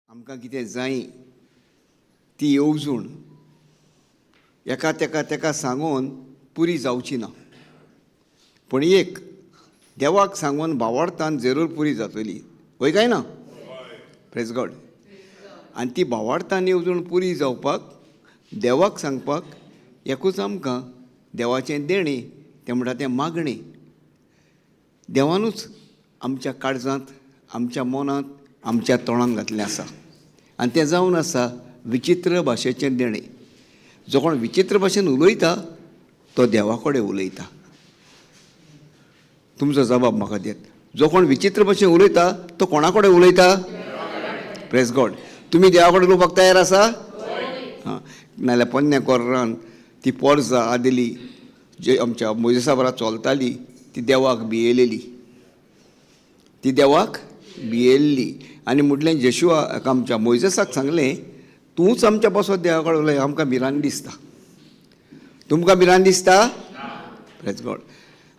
आमकां कितें जाय ती येवजण एका तेका तेका सांगून पुरी जावची ना, पूण एक देवाक सांगून भावार्थान जरूर पुरी जातली. वय काय ना? Praise God. आनी ती भावार्थान येवजण पुरी जावपाक देवाक सांगपाक एकूच आमकां देवाचें देणें, तें म्हणटा तें मागणें. देवानूच आमच्या काळजांत, आमच्या मनांत, आमच्या तोंडान घातलें आसा आनी तें जावन आसा विचित्र भाशेचें देणें. जो कोण विचित्र भाशेन उलयता तो देवा कडेन उलयता. तुमचो जबाब म्हाका दियात. जो कोण विचित्र भाशेन उलयता तो कोणा कडेन उलयता? Praise God. तुमी देवा कडेन उलोवपाक तयार आसा? हां, नाल्यार पोन्न्या कोर्रान ती पोरजा आदली जे आमच्या मोयजेसा बरा चलताली ती देवाक भियेलेली, ती देवाक भियेल्ली. आनी म्हटलें जेशुआ आमच्या मोयजेसाक सांगलें, तूंच आमच्या पासत देवा कडेन उलय, आमकां भिरांत दिसता. तुमकां भिरांत दिसता? Praise God.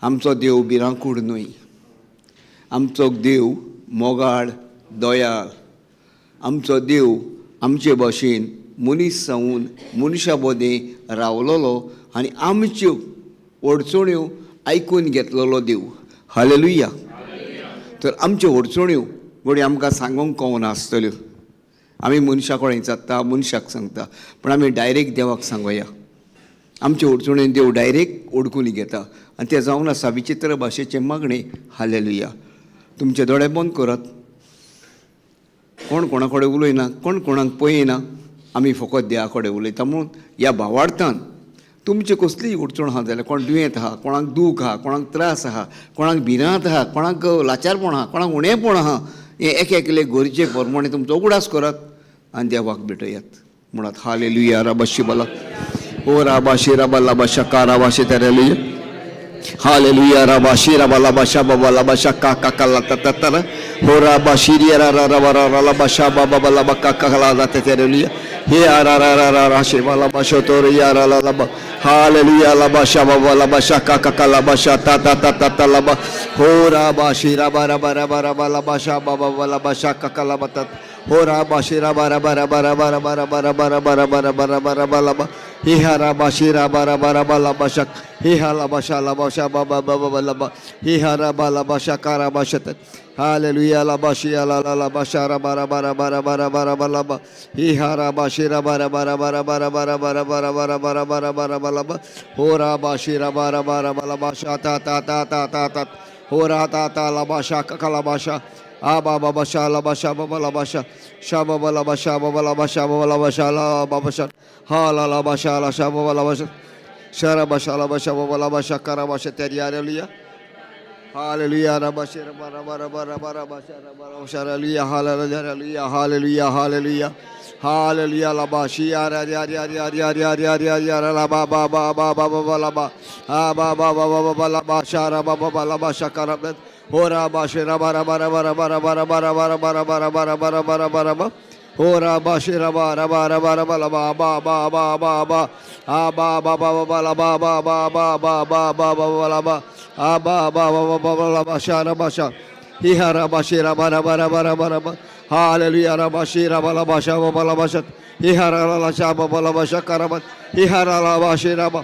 आमचो देव भिरांकूळ न्हय, आमचो देव मोगाळ, दयाळ. आमचो देव आमचे भाशेन मनीस जावन मनशा मदें रावलोलो आनी आमच्यो अडचण्यो आयकून घेतलेलो देव. हालेलुया. तर आमच्यो अडचण्यो घडये आमकां सांगूंक कळना आसतल्यो. आमी मनशा कडेन जाता, मनशाक सांगता, पूण आमी डायरेक्ट देवाक सांगोया. आमचे अडचणेन देव डायरेक्ट ओडकून घेता आनी तें जावन आसा विचित्र भाशेचें मागणें. हालेलुया. तुमचे दोळे बंद करात. कोण कोणा कडेन उलयना, कोण कोणाक पळयना, आमी फकत देवा कडेन उलयता. म्हणून ह्या भावार्थान तुमची कसलीय अडचण आहा जाल्यार, कोण दुयेंत आहा, कोणाक दूख आहा, कोणाक त्रास आहा, कोणाक भिरांत आहा, कोणाक लाचारपण आहा, कोणाक उणेपण आहा, हें एक एकले गरजे प्रमाणे तुमचो उगडास करात आनी देवाक भेटयात. म्हणत हालेलुया. राबाशी बला ओ राबाशी राबा लाबा शका राबाशी तेरेलुया. हालेलुया. राबाशी राबा लाबा शा बाबा लाबा शका काका ला ता ता ता हो राबाशी रा रा रा रा रा लाबा शा बाबा लाबा काका ला ता तेरेलुया. हे रा रा रा रा रा शेवा लाबा शोतोर या रा ला लाबा. हालेलुया. लाबा शा बाबा लाबा शा काका का लाबा शा ता ता ता ता ता लाबा हो राबाशी राबा राबा राबा राबा लाबा शा बाबा लाबा शा काका लाबा ता हो राबाशी राबा राबा राबा राबा राबा राबा राबा राबा राबा राबा राबा राबा लाबा हे हा राबाशी राबा राबा राबा लाबा शा हे हा लाबा शा लाबा शा बाबा बाबा लाबा हे हा राबा लाबा शा का राबा शत. हालेलुया. लाबा she ला ला लाबा शा राबा राबा राबा राबा राबा राबा लाबा हे हा राबा she राबा राबा राबा राबा राबा राबा राबा राबा राबा राबा राबा राबा लाबा हो राबा she राबा राबा राबा लाबा शा ता ता ता ता ता ता हो रा ता ता लाबा शा का लाबा शा आ बाबा बा शा लाबा शा बाबा लाबा शा शा बाबा लाबा शा बाबा लाबा शा बाबा लाबा शा ला बाबा शा हा ला लाबा शा ला शा बाबा लाबा शा शा राबा शा लाबा शा बाबा लाबा शा का राबा शा तेरी. हालेलुया. हालेलुया. राबा शे राबा राबा राबा राबा राबा शा राबा राबा शा. Hallelujah. Hallelujah. Hallelujah. Hallelujah. Hallelujah. लाबा she या रा या या या या या या या या रा बा बा बा बा बा बा लाबा हा बा बा बा बा बा लाबा शा रा बा बा लाबा शा का राबा हो राबा शे राबा राबा राबा राबा राबा राबा राबा राबा राबा राबा राबा राबा राबा राबा हो राबा शे राबा राबा राबा राबा लाबा बा बा बा बा बा आ बा बा बा बा लाबा बा बा बा बा बा बा बा लाबा आ बा बा बा बा बा लाबा शा राबा शा ही हा राबा शे राबा राबा राबा राबा राबा. हालेलुया. राबा शे राबा लाबा शा बाबा लाबा शा ही हा रा ला शा बाबा लाबा शा का राबा ही हा रा लाबा शे राबा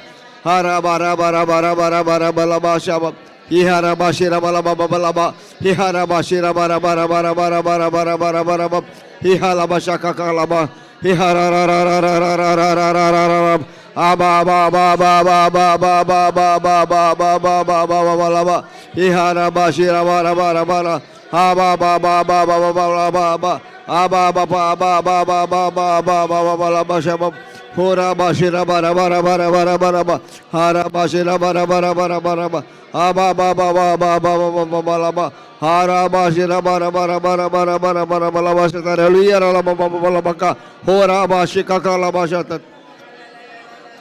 हा राबा राबा राबा राबा राबा राबा लाबा शा बा ही हा राबा शे राबा लाबा बाबा लाबा ही हा राबा शे राबा राबा राबा राबा राबा राबा राबा राबा राबा ही हा लाबा शा का का लाबा ही हा रा रा रा रा रा रा रा रा रा रा रा रा आ बा बा बा बा बा बा बा बा बा बा बा बा बा बा बा बा लाबा ही हा राबा शे राबा राबा राबा रा हा बा बा बा बा बा बा बा बा बा आ बा बा बा बा बा बा बा बा बा बा बा लाबा शा बा हो राबा शे राबा राबा राबा राबा राबा राबा हा राबा शे राबा राबा राबा राबा राबा हा बा बा बा बा बा बा बा बा बा लाबा हा राबा शे राबा राबा राबा राबा राबा राबा राबा लाबा शे हालेलुया लाबा बा बा लाबा का हो राबा शे का का लाबा शा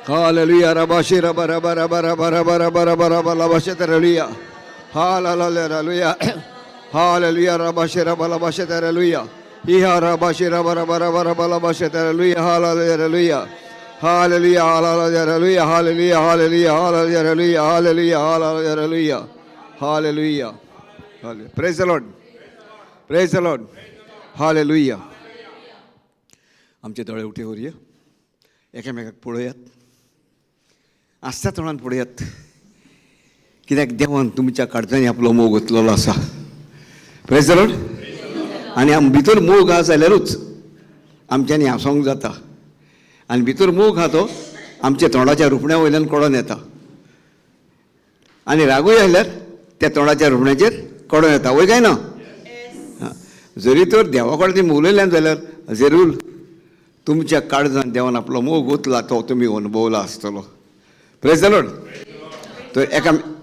हालेलुया. राबा शे राबा राबा राबा राबा राबा राबा राबा राबा लाबा शे हालेलुया. हालेलुया. हालेलुया. राबा शे राबा लाबा शे हालेलुया. ही हा राबा शे राबा राबा राबा राबा लाबा शे hallelujah. Hallelujah. Hallelujah. Hallelujah. Hallelujah. Hallelujah. Hallelujah. Hallelujah. Hallelujah. Hallelujah. Praise the Lord. Praise the Lord. Hallelujah. आमचे दोळे उठे करुया, एकामेकाक पळयात, आसता तोंडान पळयात, कित्याक देवान तुमच्या काळजांनी आपलो मोग ओतलेलो आसा. Praise the Lord. आनी आम भितर मोग आसा जाल्यारूच आमच्यांनी हांसोंक जाता, आनी भितर मोग आहा तो आमच्या तोंडाच्या रुपण्या वयल्यान कळोन येता, आनी रागूय आयल्यार त्या तोंडाच्या रुपण्याचेर कळोन येता. वय काय ना? जरी तर देवा कडेन तुमी उलयल्यान जाल्यार जरूर तुमच्या काळजान देवान आपलो मोग ओतला तो तुमी अनुभवला आसतलो. Praise the Lord. तर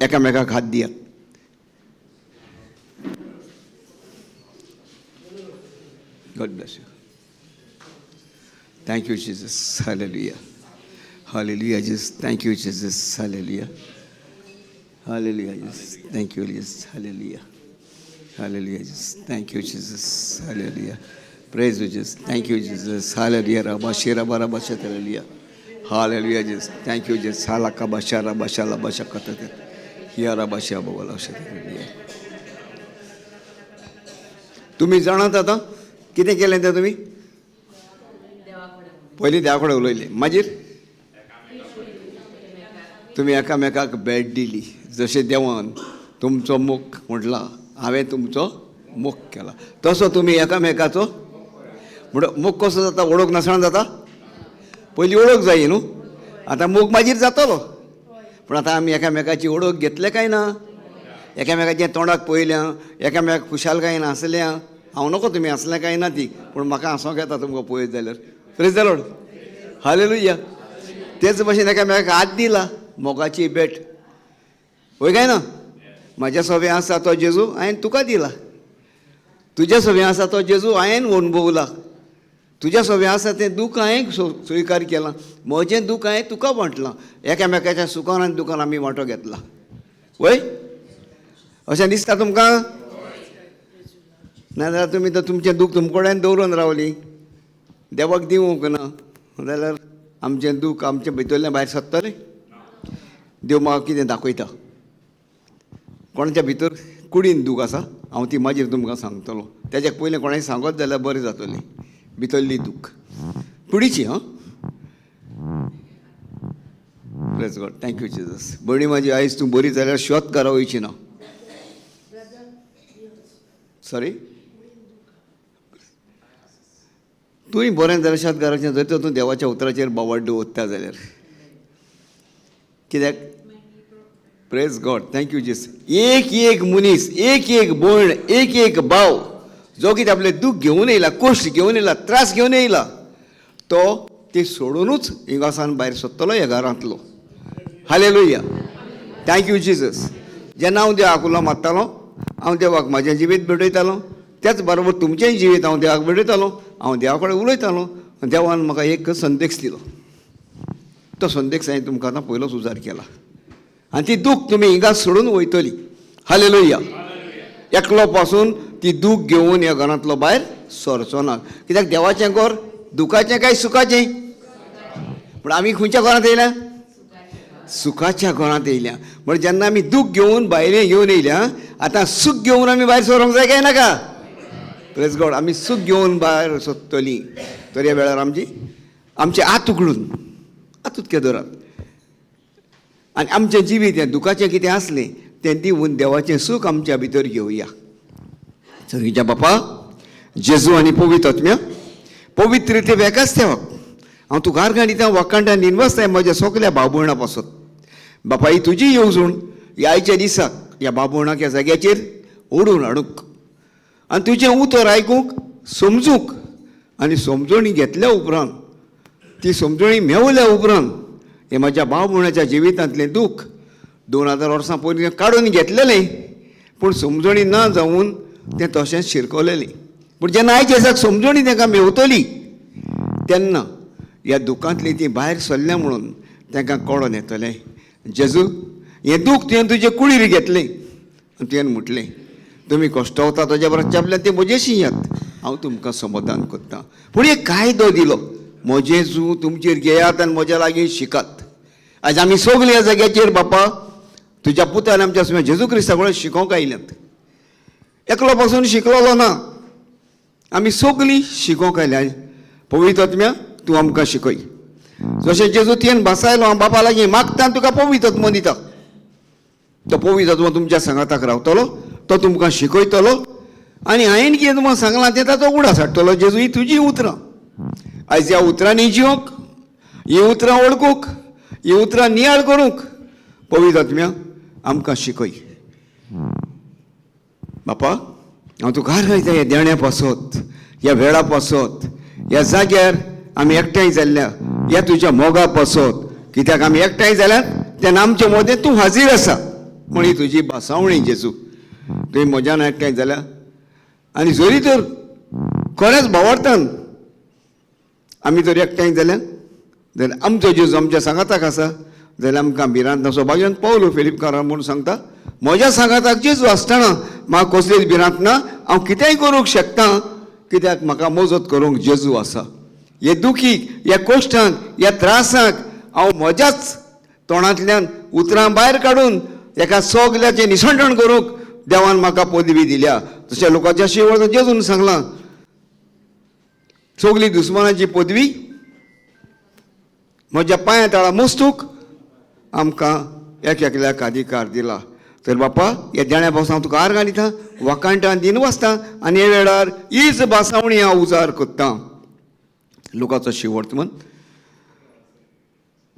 एकामेकाक हात दियात. God bless you. Thank you, Jesus. Hallelujah. Hallelujah, Jesus. Thank you, Jesus. Hallelujah. Hallelujah, Jesus. Thank you, Jesus. Hallelujah. Hallelujah, Jesus. Thank you, Jesus. Hallelujah. Praise you, Jesus. Thank you, Jesus. Hallelujah. Rabba Shira Barabba Hallelujah. Hallelujah, Jesus. Thank you, Jesus. Halaka Basha Rabba Shala Basha Katate. Hiya Rabba Shia Baba Hallelujah. तुम्ही जाणात आतां कितें केलें तें तुमी? पयलीं देवा कडेन उलयलें, मागीर तुमी एकामेकाक भेट दिली. जशें देवान तुमचो मोग म्हटला, हांवें तुमचो मोग केला, तसो तुमी एकामेकाचो म्हण मोग कसो जाता? वळख नासतना जाता? पयलीं वळख जाय न्हू, आतां मोग मागीर जातलो. पूण आतां आमी एकामेकाची वळख घेतले काय ना? एकामेकाच्या तोंडाक पळयल्या, एकामेकाक खुशालकायेन हांसल्या. हांव नको तुमी हांसलें काय ना ती, पूण म्हाका हांसोंक येता तुमकां पळयत जाल्यार. Praise the Lord. Hallelujah. तेच भशेन एकामेकाक हात दिला, मोगाची भेट. वय काय ना? म्हाज्या सोबें आसा तो जेजू हांवें तुका दिला, तुज्या सोबें आसा तो जेजू हांवें अणभवला, तुज्या सोबें आसा तें दूख हांवें स्विकार केलां, म्हजें दूख हांवें तुका वांटलां. एकामेकाच्या सुखान आनी दुखान आमी वांटो घेतला. वय अशें दिसता तुमकां? नाजाल्यार तुमी तर तुमचें दूख तुमकडेन दवरून रावली, देवाक दिवंक ना जाल्यार आमचें दूख आमचें भितरलें भायर सरतलें. देव म्हाका कितें दाखयता, कोणाच्या भितर कुडीन दूख आसा, हांव ती मागीर तुमकां सांगतलो. तेज्या पयलीं कोणाय सांगत जाल्यार बरें जातलें. भितरली दूख कुडीची. हां, praise God. Thank you Jesus. भयणी म्हाजी, आयज तूं बरी जाल्यार शोध घरा वयची ना. सॉरी, तूंय बरें जाल्यार शेत घराचें जर तर तूं देवाच्या उतराचेर बावड दवरता जाल्यार. कित्याक? Praise God. Thank you Jesus. एक एक मनीस, एक एक भयण, एक एक भाव जो कितें आपलें दूख घेवन येयला, कश्ट घेवन येयला, त्रास घेवन येयला, तो ती सोडुनूच हिंगासान भायर सोदतलो ह्या घरांतलो. Hallelujah. Thank you Jesus. जेन्ना हांव देवाक उलो मारतालो, हांव देवाक म्हाजें जिवीत भेटयतालो, त्याच बरोबर तुमचेंय जिवीत हांव देवाक भेटयतालो. हांव देवा कडेन उलयतालो. देवान म्हाका एक संदेश दिलो, तो संदेश हांवें तुमकां आतां पयलोच उजार केला, आनी ती दूख तुमी हिंगा सोडून वयतली. हालेलुया. एकलो पासून ती दूख घेवन ह्या घरांतलो भायर सरचो ना. कित्याक देवाचें घर दुखाचें काय सुखाचें? पूण आमी खंयच्या घरांत येयल्या? सुखाच्या घरांत येयल्या. म्हणजे जेन्ना आमी दूख घेवन भायर घेवन येयल्या, आतां सूख घेवन आमी भायर सरोंक जाय काय नाका? Praise God. आमी सूख घेवन भायर सोदतलीं. तर ह्या वेळार आमची आमचे हात उगडून हात उदके दवरात आनी आमचें जिवीत हें दुखाचें कितें आसलें तें दिवन देवाचें सूख आमच्या भितर घेवया. सगळींच्या बापा, जेजू आनी पवित्र आत्म्या, पवित्र रिते एकाच देवाक हांव तुका आर्गां वाखाणटा, निनवासताय म्हज्या सगल्या भाव भयणां पासत. बापा, ही तुजी येवजण ह्या आयच्या दिसाक ह्या भाव भयणाक ह्या जाग्याचेर ओडून हाडूंक आनी तुजें उतर आयकूंक, समजूंक, आनी समजणी घेतल्या उपरांत, ती समजणी मेवल्या उपरांत हें म्हाज्या भाव भयणाच्या जिवितांतलें दूख 2000 वर्सां पयलीं काडून घेतलेलें, पूण समजणी ना जावन तें तशेंच शिरकलेलें. पूण जेन्ना आयच्या दिसाक समजणी तांकां मेवतली तेन्ना ह्या दुखांतली ती भायर सरल्या म्हणून तांकां कळोन येतलें, जेजू हें दूख तुवें तुजे कुडीर घेतलें आनी तुवें म्हटलें तुमी कश्टवता तुज्या बरोबर चेपल्यान तें म्हजेशी येत, हांव तुमकां समाधान करतां. पूण एक कायदो दिलो, म्हजें जू तुमचेर घेयात आनी म्हज्या लागीं शिकात. आयज आमी सगलीं ह्या जाग्याचेर बापा तुज्या पुतान आमच्या सुम्या जेजू क्रिस्ता कडेन शिकोवंक आयल्यात. एकलो पासून शिकलोलो ना, आमी सगलीं शिकोवंक आयल्या. पवित्र आत्म्या तूं आमकां शिकय. जशें जेजू तुवें भासायलो, हांव बापा लागीं मागता आनी तुका पवित्र आत्मो दिता. तो पवित्र आत्मो तुमच्या सांगाताक रावतलो, तो तुमकां शिकयतलो आनी हांवें कितें तुमकां सांगलां तें ताचो उगडास हाडटलो. जेजू, ही तुजी उतरां आयज ह्या उतरांनी जिवंक, हीं उतरां वळखूंक, हीं उतरां नियाळ करूंक पवित्र आत्म्या आमकां शिकय. बापा, हांव तुका घालता ह्या देण्या पासत, ह्या वेळा पासत, ह्या जाग्यार आमी एकठांय जाल्ल्या ह्या तुज्या मोगा पासत. कित्याक आमी एकठांय जाल्यार तेन्ना आमचे मदें तूं हाजीर आसा म्हण ही तुजी भासावणी. जेजू, तुवें म्हज्यान एकठांय जाल्या आनी जरी तर खरेंच भावार्थान आमी जर एकठांय जाल्यार, जाल्यार आमचो जेजू आमच्या सांगाताक आसा जाल्यार आमकां भिरांत ना. सौभाग्यान पावलो फिलिपकारा म्हूण सांगता, म्हज्या सांगाताक जेजू आसतना म्हाका कसलीच भिरांत ना, हांव कितेंय करूंक शकता, कित्याक म्हाका मजत करूंक जेजू आसा. हे दुखीक, ह्या कश्टांक, ह्या त्रासांक हांव म्हज्याच तोंडांतल्यान उतरां भायर काडून एका सगल्याचें निसंटण करूंक देवान म्हाका पदवी दिल्या. तशें लोकांच्या शिवळ जेजून सांगलां, सगली दुस्मानाची पदवी म्हज्या पांया तळा मोस्तूक आमकां एक एकल्याक अधिकार दिला. तर बापा, ह्या देण्या पावसा हांव तुका आर्गां दिता, वाखाणटा, दिन वाचता आनी हे वेळार हीच भासावणी हांव उजार कोत्ता. लोकाचो शिवर्तमन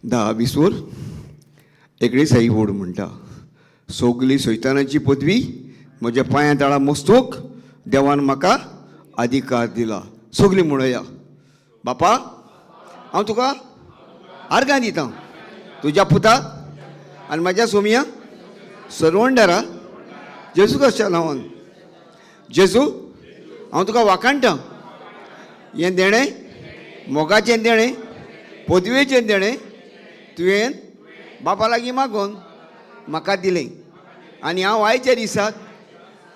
10 20 19 ही वोड म्हणटा, सगली सैतानाची पदवी म्हज्या पांया तळा मोस्तूक देवान म्हाका अधिकार दिला. सगली म्हणया, बापा हांव तुका आर्गां दिता, तुज्या पुता आनी म्हज्या सोमिया सरवंडरा जेजू क्रिस्ताच्या नांवान. जेजू, हांव तुका वाखाणटा. हें देणें मोगाचें देणें, पदवेचें देणें तुवें बापा लागीं मागोन म्हाका दिलें आनी हांव आयच्या दिसाक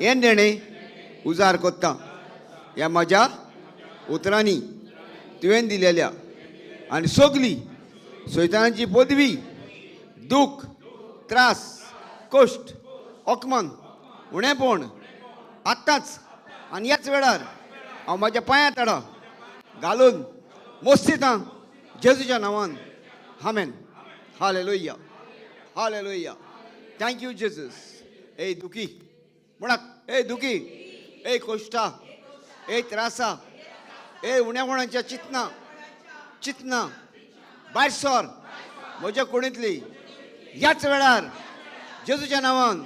हें देणें उजार कोत्ता. ह्या म्हज्या उतरांनी तुवें दिलेल्या आनी सगली सैतानाची पदवी, दूख, त्रास, कश्ट, अपमान, उणेपण आत्तांच आनी ह्याच वेळार हांव म्हज्या पांया तडा घालून मोस्तितां जेजूच्या नांवान. आमेन. Hallelujah, hallelujah. Thank you Jesus. ए दुखी म्हणात, ए दुखी, ए कोश्टा, ए त्रासा, ए उण्यापणाच्या चितना चितना भायर सर म्हज्या कुडींतली ह्याच वेळार जेजूच्या नांवान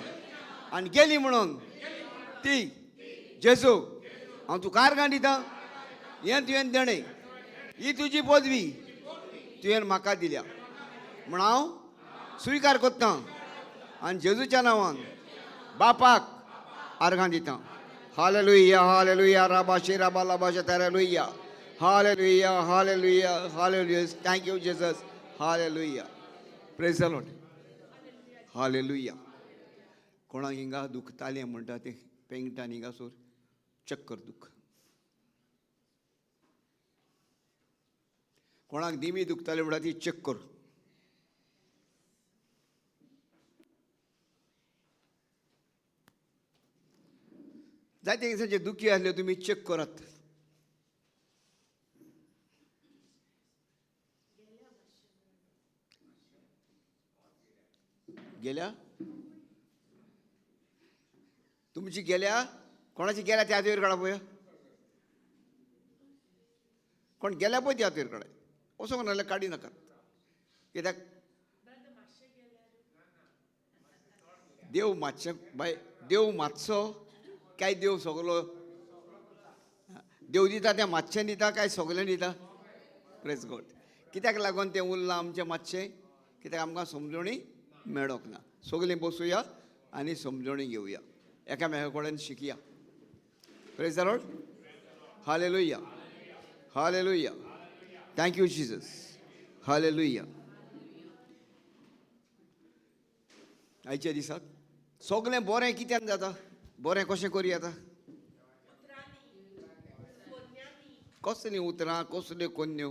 आनी गेली म्हणून ती. जेजू, हांव तुका आर्गां दिता. हें तुवें देणें, ही तुजी पदवी तुवें म्हाका दिल्या म्हण हांव स्विकार कोत्ता आनी जेजूच्या नांवान बापाक आर्गां दिता. Hallelujah, hallelujah. राबाशे राबा लाबाशे तारेलुया. Hallelujah, hallelujah, hallelujah. Thank you Jesus. Hallelujah. Praise the Lord. Hallelujah. कोणाक हिंगा दुखतालें म्हणटा तें पेंगटान हिंगासर चक्कर दुख, कोणाक दिमी दुखताले म्हणटा ती चक्कर. जायते दिसांचे दुखी आसले तुमी चेक करात. गेल्या तुमची, गेल्या कोणाची गेल्या त्या हातीर काडा पळय. कोण गेल्या पळय त्या हातीर काडाय. वचोंक ना जाल्यार काडी नाकात, कित्याक देव मातशें बाय, देव मातसो काय देव सगलो देव दिता तें मातशें दिता काय सगलें दिता? प्रेज गॉड. कित्याक लागून तें उरलां आमचें मातशें? कित्याक आमकां समजणी मेळोंक ना. सगलीं बसुया आनी समजणी घेवया, एकामेका कडेन शिकया. Praise the Lord. Hallelujah, hallelujah. Thank you Jesus. Hallelujah. आयच्या दिसाक सगलें बरें कित्यान जाता? बरें कशें करी येता? कसलीं उतरां, कसल्यो कोन्न्यो?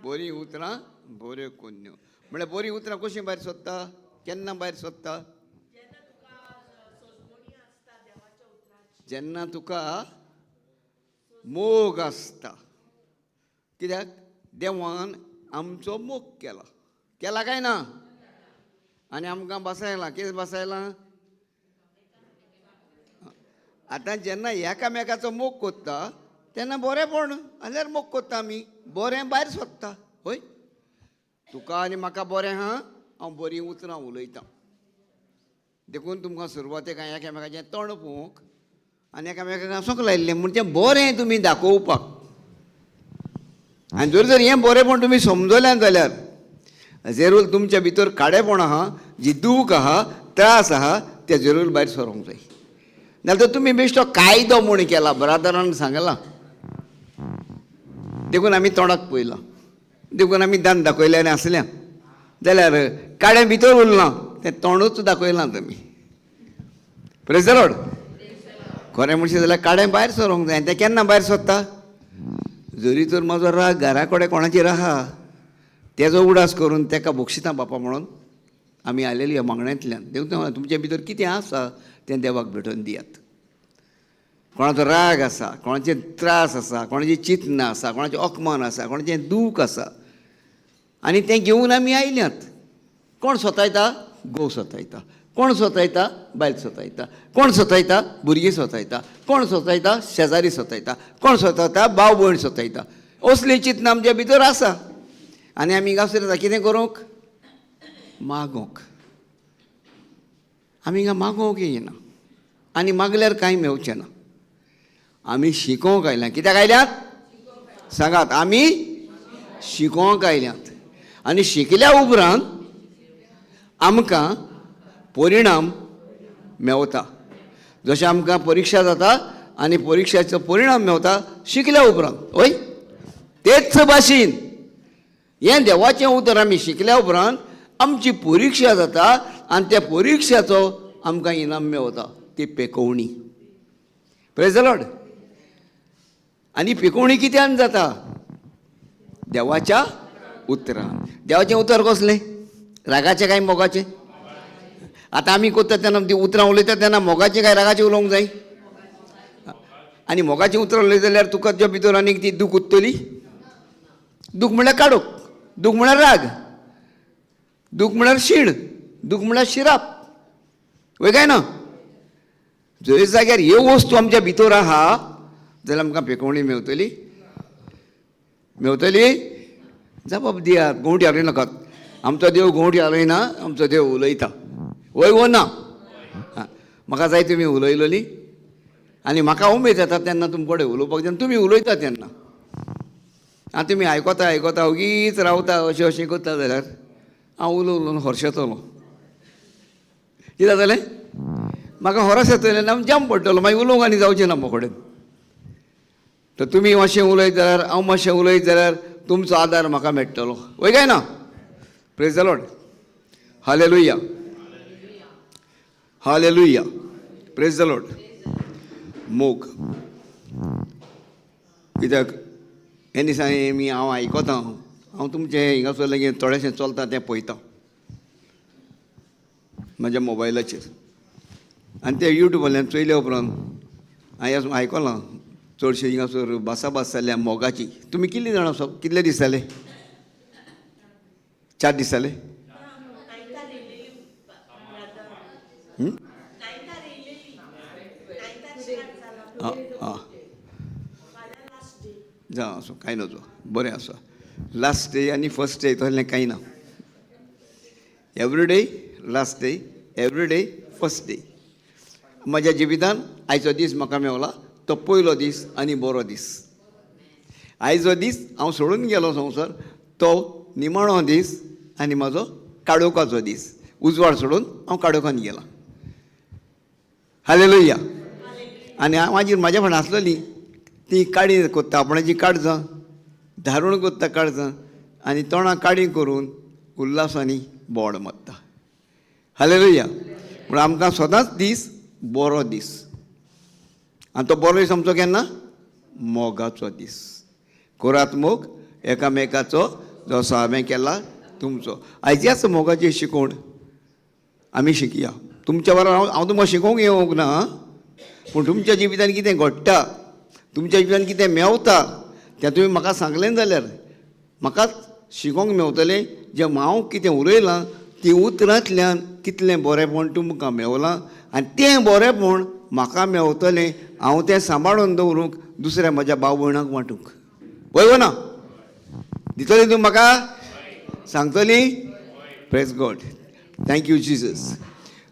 बरीं उतरां, बऱ्यो कोन्न्यो. म्हळ्यार बरीं उतरां कशीं भायर सोदता? केन्ना भायर सोदता? जेन्ना तुका मोग आसता. कित्याक देवान आमचो मोग केला. केला काय ना? आनी आमकां बसायलां. कितें बसायलां? आतां जेन्ना एकामेकाचो मोग कोत्ता तेन्ना बरेंपण जाल्यार मोग कोत्ता आमी, बरें भायर सोदता. हय, तुका आनी म्हाका बरें आहा, हांव बरीं उतरां उलयतां. देखून तुमकां सुरवातेक हांवें एकामेकाचें तोंड पळोवंक आनी एकामेकाक हांसूंक लायिल्लें म्हूण तें बरें तुमी दाखोवपाक. आनी जर जर हें बरेंपण तुमी समजल्यान जाल्यार जरूर तुमच्या भितर काडेपण आहा, जी दूख आहा, त्रास आहा, ते जरूर भायर सरोंक जाय. नाल्यार तुमी बेश्टो कायदो म्हूण केला, ब्रादरान सांगलां देखून आमी तोंडाक पळयलां, देखून आमी दान दाखयलें आनी आसल्या जाल्यार काडें भितर उरलां, तें तोंडूच दाखयलां तुमी. Praise the Lord. खरें म्हणशी जाल्यार काडें भायर सरोंक जाय. तें केन्ना भायर सोदता? जरी तर म्हजो राग घरा कडेन कोणाचेर आहा तेजो उडास करून तेका बक्षिता बापा म्हणून आमी आयलेली ह्या मागण्यांतल्यान. देखून तुमचे भितर कितें आसा तें देवाक भेटोवन दियात. कोणाचो राग आसा, कोणाचे त्रास आसा, कोणाची चिंतना आसा, कोणाचें अपमान आसा, कोणाचें दूख आसा, आनी तें घेवन आमी आयल्यात. कोण सोतायता? घोव सोतायता. कोण सोतायता? बायल सोतायता. कोण सोतायता? भुरगीं सोतायता. कोण सोतायता? शेजारी सोतायता. कोण सोतायता? भाव भयण सोतायता. असलीं चिंतना आमच्या भितर आसा आनी आमी हिंगासर येता कितें करूंक? मागोंक. आमी हिंगा मागोंक येना आनी मागल्यार कांय मेवचें ना. आमी शिकोवंक आयल्या. कित्याक आयल्यात सांगात? आमी शिकोवंक आयल्यात. आनी शिकल्या उपरांत आमकां परिणाम मेवता. जशें आमकां परिक्षा जाता आनी परिक्षाचो परिणाम मेवता शिकल्या उपरांत, हय, तेच भाशेन हें देवाचें उतर आमी शिकल्या उपरांत आमची परिक्षा जाता आनी त्या परिक्षाचो आमकां इनाम मेवता, ती पेकोवणी. Praise the Lord. आनी पेकोवणी कित्यान जाता? देवाच्या उतरान. देवाचें उतर कसलें? रागाचें काय मोगाचें? आतां आमी कोत्ता तेन्ना ती उतरां उलयता तेन्ना मोगाचें काय रागाचें उलोवंक जाय? आनी मोगाचें उतरां उलयता जाल्यार तुका तुज्या भितर आनीक ती दूख उत्तली. दूख म्हळ्यार काडूक, दूख म्हळ्यार राग, दूख म्हळ्यार शीण, दूख म्हळ्यार शिराप, वय काय ना? जंय जाग्यार ह्यो वस्तू आमच्या भितर आहा जाल्यार आमकां पेकोवणी मेवतली? मेवतली? जबाब दियात, गोंवटी हालय नाकात. आमचो देव गोंवटी हालयना, आमचो देव उलयता. वय वो ना? म्हाका जाय तुमी उलयलोली आनी म्हाका उमेद येता तेन्ना तुमचे कडेन उलोवपाक, जेन्ना तुमी उलयता तेन्ना. आनी तुमी आयकता आयकता ओगीच रावता अशें अशें करता जाल्यार हांव उलोवन उलोवन हरशेतलो. कितें जालें? म्हाका हरस येतलें ना, जाम पडटलो, मागीर उलोवंक आनी जावचें ना म्हजे कडेन. तर तुमी मातशें उलयत जाल्यार, हांव मातशें उलयत जाल्यार तुमचो आदार म्हाका मेळटलो. वय काय ना? Praise the Lord. Hallelujah, hallelujah. Praise the Lord. मोग कित्याक हे दिसांनी मी हांव आयकतां, हांव तुमचें हिंगासर लागीं थोडेशें चलता तें पळयतां म्हज्या मोबायलाचेर, आनी ते युट्यूबांतल्यान चोयल्या उपरांत हांवें आयकलां चडशें हिंगासर भासाभास जाल्या मोगाची. तुमी कितलीं जाणां आसा? कितले दीस जाले? 4 दीस जाले? आं, जावं, आसूं, कांय नजो, बरें आसा. लास्ट डे आनी फर्स्ट डे तसलें कांय ना. Every day last day, every day first day. म्हज्या जिवितान आयचो दीस म्हाका मेवला तो पयलो दीस आनी बरो दीस. आयचो दीस हांव सोडून गेलो संवसार, तो निमाणो दीस आनी म्हाजो काडोवपाचो दीस. उजवाड सोडून हांव काडोवपान गेलां. हालेलुया. आनी हांव मागीर म्हाज्या फुडें आसलेली ती काडी कोत्ता, आपणाची काळजां धारून कोत्ता काळजां आनी तोंडां काडी करून उल्लासांनी बोड मारता. हालेलुया. पूण आमकां सदांच दीस बरो दीस, आनी तो बरो दीस आमचो केन्ना? मोगाचो दीस. कोरात मोग एकामेकाचो जसो हांवें केला तुमचो. आयच्याच मोगाची शिकवण आमी शिकया. तुमच्या बरोबर हांव तुमकां शिकोवंक येवंक ना, पूण तुमच्या जिवितान कितें घडटा तुमच्या जिवितान कितें मेवता तें तुमी म्हाका सांगलें जाल्यार म्हाका शिकोंक मेवतलें. जें हांव कितें उलयलां ती उतरांतल्यान कितलें बरेंपण तुमकां मेवलां आनी तें बरेंपण म्हाका मेवतलें, हांव तें सांबाळून दवरूंक दुसऱ्या म्हज्या भाव भयणांक वांटूंक. वय ना दितली तूं म्हाका सांगतली? Praise God, thank you Jesus.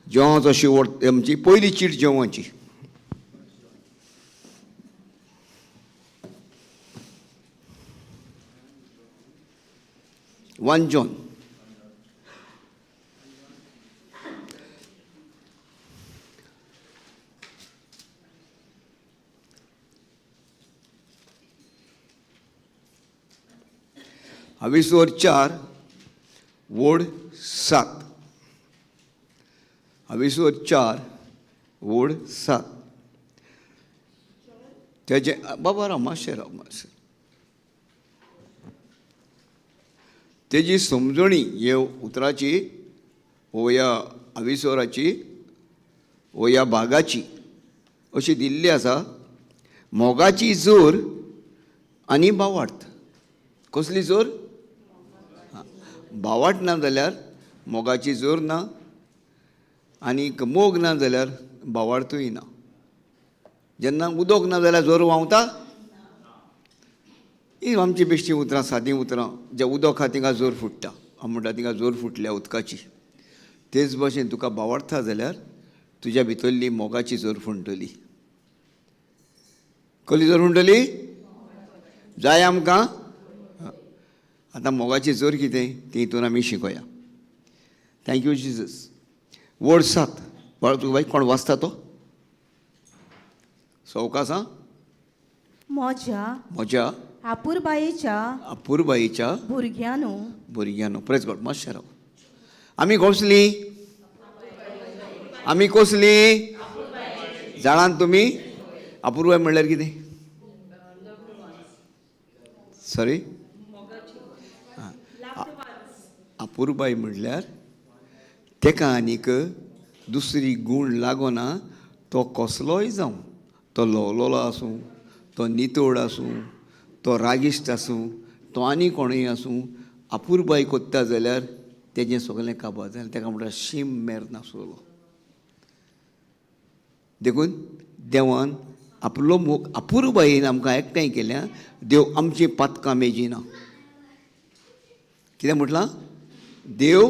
जेवणाचो शेवट, आमची पयली चीट जेवणाची. 1 John. हावेसोर 4 वोड 7. हावेसोर 4 वोड 7. तेजे बाबा राव मातशें, राव मातशें. तेजी समजणी हे उतराची वो ह्या आविसोराची वो ह्या भागाची अशी दिल्ली आसा. मोगाची जोर आनी भावार्थ. कसली जोर? भावार्थ ना जाल्यार मोगाची जोर ना, आनी मोग ना जाल्यार भावार्थूय ना. जेन्ना उदक ना जाल्यार जोर व्हांवता. ही आमची बेश्टी उतरां, सादी उतरां. जे उदक आहा तिंगा जोर फुट्टा, हांव म्हणटा तिंगा जोर फुटल्या उदकाची. तेच भशेन तुका भावार्था जाल्यार तुज्या भितरली मोगाची जोर फुंटली. कसली जोर फुंटली? जाय आमकां. आतां मोगाची जोर कितें ती हितून आमी शिकोया. Thank you Jesus. वड 7. तुका बाई कोण वाचता तो सवकास? म्हज्या म्हज्या आपुरबायेच्या अपुरबायेच्या भुरग्यांनो. भुरग्यांनो. प्रेज गॉड. मातशें राव. आमी कसली? आमी कसली जाणात तुमी? अपुरबाय म्हणल्यार कितें? सॉरी, अपुरबाय म्हणल्यार तेका आनीक दुसरी गूण लागना. तो कसलोय जावं, तो ल्हवलोलो आसूं, तो नितळ आसूं, तो रागिश्ट आसूं, तो आनी कोणूय आसूं, अपुरबाय कोत्ता जाल्यार तेजें सगलें काबार जालें. तेका म्हणटा शीम मेर नासलो. देखून देवान आपलो मोग अपुरबायेन आमकां एकठांय केल्या. देव आमची पातकां मेजिना. कितें म्हटलां? देव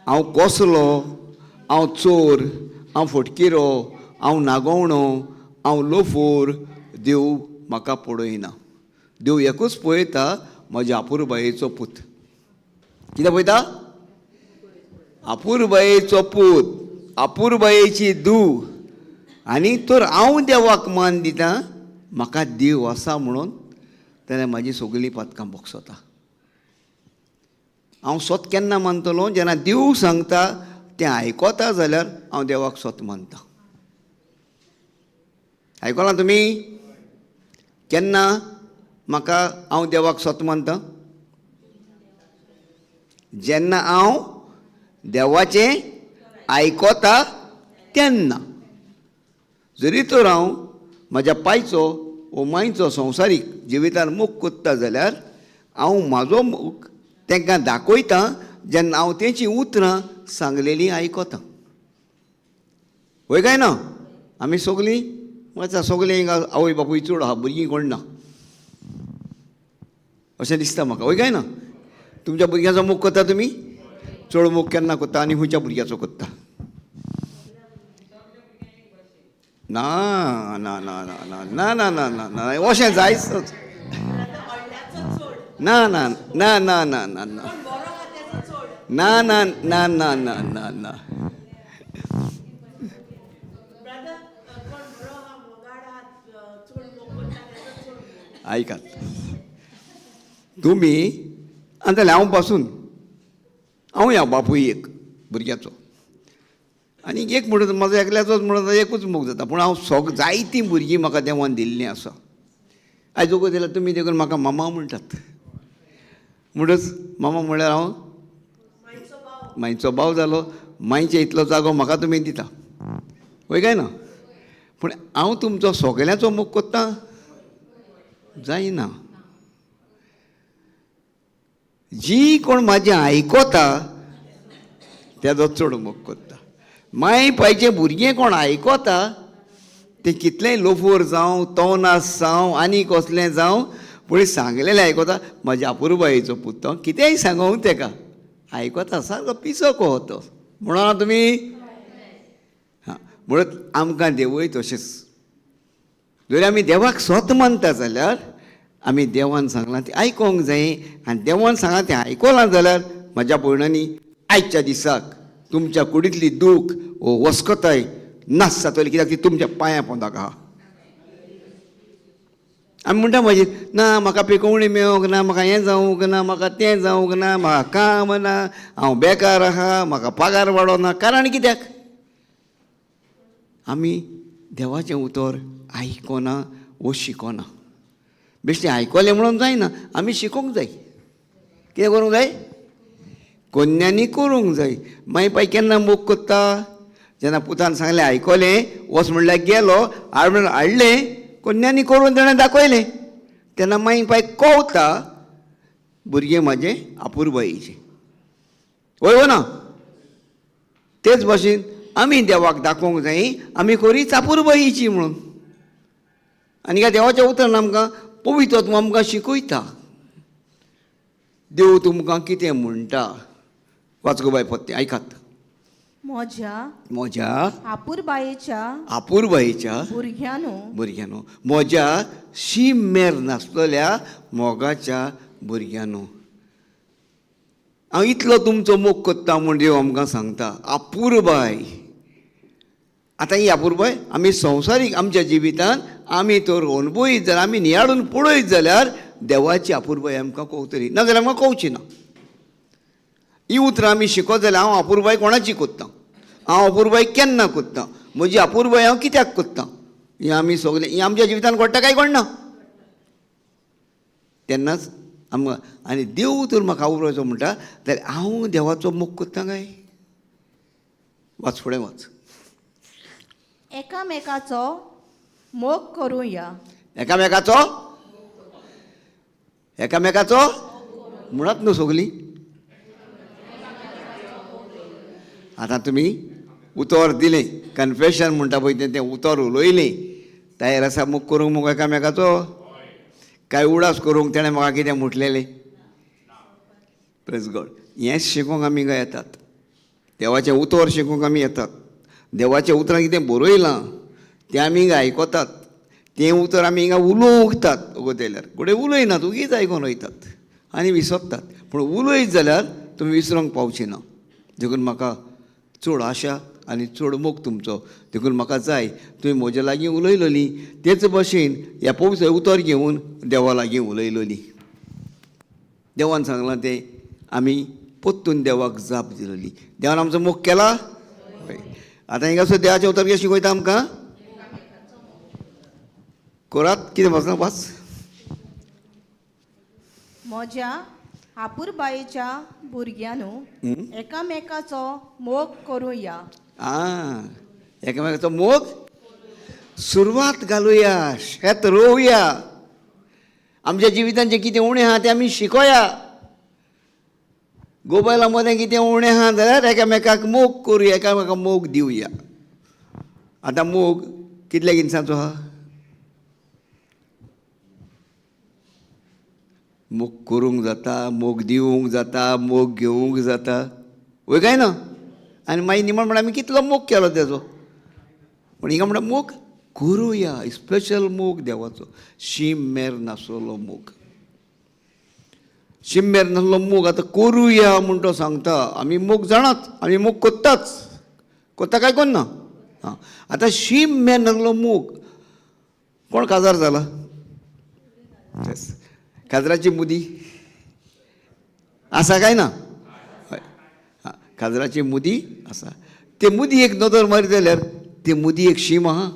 हांव कसलो, हांव चोर, हांव फटकिरो, हांव नागोवणो, हांव लोफोर, देव म्हाका पळयना. देव एकूच पळयता, म्हज्या अपुरबायेचो पूत. कितें पळयता? अपुरबायेचो पूत, अपुरबायेची धूव. आनी तर हांव देवाक मान दिता, म्हाका देव आसा म्हणून, जाल्यार म्हाजी सगळीं पातकां भोगसता. हांव सोत केन्ना मानतलो? जेन्ना देव सांगता तें आयकता जाल्यार हांव देवाक सोत मानता. आयकलां तुमी? केन्ना म्हाका हांव देवाक सोत मानता? जेन्ना हांव देवाचें आयकता तेन्ना. जरी तर हांव म्हज्या पायचो वो मांयचो संवसारीक जिवितान मोग कोत्ता जाल्यार हांव म्हाजो मोग तांकां दाखयता जेन्ना हांव तेंची उतरां सांगलेलीं आयकता. वय काय ना? आमी सगलीं वचा, सगलीं हिंगा आवय बापूय चड आहा, भुरगीं कोण ना अशें दिसता म्हाका. वय काय ना? तुमच्या भुरग्यांचो मोग करता तुमी? चड मोग केन्ना करता आनी खंयच्या भुरग्याचो करता? ना ना ना ना ना ना ना ना ना ना अशें जायच ना ना ना ना ना ना ना ना ना ना ना ना ना ना. आयकात तुमी. आनी जाल्यार हांव पासून हांव ह्या बापूय एक भुरग्याचो आनी एक म्हणत म्हजो एकल्याचोच म्हणत एकूच मोग जाता. पूण हांव सग जायतीं भुरगीं म्हाका देवान दिल्लीं आसा. आयज वगत जाल्यार तुमी देखून म्हाका मामा म्हणटात. म्हणटच मामा म्हणल्यार हांव मांयचो भाव जालो. मांयचे इतलो जागो म्हाका तुमी दिता, वय काय ना? पूण हांव तुमचो सगळ्यांचो मोग कोत्ता. जायना. जी कोण म्हाजें आयकता तेजो चड मोग करता. माय पायचें भुरगें कोण आयकता तें कितलेंय लोफोर जावं, तोनास जावं, आनी कसलें जावं, पूण सांगलेलें आयकता. म्हाज्या अपुरबायेचो पूत तो, कितेंय सांगूं तेका आयकता, सारको पिसो कहो तो. म्हणून तुमी हां म्हणत आमकां देवूय तशेंच. जर आमी देवाक स्वत मानता जाल्यार आमी देवान सांगलां तें आयकोंक जाय, आनी देवान सांगलां तें आयकलां जाल्यार म्हज्या भयणांनी आयच्या दिसाक तुमच्या कुडींतली दूख वो वस्कताय नास जातली, कित्याक ती तुमच्या पांयां पोंदाक आहा. आमी म्हणटा मागीर ना म्हाका पिकोवणी मेळोंक ना, म्हाका हें जावंक ना, म्हाका तें जावंक ना, म्हाका काम ना, हांव बेकार आहा, म्हाका पगार वाडोना. कारण कित्याक आमी देवाचें उतर आयकोना वो शिकोना. बेश्टें आयकलें म्हणून जायना, आमी शिकोंक जाय. कितें करूंक जाय? कोन्यांनी करूंक जाय. मागीर पाय केन्ना मोग करता? जेन्ना पुतान सांगलें आयकलें, वच म्हणल्यार गेलो, हाड म्हणल्यार हाडलें, कोन्यांनी करून तेणें दाखयलें, तेन्ना मागीर पाय कवता भुरगें म्हाजें अपुरबायेचें. वय वो ना? तेच भाशेन आमी देवाक दाखोवंक जाय आमी खरीच अपुरबायेची म्हणून. आनी ह्या देवाच्या उतरान आमकां पवित्र आत्मो आमकां शिकयता. देव तुमकां कितें म्हणटा? वाच गो बाय पत्ते आयकात. म्हज्या म्हज्या अपुरबायेच्या अपुरबायेच्या भुरग्यांनो, भुरग्यांनो, म्हज्या शीम मेर नासलेल्या मोगाच्या भुरग्यांनो, हांव इतलो तुमचो मोग करता म्हूण देव आमकां सांगता. अपुरबाय. आतां ही अपुरबाय आमी संवसारीक आमच्या जिवितान आमी तर अणभवीत जाल्यार, आमी नियाळून पळयत जाल्यार देवाची अपुरबाय आमकां कवतली, ना जाल्यार आमकां कवची ना. ही उतरां आमी शिकत जाल्यार हांव अपुरबाय कोणाची करता, हांव अपुरबाय केन्ना करता, म्हजी अपुरबाय हांव कित्याक करता, हें आमी सगळें हें आमच्या जिवितान घडटा काय घडना तेन्नाच आमकां. आनी देव तर म्हाका अपुरबायचो म्हणटा जाल्यार हांव देवाचो मोग करता काय? वाच फुडें वाच. एकामेकाचो मोग करुया. एकामेकाचो एकामेकाचो म्हणत न्हू सगलीं. आतां तुमी उतर दिलें, कन्फेशन म्हणटा पळय तें उतर उलयलें, तयार आसा मोग करूंक मुगो एकामेकाचो? काय उडास करूंक तेणें म्हाका कितें म्हटलेलें? प्रेज गॉड. हें शिकोवंक आमी काय येतात, देवाचें उतर शिकोवंक आमी येतात. देवाच्या उतरान कितें बरयलां तें आमी हिंगा आयकतात, तें उतर आमी हिंगा उलोवंकतात. वगत येयल्यार घडये उलयनात, उगीच आयकोन वयतात आनी विसरतात. पूण उलयत जाल्यार तुमी विसरोंक पावची ना. देखून म्हाका चड आशा आनी चड मोग तुमचो. देखून म्हाका जाय तुमी म्हज्या लागीं उलयलोली तेच भशेन ह्या पवित्र उतर घेवन देवा लागीं उलयलोली. देवान सांगलां तें आमी परतून देवाक जाप दिलोली. देवान आमचो मोग केला. हय. आतां हिंगासर देवाचें उतर कितें शिकयता आमकां? करात कितें वाचना वाच. म्हज्या अपुरबायेच्या भुरग्यांनो, एकामेकाचो मोग करुया. आं, एकामेकाचो मोग सुरवात घालुया, शेत रोवया, आमच्या जिवितान जें कितें उणें आहा तें आमी शिकोया. गोबायलां मदें कितें उणें आहा जाल्यार एकामेकाक मोग करुया, एकामेकाक मोग दिवया. आतां मोग कितल्या जिनसांचो आहा? मोग करूंक जाता, मोग दिवंक जाता, मोग घेवंक जाता, वय काय ना? आनी मागीर निमाण म्हणल्यार आमी कितलो मोग केलो तेजो. पूण हिंगा म्हणटा मोग करुया, स्पेशल मोग देवाचो, शीम मेर नासलो मोग, शीम मेर नासलो मोग आतां करुया म्हूण तो सांगता. आमी मोग जाणात, आमी मोग करताच, करता काय कोन्ना. आं, आतां शीम मेर नासलो मोग, कोण काजार जाला? काजराची मुदी आसा काय ना? हय, आं, काजराची मुदी आसा. ते मुदी एक नदर मारीत जाल्यार ते मुदी एक शीम आहा.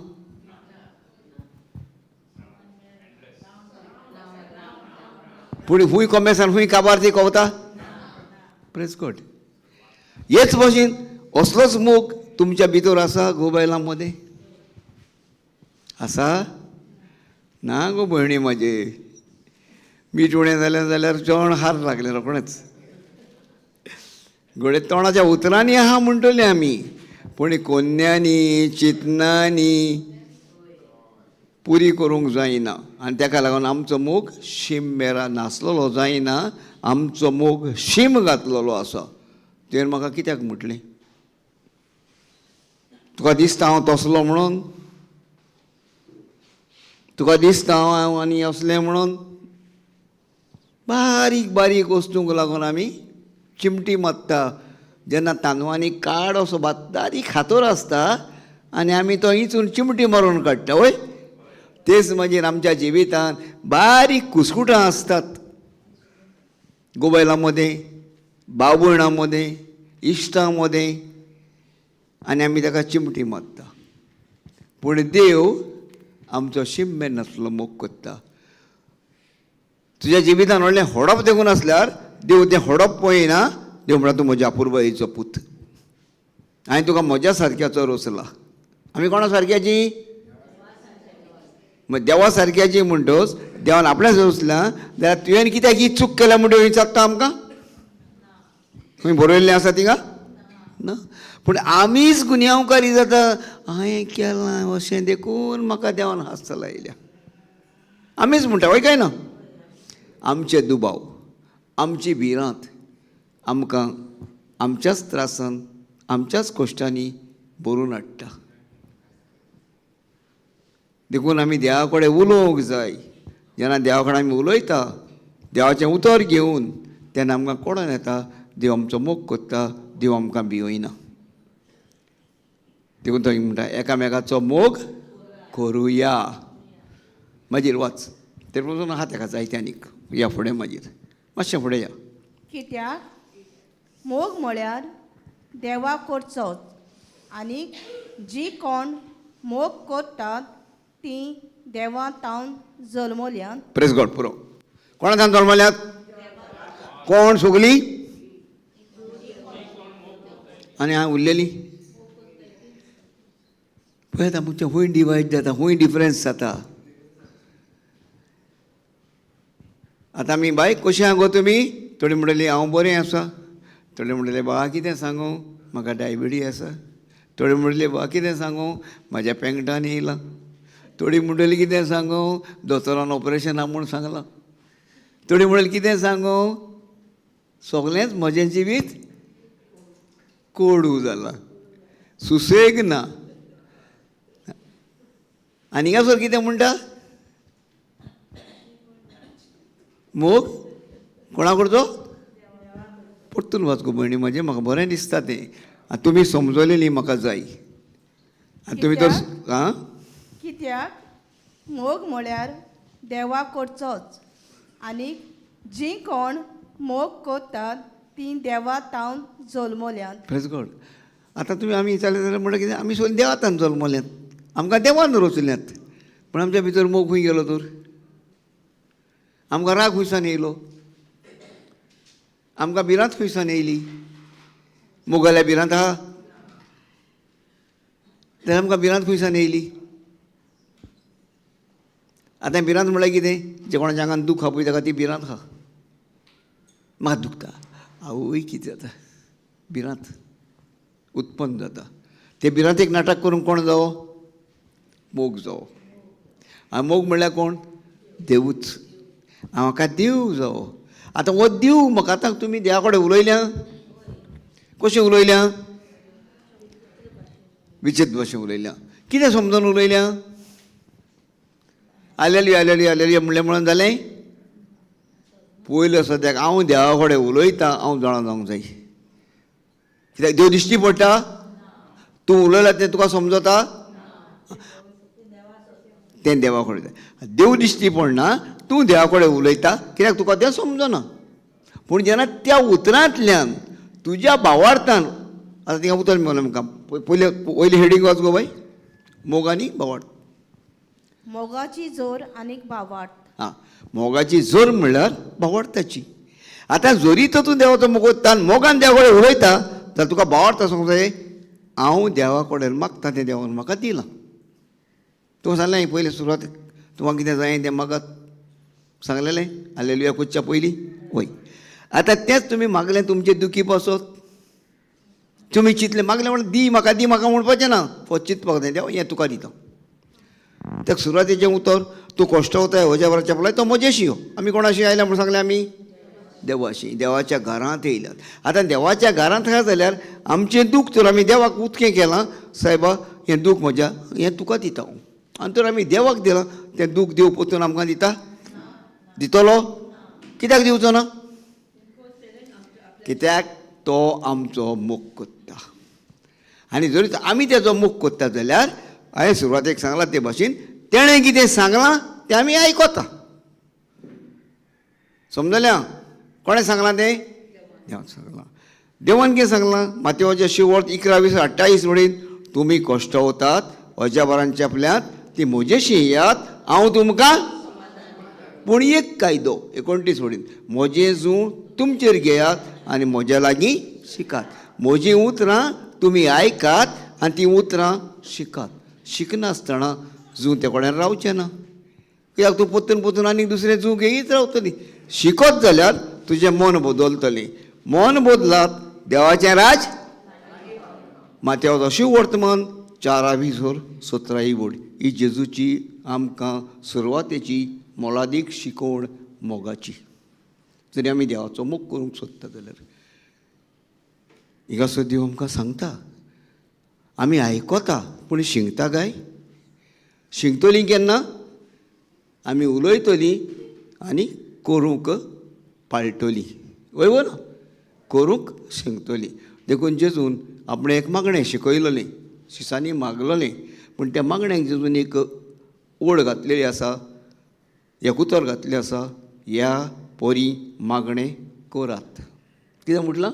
पूण खूंय कोमेसान खूंय काबार ती कोवता. प्रेज गॉड. हेच भशेन असलोच मोग तुमच्या भितर आसा गो बायलां मदें आसा ना गो भयणी म्हाजे? मीठ उणें जालें जाल्यार जेवण हार लागलें रोखडेंच. घडये तोंडाच्या उतरांनी आहा म्हणटली आमी, पूण कोन्यांनी चिंतनांनी पुरी करूंक जायना. आनी ताका लागून आमचो मोग शीम मेरा नासलेलो जायना, आमचो मोग शीम घातलेलो आसा. तुवें म्हाका कित्याक म्हटलें? तुका दिसता हांव तसलो म्हणून? तुका दिसता हांव आनी असलें म्हणून? बारीक बारीक वस्तूंक लागून आमी चिमटी मारता. जेन्ना तांदवांनी काड असो बारीक हातोर आसता आनी आमी तो इंचून चिमटी मारून काडटा, वय? तेच मागीर आमच्या जिवितांत बारीक कुस्कुटां आसतात, गोबैलां मदें, भाव भयणां मदें, इश्टां मदें, आनी आमी ताका चिमटी मारता. पूण देव आमचो शिम्मे नासलो मोग करता. तुज्या जिवितान व्हडलें होडप देखून आसल्यार देव तें होडप पळयना. देव म्हणटा तूं म्हज्या अपुरबायेचो पूत, हांवें तुका म्हज्या सारक्याचो रोसला. आमी कोणा सारक्याची? मग देवा सारक्याची म्हणटोच देवान आपल्याच रोसला जाल्यार तुवें कित्याक ही चूक केल्या म्हणटा विचारता आमकां? खंय बरयल्लें आसा तिंगा ना. पूण आमीच गुन्यांवकारी जाता. हांवें केलां अशें देखून म्हाका देवान हास्त लायल्या, आमीच म्हणटा, हय काय ना? आमचे दुबाव, आमची भिरांत आमकां आमच्याच त्रासान, आमच्याच कश्टांनी भरून हाडटा. देखून आमी देवा कडेन उलोवंक जाय. जेन्ना देवा कडेन आमी उलयता, देवाचें उतर घेवन, तेन्ना आमकां कळोन येता देव आमचो मोग करता, देव आमकां भिवयना. देखून तो म्हणटा एकामेकाचो मोग करुया. मागीर वाच ते पसून आहा तेका जायते आनीक. या फुडें, मागीर मातशें फुडें या. कित्याक मोग म्हळ्यार देवा करचोच, आनी जी कोण मोग करतात ती देवा तावन जल्मल्यात. प्रेस गॉड. पुरो. कोणा तावन जल्मल्यात? कोण सगली आनी हांव उरलेली. पळयता आमचें खंय डिवायड जाता, खंय डिफरन्स जाता. आतां आमी बाय कशें आहा गो तुमी? थोडी म्हणटली हांव बरें आसा, थोडी म्हणटले बाबा कितें सांगू म्हाका डायबिटीज आसा, थोडी म्हणटली बाबा कितें सांगू म्हाज्या पेंगटान येयलां, थोडी म्हणटली कितें सांगू दोतोरान ऑपरेशन आहा म्हूण सांगलां, थोडी म्हणटली कितें सांगू सगळेंच म्हजें जिवीत कोडू जालां, सुसेग ना. आनी हांगासर कितें म्हणटा? मोग कोणा करचो? परतून वाच गो भयणी म्हजें, म्हाका बरें दिसता तें. आनी तुमी समजलेली म्हाका जाय. आनी तुमी तर आं कित्याक मोग म्हळ्यार देवा करचोच, आनी जी कोण मोग करतात ती देवा तावन जल्मल्यात. प्रेस गॉड. आतां तुमी आमी विचारलें जाल्यार म्हणटा कितें? आमी सगळीं देवातान जल्मल्यात, आमकां देवान रचल्यात, पूण आमच्या भितर मोग खंय गेलो तर? आमकां राग खंयसान येयलो? आमकां भिरांत खंयसान येयली? मोगाल्या भिरांत आहा जाल्यार आमकां भिरांत खंयसान येयली? आतां भिरांत म्हणल्यार कितें? जे कोणाच्या आंगान दूख आहा पळय ताका ती भिरांत आहा. म्हाका दुखता, आवय कितें जाता, भिरांत उत्पन्न जाता. ते भिरांतेक नाटक करूंक कोण जावो? मोग जावो. आनी मोग म्हणल्यार कोण? देवूच. म्हाका देव जावो. आतां हो देव म्हाका, आतां तुमी देवा कडेन उलयल्या? कशें उलयल्या? विचित्र भाशेन उलयल्या. कितें समजून उलयल्या? आलेली आलेली आलेली म्हणलें म्हणून जालें? पयलें सद्याक हांव देवा कडेन उलयतां, हांव जाणा जावंक जाय. कित्याक देव दिश्टी पडटा? तूं उलयला तें तुका समजता? तें देवा कडेन. देव दिश्टी पडना, तूं देवा कडेन उलयता कित्याक तुका तें समजना. पूण जेन्ना त्या उतरांतल्यान तुज्या भावार्थान, आतां थिंगा उतर मेळलें आमकां, पयलें वयलें हेडींग वाच गो बाय, मोग आनी भावार्थ. मोगाची जोर आनी भावार्थ. आं, मोगाची जोर म्हणल्यार भावार्थाची. आतां जोरी तर तूं देवाचो मोग कोत्ता आनी मोगान देवा कडेन उलयता जाल्यार तुका भावार्थ आसूंक जाय, हांव देवा कडेन मागता तें देवान म्हाका दिलां. तुका सांगलें हांवें पयलें सुरवात, तुका कितें जाय तें मागात. सांगलेलें हालेलुया कोच्च्या पयलीं वय. आतां तेंच तुमी मागलें तुमचे दुखी पासत, तुमी चिंतलें मागलें म्हणून दी म्हाका, दी म्हाका म्हणपाचें ना, फक्त चिंतपाक जाय देवा हें तुका दिता. तेका सुरवातेचें उतर तूं कश्टवताय म्हज्या बराबर चपलाय तो म्हजेशी यो. आमी कोणाशी आयल्या म्हूण सांगलें आमी देवाशी, देवाच्या घरांत येयल्यात. आतां देवाच्या घरांत आसा जाल्यार आमचें दूख तर आमी देवाक उदकें केलां, सायबा हें दूख म्हज्या हें तुका दिता हांव, आनी तर आमी देवाक दिलां तें दूख देव परतून आमकां दिता? दितलो? कित्याक दिवचो ना? कित्याक तो आमचो मोग कोत्ता. आनी जरी आमी तेजो मोग कोत्ता जाल्यार हांवें सुरवातेक सांगलां ते भाशेन तेणें कितें सांगलां तें आमी आयकता. समजलें? कोणें सांगलां तें? देवान सांगलां. देवान कितें सांगलां? मातेवाच्या शिवोर्त 11:20-28 म्हणीन तुमी कश्टवतात अजाबरान चेपल्यात ती म्हजेशी येयात हांव तुमकां. पूण एक कायदो 29 म्हणीन म्हजें जूं तुमचेर घेयात आनी म्हज्या लागीं शिकात, म्हजीं उतरां तुमी आयकात आनी तीं उतरां शिकात. शिकनासतना जूं ते कडेन रावचें ना, कित्याक तूं परतून परतून आनीक दुसरें जूं घेयत रावतली. शिकत जाल्यार तुजें मन बदलतलें, मन बदलात देवाचें राज. मात्याव अशी वर्तमान 4:20-17 वड ही जेजूची आमकां सुरवातेची मोलादीक शिकवण मोगाची. जरी आमी देवाचो मोग करूंक सोदता जाल्यार हिंगासर देव आमकां सांगता, आमी आयकता पूण शिंकता काय? शिंकतलीं केन्ना? आमी उलयतलीं आनी करूंक पाळटलीं, वय वो ना? करूंक शिंकतलीं. देखून जेजून आपणें एक मागणें शिकयलेलें, शिसांनी मागलेलें, पूण त्या मागण्याक जेजून एक ओळ घातलेली आसा, एक उतर घातलें आसा, ह्या पोरी मागणें कोरात. कितें म्हटलां?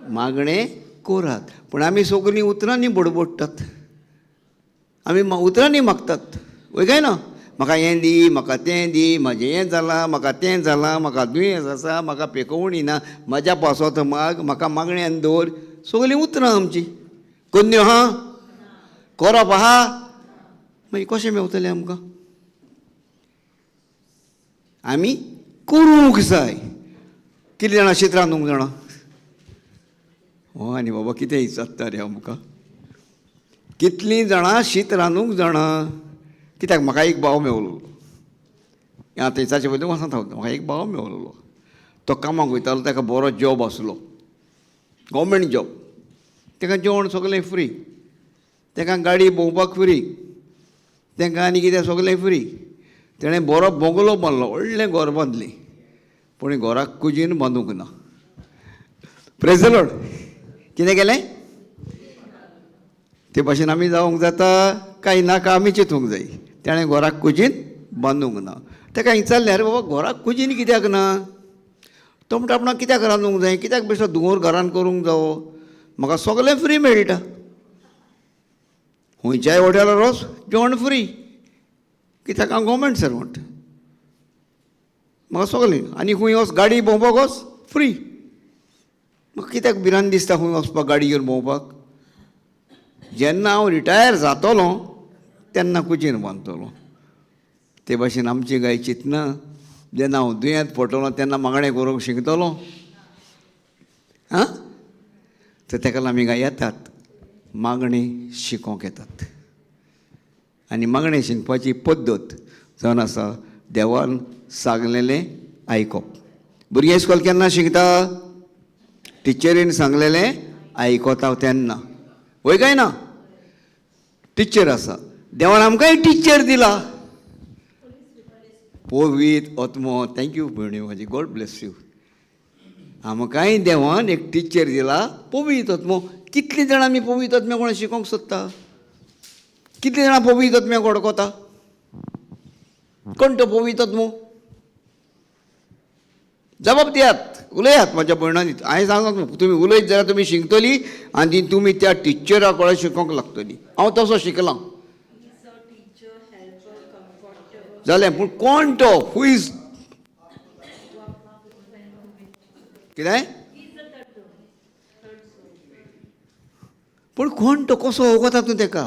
मागणें कोरात. पूण आमी सगळीं उतरांनी बडबडटात, आमी उतरांनी मागतात, वय काय ना? म्हाका हें दी, म्हाका तें दी, म्हाजें हें जालां, म्हाका तें जालां, म्हाका दुयेंस आसा, म्हाका पेकोवणी ना, म्हाज्या पासत माग, म्हाका मागण्यान दवर. सगळीं उतरां आमचीं. कोन्न्यो आहा, कोरप आहा, मागीर कशें मेवतलें आमकां? आमी करूंक जाय. कितलीं जाणां शीत रांदूंक जाणां? हो आनी बाबा कितें विचारता रे आमकां? कितलीं जाणां शीत रांदूंक जाणां? कित्याक म्हाका एक भाव मेवलो, आतां विचारचे पयलीं वचत हांव, म्हाका एक भाव मेवलो, तो कामाक वयतालो, ताका बरो जॉब आसलो, गव्हर्मेंट जॉब, ताका जेवण सगळें फ्री, ताका गाडी भोंवपाक फ्री, तांकां आनी कितें सगळें फ्री. तेणें बरो बंगलो बांदलो, व्हडलें घर बांदलें, पूण घराक कुजीन बांदूंक ना. Praise the Lord. कितें केलें? ते भाशेन आमी जावंक जाता काय नाका आमी चिंतूंक जाय. तेणें घराक कुजीन बांदूंक ना. ताका विचारलें, आरे बाबा घराक कुजीन कित्याक ना? तो म्हणटा आपणाक कित्याक रांदूंक जाय, कित्याक बेश्टो धुंवर घरान करूंक जावो, म्हाका सगळें फ्री मेळटा, खंयच्याय हॉटेलार वच जेवण फ्री, कित्याक हांव गव्हर्मेंट सर्वंट, म्हाका सगळें, आनी खंय वच गाडी भोंवपाक वच फ्री, म्हाका कित्याक भिरांत दिसता खंय वचपाक गाडी घेवन भोंवपाक? जेन्ना हांव रिटायर जातलो तेन्ना कुजीन बांदतलो. ते भाशेन आमची गाय चिंतना जेन्ना हांव दुयेंत पडटलो तेन्ना मागणें करूंक शिकतलो. आं, तर ताका लागून आमी गाय येतात मागणें शिकोवंक येतात. आनी मागणें शिकपाची पद्दत जावन आसा देवान सांगलेलें आयकप. भुरगीं इस्कोल केन्ना शिकता? टिचरीन सांगलेलें आयकता तेन्ना, वय काय ना? टिचर आसा, देवान आमकांय टिचर दिला. पवित्र आत्मो, thank you भयणी म्हाजी, गॉड ब्लेस you. आमकांय देवान एक टिचर दिला, पवित्र आत्मो. कितलीं जाणां आमी पवित्र आत्म्या कोणा शिकोवंक सोदता? कितलीं जाणां पवित्र आत्म्याक वळखता? कोण तो पवित्र आत्मो? जबाब दियात, उलयात म्हाज्या भयणांनी. हांवें सांगलां तुमी उलयत जाल्यार तुमी शिकतली आनी तुमी त्या टिचरा कडेन शिकोवंक लागतली. हांव तसो शिकलां जालें, पूण कोण तो? हू is कितें? पूण कोण तो? कसो वळखता तूं तेका?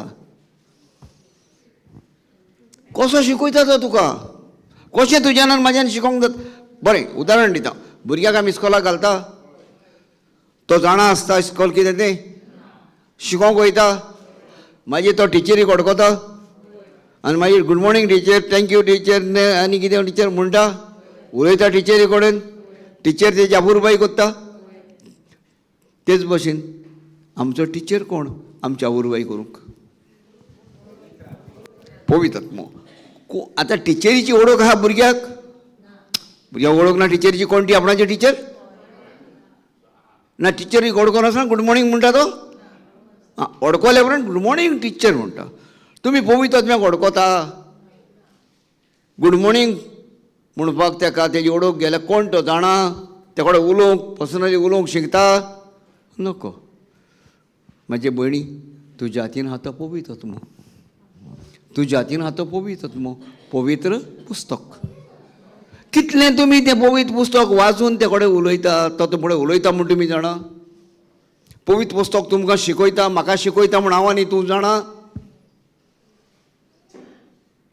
कसो शिकयता तो तुका? कशें तुज्यान आनी म्हाज्यान शिकोंक जाता? बरें उदाहरण दिता, भुरग्याक आमी इस्कोलाक घालता, तो जाणा आसता इस्कोल कितें तें, शिकोंक वयता, मागीर तो टिचरीक वडकता आनी मागीर good morning teacher, thank you teacher आनी कितें टिचर म्हणटा, उलयता टिचरी कडेन, टिचर तेजी अपुरबाय करता. तेच भशेन आमचो टिचर कोण आमची अपुरबाय करूंक? पवित्र आत्मो. आतां टिचरीची ओळख आहा भुरग्याक? भुरग्याक ओळख ना टिचरीची? कोण ती आपणाची टिचर ना? टिचरीक वळखून आसना गुड मॉर्निंग म्हणटा तो? आं, वळखले उपरांत गुड मॉर्निंग टिचर म्हणटा. तुमी पवित्र आत्म्याक वळखता? गुड मॉर्निंग म्हणपाक तेका तेजी ओळख गेल्या? कोण तो जाणा? ते कडेन उलोवंक, पर्सनली उलोवंक शिकता? नको. म्हाजे भयणी, तुज्या हातीन आहा तो पवित्र आत्मो, तुज्या हातीन आहा तो पवित्र आत्मो, पवित्र पुस्तक. कितलें तुमी तें पवित्र पुस्तक वाचून ते कडेन उलयता, तो तुमचे उलयता म्हूण तुमी जाणा? पवित्र पुस्तक तुमकां शिकयता, म्हाका शिकयता म्हूण हांव आनी तूं जाणा?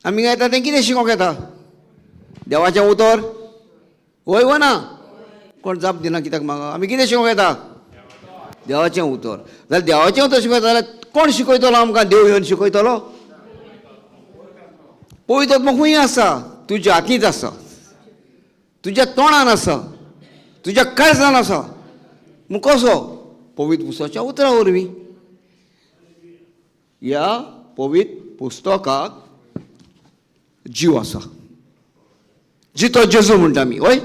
आमी येता तें कितें शिकोंक येता? देवाचें उतर वय वो ना? कोण जाप दिना कित्याक म्हाका? आमी कितें शिकोंक येता? देवाचें उतर. जाल्यार देवाचें उतर शिकयता जाल्यार कोण शिकयतलो आमकां? देव येवन शिकयतलो? पवित्र आत्मो खंय आसा? तुज्या हातींत आसा, तुज्या तोंडान आसा, तुज्या काळजान आसा. म्हूण कसो? पवित्र पुस्तकाच्या उतरा वरवीं. ह्या पवित्र पुस्तकाक जीव आसा, जितो जेजू म्हणटा आमी, हय?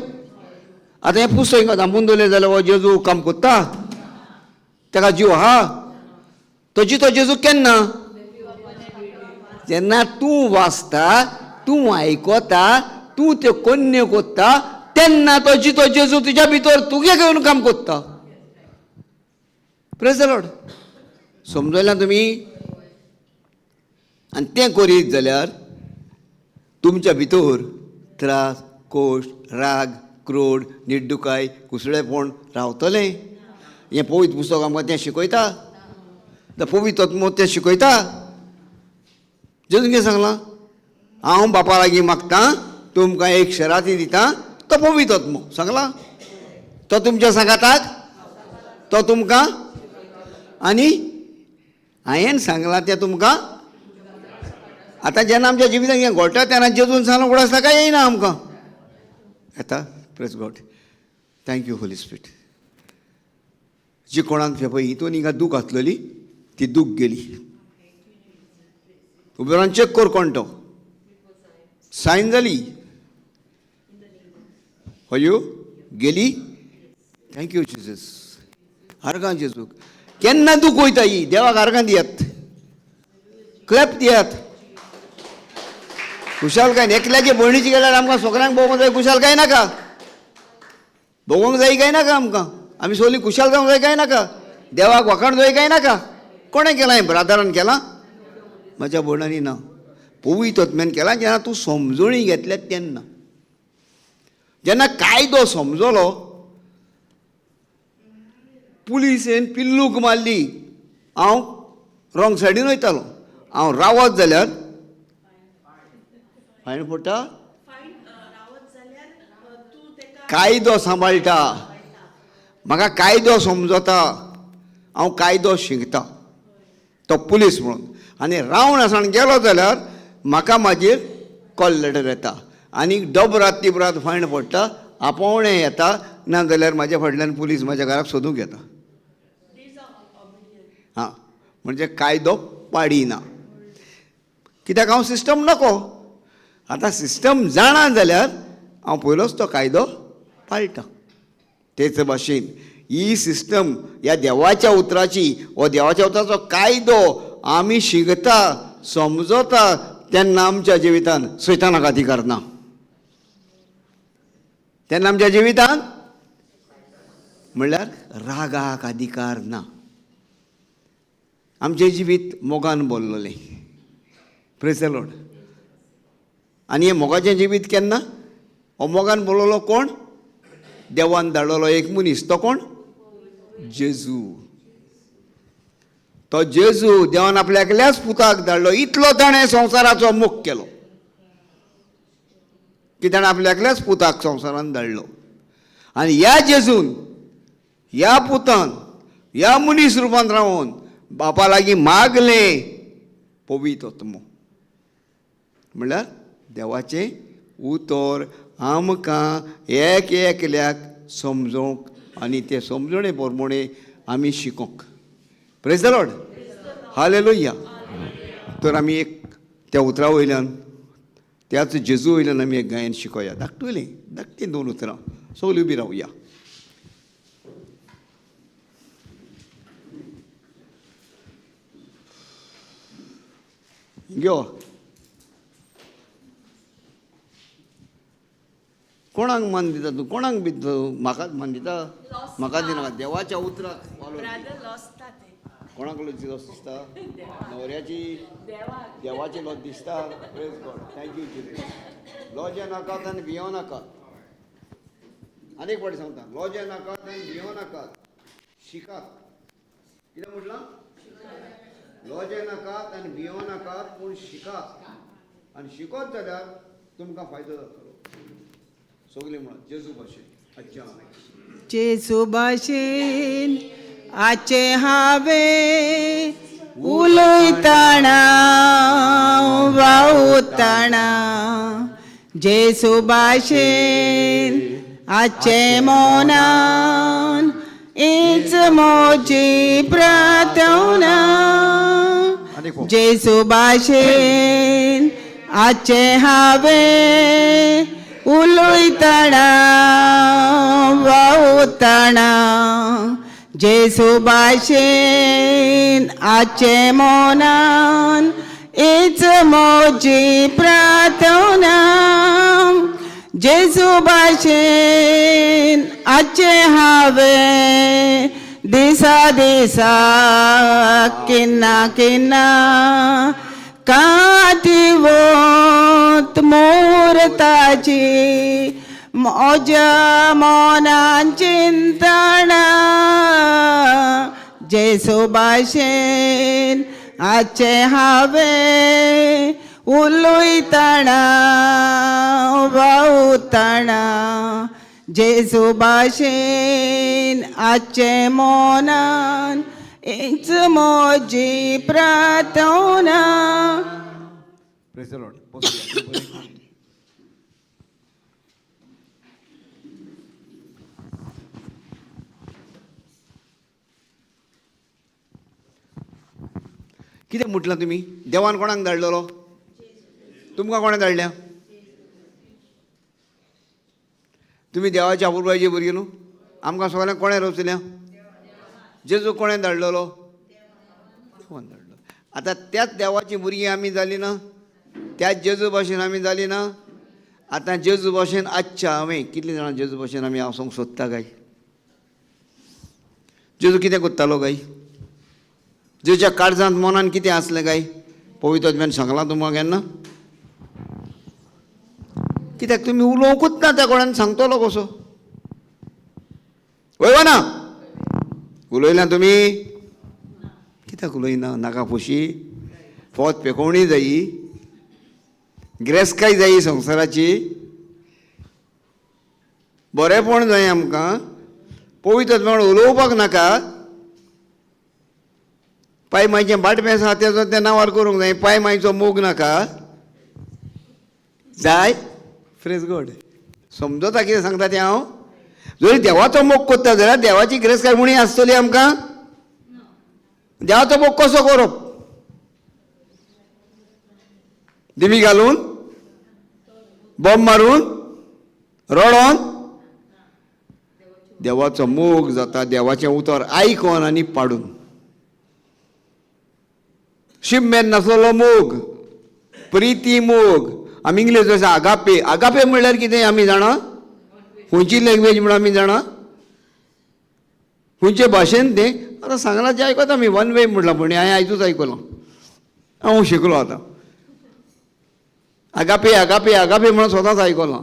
आतां हें पुस्तक हिंगा धांपून दवरलें जाल्यार हो जेजू काम कोत्ता? ताका जीव आहा? तो जितो जेजू केन्ना? जेन्ना तूं वाचता, तूं आयकता, तूं त्यो कोन्न्यो कोत्ता, तेन्ना तो जितो जेजू तुज्या भितर तुगे घेवन काम कोत्ता. Praise the Lord. समजल्या तुमी? आनी तें करीत जाल्यार तुमच्या भितर त्रास, कोश, राग, क्रोड, निड्डुकाय, कुसळेपण रावतलें? हें पवित्र पुस्तक आमकां तें शिकयता. पवित्र आत्मो तें शिकयता. जेजून कितें सांगलां? हांव बापा लागीं मागतां, तुमकां एक शराती दिता, तो पवित्र आत्मो. सांगलां? तो तुमच्या सांगाताक, तो तुमकां आनी हांवें सांगलां तें तुमकां. आतां जेन्ना आमच्या जिवितांत हें घडटा तेन्ना जेजून सांगलां उगडास काय येयना आमकां? येता. Praise God. Thank you Holy Spirit. जी कोणाक पळय हितून हिंगा दूख आसलेली ती दूख गेली. उपरांत चॅक कर कोण तो, सायन जाली, हयो गेली. Thank you Jesus. आर्गां जेजूक. केन्ना दूख वयता ही? देवाक आर्गां दियात, क्लॅप दियात. खुशालकाय एकल्याचे भयणीची गेल्यार आमकां सगळ्यांक भोगोंक जाय. खुशालकाय नाका, भोगोंक जाय काय नाका आमकां? आमी सगळीं खुशाल जावंक जाय काय नाका? देवाक वाखाण जाय काय नाका? कोणें केलां हें? ब्रादरान केलां? म्हाज्या भयणांनी ना, पवित्र आत्म्यान केलां. जेन्ना तूं समजणी घेतल्या तेन्ना, जेन्ना कायदो समजलो. पुलिसेन पिल्लूक मारली, हांव रॉंग सायडीन वयतालो, हांव रावत जाल्यार फायन पडटा. कायदो सांबाळटा, म्हाका कायदो समजता, हांव कायदो शिकता तो पुलीस म्हणून. आनी रावन आसन गेलो जाल्यार म्हाका मागीर कॉल लेटर येता आनी डबरात तिबरात फायन पडटा, आपोवणें येता, ना जाल्यार म्हाज्या फाटल्यान पुलीस म्हाज्या घराक सोदूंक येता. हां, म्हणजे कायदो पाडिना. कित्याक? हांव सिस्टम नको. आतां सिस्टम जाणा जाल्यार हांव पयलोच तो कायदो पाळटा. तेच भाशेन ही सिस्टम ह्या देवाच्या उतराची, हो देवाच्या उतराचो कायदो आमी शिकता, समजता, तेन्ना आमच्या जिवितान सैतानाक अधिकार ना. तेन्ना आमच्या जिवितान म्हणल्यार रागाक अधिकार ना. आमचें जिवीत मोगान बोल्लोलें. Praise the Lord. आनी हें मोगाचें जिवीत केन्ना? हो मोगान बोललो कोण? देवान धाडलेलो एक मनीस. तो कोण? जेजू. तो जेजू देवान आपल्या एकल्याच पुताक धाडलो, इतलो ताणें संवसाराचो मोग केलो. की ताणें आपल्या एकल्याच पुताक संवसारान धाडलो आनी ह्या जेजून, ह्या पुतान, ह्या मनीस रुपान रावन बापा लागीं मागलें पवित्र आत्मो, म्हणल्यार देवाचें उतर आमकां एक एकल्याक समजोवंक आनी ते समजणे प्रमाणे आमी शिकोंक. Praise the Lord, hallelujah. तर आमी एक त्या उतरा वयल्यान, त्याच जेजू वयल्यान आमी एक गायन शिकोया. धाकटुलें धाकटीं दोन उतरां, सगळीं उबी रावया. यो कोणाक मान दिता तूं? कोणाक बी म्हाकाच मान दिता? म्हाका दिनाका. देवाच्या उतराक. कोणाक लॉस दिसता? न्हवऱ्याची, देवाची लॉस दिसता. Praise God, thank you Jesus. लॉजे नाकात आनी भियो नाकात. आनीक फावटी सांगता, लॉजे नाकात आनी भियो नाकात, शिकात. कितें म्हटलां? लॉजे नाकात आनी भियो नाकात, पूण शिकात. आनी शिकत जाल्यार तुमकां फायदो जातलो. सगळीं म्हणा, जेजू भाशेन आजचें हांवें. जेजू भाशेन आचे हांवें उलयतना वावुरतना, जेजू भाशेन आचे मनान हीच म्हजी प्रार्थना. जेजू भाशेन आचे हांवें उलयतना वावुरतना, जेजू भाशेन आचे मनान हीच म्हजी प्रार्थना. जेजू भाशेन आचे हांवें दिसा दिसा केन्ना केन्ना कातिवत मोरताची म्हज्या मनान चिंतना. जेजू भाशेन आचे हांवें उलयतना वावुरतना, जेजू भाशेन आचे मनान हीच म्हजी प्रार्थना. Praise the Lord. बसूया. कितें म्हटलां तुमी? देवान कोणाक धाडलेलो? तुमकां कोणें धाडल्या? तुमी देवाच्या अपुरबायची भुरगीं न्हू? आमकां सगळ्यांक कोणें रचल्या? जेजू कोणें धाडलेलो? देवान धाडलो. आतां त्याच देवाची भुरगीं आमी जालीं ना? त्याच जेजू भाशेन आमी जालीं ना? आतां जेजू भाशेन आजच्या हांवें कितलीं जाणां जेजू भाशेन आमी वचोंक सोदता काय? जेजू कितें करतालो काय? जेजूच्या काळजांत मनान कितें आसलें काय? पवित्र आत्म्यान सांगलां तुमकां केन्ना? कित्याक तुमी उलोवंकूच ना त्या कोणान सांगतलो कसो? वय ना उलयना तुमी? कित्याक उलयना? नाका खोशी फौज पेकोवणी जायी, गिरेस्तकाय जायी संवसाराची, बरेंपण जाय आमकां. पवित्र आत्म्या उलोवपाक नाका. पाय मायचें बाटमें आसा तेजो तें नांवार करूंक जाय. पाय मायचो मोग नाका जाय. Praise God. समजता कितें सांगता तें हांव? जरी देवाचो मोग करता जाल्यार देवाची गिरेस्तकाय उणी आसतली आमकां? देवाचो मोग कसो करप? दिमी घालून, बॉम्ब मारून, रडोन? देवाचो मोग जाता देवाचें उतर आयकोन आनी पाडून. शिममेन नासलेलो मोग, प्रिती मोग. आमी इंग्लीश आसा आगापे. आगापे म्हणल्यार कितें आमी जाणा? खंयची लँग्वेज म्हण आमी जाणा? खंयचे भाशेन तें आतां सांगलां जें आयकता आमी. वन वे म्हटलां पूण हांवें आयजूच आयकलां, हांव शिकलो आतां. आगापे आगापे आगापे म्हणून स्वताच आयकलां.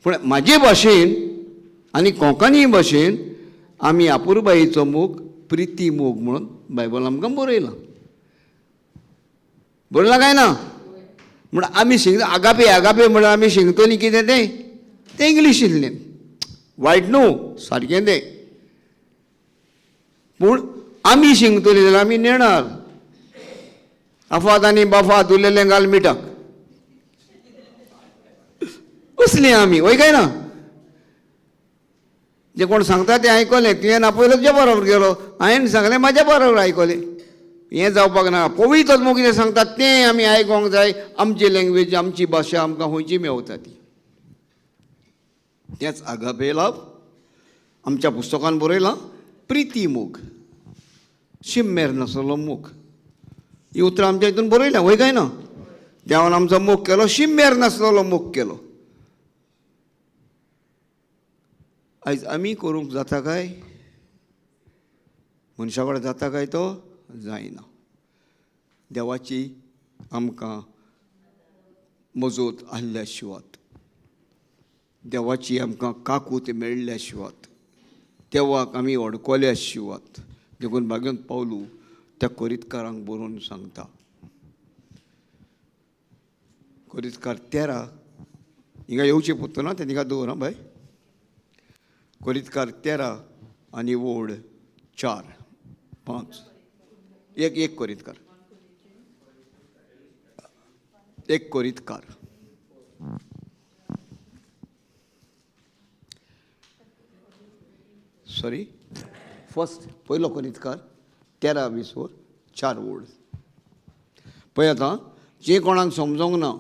पूण म्हाजे भाशेन आनी कोंकणी भाशेन आमी अपुरबायेचो मोग, प्रिती मोग म्हणून बायबल आमकां बरयलां. बरयलां काय ना? म्हण आमी शिंग आगापे आगापे म्हणल्यार आमी शिंगतलीं कितें तें तें इंग्लिशींतलें वायट न्हू, सारकें तें. पूण आमी शिंगतलीं जाल्यार आमी नेणार. आफात आनी बाफात उरलेलें घाल मिठाक, असलीं आमी, वय काय ना? जे कोण सांगता तें आयकलें, तुवें आपयलो तुज्या बरोबर गेलो, हांवें सांगलें म्हाज्या बरोबर आयकलें. हें जावपाक ना. पवित्र आत्मो कितें सांगता तें आमी आयकोंक जाय. आमची लँग्वेज, आमची भाशा आमकां खंयची मेवता ती. तेंच आगापे लाभ आमच्या पुस्तकान बरयलां, प्रिती मोग, शिम्मेर नासलो मोग. ही उतरां आमच्या हितून बरयल्या, वय काय ना? देवान आमचो मोग केलो, शिम्मेर नासलेलो मोग केलो. आयज आमी करूंक जाता काय? मनशा कडेन जाता काय? तो जायना. देवाची आमकां मजत आहल्या शिवात, देवाची आमकां काकूत मेळ्ळ्या शिवात, देवाक आमी अडकल्या शिवात. देखून भाग्योन पावलू त्या कोरितकारांक बरोवन सांगता, कोरितकार 13, हिंगा येवचें पडटना तें हिंगा दवर आं बाय. कोरितकार 13 आनी ओड 4 5 एक एक कोरितकार, एक कोरितकार. सॉरी, फर्स्ट पयलो कोरितकार 13 20 4 ओड. पळय आतां, जे कोणाक समजोंक ना,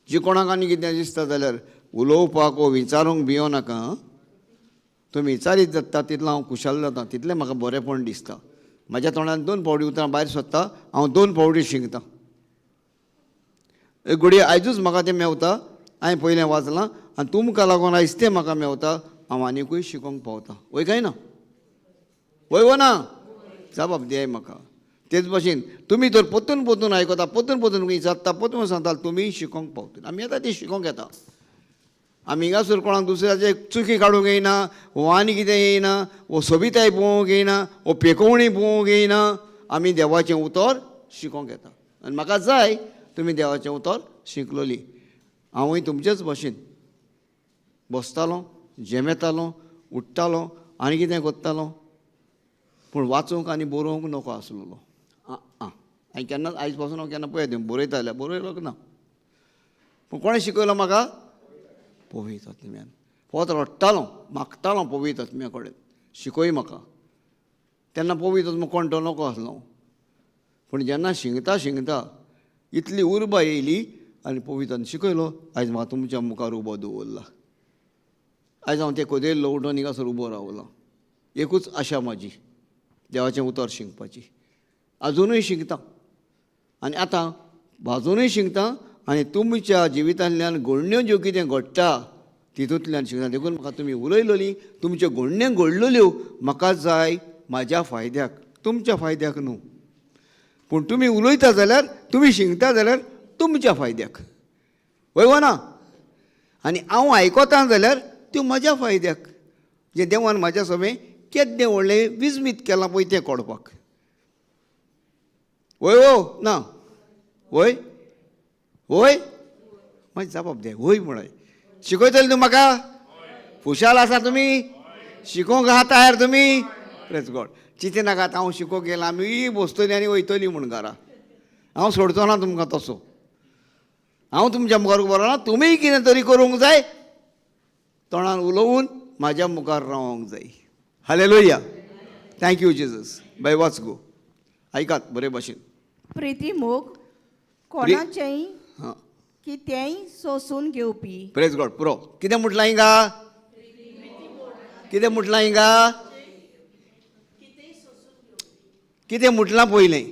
जे कोणाक आनी कितें दिसता जाल्यार उलोवपाक वो विचारूंक भियो नाका. तुमी विचारीत जाता तितलो हांव खुशाल जाता, तितलें म्हाका बरेंपण दिसता. म्हाज्या तोंडान 2 फावटी उतरां भायर सोदता, हांव 2 फावटी शिंकतां. एक घडये आयजूच म्हाका तें मेवता, हांवें पयलें वाचलां आनी तुमकां लागून आयज तें म्हाका मेवता, हांव आनिकूय शिकोंक पावता. वय काय ना? वय वो ना? जबाब दियाय म्हाका. तेच भाशेन तुमी तर परतून परतून आयकता, परतून परतून विचारता, परतून सांगता, तुमीय शिकोंक पावतली. आमी येता ती शिकोंक येता. आमी हिंगासर कोणाक दुसऱ्याचे चुकी काडूंक येयना, वो आनी कितें येयना, वो सोबिताय पळोवंक येयना, वो पेकोवणी पळोवंक येयना. आमी देवाचें उतर शिकोंक येता. आनी म्हाका जाय तुमी देवाचें उतर शिकलोली. हांवूय तुमचेच भाशेन बसतालो, जेमेतालो, उठ्ठालो आनी कितें करतालो, पूण वाचूंक आनी बरोवंक नको आसलेलो. आं आं हांवें केन्ना आयज पासून हांव केन्ना पळयत बरयता जाल्यार बरयलो ना. पूण कोणें शिकयलो म्हाका? पवित्र आत्म्यान. फकत रडटालो, मागतालो पवित्र आत्म्या कडेन, शिकय म्हाका. तेन्ना पवित्र आत्मो कोण तो नको आसलो. पूण जेन्ना शिंगता शिंगता इतली उर्बा येयली आनी पवित्रान शिकयलो, आयज म्हाका तुमच्या मुखार उबो दवरला. आयज हांव ते कोदेल्लो उठोन हिंगासर उबो रावलां. एकूच आशा म्हाजी, देवाचें उतर शिंकपाची. आजुनूय शिंकता आनी आतां बाजुनूय शिंकता आनी तुमच्या जिवितांतल्यान घडण्यो ज्यो कितें घडटा तितूंतल्यान शिकता. देखून म्हाका तुमी उलयलोली, तुमच्यो घडण्यो घडलेल्यो म्हाका जाय म्हाज्या फायद्याक, तुमच्या फायद्याक न्हू. पूण तुमी उलयता जाल्यार, तुमी शिंकता जाल्यार तुमच्या फायद्याक, वय वो ना? आनी हांव आयकता जाल्यार त्यो म्हज्या फायद्याक, जें देवान म्हाज्या समें केद्दें व्हडलें विजमीत केलां पळय तें कोडपाक. वय वो ना? वय वय मागीर जाप दे, वय म्हळ्यार शिकयतले तूं म्हाका? खुशाल आसा तुमी? शिकोवंक आहा तयार तुमी? प्रेज गॉड. चिंते नाकात, हांव शिकोवंक गेला, आमी बसतली आनी वयतली म्हूण घरा. हांव सोडचो ना तुमकां तसो. हांव तुमच्या मुखार उबो रावना, तुमीय कितें तरी करूंक जाय, तोंडान उलोवन म्हाज्या मुखार रावोंक जाय. हालेलुया. Thank you Jesus. बाय वाच गो. आयकात बरे भाशेन. प्रिती मोग कोणाचेंय हां कितेंय सोंसून घेवपी. प्रेज गॉड. पुरो. कितें म्हटलां हिंगा? कितें म्हटलां हिंगा? कितें म्हटलां पयलें?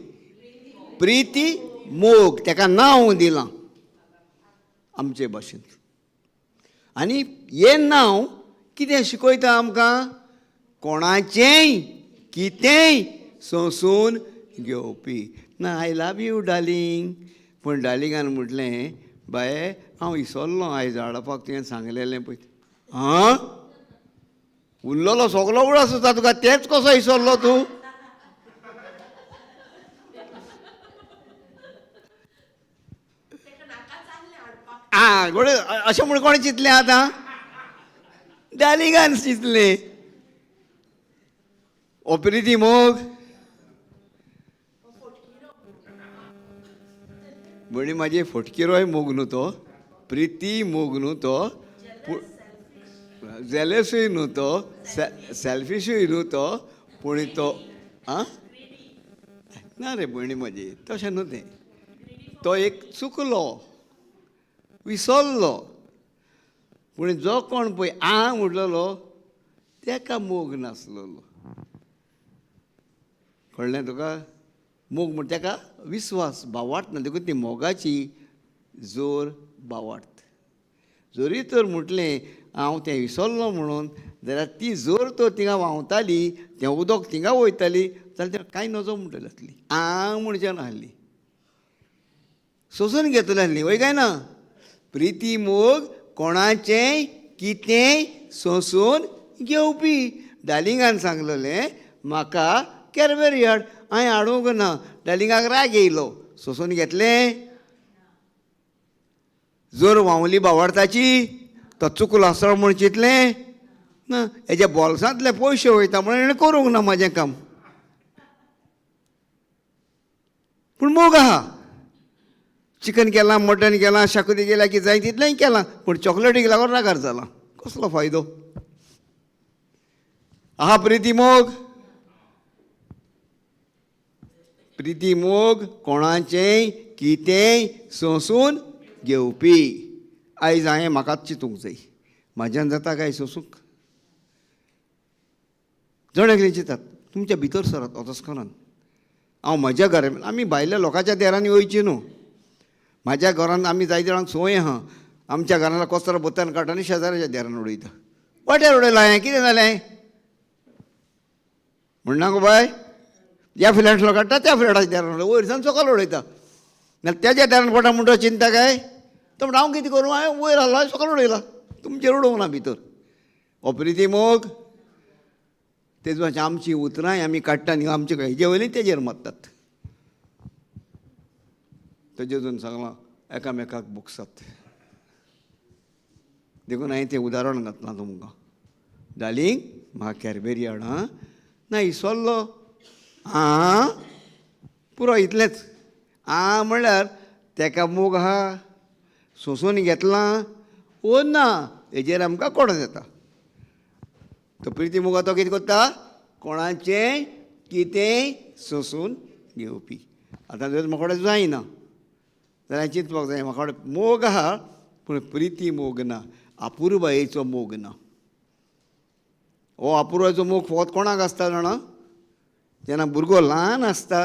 प्रिती मोग, तेका नांव दिलां आमचे भाशेन. आनी हें नांव कितें शिकयता आमकां? कोणाचेंय कितेंय सोंसून घेवपी. ना I love you darling, पूण डार्लिंगान म्हटलें बाये हांव इसरलो आयज हाडपाक तुवें सांगलेलें पळय. आं, उरलेलो सगलो उडास आसता तुका, तेंच कसो इसरलो तूं? आं गोड अशें म्हूण कोणें चिंतलें आतां? डार्लिंगान चिंतलें. हो प्रिती मोग म्हणी म्हाजे फटकिरोय मोग न्हू तो, प्रिती मोग न्हू तो, जेलसूय न्हू तो, सेल्फिशूय न्हू तो, पूण तो आं ना रे भयणी म्हजी तशें न्हू तें. तो एक चुकलो, विसरलो, पूण जो कोण पळय आं म्हणलेलो तेका मोग नासलेलो. कळ्ळें तुका? मोग म्हण तेका विस्वास भावार्थ ना, देखून ती मोगाची जोर भावार्थ. जरी तर म्हटलें हांव तें विसरलो म्हणून, जाल्यार ती जोर तर थिंगा व्हांवताली, तें उदक थिंगा वयताली, जाल्यार कांय नजो म्हणटली आसली, आं म्हणचें नासली, सोंसून घेतली आसली, वय काय ना? प्रिती मोग कोणाचें कितेंय सोंसून घेवपी. डार्लिंगान सांगलेलें म्हाका कॅरबेरी हाड, हांवें हाडूंक ना, डार्लिंगाक राग येयलो, सोंसून घेतलें. जोर व्हांवली बावडताची, तो चुकलो आसलो म्हूण चिंतलें ना, हेज्या बोल्सांतले पयशे वयता म्हणून हेणें करूंक ना म्हाजें काम. पूण मोग आहा, चिकन केलां, मटन केलां, शाकुती केल्या, की जाय तितलेंय केलां, पूण चॉकलेटीक लागून रागार जाला, कसलो फायदो? आहा प्रिती मोग. प्रिती मोग कोणाचेंय कितेंय सोंसून घेवपी. आयज हांवें म्हाकाच चिंतूंक जाय, म्हाज्यान जाता काय सोंसूंक? जण एकले चिंतात, तुमच्या भितर सरात अतस्करान. हांव म्हज्या घरा, आमी भायल्या लोकांच्या देरांनी वयची न्हू, म्हाज्या घरान आमी जायते जाणांक संवय आहा, आमच्या घरान कचरो बोतान काडटा आनी शेजाऱ्याच्या देरान उडयता. वाट्यार उडयला हांवें, कितें जालें म्हणना गो बाय? ह्या फ्लॅटलो काडटा, त्या फ्लॅटाच्या देरान उडयता, वयर सावन सकयल उडयता, नाल्यार तेज्या देरान पडटा म्हणटा चिंता काय? तो म्हणटा हांव कितें करूं, हांवें वयर हाडलो, हांवें सकयल उडयला, तुमचेर उडोवंक ना भितर. हो प्रिती मोग. तेच भाशेन आमचीं उतरांय आमी काडटा न्ही, आमचे हेजे वयली तेजेर मारतात. तेजेजून सांगलां एकामेकाक भोगसात. देखून हांवें तें उदाहरण घातलां तुमकां. डार्लिंग म्हाका कॅरबेरी हाड आं, ना इसल्लो आं पुरो इतलेंच. आं म्हणल्यार तेका मोग आहा, सोंसून घेतलां ओ ना, हेजेर आमकां कोणोन येता. तो प्रिती मोगा तो कितें करता? कोणाचें कितेंय सोंसून घेवपी. आतां जर म्हाका कडेन जायना जाल्यार चिंतपाक जाय, म्हाका कडेन मोग आहा पूण प्रिती मोग ना, आपुरबायेचो मोग ना. हो आपुरबायेचो मोग फकत कोणाक आसता जाणा? जेन्ना भुरगो ल्हान आसता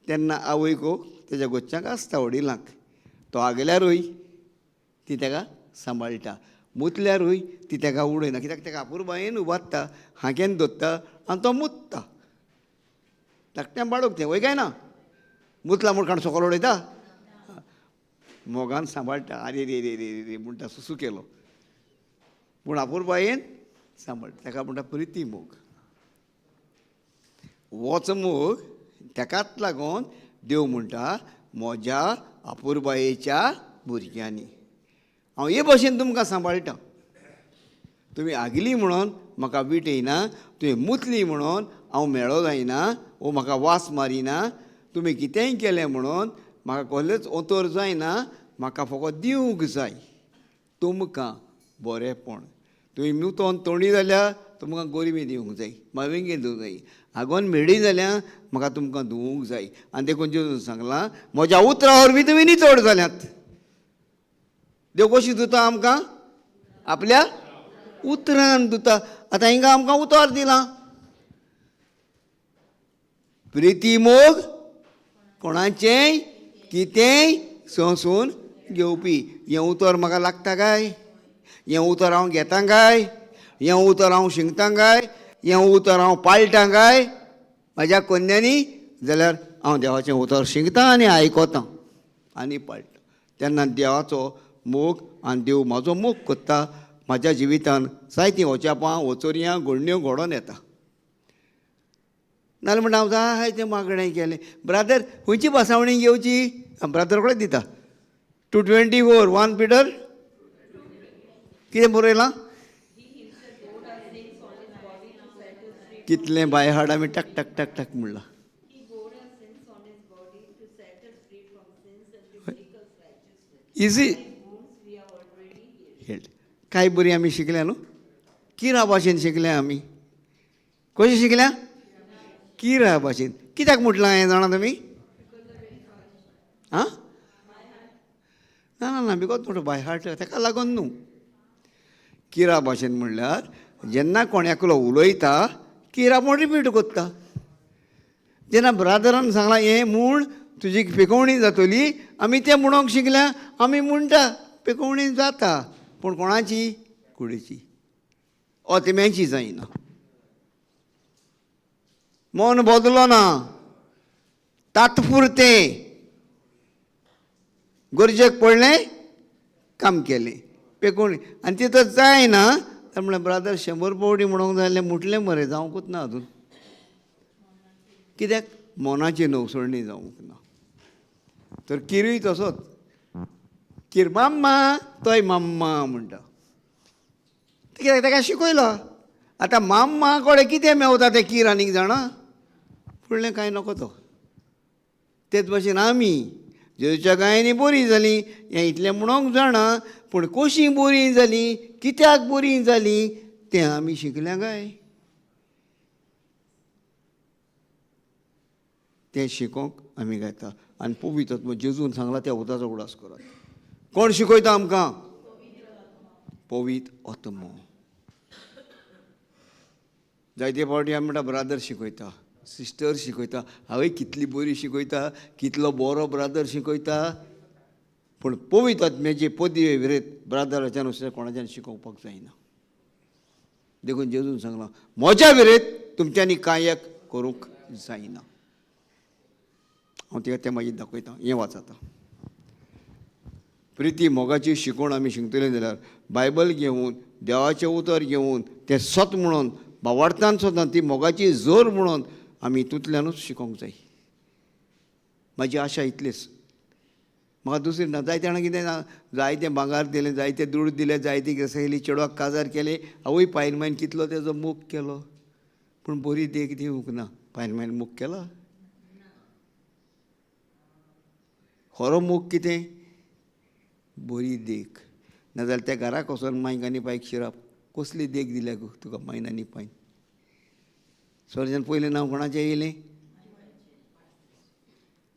तेन्ना आवयको तेज्या गोच्चाक आसता, वडिलांक. तो आगल्यारूय ती तेका सांबाळटा, मुतल्यारूय ती तेका उडयना, कित्याक तेका आपुरबायेन उबारता, हांकेन दोत्ता आनी तो मुतता. धाकट्यान बाळूक तें वय काय ना? मुतला म्हूण काण सकयल उडयता, मोगान सांबाळटा, आरे रे रे रे रे म्हणटा, सुसू केलो, पूण आपुरबायेन सांबाळटा. तेका म्हणटा प्रिती मोग. वच मोग तेकाच लागून देव म्हणटा म्हज्या आपुरबायेच्या भुरग्यांनी हांव हे भशेन तुमकां सांबाळटा. तुमी आगली म्हणून म्हाका वीट येयना, तुवें मुतली म्हणून हांव मेळो जायना, वो म्हाका वास मारिना, तुमी कितेंय केलें म्हणून म्हाका कसलेंच ओतोर जायना, म्हाका फकत दिवंक जाय तुमकां बरेंपण. तुमी मुतोन तोंडी जाल्यार तुमकां गोरवी दिवंक जाय, माविंगे दिवंक जाय, आगोन म्हेडी जाल्यार म्हाका तुमकां धुवूंक जाय. आनी देखून जेजून सांगलां म्हज्या उतरां वरवीं तुमी नितळ जाल्यात. देव कशी धुता आमकां? आपल्या उतरान धुता. आतां हिंगा आमकां उतर दिलां, प्रिती मोग कोणाचेंय कितेंय सोंसून घेवपी. हें उतर म्हाका लागता काय? हें उतर हांव घेता काय? हें उतर हांव शिंकता काय? हें उतर हांव पाळटा काय म्हाज्या कोन्यांनी? जाल्यार हांव देवाचें उतर शिंकता आनी आयकता आनी पाळटा. तेन्ना देवाचो मोग आनी देव म्हाजो मोग करता. म्हाज्या जिवितान जायतीं ओचापां ओचोरयां घडण्यो घडोवन येता. नाजाल्यार म्हणटा हांव जायतें मागणें केलें, ब्रादर खंयची बसावणी घेवची? ब्रादर कडेन दिता, 2:24 1 Peter कितें बरयलां? कितलें बाय हार्ट आमी टक टक टक टक म्हणलां. इजी काय बरी आमी शिकल्या न्हू, किरा भाशेन शिकल्या आमी. कशी शिकल्या? किरा भाशेन. कित्याक म्हटलां हें जाणा तुमी? आं, ना ना ना, because not by heart, ताका लागून न्हू. किरा भाशेन म्हणल्यार जेन्ना कोण एकलो उलयता किरा म्हण रिपीट करता. जेन्ना ब्रादरान सांगलां हें म्हूण तुजी पिकोवणी जातली, आमी तें म्हणोंक शिकल्या, आमी म्हणटा पिकोवणी जाता, पूण कोणाची? कुडीची, ओतम्याची जायना. मन बदलो ना, तात्पुरतें गरजेक पडलें काम केलें पेकोवणी, आनी ती तर जायना. तर म्हणलें ब्रादर 100 पावटी म्हणूंक जाय जाल्यार म्हटलें मरे जावंकूच ना अजून. कित्याक? मनाची नवसरणी जावंक ना. तर किरूय तसोच, कीर माम्मा तोय माम्मा म्हणटा. कित्याक? ताका शिकयलो. आतां माम्मा कडेन कितें मेवता तें कीर आनीक जाणा, फुडलें कांय नको तो. तेच भाशेन आमी जेजूच्या गायांनी बरीं जालीं हें इतलें म्हणोंक जाणा, पूण कशीं बरीं जालीं, कित्याक बरीं जालीं तें आमी शिकल्या काय? तें शिकोवंक आमी घेता. आनी पवित्र आत्मो जेजून सांगला त्या उतराचो उगडास करात. कोण शिकयता आमकां? पवित्र आत्मो. जायते फावटी आमी म्हणटा ब्रादर शिकयता, सिस्टर शिकयता, हांवें कितली बरी शिकयता, कितलो बरो ब्रादर शिकयता, पूण पवित्र आत्म्याची पदवी विरेत ब्रादराच्यान दुसऱ्या कोणाच्यान शिकोवपाक जायना. देखून जेजून सांगलां म्हज्या विरेत तुमच्यांनी कांय एक करूंक जायना. हांव तिका तें मागीर दाखयता. हें वाच आतां. प्रिती मोगाची शिकवण आमी शिकतले जाल्यार बायबल घेवन, देवाचें उतर घेवन, तें सत म्हणून भावार्थान सुद्दां ती मोगाची जोर म्हणून आमी हितूंतल्यानूच शिकोवंक जाय. म्हाजी आशा इतलीच, म्हाका दुसरी ना. जायते जाणां कितें ना, जायतें भांगर दिलें, जायते दुडू दिले, जायती घसयली, चेडवाक काजार केलें, आवय पायन मायन कितलो तेजो मोग केलो, पूण बरी देख दिवंक ना. पायन मायन मोग केला? खरो मोग कितें? बरी देख. नाजाल्यार त्या घराक वचोन मायक आनी पायक शिरप, कसली देख दिल्या गो तुका मायन आनी पायन? सर्जन पयलें नांव कोणाचें येयलें?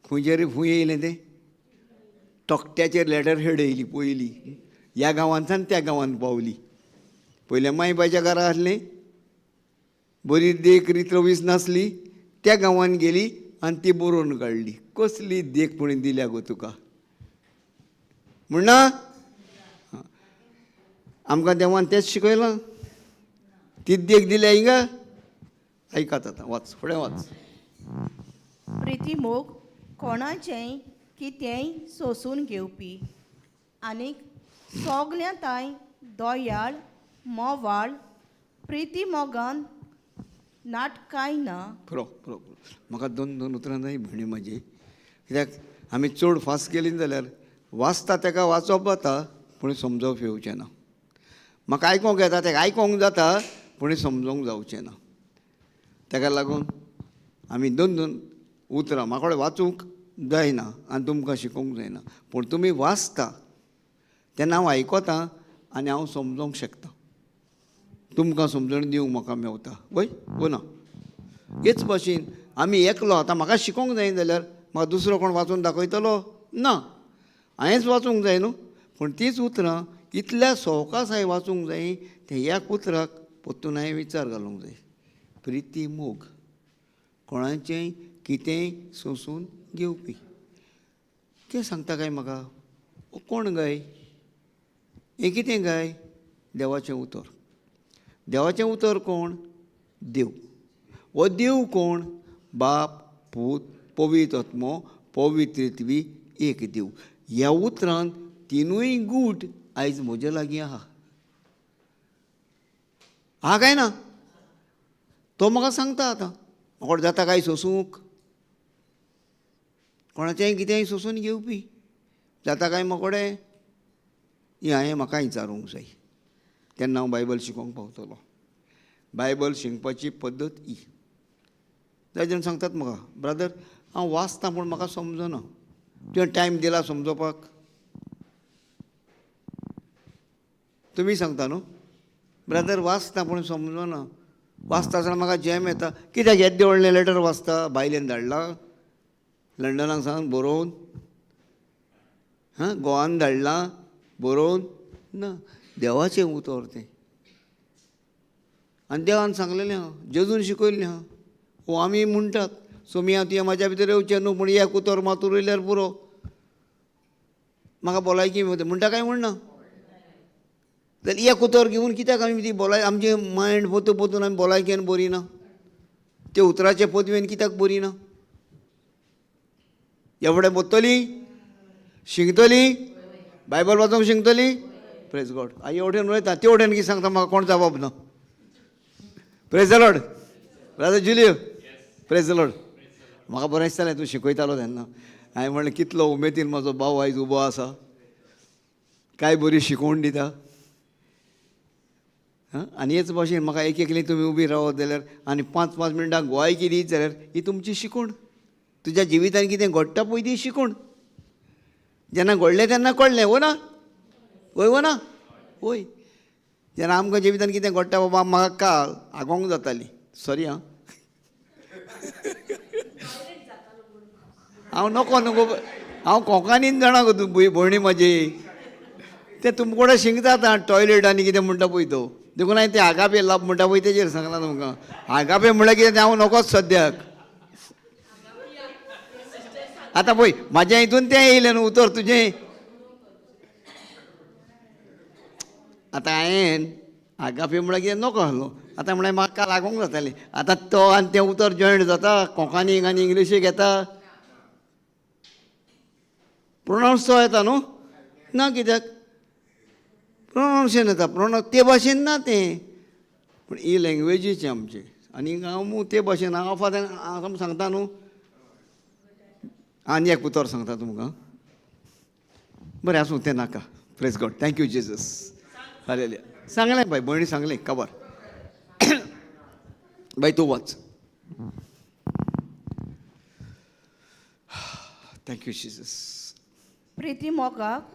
खंयचेर फूंय येयलें तें? तकट्याचेर लेटर हेड येयली पयली, ह्या गांवांतल्यान त्या गांवांत पावली. पयलें माय बायच्या घरा आसलें, बरी देख रीत रवीस नासली, त्या गांवांत गेली आनी ती बरोवन काडली. कसली देख कोणी दिल्या गो तुका म्हणना? आमकां देवान तेंच शिकयलां, तीच देख दिल्या हिंगा. आयकात आतां, वाच फुडें वाच. प्रिती मोग कोणाचेंय कितेंय सोंसून घेवपी आनीक सोगल्या ताय दोयाळ मोवाळ प्रिती मोगान नाटकाय ना. पुरो पुरो पुरो. म्हाका दोन दोन उतरां जाय भयणी म्हाजी, कित्याक आमी चड फास्ट गेली जाल्यार वाचता ताका वाचप जाता पूण समजोवप येवचें ना. म्हाका आयकोंक येता ताका आयकोंक जाता पूण समजोवंक जावचें ना. ताका लागून आमी दोन दोन उतरां म्हाका वाचूंक जायना आनी तुमकां शिकोवंक जायना, पूण तुमी वाचता तेन्ना हांव आयकता आनी हांव समजोंक शकता. तुमकां समजण दिवंक म्हाका मेवता, वय वो ना? हेच भाशेन आमी एकलो आतां म्हाका शिकोवंक जाय जाल्यार म्हाका दुसरो कोण वाचून दाखयतलो ना, हांवेंच वाचूंक जाय न्हू. पूण तीच उतरां इतल्या सवकास हांवें वाचूंक जाय, तें ह्या उतराक परतून हांवें विचार घालूंक जाय. प्रिती मोग कोणाचेंय कितेंय सोंसून घेवपी. कितें सांगता काय म्हाका? कोण गाय? हें कितें गाय? देवाचें उतर. देवाचें उतर कोण? देव. हो देव कोण? बाप, पूत, पवित्र आत्मो, पवित्र एक देव. ह्या उतरान तिनूय गूट आयज म्हजे लागीं आहा. आहा काय ना? तो म्हाका सांगता आतां म्हाका जाता काय सोंसूंक? कोणाचेंय कितेंय सोंसून घेवपी. जाता काय मोकोडे? ही हांवें म्हाका विचारूंक जाय, तेन्ना हांव बायबल शिकोवंक पावतलो. बायबल शिकपाची पद्दत ही. जाय जाण सांगतात म्हाका, ब्रदर हांव वाचतां पूण म्हाका समजना. तुवें टायम दिला समजोवपाक? तुमी सांगता न्हू ब्रदर वाचता पूण समजना, वाचता आसतना म्हाका जॅम येता. कित्याक येद्दें व्हडलें लेटर वाचता? बायलेन धाडलां लंडनाक सावन बरोवन, हां गोवान धाडलां बरोवन ना, देवाचें उतर तें. आनी देवान सांगलेलें आहा, जेजून शिकयल्लें आहा. हो आमी म्हणटात सोमिया तुवें म्हाज्या भितर येवचें न्हू, पूण एक उतर मात उरयल्यार पुरो, म्हाका भलायकी म्हणटा काय म्हणना. जाल्यार एक उतर घेवन कित्याक आमी ती भलाय आमचें मायंड पोतून पोतून आमी भलायकेन बरी ना, ते उतराचे पदवेन कित्याक बरी ना? एवढें बोत्तली शिंकतली, बायबल वाचूंक शिंकतली. प्रेज गॉड. आई एवढेन उलयता, ते वटेन कितें सांगता म्हाका कोण जबाब ना. Praise the Lord. Brother Julio, praise the Lord. म्हाका बरें दिसतालें तूं शिकयतालो तेन्ना. हांवें म्हणलें कितलो उमेदीन म्हजो भाव आयज उबो आसा, काय बरी शिकोवण दिता. हां, आनी हेच भाशेन म्हाका एक एकली तुमी उबी रावत जाल्यार आनी 5-5 मिनटां गोवायकी दीत जाल्यार ही तुमची शिकोवण. तुज्या जिवितान कितें घडटा पळय ती शिकोवण. जेन्ना घडलें तेन्ना कळ्ळें, हो ना? वय हो ना? वय. जेन्ना आमकां जिवितान कितें घडटा बाबा, म्हाका काल आगोंक जाताली, सॉरी आं, हांव नको नको, हांव कोंकणीन जाणा गो तूं भयणी म्हाजी, तें तुमकां कडेन शिंकता आतां टॉयलेट आनी कितें म्हणटा पळय तो, देखून हांवें तें आगापे लाभ म्हणटा पळय तेजेर सांगलां तुमकां. आगापे म्हणल्यार कितें तें हांव नकोच सद्याक. आतां पळय म्हाज्या हितून तें येयलें न्हू उतर तुजें. आतां हांवें आगापे म्हळ्यार कितें नको आसलो, आतां म्हळ्यार म्हाका लागूंक जातालें. आतां तो आनी तें उतर जॉयंट जाता, कोंकणीक आनी इंग्लिशीक येता, प्रोनावन्स तो येता न्हू ना, कित्याक प्रोनावन्सेन येता, प्रोनावन्स ते भाशेन ना तें, पूण ही लँग्वेजीचें आमचें. आनी हांव ते भाशेन हांव फाल्यां हांव सांगता न्हू, आनी एक उतर सांगता तुमकां, बरें आसूं तें नाका. Praise God, thank you Jesus. Hallelujah. सांगलें बाय, भयणी सांगलें खबर. बाय तूं वच. Thank you Jesus. प्रिती मोगाक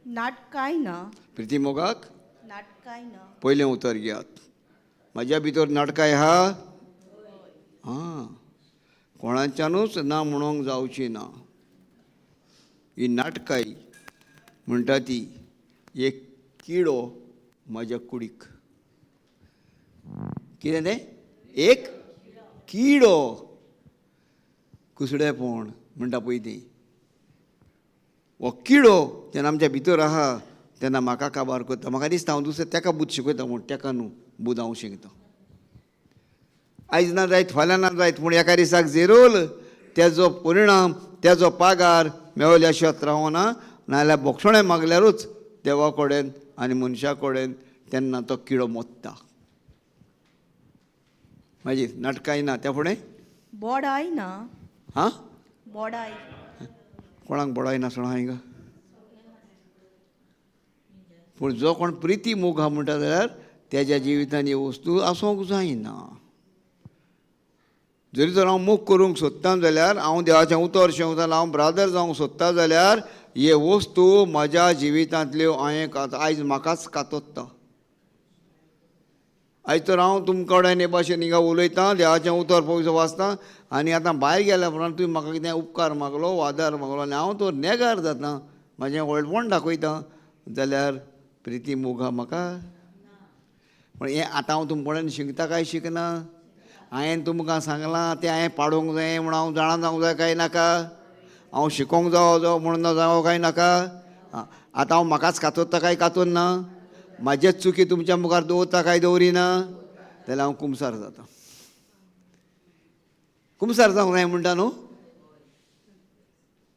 नाटकाय ना. प्रिती मोगाक नाटकाय ना. पयलें उतर घेयात. म्हाज्या भितर नाटकाय आहा, आं, कोणाच्यानूच ना म्हणूंक जावची ना. ही नाटकाय म्हणटा ती एक किडो म्हाज्या कुडीक. कितें तें? एक किडो, कुसडेपण म्हणटा पळय ती. हो किडो जेन्ना आमच्या भितर आहा तेन्ना म्हाका काबार करता. म्हाका दिसता हांव दुसरें तेका बूद शिकयता म्हूण, तेका न्हू, बूद हांव शिकता. आयज ना जायत फाल्यां ना जायत, पूण एका दिसाक झेरोल तेजो परिणाम, तेजो पागार मेवल्या शेत रावना, नाजाल्यार बोगसणें मागल्यारूच देवा कडेन आनी मनशा कडेन तेन्ना तो किडो मोडटा. मागीर नाटकांय ना, त्या फुडें बोडाय ना. हां, बोडाय कोणाक बोडाय नासना हांगा. पूण जो कोण प्रिती मोग आहा म्हणटा जाल्यार तेज्या जिवितान ही वस्तू आसूंक जायना. जरी तर हांव मोग करूंक सोदता जाल्यार, हांव देवाचें उतर शेवता, हांव ब्रादर जावंक सोदता जाल्यार हे वस्तू म्हाज्या जिवितांतल्यो हांवें आयज म्हाकाच कातोत्ता. आयज तर हांव तुमकां कडेन हे भाशेन हिंगा उलयतां, देवाचें उतर पयसो वाचता, आनी आतां भायर गेल्या उपरांत तुवें म्हाका कितें उपकार मागलो, आदार मागलो आनी हांव तो नेगार जाता, म्हाजें व्हडपण दाखयता जाल्यार प्रिती मोगा म्हाका. पूण हें आतां हांव तुमकां कडेन शिकता काय शिकना? हांवें तुमकां सांगलां तें हांवें पाडूंक जाय म्हूण हांव जाणा जावंक जाय काय नाका? हांव शिकोंक जावो जावं म्हूण ना जावो काय नाका? आतां हांव म्हाकाच कातोत्ता काय कातून ना? म्हाजेच चुकी तुमच्या मुखार दवरता काय दवरिना? जाल्यार हांव कुमसार जाता. कुमसार जावंक जाय म्हणटा न्हू?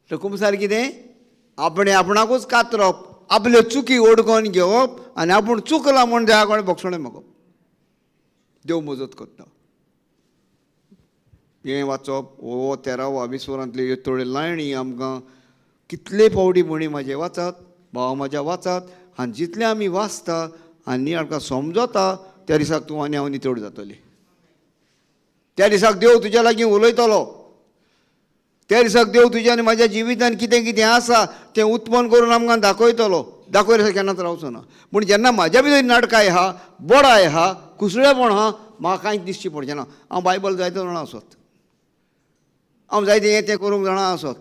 तर कुमसार कितें? आपणें आपणाकूच कातरप, आपल्यो चुकी ओडकोन घेवप आनी आपूण चुकला म्हूण देवा कडेन बोगसणें मागप. देव मजत करता. हें वाचप हो तेरावो अविस्वरांतल्यो ह्यो थोड्यो लायणी आमकां कितले फावटी म्हणी म्हाजे वाचात, भावा म्हाज्या वाचात, आनी जितलें आमी वाचता आनी आमकां समजता त्या दिसाक तूं आनी हांव नितळ जातली. त्या दिसाक देव तुज्या लागीं उलयतलो. त्या दिसाक देव तुज्या आनी म्हाज्या जिवितान कितें कितें आसा तें उत्पन्न करून आमकां दाखयतलो. दाखयल्यार केन्नाच रावचो ना. पूण जेन्ना म्हाज्या भितर नाटकाय आहा, बोडाय आहा, कुसळेपण आहा, म्हाका कांयच दिसचें पडचें ना. हांव बायबल जायते जाणां आसत, हांव जायतें हें तें करूंक जाणां आसत,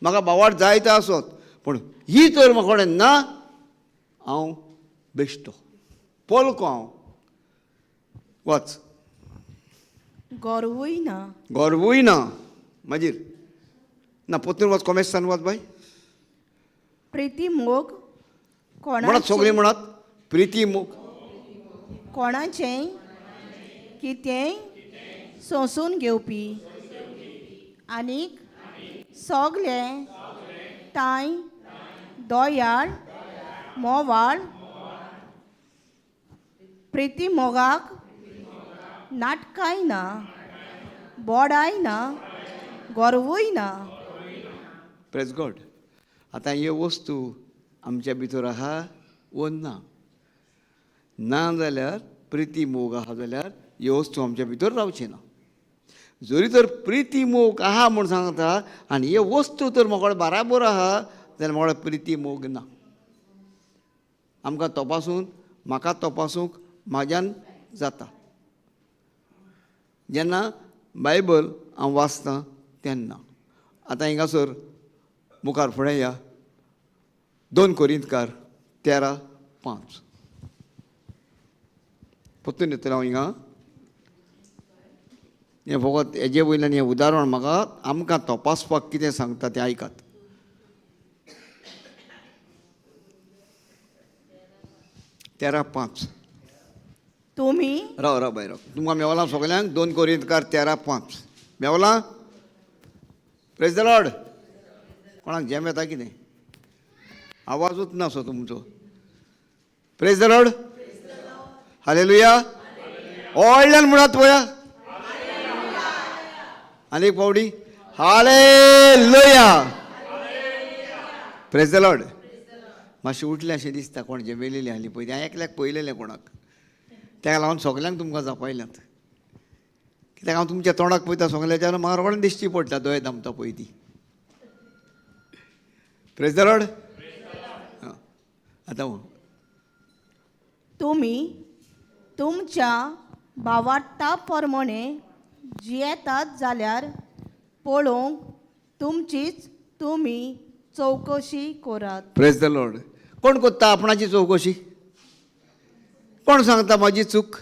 म्हाका भावार्थ जायते आसत, पूण ही तर म्हाका कडेन ना, हांव बेश्टो पोलको. हांव वच. गोरवूय ना. गोरवूय ना. मागीर ना पोतून वच, कोमेस्तान वच बाय. प्रिती मोग म्हणत सगळीं कोणाचें म्हणत प्रिती मोग कोणाचें कितेंय सोंसून घेवपी आनीक सगलें तांय दोयाळ मोवाळ. प्रिती मोगाक नाटकाय ना, बोडाय ना, गोरवूय ना. प्रेज गॉड. आतां ह्यो वस्तू आमच्या भितर आहा वो ना? ना जाल्यार प्रिती मोग आहा जाल्यार ह्यो वस्तू आमच्या भितर रावची ना. जरी तर प्रिती मोग आहा म्हूण सांगता आनी ह्यो वस्तू तर म्हाका बाराबोर आहा जाल्यार म्हाका प्रिती मोग ना. आमकां तपासून, म्हाका तपासूंक म्हाज्यान जाता जेन्ना बायबल हांव वाचतां तेन्ना. आतां हिंगासर मुखार फुडें या, 2 कोरिंतकार 13:5 परतून येतलो हांव हिंगा. हें फकत हेजे वयल्यान हें उदाहरण म्हाका आमकां तपासपाक कितें सांगता तें आयकात. 13:5. तुमी राव राव बाय राव, तुमकां मेवलां सगल्यांक? 2 कोरिंतकार 13:5 मेवलां? Praise the Lord. कोणाक जेम येता कितें? आवाजूच ना सो तुमचो. Praise the Lord. Hallelujah. व्हडल्यान म्हणात पळया आनी एक फावटी हालेलुया. Praise the Lord. मातशें उठलें अशें दिसता कोण जेमेलेली आहली पळय, हांवें एकल्याक पळयलेलें कोणाक, तेका लागून सगल्यांक तुमकां जापयल्यात. कित्याक हांव तुमच्या तोंडाक पळयता सगल्याच्या, म्हाका रोखडें दिश्टी पडटा, दोळे दामता पळय ती. Praise the Lord. आतां तुमी तुमच्या भावार्था प्रमाणे जियेतात जाल्यार पळोवंक तुमचीच तुमी चवकशी करात. Praise the Lord. कोण कोत्ता आपणाची चवकशी? कोण सांगता म्हाजी चूक?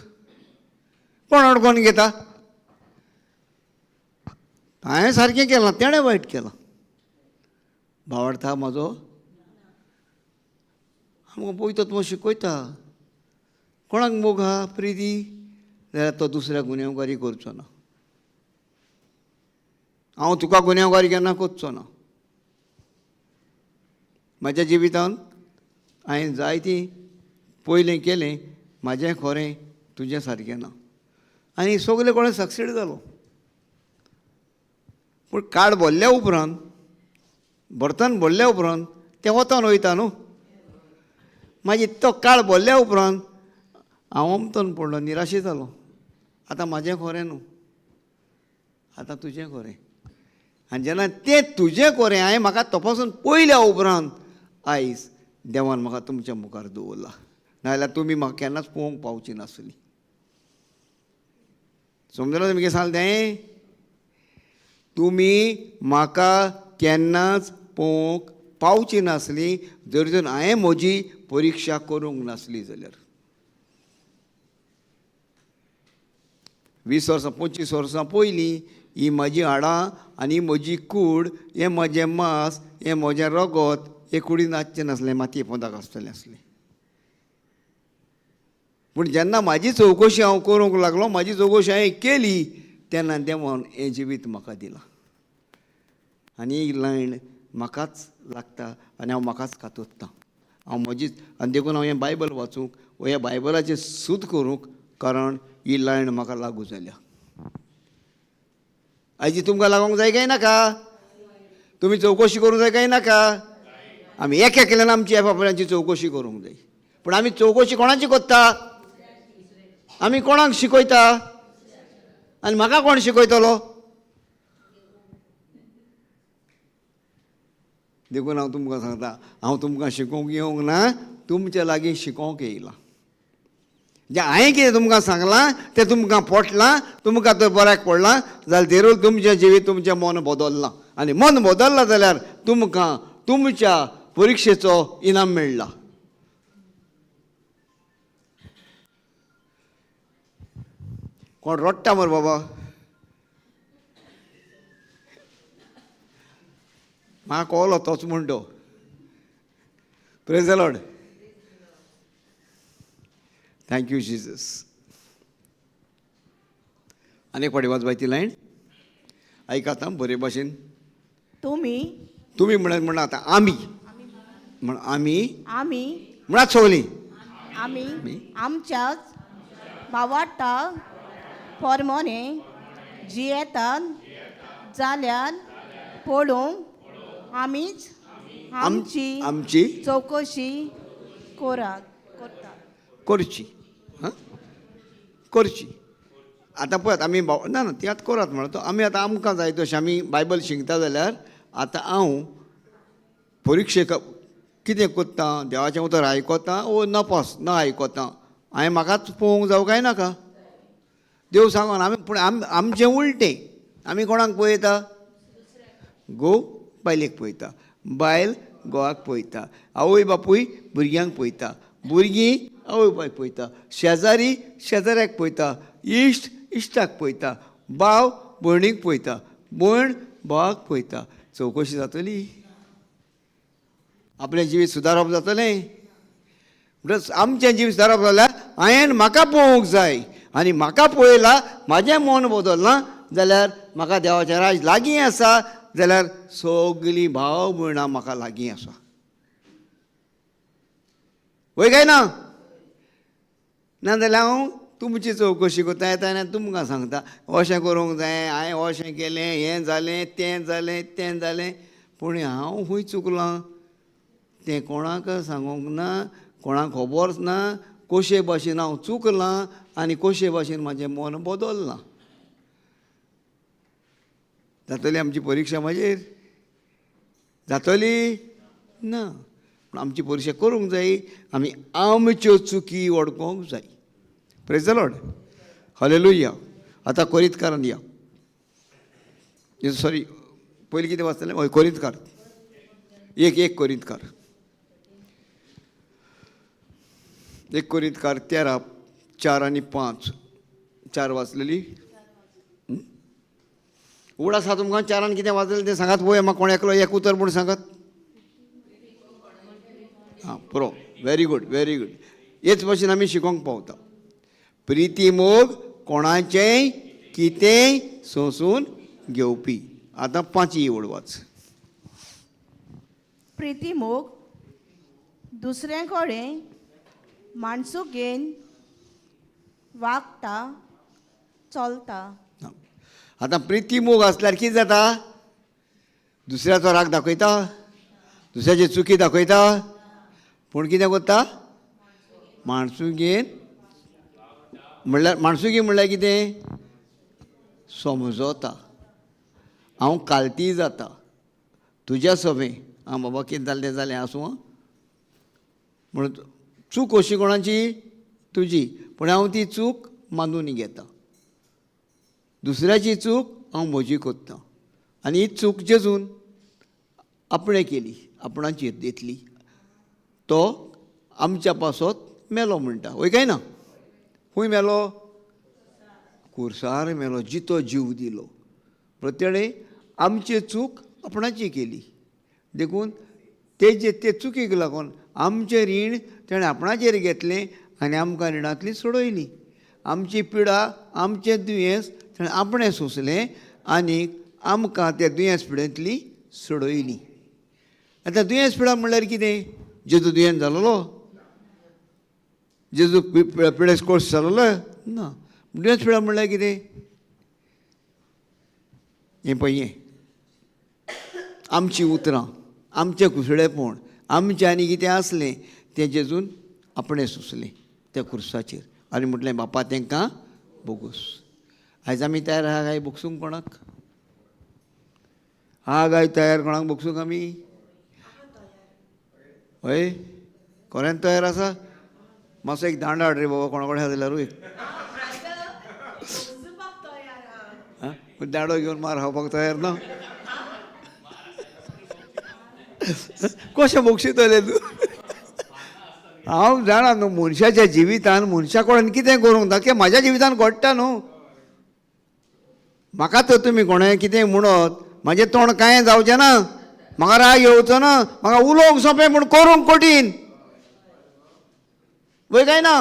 कोण अडकोन घेता? हांवें सारकें केलां, तेणें वायट केलां. भावार्था म्हाजो आमकां पळयता, तुमकां शिकयता. कोणाक मोग आहा प्रिती जाल्यार तो दुसऱ्या गुन्यांवकारी करचो ना. हांव तुका गुन्यांवकारी केन्ना करचो ना. म्हाज्या जिवितांत हांवें जायतीं पयलें केलें, म्हाजें खरें तुजें सारकें ना, आनी सगले कोणें सक्सीड जालो. पूण कार्ड भरल्या उपरांत, बर्तन भरल्या उपरांत तें वतान वयता न्हू. मागीर तो काळ भरल्या उपरांत हांव अमतन पडलो, निराशी जालो. आतां म्हाजें खरें न्हू, आतां तुजें खरें. आनी जेन्ना तें तुजें खरें हांवें म्हाका तपासून पळयल्या उपरांत आयज देवान म्हाका तुमच्या मुखार दवरला. नाजाल्यार तुमी म्हाका केन्नाच पळोवंक पावची नासली. समजलें तुमी कितें सांगलें तें? तुमी म्हाका केन्नाच पळोवंक पावची नासली जर जर हांवें म्हजी परिक्षा करूंक नासली जाल्यार. 20 वर्सां 25 वर्सां पयलीं ही म्हजी हाडां आनी म्हजी कूड, हें म्हजें मांस, हें म्हजें रगत, हे कुडीन आसचें नासलें, मातये पोंदाक आसतलें आसलें. पूण जेन्ना म्हाजी चवकशी हांव करूंक लागलो, म्हाजी चवकशी हांवें केली, तेन्ना देवान हें जिवीत म्हाका दिलां. आनी ही लायन म्हाकाच लागता आनी हांव म्हाकाच कातोत्तां, हांव म्हजीच. आनी देखून हांव हें बायबल वाचूंक वा ह्या बायबलाचें सूद करूंक, कारण ही लायन म्हाका लागू जाल्या. आयजी तुमकां लागूंक जाय काय नाका? तुमी चवकशी करूंक जाय काय नाका? आमी एक एकल्यान आमची आपणाची चवकशी करूंक जाय. पूण आमी चवकशी कोणाची करता? आमी कोणाक शिकयता आनी म्हाका कोण शिकयतलो? देखून हांव तुमकां सांगता, हांव तुमकां शिकोवंक येवंक ना, तुमचे लागीं शिकोवंक येयलां. जें हांवें कितें तुमकां सांगलां तें तुमकां पोटलां, तुमकां तें बऱ्याक पडलां जाल्यार देरूल तुमचें जिवीत तुमचें मन बदल्लां. आनी मन बदल्लां जाल्यार तुमकां तुमच्या परिक्षेचो इनाम मेळ्ळा. कोण रडटा मरे बाबा? म्हाका कळ्ळो तोच म्हण तो. Praise the Lord. Thank you Jesus. आनी एक फावटी वाच बाय ती लायन आयकात आं बरे भाशेन. तुमी तुमी म्हणत म्हणा आतां आमी म्हण आमी आमी म्हणात सगलीं आमी आमच्याच भावार्ता पोरमोने जियेतात जाल्यार पळोवंक आमीच आमची आमची चवकशी कोरात करतात करची. हां करची. आतां पळयात आमी ना ना ती आतां करात म्हणटा तो आमी आतां आमकां जाय तशें आमी बायबल शिकता जाल्यार आतां हांव परिक्षेक कितें करता? देवाचें उतर आयकता ओ नपास न आयकता? हांवें म्हाकाच पळोवंक जावं काय नाका? देव सांगून आमी पूण आमचें उलटें. आमी कोणाक पळयता? घोव बायलेक पळयता, बायल घोवाक पळयता, आवय बापूय भुरग्यांक पळयता, भुरगीं आवय बापायक पळयता, शेजारी शेजाऱ्याक पळयता, इश्ट इश्टाक पळयता, भाव भयणीक पळयता, भयण भावाक पळयता. चवकशी जातली? आपलें जिवीत सुदारप जातलें? म्हणटच आमचें जिवीत सुदारप जाल्यार हांवें म्हाका पळोवंक जाय. आनी म्हाका पळयला, म्हाजें मन बदलना जाल्यार म्हाका देवाचें राज लागीं आसा, जाल्यार सगलीं भाव भयणां म्हाका लागीं आसा. वय काय ना? ना जाल्यार हांव तुमची चवकशी करता येता आनी तुमकां सांगता अशें करूंक जाय, हांवें अशें केलें, हें जालें, तें जालें, तें जालें. पूण हांव खंय चुकलां तें कोणाक सांगूंक ना, कोणाक खबर ना. कशे भाशेन हांव चुकलां आनी कशे भाशेन म्हाजें मन बदल्लां. जातली आमची परिक्षा म्हाजेर? जातली ना. पूण आमची परिक्षा करूंक जाय. आमी आमच्यो चुकी वळखूंक जाय. Praise the Lord. Hallelujah. आतां कोरितकारान या. सॉरी, पयलीं कितें वाचतलें? हय, कोरितकार एक एक कोरितकार 1 कोरितकार 13 4 आनी 5. 4 वाचलेली उगडास आसा तुमकां? 4 कितें वाचलें तें सांगात पळोवया. म्हाका कोण एकलो एक उतर म्हूण सांगात. आं पुरो. Very good, very good. हेच भाशेन आमी शिकोवंक पावता. प्रिती मोग कोणाचेंय कितेंय सोंसून घेवपी. आतां 5 ओड वाच. प्रिती मोग दुसऱ्या कडेन माणसुकेन वागता चलता. आतां प्रिती मोग आसल्यार कितें जाता? दुसऱ्याचो राग दाखयता, दुसऱ्याची चुकी दाखयता, पूण कितें करता? माणसुगेन म्हणल्यार माणसुगी म्हणल्यार कितें? समजता. हांव कालती जाता तुज्या सवें. आं बाबा कितें जालें तें जालें, आसूं. आं म्हणून चूक अशी कोणाची? तुजी. पूण हांव ती चूक मानून घेता. दुसऱ्याची चूक हांव म्हजी करता. आनी ही चूक जेजून आपणें केली, आपणाची घेतली. तो आमच्या पासत मेलो म्हणटा. वय काय ना? खंय मेलो? कुर्सार मेलो, जितो जीव दिलो. तेणें आमची चूक आपणाची केली. देखून तेजे ते चुकीक लागून आमचें रीण तेणें आपणाचेर घेतलें आनी आमकां रिणांतली सोडयली. आमची पिडा, आमचें दुयेंस तेणें आपणें सोंसलें आनी आमकां त्या दुयेंस पिडेंतली सोडयली. आतां दुयेंस पिडा म्हणल्यार कितें? जेजू दुयेंस जालोलो? जेजू पिडेस कोर्स जालोलो ना. दुयेंस पिडा म्हणल्यार कितें? हें पळय, हें आमचीं उतरां, आमचें कुसडेपण, आमचें आनी कितें आसलें तें जेजून आपणें सोंसलें त्या खुर्साचेर आनी म्हटलें बापा तांकां बोगूस. आयज आमी तयार आहा काय बोगसूंक कोणाक? आहा काय तयार कोणाक बोगसूंक आमी? हय, कोऱ्यान तयार आसा? मातसो एक दांडो हाड रे बाबा, कोणा कडेन आसा जाल्यारूय. आं, दांडो घेवन मार खावपाक तयार ना? कशें बोगशितलें तूं? हांव जाणा न्हू मनशाच्या जिवितान मनशा कडेन कितें करूंक ना, कित्याक म्हाज्या जिवितान घडटा न्हू. म्हाका तर तुमी कोणें कितें म्हणत म्हाजें तोंड कांय जावचें ना, म्हाका राग येवचो ना, म्हाका उलोवंक सोंपें पूण करूंक कठीण, वय काय ना?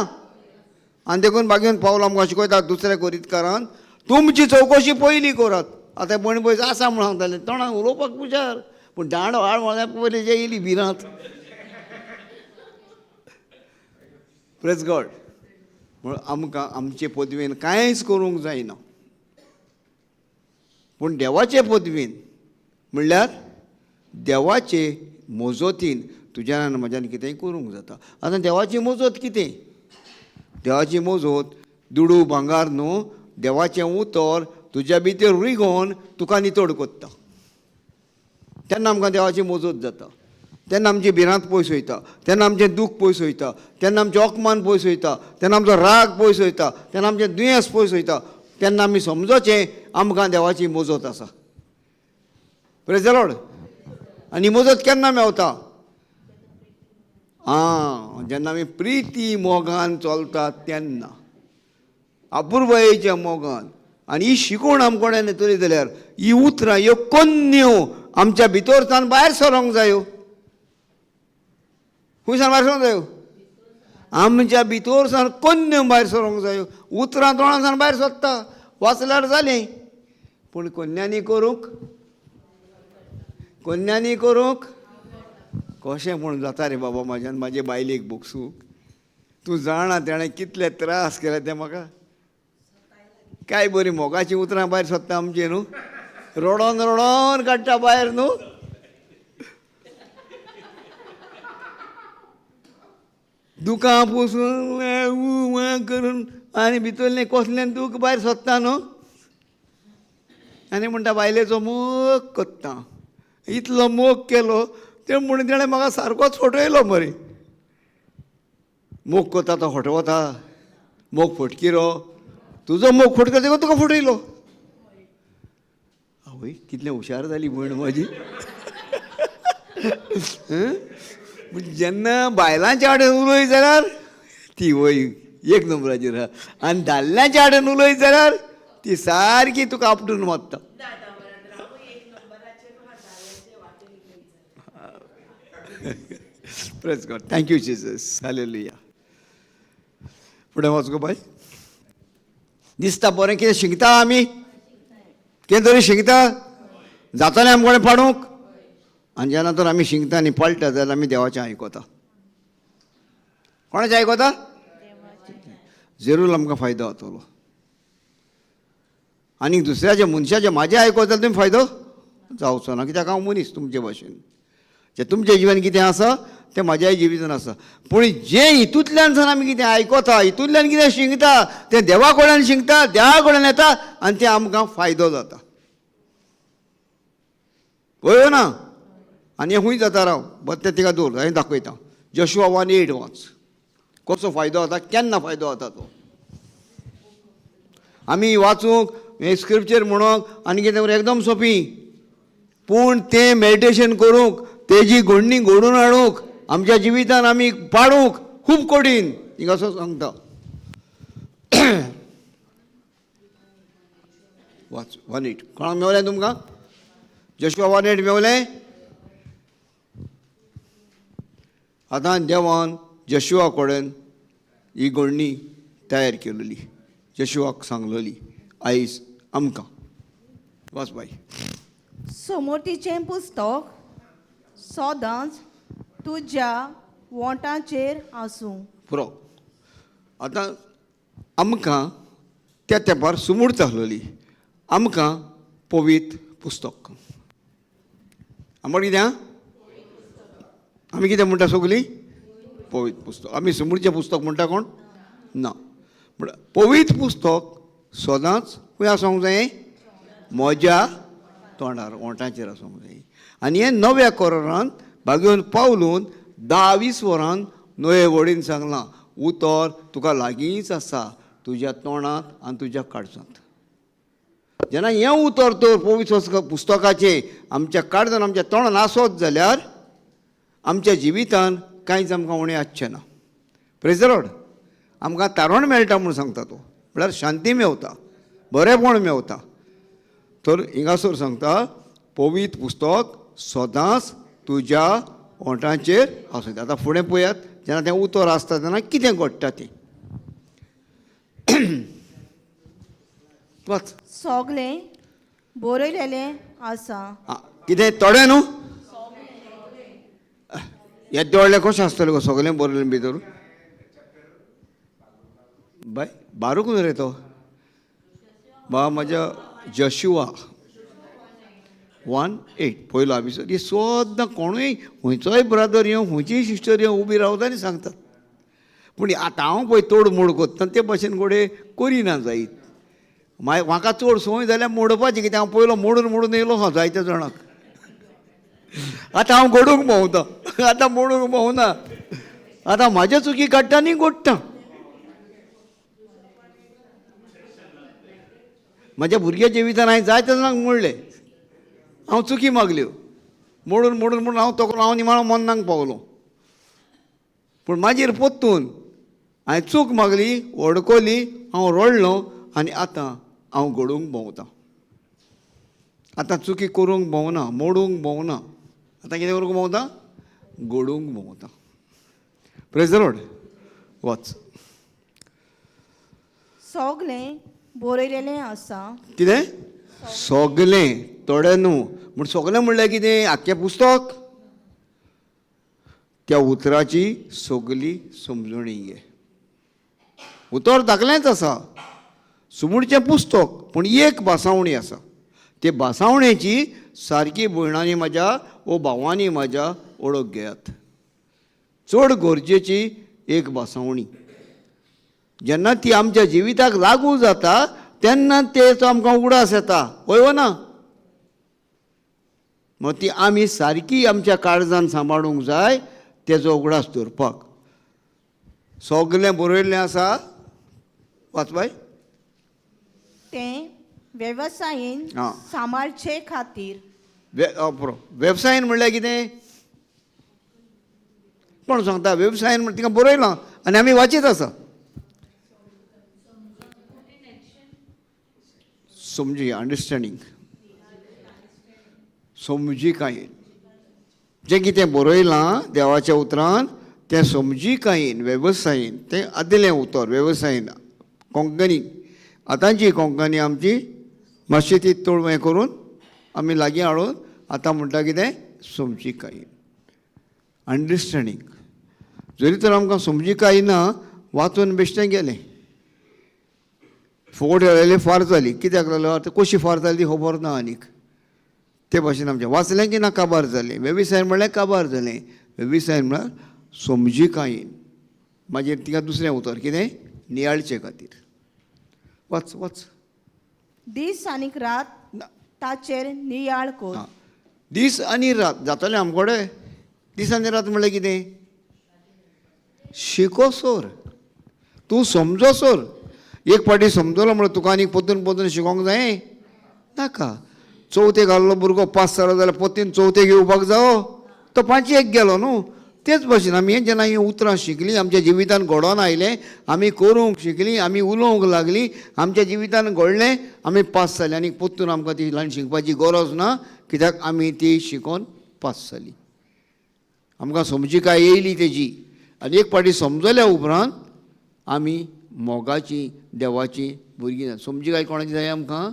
आनी देखून बागेवन पावल आमकां शिकयता दुसऱ्या कोरीतकारान तुमची चवकशी पयली करात. आतां भयण पयस आसा म्हूण सांगतालें, तोंडाक उलोवपाक हुशार पूण दांडो हाड म्हणल्यार पयलीं जे येयली भिरांत. Praise God. म्हणून आमकां आमचे पदवेन कांयच करूंक जायना, पूण देवाचे पदवेन म्हणल्यार देवाचे मोजोतीन तुज्यान आनी म्हज्यान कितेंय करूंक जाता. आतां देवाची मोजोत कितें? देवाची मोजोत दुडू भांगार न्हू, देवाचें उतर तुज्या भितर रिगोवन तुका नितळ कोत्ता. तेन्ना आमकां देवाची मोजोत जाता, तेन्ना आमची भिरांत पयस वयता, तेन्ना आमचें दूख पयस वयता, तेन्ना आमचें अपमान पयस वयता, तेन्ना आमचो राग पयस वयता, तेन्ना आमचें दुयेंस पयस वयता. तेन्ना आमी समजोचें आमकां देवाची मोजोत आसा. Praise the Lord. आनी मोजोत केन्ना मेवता? आं, जेन्ना आमी प्रिती मोगान चलतात तेन्ना, अपुर्बायेच्या मोगान. आनी ही शिकवण आमकोडेन येतली जाल्यार ही उतरां ह्यो कोन्न्यो आमच्या भितर सावन भायर सरोंक जायो. खंय सावन भायर सरोंक जायो? आमच्या भितर सावन कोन्न्यो भायर सरोंक जायो. उतरां तोंडां सावन भायर सोदता, वाचल्यार जालें, पूण कोन्यांनी करूंक, कोन्यांनी करूंक कशें म्हूण जाता रे बाबा म्हाज्यान म्हाजे बायलेक बोगसूंक? तूं जाणा तेणें कितले त्रास केले ते म्हाका. काय बरी मोगाचीं उतरां भायर सोदता आमचीं न्हू, रडोन रडोन काडटा भायर न्हू. दुकां पुसून करून आनी भितरलें कसलें दूख भायर सोदता न्हू. आनी म्हणटा बायलेचो मोग कोत्ता, इतलो मोग केलो ते म्हणून तेणें म्हाका सारकोच फटयलो मरे. मोग कोत्ता तो फटवता, मोग फटकिरो, तुजो मोग फटको देखून तुका फटयलो. आवय कितलें हुशार जाली भयण म्हाजी. जेन्ना बायलांच्या आडेन उलयत जाल्यार ती वय एक नंबराचेर आहा, आनी दादल्यांच्या आडेन उलयत जाल्यार ती सारकी तुका आपटून मारता. Praise God. Thank you Jesus. Hallelujah. फुडें वच गो बाय. दिसता बरें कितें शिकता आमी, कितें तरी शिकता जातलें आमकां कोणें पाडूंक. आनी जेन्ना तर आमी शिकता आनी पळटा जाल्यार आमी देवाचें आयकता. कोणाचें आयकता? जरूर आमकां फायदो जातलो. आनी दुसऱ्याच्या मनशाचें म्हाजें आयकत जाल्यार तुमी फायदो जावचो ना, कित्याक हांव मनीस तुमचे भाशेन. जें तुमचें जिवन कितें आसा तें म्हाज्याय जिवितान आसा. पूण जें हितूंतल्यान सावन आमी कितें आयकता, हितूंतल्यान कितें शिकता, तें देवा कडल्यान शिकता, देवा कडल्यान येता आनी तें आमकां फायदो जाता. वय ना? आनी हें खूंय जाता राव, बरें तें तिका दवर, हांवें दाखयता. जोशुआ 1:8 वाच, कसो फायदो जाता, केन्ना फायदो जाता तो. आमी वाचूंक हें स्क्रिप्चर म्हणूंक आनी कितें एकदम सोंपी, पूण तें मेडिटेशन करूंक, तेजी घडणी घडोवन हाडूंक, आमच्या जिवितान आमी पाडूंक खूब कठीण. हिंगा असो सांगता. वाच 1:8. कोणाक मेवलें तुमकां? जोशुआ 1:8 मेवलें? आतां देवान जोशुआ कडेन ही घडणी तयार केलेली, जोशुआक सांगलेली, आयज आमकां. वाच बाय. सोमोतीचें पुस्तक सदांच तुज्या वोंटाचेर आसूं. पुरो. आतां आमकां त्या तेंपार सुमूर आसलेली, आमकां पवित्र पुस्तक. आमकां कितें? आमी कितें म्हणटा सगलीं? पवित्र पुस्तक. आमी सुमूरचें पुस्तक म्हणटा कोण ना. पूण पवित्र पुस्तक सदांच खंय आसूंक जाय? म्हज्या तोंडार, ओंठाचेर आसूंक जाय. आनी हें नव्या कोरारान भागेवन पावलून 10-20 वरान नवे वडीन सांगलां, उतर तुका लागींच आसा, तुज्या तोंडांत आनी तुज्या काळजांत. जेन्ना हें उतर तर पवित्र पुस्तकाचें आमच्या काळजान आमच्या तोंडान आसत जाल्यार आमच्या जिवितान कांयच आमकां उणें आसचें ना. प्रेज the Lord. आमकां तारण मेळटा म्हूण सांगता तो, म्हळ्यार शांती मेवता, बरेंपण मेवता. तर हिंगासर सांगता पवित्र पुस्तक सदांच तुज्या ओंठांचेर आसूं. आतां फुडें पळयात, जेन्ना तें उतर आसता तेन्ना कितें घडटा तें वाच. सगळें बरयलेलें आसा. आं, कितें थोडें न्हू येद्दें व्हडलें कशें आसतलें गो सगळें बरयलें भितर? बाय बारूक न्हू रे तो बा म्हज्या जशुआ 1:8 पयलो आबिसोद. ही सद्दां कोणूय खंयचोय ब्रदर येवं खंयचीय सिस्टर येवं उबी रावता आनी सांगतात. पूण आतां हांव पळय तोड मोड कोत्ता ते भशेन घोडये करिना जायत. मागीर म्हाका चड संवय जाल्यार मोडपाची, कित्याक हांव पयलो मोडून मोडून येयलो आहा जायत्या जाणांक. आतां हांव घडूंक भोंवता, आतां मोडूंक भोंवना, आतां म्हाज्या चुकी काडटा आनी घडटा. म्हज्या भुरग्या जिवितान हांवें जायत्या जाणांक मोडले, हांव चुकी मागल्यो, मोडून मोडून मोडून हांव तो हांव निमाणो मन्नाक पावलो. पूण मागीर परतून हांवें चूक मागली, वडकली, हांव रडलो आनी आतां हांव घडूंक भोंवता. आतां चुकी करूंक भोंवना, मोडूंक भोंवना, आतां कितें करूंक भोंवता? घडूंक भोंवता. Praise the Lord. वाच. सगळें बरयलेलें आसा. कितें सगलें? थोडें न्हू. म्हण सगलें म्हणल्यार कितें? आख्खें पुस्तक. त्या उतराची सगली समजणी घे. उतर धाकलेंच आसा, सुमूरचें पुस्तक, पूण एक भासावणी आसा. ते भासावणेची सारकी भयणांनी म्हाज्या वो भावांनी म्हाज्या वळख घेयात. चड गरजेची एक भासावणी जेन्ना ती आमच्या जिविताक लागू जाता तेन्ना तेचो आमकां उगडास येता, हय वो ना? मग ती आमी सारकी आमच्या काळजान सांबाळूंक जाय, तेजो उगडास दवरपाक. सगलें बरयल्लें आसा. वाच बाय. तें वेवसायेन आं. सांबाळचे खातीर. पुरो. वेवसायन म्हणल्यार कितें? कोण सांगता वेवसायन म्हण? तिका बरयलां आनी आमी वाचीत आसा. समजी, अंडरस्टँडींग, समजिकायेन जें कितें बरयलां देवाच्या उतरान तें समजिकायेन, वेवसायेन. तें आदलें उतर वेवसायेन कोंकणी, आतांची कोंकणी आमची मातशी ती तोड हें करून आमी लागीं हाडून आतां म्हणटा कितें? समजिकायेन, अंडरस्टँडींग. जरी तर आमकां समजिकाय ना, वाचून बेश्टें गेलें, फुकट जालेली फार जाली. कित्याक जालो आतां कशी फार जाली ती खबर ना आनीक. ते भाशेन आमचें वाचलें की ना काबार जालें. वेवसाय म्हणल्यार काबार जालें. वेवसाय म्हळ्यार समजिकायेन. मागीर तिका दुसरें उतर कितें? नियाळचे खातीर. वाच वाच. दीस आनीक रात ना. ताचेर नियाळ कर. आं, दीस आनी रात जातलें आमकोडे. दीस आनी रात म्हणल्यार कितें? शिकोसर तूं समजोसर. एक फावटी समजलो म्हणल्यार तुका आनीक परतून परतून शिकोंक जाय नाका. चवथेक घाल्लो भुरगो पास जालो जाल्यार परतून चवथेक येवपाक जावो? तो पांचवेक गेलो न्हू. तेच भाशेन आमी जेन्ना हीं उतरां शिकलीं, आमच्या जिवितान घडोवन आयलें, आमी करूंक शिकलीं, आमी उलोवंक लागलीं, आमच्या जिवितान घडलें, आमी पास जालीं. आनी परतून आमकां ती ल्हान शिकपाची गरज ना, कित्याक आमी ती शिकोवन पास जालीं. आमकां समजिकाय येयली तेजी. आनी एक फावटी समजल्या उपरांत आमी मोगाची देवाची भुरगीं जालीं. समजिकाय कोणाची जाय आमकां?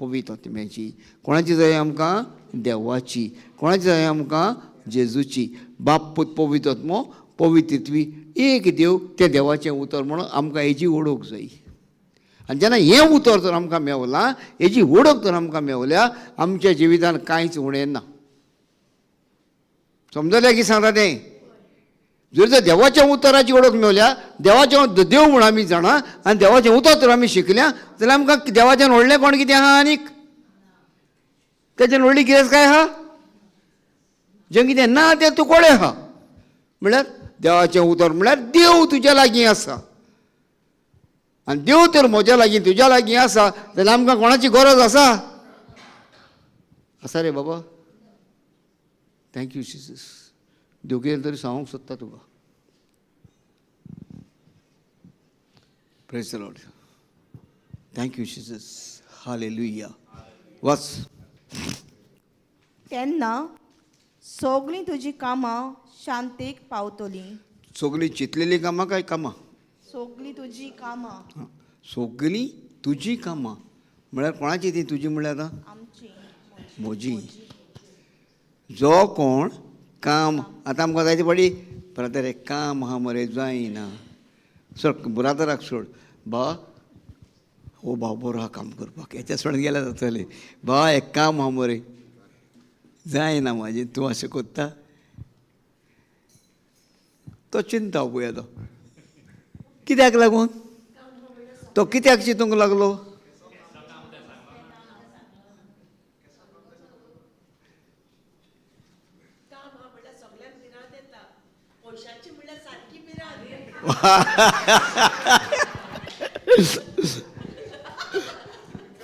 पवित्र आत्म्याची. कोणाची जाय आमकां? देवाची. कोणाची जाय आमकां? जेजूची. बाप पूत पवित्र आत्मो, पवित्रत्वी एक देव, तें देवाचें उतर म्हणून आमकां हेजी वळख जाय. आनी जेन्ना हें उतर तर आमकां मेवलां, हेजी वळख तर आमकां मेवल्या, आमच्या जिवितान कांयच उणें ना. समजलें की सांगता तें? जर तर देवाच्या उतराची वळख मेवल्या, देवाचें देव म्हूण आमी जाणा आनी देवाचें उतर तर आमी शिकल्या जाल्यार आमकां देवाच्यान व्हडलें कोण कितें आहा आनीक? तेच्यान व्हडली गिरेस्त काय आहा? जें कितें ना तें तूं कोडें आहा. म्हळ्यार देवाचें उतर म्हळ्यार देव तुज्या लागीं आसा आनी देव तर म्हज्या लागीं तुज्या लागीं आसा जाल्यार आमकां कोणाची गरज आसा? आसा रे बाबा. Thank you Jesus. देव कितें तरी सांगूंक सोदता तुका. Praise the Lord. Thank you Jesus. Hallelujah. वाच. तेन्ना सगळीं तुजी कामां शांतीक पावतलीं. सगळीं चिंतलेलीं कामां काय कामां? सगळीं तुजी कामां. आं, सगळीं तुजी कामां म्हळ्यार कोणाची ती तुजी म्हळ्यार आतां? आमची. म्हजी. जो कोण काम आतां आमकां जायते फावटी ब्रादर एक काम आहा मरे जायना, सोड ब्रादराक सोड, बा हो भाव बरो आहा काम करपाक, हेच्या सोडून गेल्यार जातलें, बा एक काम आहा मरे जायना म्हाजें, तूं अशें कोत्ता? तो चिंता पळय तो कित्याक लागून तो कित्याक चिंतूंक लागलो?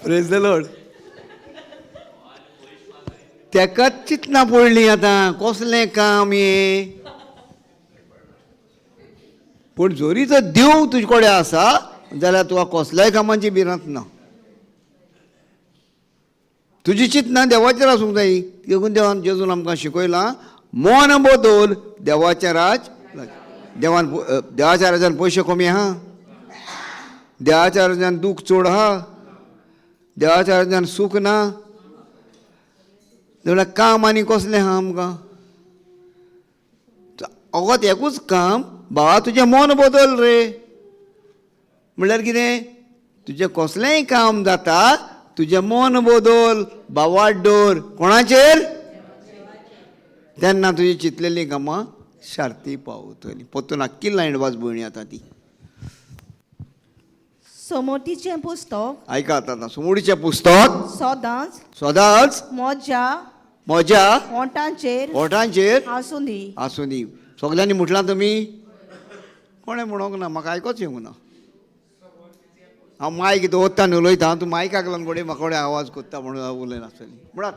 Praise the Lord. तेकाच चिंतना पडली आतां कसलें काम हें. पूण जरी तर देव तुजे कडेन आसा जाल्यार तुका कसल्याय कामाची भिरांत ना. तुजी चिंतना देवाचेर आसूंक जाय. देखून देवान जेजून आमकां शिकयलां, मन बदल देवाचें राज. देवान देवाच्या राजान पयशे कमी आहा, देवाच्या राजान दूख चड आहा, देवाच्या राजान सूख ना. जाल्यार काम आनी कसलें आहा आमकां? अगत एकूच काम, बाबा तुजें मन बदल रे. म्हणल्यार कितें? तुजें कसलेंय काम जाता तुजें मन बदल, बावाट दवर कोणाचेर, तेन्ना तुजी चिंतलेलीं कामां शार्ती पावतली. पोत्तून आख्खी लायन वाच भयणी आतां ती. समोतीचें पुस्तक. आयका आतां सुमुडीचें पुस्तक सदांच सदांच म्हज्या म्हज्या ओंठांचेर ओंठांचेर आसूं दी. आसूं दी. सगल्यांनी म्हटलां तुमी? कोणें म्हणोंक ना, म्हाका आयकोच येवंक ना. हांव मायक दवरता आनी उलयता, तूं मायकाक लागून घडये म्हाका कडेन आवाज कोत्ता म्हणून हांव उलयनासतली. म्हणात.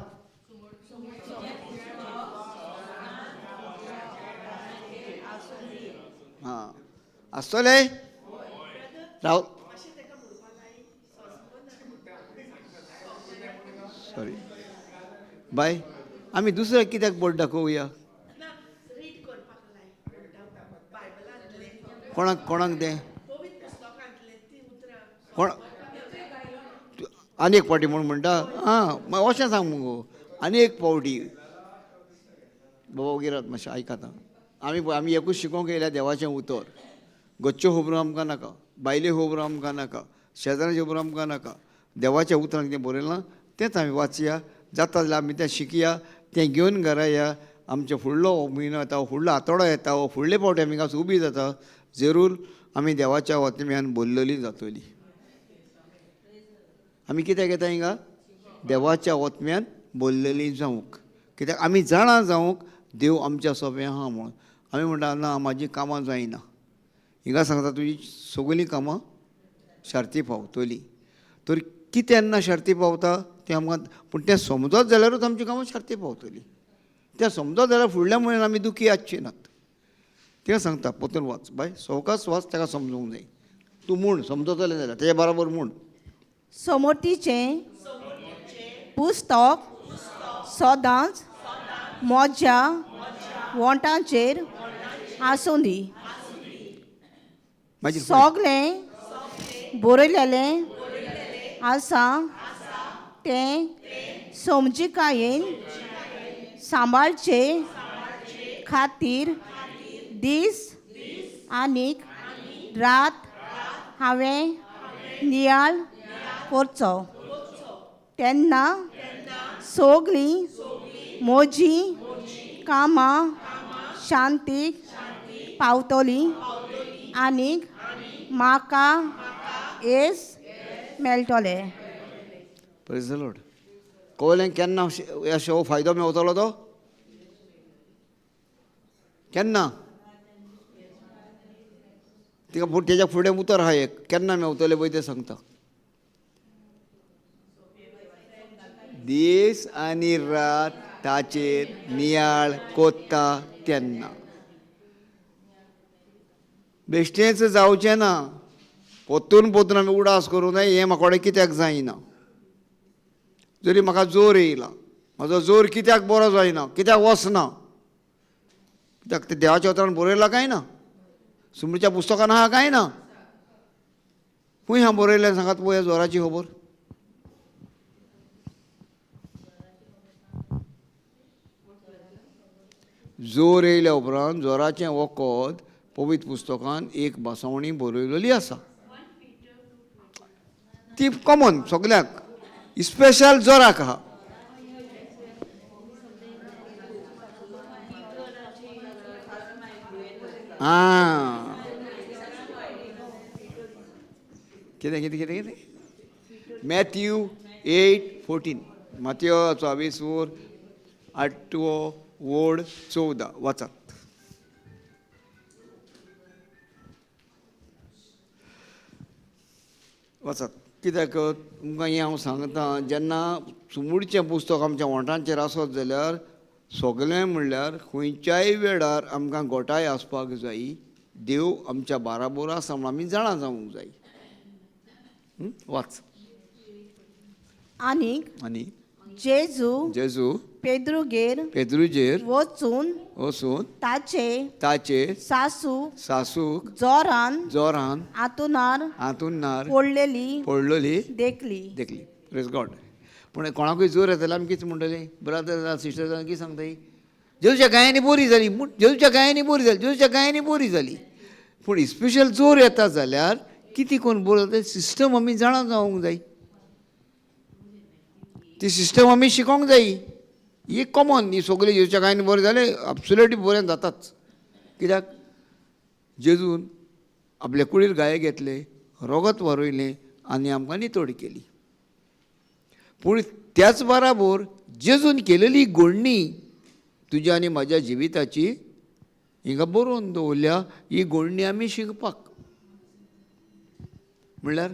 आं आसतले राव. सॉरी बाय, आमी दुसऱ्याक कित्याक बोट दाखोवया? कोणाक कोणाक तें कोण आनी एक फावटी म्हूण म्हणटा? आं मागीर अशें सांग मुगो, आनी एक फावटी. बाबा गिरात मातशें आयकात. आमी आमी एकूच शिकोवंक येयल्या देवाचें उतर. गच्च्यो खबरो आमकां नाका, बायल्यो खबरो आमकां नाका, शेजाऱ्यांच्यो खबरो आमकां नाका. देवाच्या उतरान कितें बरयलां तेंच आमी वाचया, जाता जाल्यार आमी तें शिकया, तें घेवन घरा या. आमचो फुडलो म्हयनो येता, फुडलो आठवडो येता, वो फुडले फावटी आमी हांगा उबी जाता, जरूर आमी देवाच्या वतम्यान बोल्लली जातली. आमी कित्याक येता हिंगा? देवाच्या वतम्यान बोल्लली जावंक. कित्याक आमी जाणा जावंक देव आमच्या सोंपें आहा म्हणून. आमी म्हणटा ना म्हाजी कामां जायना, हिंगा सांगता तुजी सगळीं कामां शार्ती पावतली. तर कितें शार्ती पावता तें आमकां, पूण तें समजत जाल्यारूच आमची कामां शार्ती पावतली. तें समजत जाल्यार फुडल्या म्हयन्यान आमी दुखी आसची नात. तें सांगता पोतून वाच बाय, सवकास वाच, ताका समजूंक जाय. तूं म्हूण समजतलें जाल्यार तेज्या बराबर म्हूण. समोतीचें पुस्तक सदांच म्हज्या वोंठांचेर आसूं दी. सगळें बरयलेलें आसा तें समजिकायेन सांबाळचे खातीर दीस आनीक रात हांवें नियाळ करचो. तेन्ना सगळीं म्हजीं कामां शांतीक पावतली आनीक म्हाका येस मेळटलें. प्रेज the Lord. कळ्ळें केन्ना अशें हो फायदो मेवतलो तो केन्ना? तिका तेज्या फुडें उतर आहा एक, केन्ना मेवतलें पळय तें सांगता. दीस आनी रात ताचेर नियाळ कोत्ता तेन्ना. बेश्टेंच जावचें ना, पोत्तून पोत्तून आमी उडास करूं जाय हें म्हाका कडेन कित्याक जायना. जरी म्हाका जोर येयला, म्हाजो जोर कित्याक बरो जायना, कित्याक वचना, कित्याक तें देवाच्या उतरान बरयलां काय ना, सुमच्या पुस्तकान आहा काय ना, खंय आहा बरयलें सांगात पळोवया जोराची खबर. जोर येयल्या उपरांत जोराचें वखद पवित्र पुस्तकान एक बसवणी बरयलेली आसा, ती कॉमन सगळ्यांक, स्पेशल जोराक आहा. आं कितें कितें कितें कितें? मॅथ्यू 8:14, मातयोचो 20 वर 8वो वोड 14 वाचात. वाचात. कित्याक तुमकां हें हांव सांगता, जेन्ना सुमुडचें पुस्तक आमच्या ओंठांचेर आसत जाल्यार सगळें म्हणल्यार खंयच्याय वेळार आमकां गोटाय आसपाक जाय, देव आमच्या बाराबोर आसा म्हूण आमी जाणा जावंक जाय. वाच. आनीक आनी जेजू जेजू पेद्रुगेर पेद्रुजेर वचून वचून ताचे ताचे सासू सासूक जोरान जोरान आतुनार आतुनार पडलेली पडलेली देखली. देखली. Praise God. पूण कोणाकूय जोर येताले आमी कितें म्हणटलीं, ब्रदर सिस्टर कितें सांगताय, जेजूच्या गायांनी बोरी जाली, जेजूच्या गायांनी बोरी जाली, जेजूच्या गायांनी बोरी जाली. पूण स्पेशल जोर येता जाल्यार कितें कोण बरो जाता सिस्टम आमी जाणा जावंक जाय, ती सिस्टम आमी शिकोंक जाय. ही कॉमन, ही सगळी जेजूच्या गायांनी बरें जालें एब्सोल्युटली बरें जाताच. कित्याक जेजून आपल्या कुडीर गाये घेतले, रोगत वारयलें आनी आमकां नितळ केली. पूण त्याच बराबर जेजून केलेली गोडणी तुज्या आनी म्हाज्या जिविताची हिंगा बरोवन दवरल्या. ही गोडणी आमी शिकपाक, म्हणल्यार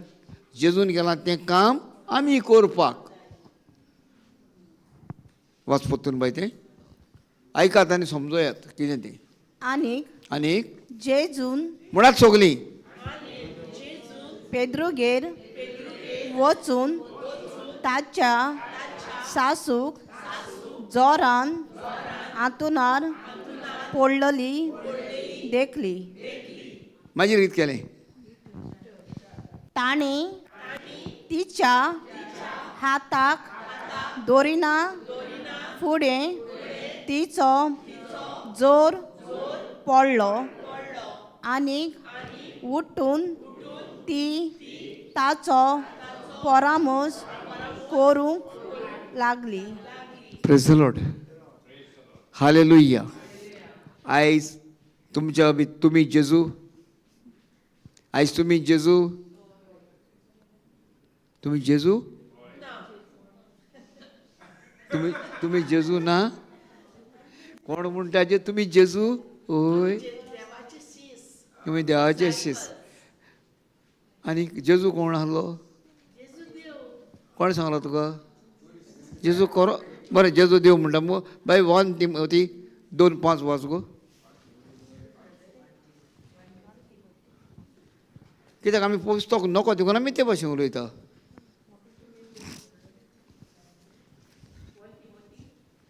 जेजून केलां तें काम आमी करपाक. वाच परतून बाय तें आयकात आनी समजोयात कितें तें. आनीक आनीक जेजून म्हणात सगळीं पेद्रुगेर वचून ताच्या सासूक जोरान आतुनार पडलेली देखली. मागीर कितें केलें? ताणें तिच्या हाताक दोरिना फुडें तिचो जोर पडलो आनीक उठून ती ताचो परामर्श करूंक लागली. Praise the Lord. Hallelujah. आयज तुमच्या तुमी जेजू, आयज तुमी जेजू, तुमी जेजू, तुमी तुमी जेजू ना? कोण म्हणटा जे तुमी जेजू? हय, तुमी देवाचे शीस. आनी जेजू कोण आहलो? कोण सांगलो तुका जेजू कोरो? बरें, जेजू देव म्हणटा मगो बाय. 1 तिमोती 2:5 वाच गो. कित्याक आमी पुस्तक नको देखून आमी ते भाशेन उलयता.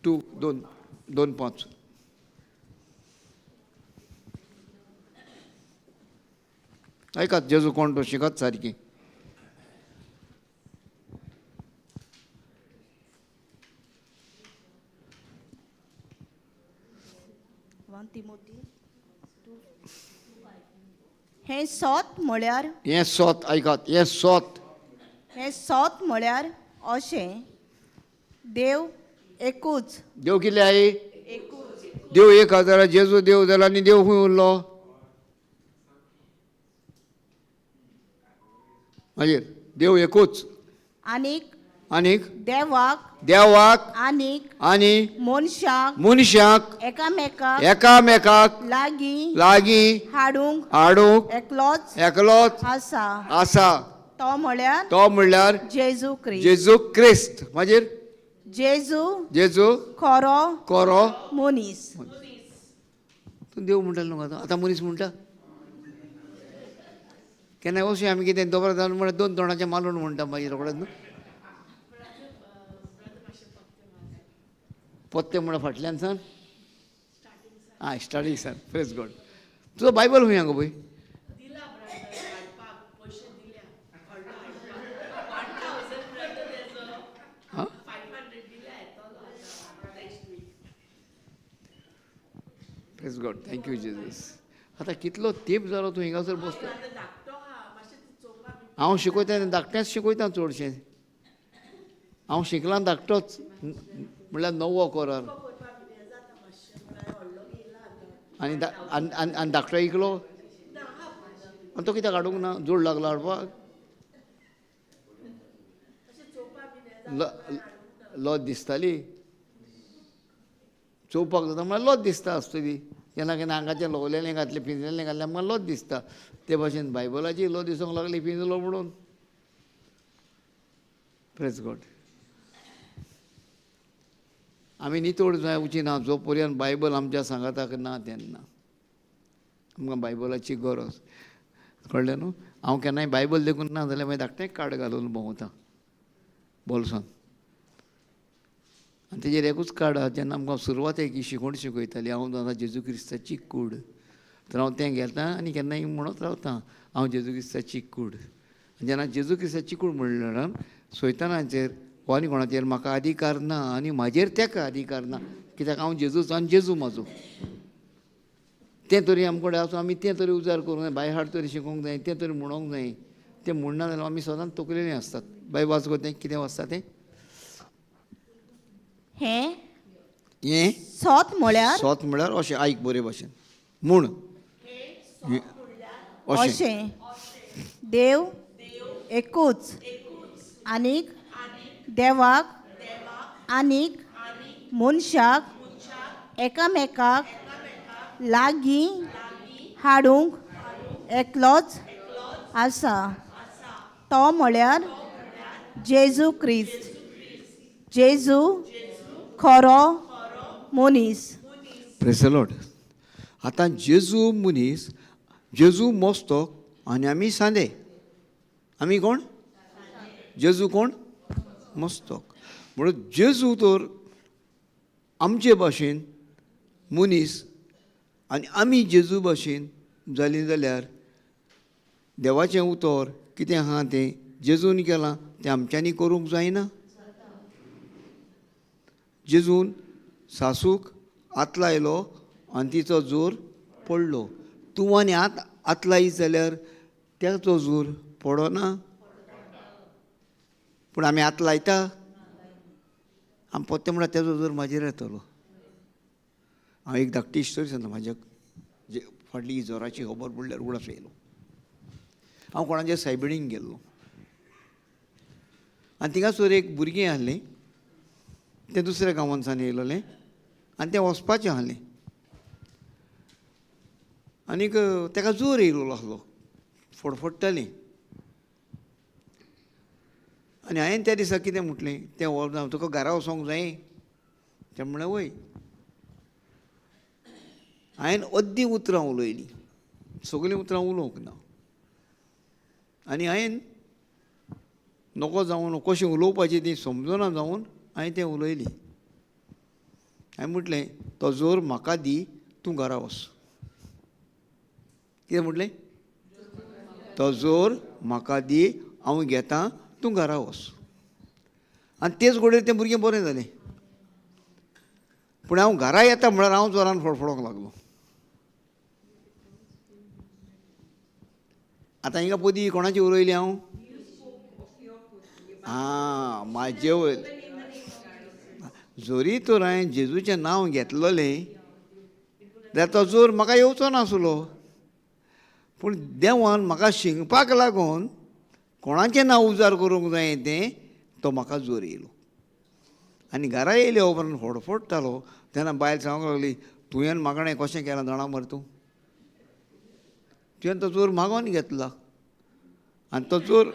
2 2 2 5. आयकात जेजू कोण तो शिकात सारकी. हें सोत म्हळ्यार, हें सोत आयकात, हें सोत, हें सोत म्हळ्यार अशें, देव एकूच. देव कितले आई? देव एक हजार. जेजू देव जालो आनी देव खंय उरलो? मागीर देव एकूच. आनीक आनीक देवाक देवाक आनीक आनी मनशाक मनशाक एकामेकाक एकामेकाक लागीं लागीं हाडूंक हाडूंक एकलोच एकलोच आसा, आसा, तो म्हळ्यार तो म्हणल्यार जेजू क्रिस्त. जेजू क्रिस्त. मागीर जेजू जेजू खरो कोरो मनीस. तूं देव म्हणटालो न्हू आतां, आतां मनीस म्हणटा. केन्ना अशें आमी कितें दोबरा जावन म्हळ्यार दोन तोंडाचें मालून म्हणटा मागीर रोखडेच न्हू. पोत्ते म्हळ्यार फाटल्यान सान आं स्टार्टींग सान. प्रेस गॉड. तुजो बायबल खंय गो पळय? आं praise God. Thank you Jesus. आतां कितलो तेंप जालो तूं हिंगासर बसता. हांव शिकयता धाकटेंच शिकयता चडशें. हांव शिकलां धाकटोच, म्हणल्यार णवो कोरार. आनी आनी धाकटो इकलो आनी तो कित्याक हाडूंक ना? जोड लागलो हाडपाक. लॉज दिसताली चोवपाक जाता म्हळ्यार लॉज दिसता आसतली. केन्ना केन्ना हांगाचें लोवलेलें घातलें पिंजलेलें घातलें आमकां लॉज दिसता. ते भाशेन बायबलाची लॉज दिसूंक लागली पिंजलो म्हणून. Praise God. आमी नितळ जावची ना जो पर्यंत बायबल आमच्या सांगाताक ना तेन्ना. आमकां बायबलाची गरज कळ्ळें न्हू. हांव केन्नाय बायबल देखून ना जाल्यार मागीर धाकटें कार्ड घालून भोंवता बोल्सान. आनी तेजेर एकूच कार्ड आहा, जेन्ना आमकां सुरवातेक ही शिकवण शिकयताली, हांव जाणा जेजू क्रिस्ताची कूड, तर हांव तें घेता आनी केन्नाय म्हणत रावता हांव जेजू क्रिस्ताची कूड. जेन्ना जेजू क्रिस्ताची कूड म्हणल्यार सैतानाचेर हो आनी कोणाचेर म्हाका अधिकार ना आनी म्हाजेर तेका अधिकार ना, कित्याक हांव जेजूचो आनी जेजू म्हाजो. तें तरी आमचे कडेन आसूं, आमी तें तरी उजार करूंक जाय, बाय हार्ट तरी शिकोवंक जाय, तें तरी म्हणोंक जाय. तें म्हणना जाल्यार आमी सदांच तकलेनी आसतात. बाय वाच गो तें कितें वाचता तें. हें हें सोत म्हळ्यार सोत म्हळ्यार अशें आयक बरे भाशेन म्हूण अशें अशें देव एकूच आनीक देवाक आनीक मनशाक एकामेकाक लागीं हाडूंक एकलोच आसा, तो म्हळ्यार जेजू क्रिस्त. जेजू खरो मनीस. Praise the Lord. आतां जेजू मनीस, जेजू मोस्तो आनी आमी सांदे. आमी कोण? जेजू कोण? मस्तक. म्हणून जेजू तर आमचे भाशेन मनीस आनी आमी जेजू भाशेन जालीं जाल्यार देवाचें उतर कितें आहा तें जेजून केलां तें आमच्यांनी करूंक जायना. जेजून सासूक हात लायलो आनी तिचो जोर पडलो. तूं आनी हात हात लायत जाल्यार तेचो जोर पडना. पूण आमी हात लायता, आमी पोत्ते म्हणल्यार तेजो जोर म्हाजेर येतलो. हांव एक धाकटी स्टोरी सांगता. म्हाज्या जे फाटली जोराची खबर पडल्यार उगडास येयलो. हांव कोणाच्या सायबिणीक गेल्लो आनी थिंगासर एक भुरगें आहलें, तें दुसऱ्या गांवांतल्यान येयलोलें आनी तें वचपाचें आहलें आनीक तेका जोर येयलोलो आहलो, फडफडटालें. आनी हांवें त्या दिसा कितें म्हटलें, तें व्हर तुका घरा वचोंक जाय. तें म्हणलें वय. हांवें अद्दी उतरां उलयलीं, सगळीं उतरां उलोवंक ना. आनी हांवें नको जावन कशें उलोवपाचें ती समजना जावन हांवें तें उलयली. हांवें म्हटलें तो जोर म्हाका दी, तूं घरा वच. कितें म्हटलें? तो जोर म्हाका दी, हांव घेता, तूं घरा वच. आनी तेच घडये तें भुरगें बरें जालें. पूण हांव घरा येता म्हळ्यार हांव जोरान फडफडोंक लागलो. आतां हिंगा पदी कोणाची उलयली हांव? आं, म्हाजे वयर जरी तर हांवें जेजूचें नांव घेतलेलें जाल्यार तो जोर म्हाका येवचो नासलो. पूण देवान म्हाका शिंकपाक लागून कोणाचें नांव उजार करूंक जाय तें तो म्हाका जोर येयलो. आनी घरा येयले उपरांत फडफडटालो तेन्ना बायल सांगूंक लागली, तुवें मागणें कशें केलां जाणा मरे तूं, तुवें तो जोर मागोन घेतला आनी तो जोर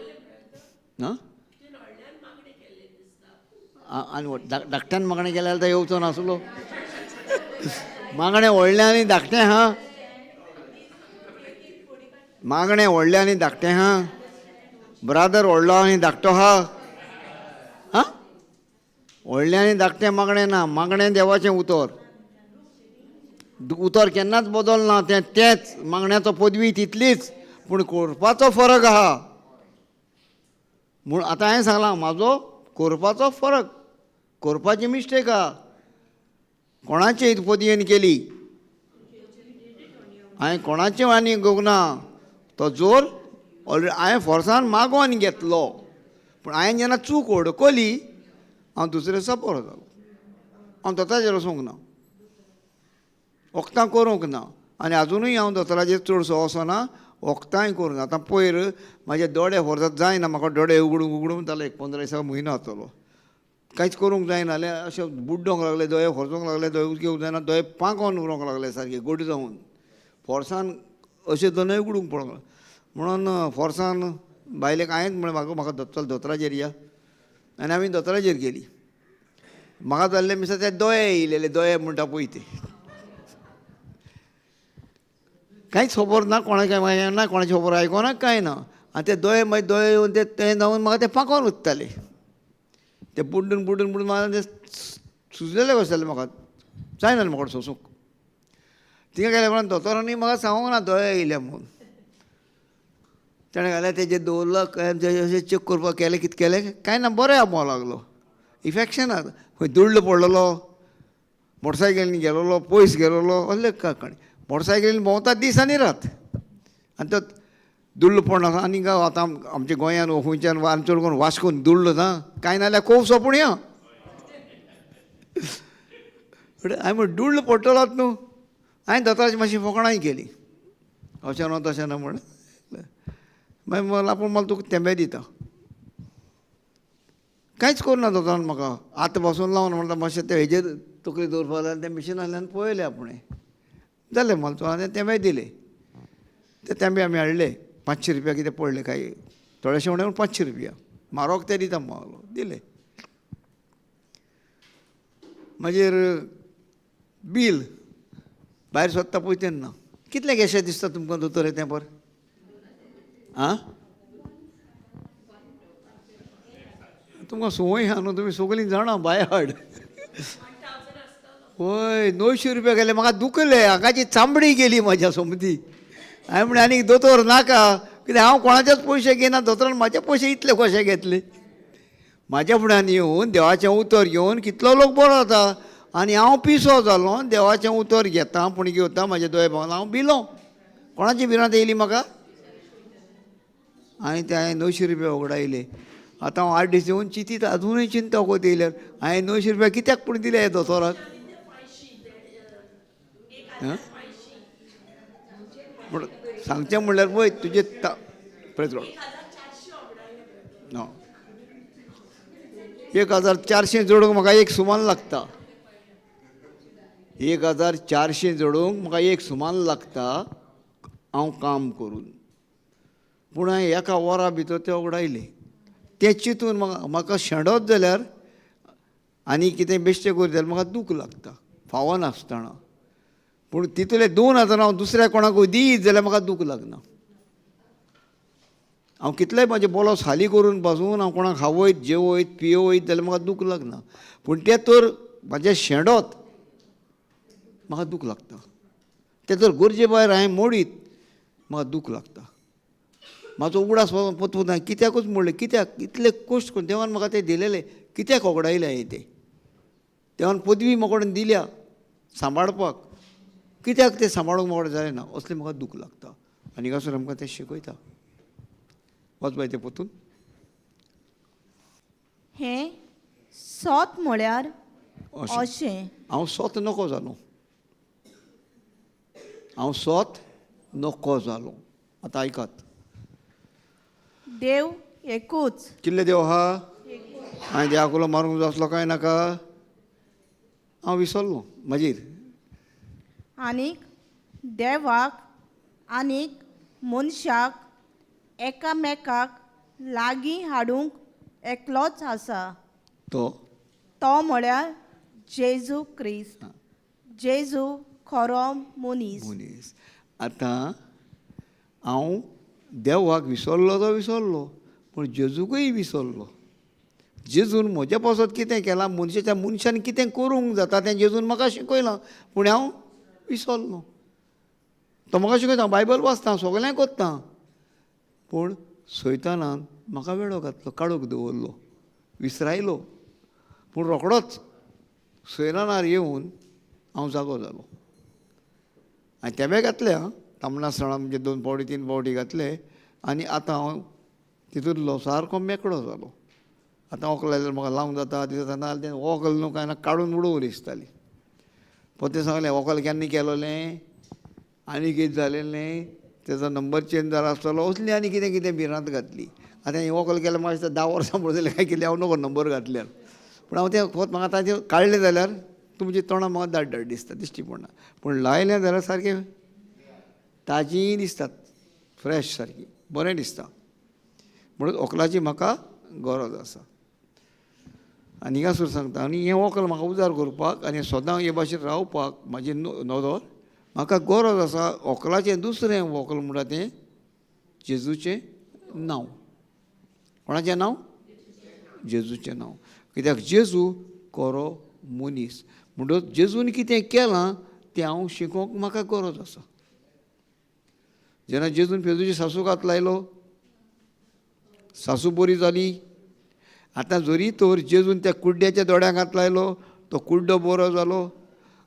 आनी धाकट्यान मागणें केलें जाल्यार तो येवचो नासलो. मागणें व्हडलें आनी धाकटें आहा, मागणें व्हडलें आनी धाकटें आहा, ब्रादर व्हडलो आनी धाकटो आहा. आं, व्हडलें आनी धाकटें मागणें ना, मागणें देवाचें उतर, उतर केन्नाच बदलना, तें तेंच, मागण्याचो पदवी तितलीच, पूण करपाचो फरक आहा. म्हूण आतां हांवें सांगलां म्हाजो करपाचो फरक, करपाची मिस्टेक आहा. कोणाचे पदयेन केली हांवें, कोणाचें आनी घेवंक ना तो जोर ऑलरेडी हांवें फोर्सान मागोन घेतलो, पूण हांवें जेन्ना चूक वडकली हांव दुसरे दिसा बरो जालो. हांव दोतोराचेर वचूंक ना, वखदां करूंक ना, आनी आजुनूय हांव दोतोराचेर चडसो वचना, वखदांय करूंक ना. आतां पयर म्हाजे दोळे फोर्सात जायना, म्हाका दोळे उगडूंक उगडूंक जालो एक 15 दिसा म्हयनो जातलो, कांयच करूंक जायना जालें, अशें बुड्डोंक लागलें, दोळे फोर्सूंक लागले, दोळे उगडूंक जायना, दोळे पांकोन उरोंक लागले सारके गोड जावन, फोर्सान अशें दोनय उगडूंक पडोंक लागलें. म्हणून फोर्सान बायलेक हांवेंच म्हणलें, म्हाका म्हाका चल दोतोराचेर या, आनी आमी दोतोराचेर गेली. म्हाका जाल्लें मिसा ते दोळे येयलेले, दोळे म्हणटा पळय ते, कांयच खबर ना, कोणाक काय ना, कोणाची खबर आयकोना कांय ना. आनी ते दोळे मागीर दोळे येवन ते तें जावन म्हाका ते पांकोन उत्ताले, ते बुड्डून बुड्डून बुड्डून म्हाका ते सुजलेले कशें जालें, म्हाका जायना म्हाका सोंसूंक. थिंगा गेल्या उपरांत दोतोरांनी म्हाका सांगूंक ना दोळे येयले म्हणून. ताणें घालें तेजेर दवरलो, अशें चॅक करपाक केलें, कितें केलें कांय ना, बरें आहा म्हणूंक लागलो. इफेक्शन आहा, खंय दुडलो पडलेलो, मोटरसायकलीन गेलोलो, पयस गेलोलो, असले काणी. मोटरसायकलीन भोंवता दीस आनी रात, आनी तो दुडलो पडना आनी गांव आतां आमच्या गोंयान खंयच्यान आनी चड करून वास्कोन दुडलो ना कांय नाल्यार कोवसो पूण या. हांवें म्हण दुडलो पडटलोच न्हू. हांवें दोतोराची मातशी फकाणांय केली, अशें न्हू तशें न्हू म्हणलें. मागीर म्हणलें आपूण म्हाका तुका तेंबे दिता, कांयच करूं ना दोतोरान म्हाका, आतां बसून लावन म्हणटा मातशें तें हेजेर तकली दवरपा जाल्यार तें मिशिनांतल्यान आहल्यान पळयलें आपणें, जालें म्हाका आनी तेंबे दिले. ते तेंबे आमी हाडले, 500 रुपया कितें पडले, कांय थोडेशे म्हणल्यार 500 रुपया म्हारोग ते दिता म्हणलो, दिले. मागीर बील भायर सोदता पळय तेन्ना कितले कशें दिसता तुमकां दोतोर तें पर आं, तुमकां संवय आहा न्हू, तुमी सगळीं जाणां बाय हाड. हय, 900 रुपया गेले, म्हाका दुखले, हांगाची चामडी गेली म्हाज्या सोमती. हांवें म्हणलें आनीक दोतोर नाका, कित्याक हांव कोणाचेच पयशे घेयना, दोतोरान म्हाजे पयशे इतले कशे घेतले. म्हाज्या फुड्यान येवन देवाचें उतर घेवन कितलो लोक बरो जाता, आनी हांव पिसो जालो, देवाचें उतर घेता पूण घेवता, म्हाजे दोळे पावला, हांव भिलो. कोणाची भिरांत येयली म्हाका? आनी ते हांवें 900 रुपया वगडायले. आतां हांव 8 दीस येवन चिंतीत, आजुनूय चिंता कोत येयल्यार हांवें 900 रुपया कित्याक पूण दिले दोतोराक. पूण सांगचें म्हणल्यार पळय तुजें पळय 1400 जोडूंक म्हाका एक सुमान लागता, 1400 जोडूंक म्हाका एक सुमान लागता हांव काम करून. पूण हांवें एका वरा भितर ते वगडायले. तें चिंतून म्हाका म्हाका शेणत जाल्यार आनी कितें बेश्टें करीत जाल्यार म्हाका दूख लागता फावो नासतना. पूण तितूंतले 2000 हांव दुसऱ्या कोणाकूय दीत जाल्यार म्हाका दूख लागना. हांव कितलेय म्हाजे बोलोस हाली करून बसून हांव कोणाक खावयत जेवयत पिवयत जाल्यार म्हाका दूख लागना, पूण तें तर म्हाजें शेणत म्हाका दूख लागता. तें तर गरजे भायर हांवें मोडीत म्हाका दूख लागता. म्हाजो उगडास पत्तून हांवें कित्याकूच मोडलें, कित्याक इतले कश्ट करून देवान म्हाका तें दिलेलें, कित्याक वगडायलें हांवें तें. देवान पदवी म्हाका कडेन दिल्या सांबाळपाक, कित्याक तें सांबाळूंक म्हाका जालें ना, असलें म्हाका दूख लागता. आनी हांगासर आमकां तें शिकयता. वच बाय तें पोतून. हें सोत म्हळ्यार अशें हांव सोत नको जालो, हांव सोत नको जालो. आतां आयकात, देव एकूच. कितले देव आहा? हांवें देवाक उलो मारूंक जाय आसलो काय नाका? हांव विसरलो मागीर. आनीक देवाक आनीक मनशाक एकामेकाक लागीं हाडूंक एकलोच आसा, तो तो म्हळ्यार जेजू क्रिस्त. जेजू खरो मनीस. मनीस. आतां हांव देवाक विसरलो तो विसरलो, पूण जेजूकय विसरलो. जेजून म्हज्या पासत कितें केलां, मनशाच्या मनशान कितें करूंक जाता तें जेजून म्हाका शिकयलां, पूण हांव विसरलो. तो म्हाका शिकयता, हांव बायबल वाचता, सगळें करता, पूण सैतानान म्हाका वेळो घातलो, काडूंक दवरलो, विसरायलो. पूण रोखडोच सैरानार येवन हांव जागो जालो. आनी तेंबे घातले आं, तामणा सणां म्हणजे 2 फावटी 3 फावटी घातले आनी आतां हांव तितूंतलो सारको मेकळो जालो. आतां वोकल जाल्यार म्हाका लावंक जाता, दिसता ना तें वोकल न्हू काय ना काडून उडोवं दिसताली. पोतें सांगलें वोकल केन्ना केलोलें आनी कितें जालेलें, तेजो नंबर चेंज जाला आसतलो, असली आनी कितें कितें भिरांत घातली. आतां हें वोकल केलें म्हाका दिसता 10 वर्सां पडटलीं काय कितें, हांव नको नंबर घातल्यार. पूण हांव तें फकत म्हाका आतां तें काडलें जाल्यार तुमची तोंडां म्हाका दाट दाट दिसता, दिश्टी पडना, पूण लायलें जाल्यार सारकें ताजीं दिसतात, फ्रेश सारकी बरें दिसता. म्हणून वोकलाची म्हाका गरज आसा. आनी हिंगासर सांगता, आनी हें वोकल म्हाका उजार करपाक आनी सदां हे भाशेन रावपाक म्हाजी नदर म्हाका गरज आसा. वोकलाचें दुसरें वोकल म्हणटा तें जेजूचें नांव. कोणाचें नांव? जेजूचें नांव. कित्याक जेजू खरो मनीस, म्हणटच जेजून कितें केलां तें हांव शिकोवंक म्हाका गरज आसा. जेन्ना जेजून पेजूची सासूक हात लायलो, सासू बरी जाली. आतां जरी तर जेजून त्या कुड्ड्याच्या दोळ्यांक हात लायलो, तो कुड्डो बरो जालो.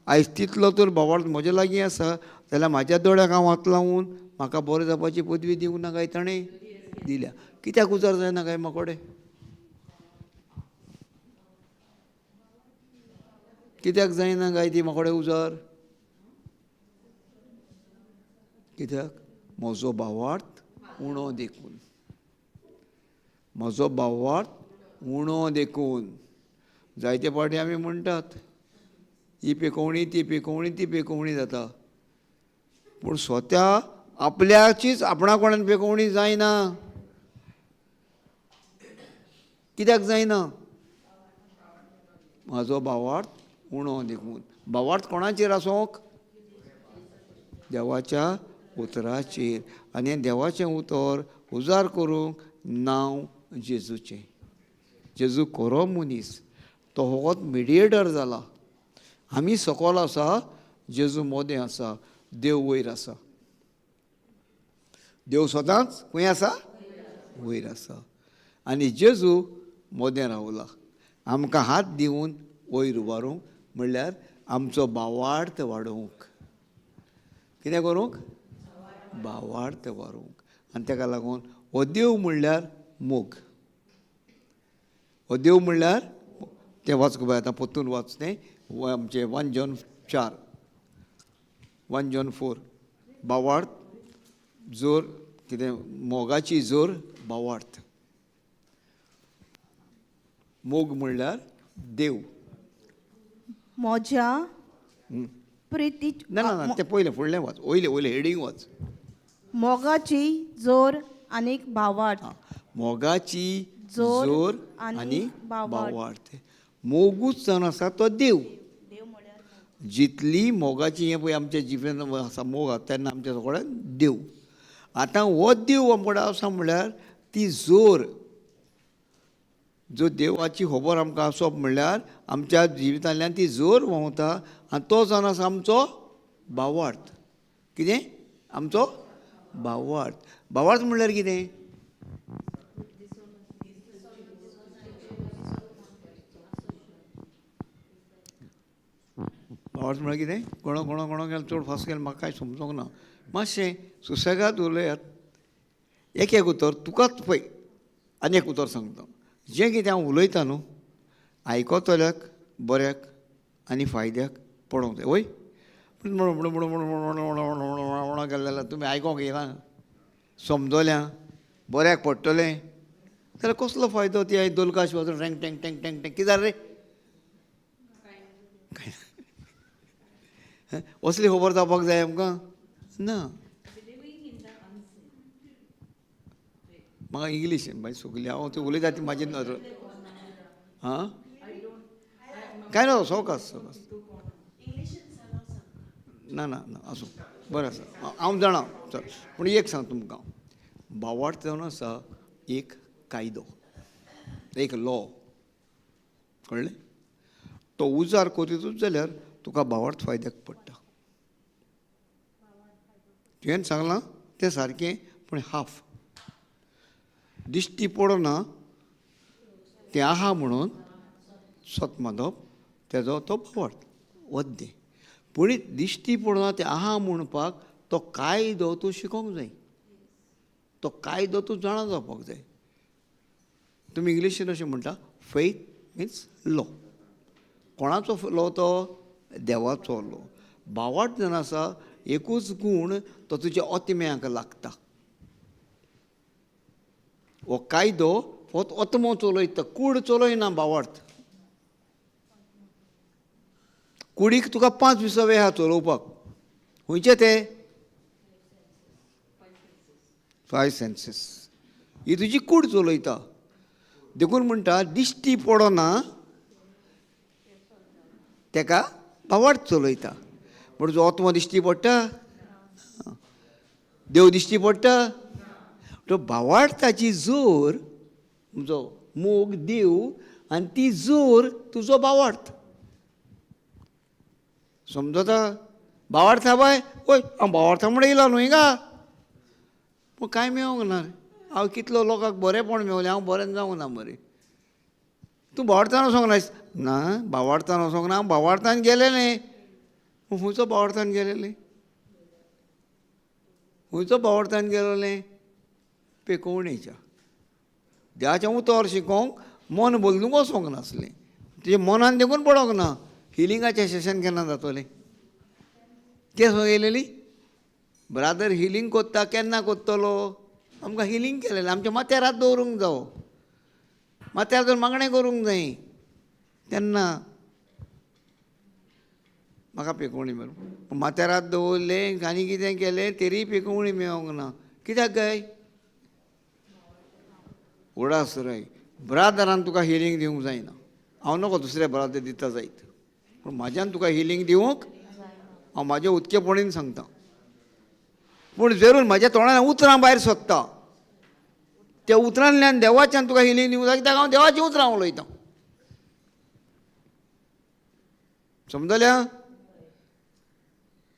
आयज तितलो तर भावार्थ म्हज्या लागीं आसा जाल्यार म्हाज्या दोळ्यांक हांव हात लावन म्हाका बरें जावपाची पदवी दिवंक ना काय ताणें दिल्या. कित्याक उजार जायना काय म्हाकोडे? कित्याक जायना काय ती म्हाकोडे उजार? कित्याक? म्हजो भावार्थ उणो देखून. म्हजो भावार्थ उणो देखून. जायते फावटी आमी म्हणटात ही पिकोवणी ती पिकोवणी ती पिकोवणी जाता, पूण स्वता आपल्याचीच आपणा कोणान पिकोवणी जायना. कित्याक जायना? म्हजो भावार्थ उणो देखून. भावार्थ कोणाचेर आसोंक? देवाच्या उतराचेर. आनी देवाचें उतर उजार करूंक नांव जेजूचें. जेजू खरो मनीस, तो फकत मिडिएटर जाला. आमी सकयल आसा, जेजू मोदें आसा, देव वयर आसा. देव सदांच खंय आसा? वयर आसा. आनी जेजू मोदें रावला आमकां हात दिवन वयर उबारूंक, म्हणल्यार आमचो भावार्थ वाडोवंक. कितें करूंक? भावार्थ वाडोवंक. आनी ताका लागून हो देव म्हणल्यार मोग. हो देव म्हणल्यार तें वाच गो बाय, आतां परतून वाच तें आमचें 1 John 4, 1 John 4. भावार्थ जोर, कितें मोगाची जोर भावार्थ. मोग म्हणल्यार देव. म्हज्या प्रिती ना ना ना तें पयलें फुडलें वाच, वयलें वयलें हेडींग वाच. मोगाची जोर आनीक भावार्थ. मोगाची जोर आनी भावार्थ. मोगूच जावन आसा तो देव. जितली मोगाची हें पळय आमच्या जिबेन आसा मोग आसा तेन्ना आमच्या सगळ्यान देव. आतां हो देव आमकां आसा म्हणल्यार ती जोर, जो देवाची खबर आमकां आसप म्हणल्यार आमच्या जिवितांतल्यान ती जोर व्हांवता आनी तो जावन आसा आमचो भावार्थ. कितें? आमचो भावार्थ. भावार्थ म्हणल्यार कितें? भावार्थ म्हणल्यार कितें? कोणा कोणा कोणा गेलें चड फास्ट गेलें म्हाका कांय समजोंक ना. मातशें सुसेगाद उलयात. एक एक उतर तुकाच पळय आनी एक उतर सांगता. जें कितें हांव उलयतां न्हू आयकतल्याक बऱ्याक आनी फायद्याक पडोंक जाय. वय म्हणून गेलें जाल्यार तुमी आयकोंक येना, समजल्या बऱ्याक पडटलें. जाल्यार कसलो फायदो? ती हांवें दोलकाश वाजोवन टँग टँग टँग टँग टँग कितें जालें रे? असली खबर जावपाक जाय आमकां ना. म्हाका इंग्लीश मागीर सगली हांव ती उलयता ती म्हाजी नदर. आं कांय ना, सवकास सवकास. ना ना ना, आसूं, बरें आसा, हांव जाणा. चल, पूण एक सांग तुमकां, भावार्थ जावन आसा एक कायदो, एक लॉ, कळ्ळें? तो उजार करीतूच जाल्यार तुका भावार्थ फायद्याक पडटा. तुवें सांगलां तें सारकें, पूण हाफ दिश्टी पडना तें आहा म्हणून सत मानप तेजो तो भावार्थ वद्दें. पूण दिश्टी पडना तें आहा म्हणपाक तो कायदो तूं शिकोंक जाय, तो कायदो तूं जाणा जावपाक जाय. तुमी इंग्लिशीन अशें म्हणटा, फेथ मिन्स लॉ. कोणाचो लॉ तो? देवाचो लॉ. भावार्थ जावन आसा एकूच गूण, तो तुज्या ओतम्याक लागता. हो कायदो फक्त ओतमो चलयता, कूड चलयना भावार्थ. कुडीक तुका 5 विसवे आहा चलोवपाक. खंयचे ते? 5 सेन्सीस. ही तुजी कूड चलयता. देखून म्हणटा दिश्टी पडना तेका भावार्थ चलयता. पूण तुजो आत्मो दिश्टी पडटा? देव दिश्टी पडटा? तो भावार्थाची जोर, तुजो मोग देव आनी ती जोर तुजो भावार्थ. समजता? भावार्था बाय वय हांव भावार्था म्हूण येयला न्हय गा, पूण कांय मेळोंक ना. हांव कितलो लोकांक बरेंपण मेवलें, हांव बरें जावंक ना मरे. तूं भावार्थान वचोंक ना? ना, भावार्थान वचोंक ना, हांव भावार्थान गेलेलें. खंयचो भावार्थान गेलेलें? खंयचो भावार्थान गेलोलें? पेकोवणेच्या. देवाचें उतर शिकोवंक मन बदलूंक वचोंक नासलें, तुजें मनान देखून पडोंक ना. हिलिंगाचें सेशन केन्ना जातलें? कितें सांगूंक येयलेली? ब्रादर हिलींग कोत्ता, केन्ना कोत्तलो? आमकां हिलींग केलेलें, आमच्या माथ्यार हात दवरूंक जावो, माथ्यार दवरून मागणें करूंक जाय तेन्ना म्हाका पेकोवणी मेळूं. माथ्यार हात दवरलें आनी कितें केलें तरी पेकोवणी मेळोंक ना. कित्याक काय? उडास राय ब्रादरान तुका हिलींग दिवंक जायना. हांव नको दुसऱ्या ब्रादर दिता जायत, पूण म्हाज्यान तुका हिलींग दिवंक हांव म्हाज्या उत्केपणीन सांगता. पूण जरूर म्हाज्या तोंडान उतरां भायर सोदता, त्या उतरांतल्यान देवाच्यान तुका हिलींग दिवंक जाय, कित्याक हांव देवाचीं उतरां उलयतां. समजल्या?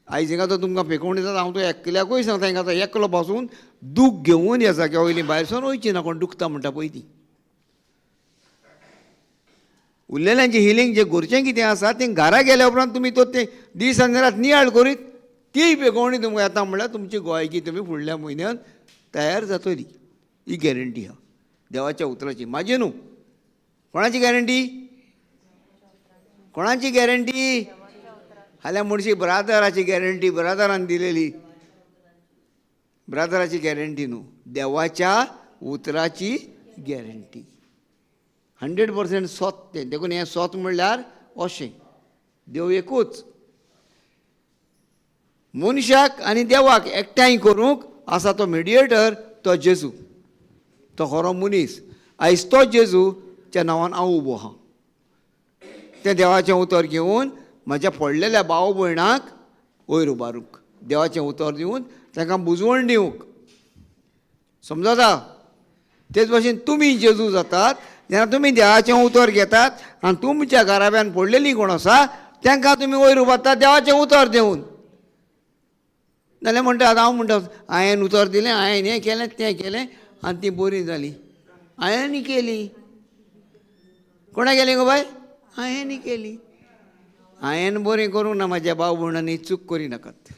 आयज हिंगा तो तुमकां पेकोवणी जाता, हांव तो एकल्याकूय सांगता, हिंगा तो एकलो बसून दूख घेवन ह्या जाग्या वयली भायर सरून वयची ना. कोण दुखता म्हणटा पळय ती उरलेल्यांचें हिलींग जें गोरचें कितें आसा तें घरा गेल्या उपरांत तुमी तो तें दीस आनी रात नियाळ करीत ती पेकोवणी तुमकां येता म्हणल्यार तुमची गोवायकी तुमी फुडल्या म्हयन्यान तयार जातली. ही गॅरंटी आहा देवाच्या उतराची, म्हाजी न्हू. कोणाची गॅरंटी? कोणाची गॅरंटी? फाल्यां म्हणशी ब्रादराची गॅरंटी, ब्रादरान दिलेली. ब्रादराची गॅरंटी न्हू, देवाच्या उतराची गॅरंटी. 100% सोत तें. देखून हें सोत म्हणल्यार अशें, देव एकूच, मनशाक आनी देवाक एकठांय करूंक आसा तो मिडिएटर, तो जेजू, तो खरो मनीस. आयज तो जेजूच्या नांवान हांव उबो आहा. तें देवाचें उतर घेवन म्हाज्या पडलेल्या भाव भयणाक वयर उबारूंक, देवाचें उतर दिवन तांकां बुजवण दिवंक. समजता? तेच भाशेन तुमी जेजू जातात जेन्ना तुमी देवाचें उतर घेतात आनी तुमच्या घराब्यान पडलेलीं कोण आसा तांकां तुमी वयर उबारतात देवाचें उतर दिवन. नाल्यार म्हणटा हांव म्हणटा हांवें उतर दिलें, हांवें हें केलें तें केलें आनी ती बरी जाली. हांवें केली. कोणा केली गो बाय? हांवें केली. हांवें बरें करूंक ना म्हाज्या भाव भयणांनी, चूक करी नाकात.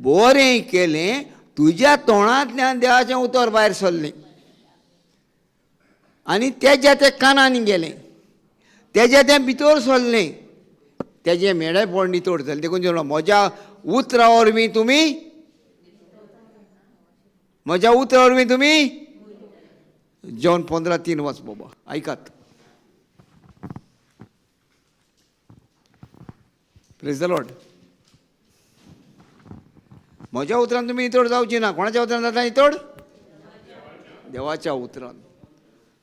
बरें केलें, तुज्या तोंडांतल्यान देवाचें उतर भायर सरलें आनी तेज्या तें कानान गेलें, तेज्या तें भितर सरलें, तेजें मेळेपण नितळ जालें. देखून जेन्ना म्हज्या उतरा वरवीं तुमी, म्हज्या उतरा वरवीं तुमी जॉन 15:3 वाच बाबा, आयकात. Praise the Lord. म्हज्या उतरान तुमी नितळ जावची ना. कोणाच्या उतरान जाता नितळ? देवाच्या उतरान.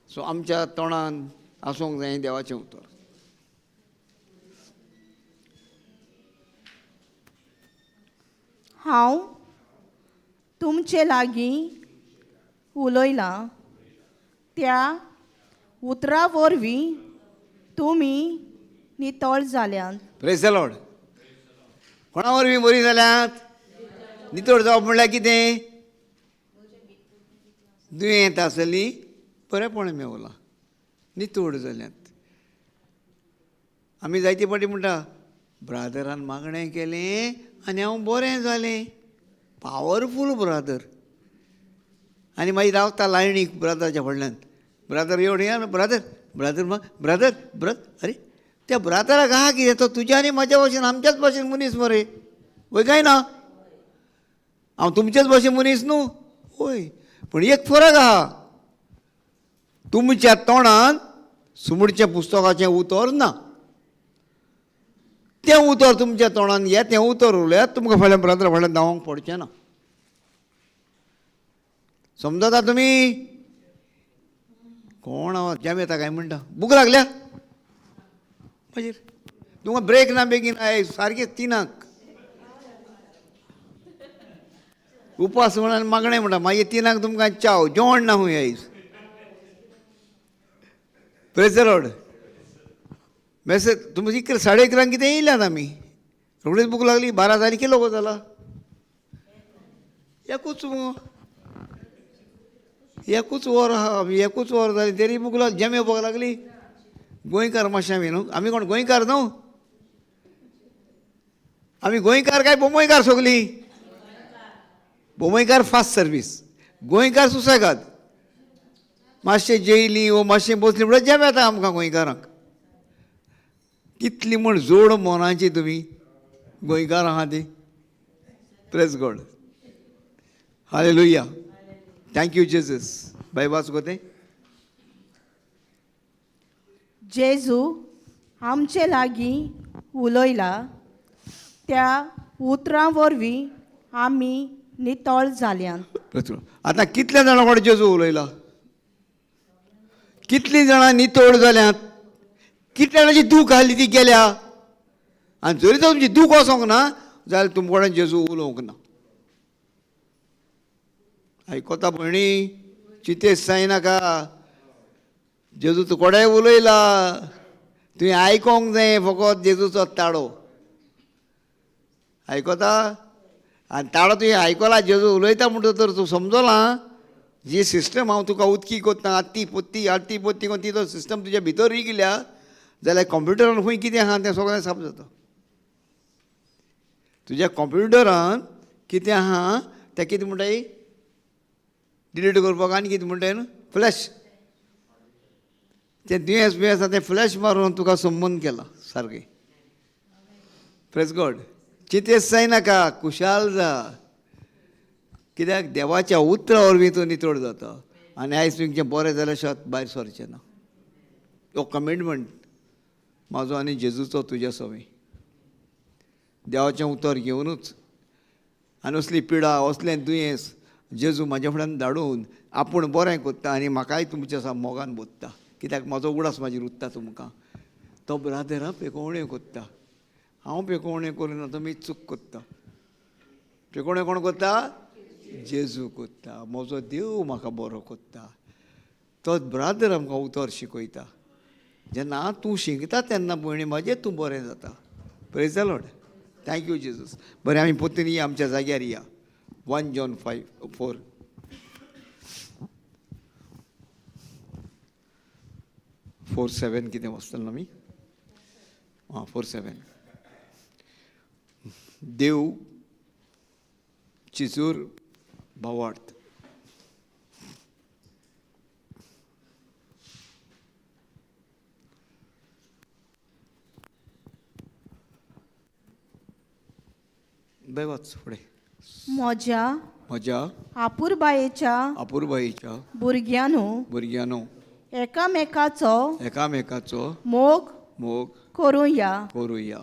सो आमच्या तोंडान आसूंक जाय देवाचें उतर. हांव तुमचे लागीं उलयलां त्या उतरा वरवीं तुमी नितळ जाल्यात. Praise the Lord. कोणा वरवीं बरीं जाल्यात? नितळ जावप म्हणल्यार कितें? दुयेंत आसली बरेंपण मेवलां, नितळ जाल्यात. आमी जायते फावटी म्हणटा ब्रादरान मागणें केलें आनी हांव बरें जालें. Powerful brother. आनी मागीर रावता लायणीक ब्रादराच्या फाटल्यान, ब्रादर येवन या ब्रादर ब्रादर ब्रादर ब्रदर. अरे त्या ब्रादराक आहा कितें? तो तुज्या आनी म्हज्या भाशेन आमच्याच भाशेन मनीस मरे, वय काय ना? हांव तुमचेच भाशेन मनीस न्हू? वय, पूण एक फरक आहा, तुमच्या तोंडान सुमूडच्या पुस्तकाचें उतर ना. तें उतर तुमच्या तोंडान येत, तें उतर उलयात, तुमकां फाल्यां ब्रादर फाल्यां धांवंक पडचें ना. समजता तुमी? कोण हांव जॅम येता काय म्हणटा? भूक लागल्या? मागीर तुमकां ब्रेक ना बेगीन आयज सारकें 3 उपास म्हणून मागणें म्हणटा, मागीर 3 तुमकां च्याव जेवण ना खूंय आयज. Praise the Lord. Message तुमी 11 11:30 कितें येयल्यात आमी, रोखडीच भूक लागली. 12 जाली किलो गो जाला? एकूच एकूच वर आहा, आमी एकूच वर जाली तरी भूक लागली, जेम येवपाक लागली. गोंयकार मातशें आमी न्हू, आमी कोण गोंयकार न्हू? आमी गोंयकार काय बोमोयकार? सगलीं बोमोयकार फास्ट सर्वीस, गोंयकार सुसेगाद. मातशें जेयली वो मातशें बसली म्हणल्यार जेम येता आमकां गोंयकारांक. कितली म्हण जोड मोनाची तुमी गोंयकार आहा ती. Praise God, hallelujah, thank you Jesus. बाय वाच गो तें. जेजू आमचे लागीं उलयला त्या उतरां वरवीं आमी नितळ जाल्यात. आतां कितल्या जाणां कडेन जेजू उलयला? कितलीं जाणां नितळ जाल्यात? कितल्या जाणांची दूख आहली ती गेल्या? आनी जरी तर तुमची दूख वचोंक ना जाल्यार तुमचे कडेन जेजू उलोवंक ना. आयकता भयणी? चिंतेस जायनाका, जेजू तूं कोडेय उलयला, तुवें आयकोंक जाय फकत जेजूचो ताळो. आयकता? आनी ताळो तुवें आयकला जेजू उलयता म्हणटा तर तूं समजला जी सिस्टम हांव तुका उदकी कोत्ता, आत्ती पोत्ती आत्ती पोत्ती कोन्न ती तो सिस्टम तुज्या भितर रिगल्या जाल्यार कॉम्प्युटरान खंय कितें आहा तें सगळें साफ जाता. तुज्या कॉम्प्युटरान कितें आहा तें कितें म्हणटाय डिलीट करपाक आनी कितें म्हणटाय न्हू फ्लॅश, तें दुयेंस बियेंस आसा तें फ्लॅश मारून तुका संबंद केला सारकें. Praise God. चिंतेस जायनाका, खुशाल जा, कित्याक देवाच्या उतरा वरवीं तूं नितळ जाता. आनी आयज तुमचें बरें जाल्यार शेत भायर सरचें ना. हो कमिटमेंट म्हाजो आनी जेजूचो तुज्या सवी. देवाचें उतर घेवनूच आनी असली पिडा असलें दुयेंस जेजू म्हाज्या फुड्यान धाडून आपूण बरें कोत्ता आनी म्हाकाय तुमच्या सा मोगान बोत्ता, कित्याक म्हाजो उगडास म्हाजेर उरता तुमकां. तो ब्रादर पेकोवण्यो कोत्ता, हांव पेकोवण्यो करिना, तुमी चूक कोत्ता. पेकोवण्यो कोण कोत्ता? जेजू कोत्ता. म्हजो देव म्हाका बरो कोत्ता. तो ब्रादर आमकां उतर शिकयता. जेन्ना तूं शिकता तेन्ना भयणी म्हाजें तूं बरें जाता. Praise the Lord, thank you Jesus. बरें, आमी परतून या आमच्या जाग्यार या. 1 John 5:4. 4:7 कितें वाचतले आमी? आं, 4:7. देव चिजूर भावार्थ. बरें वाच फुडें. म्हज्या म्हज्या आपुरबायेच्या अपुरबायेच्या भुरग्यांनो, भुरग्यांनो, एकामेकाचो एकामेकाचो मोग मोग करुया. करुया.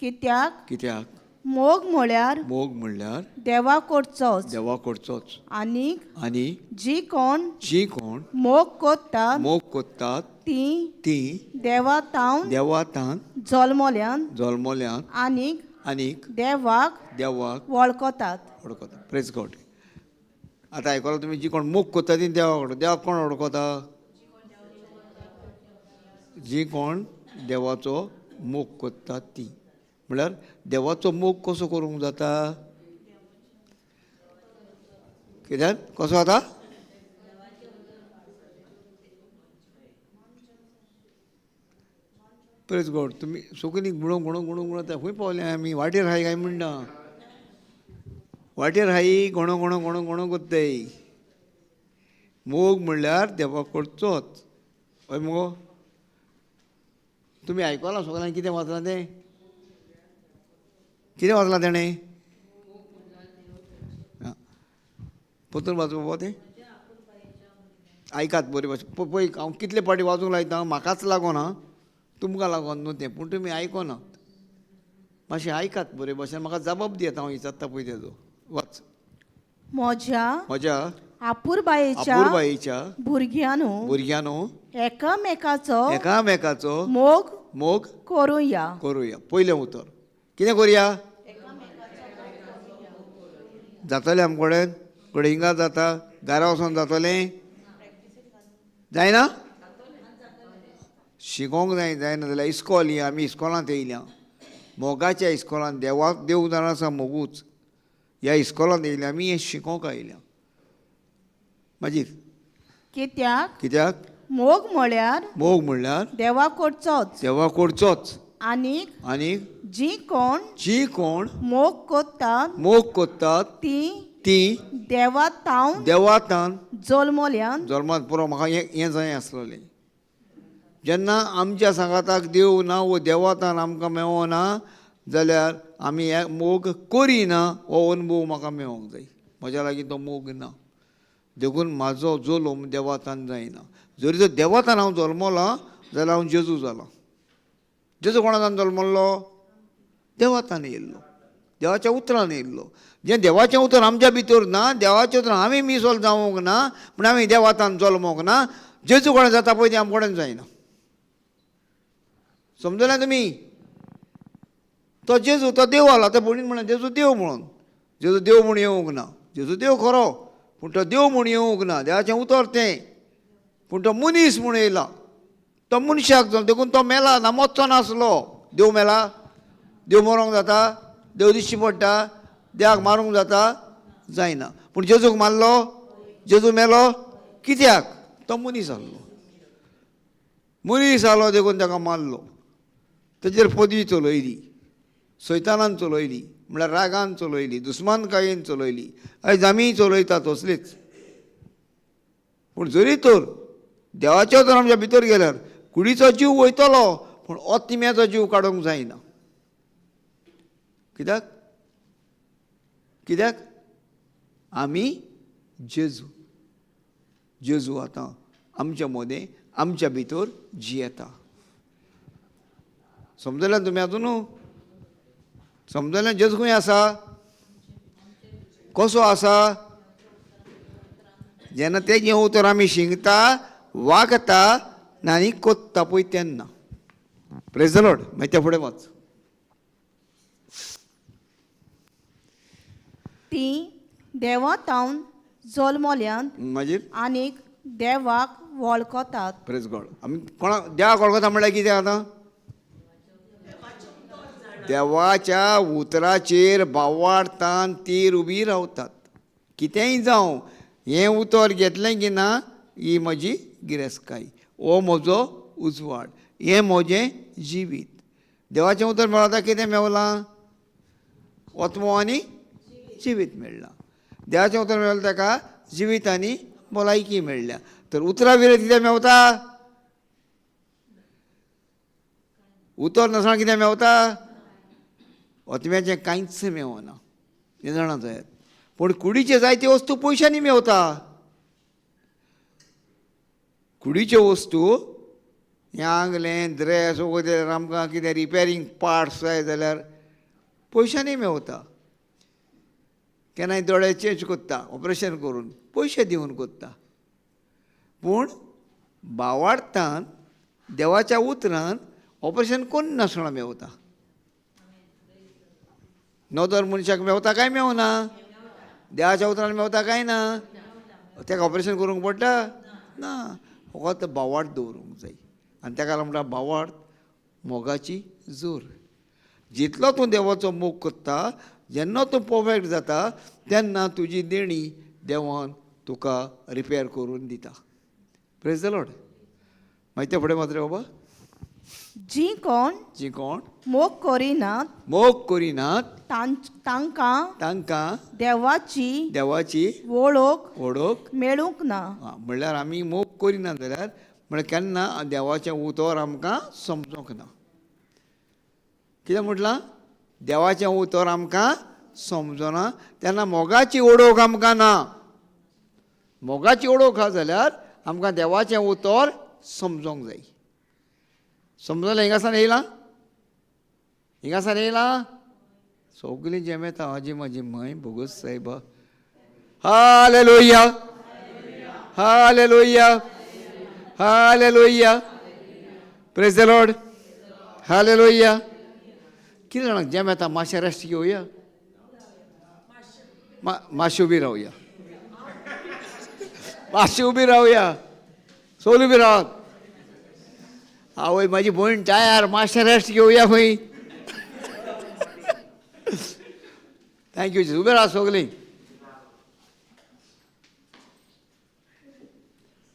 कित्याक कित्याक मोग म्हळ्यार मोग म्हणल्यार देवा कडचोच, देवा कडचोच. आनीक आनी जी कोण जी कोण मोग कोत्तात मोग कोत्तात ती ती देवा तावन देवा तान जल्मल्यान जल्मल्यात आनीक आनीक देवाक देवाक वळखतात. वळखता. Praise God. आतां आयकलां तुमी, जी कोण मोग कोत्ता ती देवा कडेन. देवाक कोण वळखता? जी कोण देवाचो मोग कोत्ता ती. म्हळ्यार देवाचो मोग कसो करूंक जाता? कित्याक कसो जाता? प्रेज गॉड. तुमी सुकनी गुणो गुणो गुणो गुणो खंय पावले आमी? वाटेर हाय काय म्हणटा? वाटेर हाय गणो गणो गणो गणो कोत्ताय. मोग म्हणल्यार देवा कडचोच. हय मुगो? तुमी आयकलां सगळ्यांक कितें वाचलां तें? कितें वाचलां तेणें? परतून वाचूं बाबा तें? आयकात बरें भाशेन. पळय हांव कितले फावटी वाचूंक लायता, म्हाकाच लागोना, तुमकां लागोन न्हू तें, पूण तुमी आयकोनात. मातशें आयकात बरे भाशेन, म्हाका जबाब दियात, हांव विचारता पळय तेजो. वाच. म्हज्या म्हज्या आपुरबायेच्या आपुरबायेच्या भुरग्यांनो, भुरग्यांनो, एकामेकाचो एकामेकाचो मोग मोग करुया. करुया. पयलें उतर कितें करुया? जातलें आमचे कडेन? गडिंगा जाता, घरा वचोन जातलें? जायना? शिकोंक जाय. जायना जाल्यार इस्कॉल ही, आमी इस्कॉलांत येयल्या, मोगाच्या इस्कॉलांत. देवाक देव जाणा आसा मोगूच. ह्या इस्कॉलांत येयल्या आमी, हें शिकोंक आयल्या. मागीर कित्याक कित्याक मोग म्हळ्यार मोग म्हणल्यार देवा कडचोच, देवा कडचोच. आनीक आनी जी कोण जी कोण मोग कोत्तात मोग कोत्तात ती ती देवा तावन देवा तान जल्मल्यान. जल्मांत. पुरो म्हाका हें जाय आसलेलें. जेन्ना आमच्या सांगाताक देव ना वो देवातान आमकां मेवना जाल्यार आमी हे मोग करिना. हो अनुभव म्हाका मेवोंक जाय. म्हज्या लागीं तो मोग ना, देखून म्हाजो जल्म देवातान जायना. जरी तर देवातान हांव जल्मलां जाल्यार हांव जेजू जालां. जेजू कोणातान जल्मल्लो? देवातान येयल्लो, देवाच्या उतरान येयल्लो. जें देवाचें उतर आमच्या भितर ना, देवाचें उतर आमी मिसोल जावंक ना, पूण आमी देवातान जल्मोंक ना, जेजू कोणें जाता पळय तें आमचे कडेन जायना. समजलें तुमी? तो जेजू तो देव आला. तो भयणीन म्हणलें जेजू देव म्हणून. जेजू देव म्हूण येवंक ना. जेजू देव खरो, पूण तो देव म्हूण येवंक ना. देवाचें उतर तें, पूण तो मनीस म्हूण येयला. तो मनशाक जालो देखून तो मेला ना, मरचो नासलो. देव मेला? देव मरोंक जाता? देव दिश्टी पडटा? देवाक मारूंक जाता? जायना. पूण जेजूक मारलो, जेजू मेलो. कित्याक? तो मनीस आहलो. मनीस आहलो देखून ताका मारलो. तेजेर पदवी चलयली, सैतानान चलयली, म्हळ्यार रागान चलयली, दुस्मानकायेन चलयली. आयज आमीय चलयता तसलीच. पूण जरी तर देवाचें तर आमच्या भितर गेल्यार कुडीचो जीव वयतलो, पूण आत्म्याचो जीव काडूंक जायना. कित्याक? कित्याक आमी जेजू. जेजू आतां आमच्या मदें, आमच्या भितर जियेता. समजलें तुमी आजून? समजलें? जेजू खंय आसा? कसो आसा? जेन्ना तेजें उतर आमी शिंकता, वागता आनी कोत्ता पळय तेन्ना. Praise the Lord. मागीर त्या फुडें वाच. ती देवा तावन जल्मल्यान मागीर आनीक देवाक वळखतात. Praise God. आमी कोणा देवाक वळखता म्हणल्यार कितें आतां? देवाच्या उतराचेर बावाडतान तीर उबी रावतात. कितेंय जावं, हें उतर घेतलें की ना, ही म्हजी गिरेस्तकाय, हो म्हजो उजवाड, हें म्हजें जिवीत. देवाचें उतर मेळता कितें मेवलां? आत्मो आनी जिवीत मेळ्ळां. देवाचें उतर मेळ्ळें ताका जिवीत आनी भलायकी मेळ्ळ्या. तर उतरां विरयत कितें मेवता? उतर नासतना कितें मेवता? आत्म्याचें कांयच मेवना. हें जाणा जायात. पूण कुडीचे जायते वस्तू पयशांनी मेवता. कुडीच्यो वस्तू हें आंगलें ड्रेस वगैरे आमकां कितें रिपेरींग पार्ट्स जाय जाल्यार पयशांनी मेवता. केन्नाय दोळे चेंज कोत्ता ऑपरेशन करून पयशे दिवन कोत्ता. पूण भावार्थान देवाच्या उतरान ऑपरेशन कोन्न नासतना मेवता. नदर मनशाक मेवता काय मेवना? देवाच्या उतरान मेवता काय ना? ताका ऑपरेशन करूंक पडटा ना. फकत भावार्थ दवरूंक जाय. आनी ताका लागून म्हणटा भावार्थ मोगाची जोर. जितलो तूं देवाचो मोग करता जेन्ना तूं परफेक्ट जाता तेन्ना तुजी देणी देवान तुका रिपेर करून दिता. Praise the Lord. मागीर ते फुडें मात्र बाबा जी कोण जी कोण मोग करिनात मोग करिनात तांकां तांकां देवाची देवाची वळख वळख मेळूंक ना. म्हणल्यार आमी मोग करिना जाल्यार म्हणल्यार केन्ना देवाचें उतर आमकां समजोंक ना. कितें म्हटलां? देवाचें उतर आमकां समजना तेन्ना मोगाची ओडोक आमकां ना. मोगाची ओडोक आहा जाल्यार आमकां देवाचें उतर समजोंक जाय. समजलें? हिंगासान येयलां? हिंगासान येयलां? सगळीं जेमेता आजी म्हाजी मय बोगस सायबा. Hallelujah, hallelujah, hallelujah. Praise the Lord. Hallelujah. कितें जाणा जेम येता मातशें रेस्ट घेवया, मातशें उबी रावया, मातशें उबी रावया, सोल उबी रावात. आवय म्हाजी भयण टायार, मातशें रेस्ट घेवया खंय. Thank you. उबे राव सगळीं.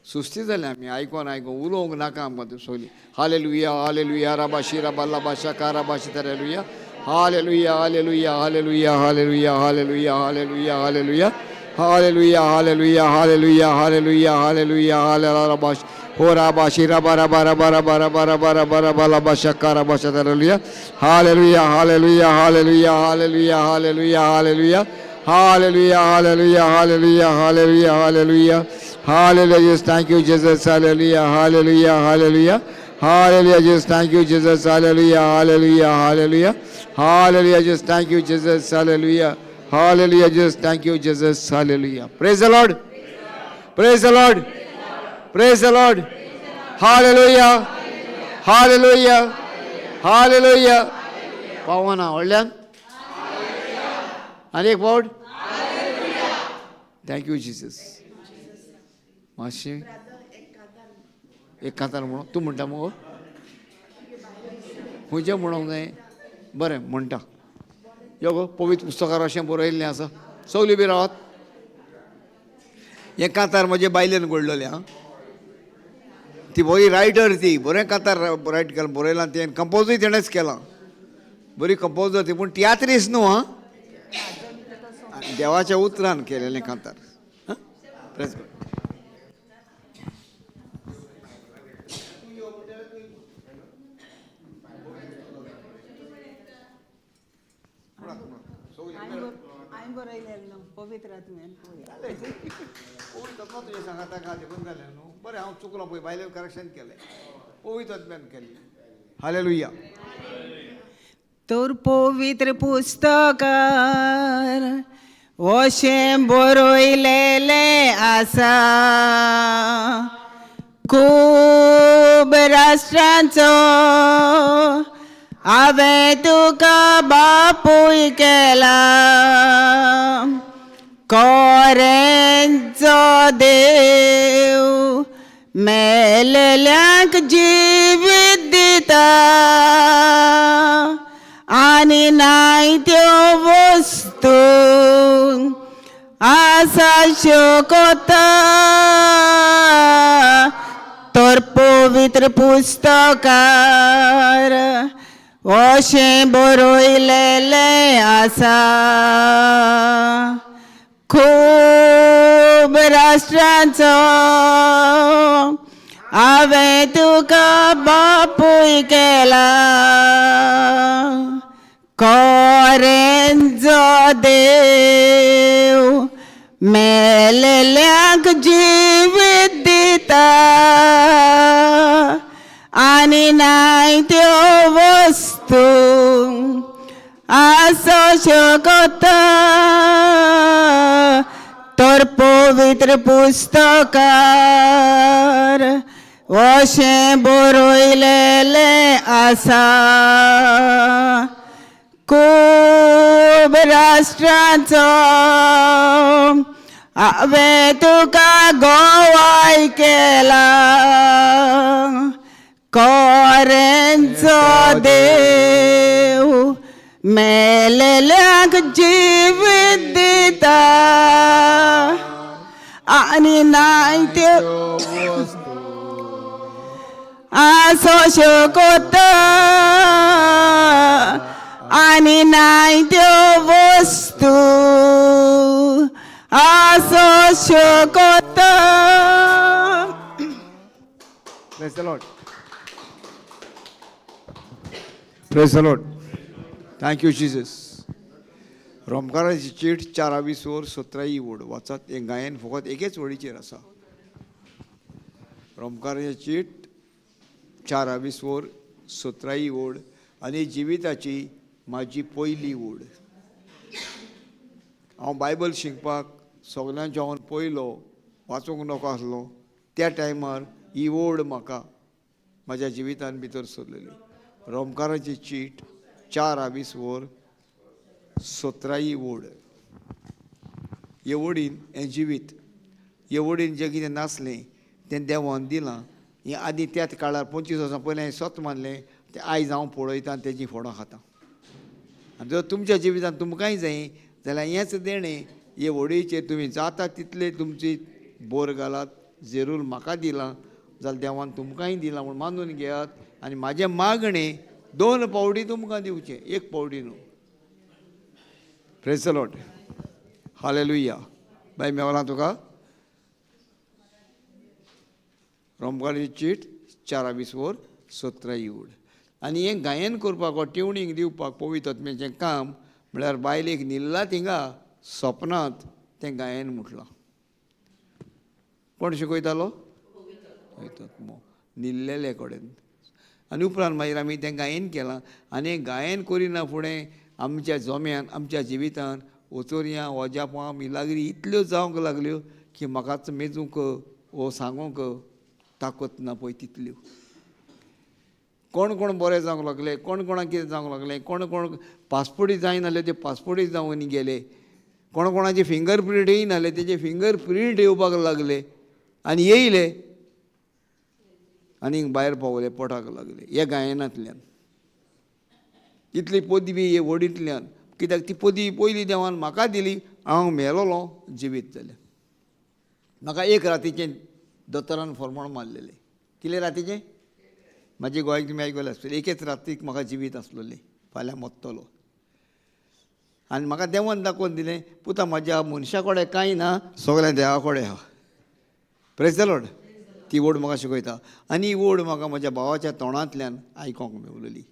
सुस्ती जाले आमी आयकोन आयकोन उलोवंक नाका आमकां त्यो सगळीं. हालेलुया, हालेलुया, राबाशी राबा लाबाशा काराबाशी तरेलुया. Hallelujah, hallelujah, hallelujah, hallelujah, hallelujah, hallelujah, hallelujah, hallelujah, hallelujah, hallelujah, hallelujah, hallelujah, हालेबाश हो राबाशी राबा राबा राबा राबा राबा राबा राबा राबा लाबाशा काराबाशा तरेलुया. Hallelujah, hallelujah, hallelujah, hallelujah, hallelujah, hallelujah, hallelujah, hallelujah, hallelujah, hallelujah, hallelujah, hallelujah. Jesus, thank you, Jesus. Hallelujah, hallelujah, hallelujah, hallelujah. Jesus, thank you, Jesus. Hallelujah, hallelujah, hallelujah, hallelujah. Jesus, thank you, Jesus. Hallelujah, hallelujah. Jesus, thank you, Jesus. Hallelujah. Praise the Lord. Praise the Lord. Praise the Lord. Hallelujah, hallelujah, hallelujah. पावना व्हडल्यान आनी एक फावट. Thank you Jesus. मातशें एक कांतार म्हणून तूं म्हणटा मगो? खंयचें म्हणूंक जाय? बरें म्हणटा. यो गो पवित्र पुस्तकार अशें बरयल्लें आसा. सगळीं बी रावात. हें कांतार म्हजे बायलेन घडलेलें आं. ती बरी रायटर, ती बरें कांतार रायट केलां, बरयलां तें, कंपोजूय तेणेच केलां. बरी कंपोजर ती, पूण तियात्रीस न्हू आं. देवाच्या उतरान केलेलें कांतार. आं, प्रेस कर. हांवें बरयलेलें न्हू पवित्र आत्म्यान. पवित्र आत्मा तुजें सांगाता का देखून जालें न्हू. बरें हांव चुकलो पळय, बायलेन करेक्शन केलें, पवित्र आत्म्यान केलें. हालेलुया. तर पवित्र पुस्तकार अशें बरयलेलें आसा, खूब राष्ट्रांचो हांवें तुका बापूय केला, कोरेंचो देव मेलेल्यांक जिवीत दिता आनी नाय त्यो वस्तू आसा श्यो कोता. तर पवित्र पुस्तकार अशें बरयलेलें आसा, खूब राष्ट्रांचो हांवें तुका बापूय केला, कोरेंचो देव मेलेल्यांक जिवीत दिता आनी नाय त्यो वस्तू आसो शकता तर पवित्र पुस्तकार अशें बरयलेलें आसा. खूब राष्ट्रांचो हांवें तुका गोवाय केला, कोरेंचो देव मेलेल्यांक जिवीत दिता आनी नाय त्यो आसो शकता आनी नाय त्यो वस्तू आसो शकता. Praise the Lord. Praise the Lord. Thank you, Jesus. रोमकाराची चीट चारावी वर सतराई ओड वाचात. हें गायन फकत एकेच वडीचेर आसा. रोमकाराची चीट चारावी वर सतराई ओड आनी जिविताची म्हाजी पयली ओड. हांव बायबल शिकपाक सगल्यांचो हांव पयलो वाचूंक नाका आसलो त्या टायमार ही ओड म्हाका म्हाज्या जिवितान भितर सरलेली. रोमकाराची चीट चारावीस वर सतराई ओड. हे ओडीन हें जिवीत, हे ओडीन जें कितें नासलें तें देवान दिलां. हें आदीं त्याच काळार 25 वर्सां पयलीं हांवें सत मानलें तें आयज हांव पळयतां आनी तेजी फोडां खाता. आनी जर तुमच्या जिवितांत तुमकांय जाय जाल्यार हेंच देणें हे ओडीचेर तुमी जाता तितले तुमची बोर घालात. जेरूल म्हाका दिलां जाल्यार देवान तुमकांय दिलां म्हूण मानून घेयात. आनी म्हाजें मागणें 2 पावटी तुमकां दिवचें, 1 पावटी न्हू. Praise the Lord. Hallelujah. बाय मेवला तुका. रोमकाराची चीट चारावीस वर सतराई ओड. आनी हें गायन करपाक वा ट्युनींग दिवपाक पवित्र आत्म्याचें काम म्हळ्यार बायलेक न्हिल्ला थिंगा सपनांत तें गायन म्हटलां. कोण शिकयतालो? पवित्र आत्मो न्हिल्लेले कडेन. आनी उपरांत मागीर आमी तें गायन केलां. आनी गायन करिना फुडें आमच्या जोम्यान आमच्या जिवितान ओचोरयां वजापां मिलाग्री इतल्यो जावंक लागल्यो की म्हाकाच मेजूंक वो सांगूंक ताकत ना पळय तितल्यो. कोण कोण बरें जावंक लागले, कोण कोणाक कितें जावंक लागलें, कोण कोण पासपोर्टूय जायनासले ते पासपोर्टूय जावन गेले, कोण कोणाचे फिंगर प्रिंट येयनासले तेजे फिंगर प्रिंट येवपाक लागले आनी येयले आनी भायर पावले, पोटाक लागले ह्या गायनांतल्यान. इतली पदवी हे वडींतल्यान, कित्याक ती पदवी पयली देवान म्हाका दिली, हांव मेलोलो जिवीत जालें. म्हाका एक रातीचें दोतोरान फॉर्मोण मारलेलें. कितले रातीचें? म्हाजे गोंयक तुमी आयकलें आसतलें. एकेच रातीक म्हाका जिवीत आसलोलें, फाल्यां मरतलो. आनी म्हाका देवान दाखोवन दिलें, पुता म्हाज्या मनशा कडेन कांय ना, सगळें देवा कडेन आहा. Praise the Lord. ती ओड म्हाका शिकयता. आनी ही ओड म्हाका म्हज्या भावाच्या तोंडांतल्यान आयकोंक मेवलेली.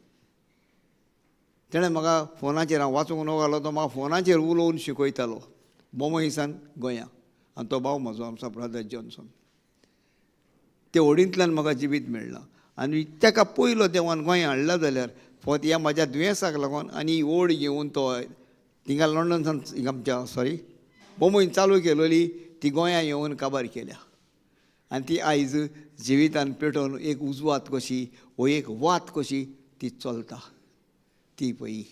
तेणें म्हाका फोनाचेर, हांव वाचूंक नको घालो, तो म्हाका फोनाचेर उलोवन शिकयतालो बोमयसान गोंया. आनी तो भाव म्हजो आमचो ब्रदर जॉन्सन. ते ओडींतल्यान म्हाका जिवीत मेळ्ळां. आनी ताका पयलो देवान गोंया हाडला जाल्यार फकत ह्या म्हाज्या दुयेंसाक लागून आनी ही ओड घेवन तो थिंगा लंडन सान हिंगा आमच्या सॉरी बोंबयन चालू केलोली ती गोंया येवन काबार केल्या. आनी ती आयज जिवितान पेटोवन एक उजवात कशी वो एक वात कशी ती चलता. ती पळय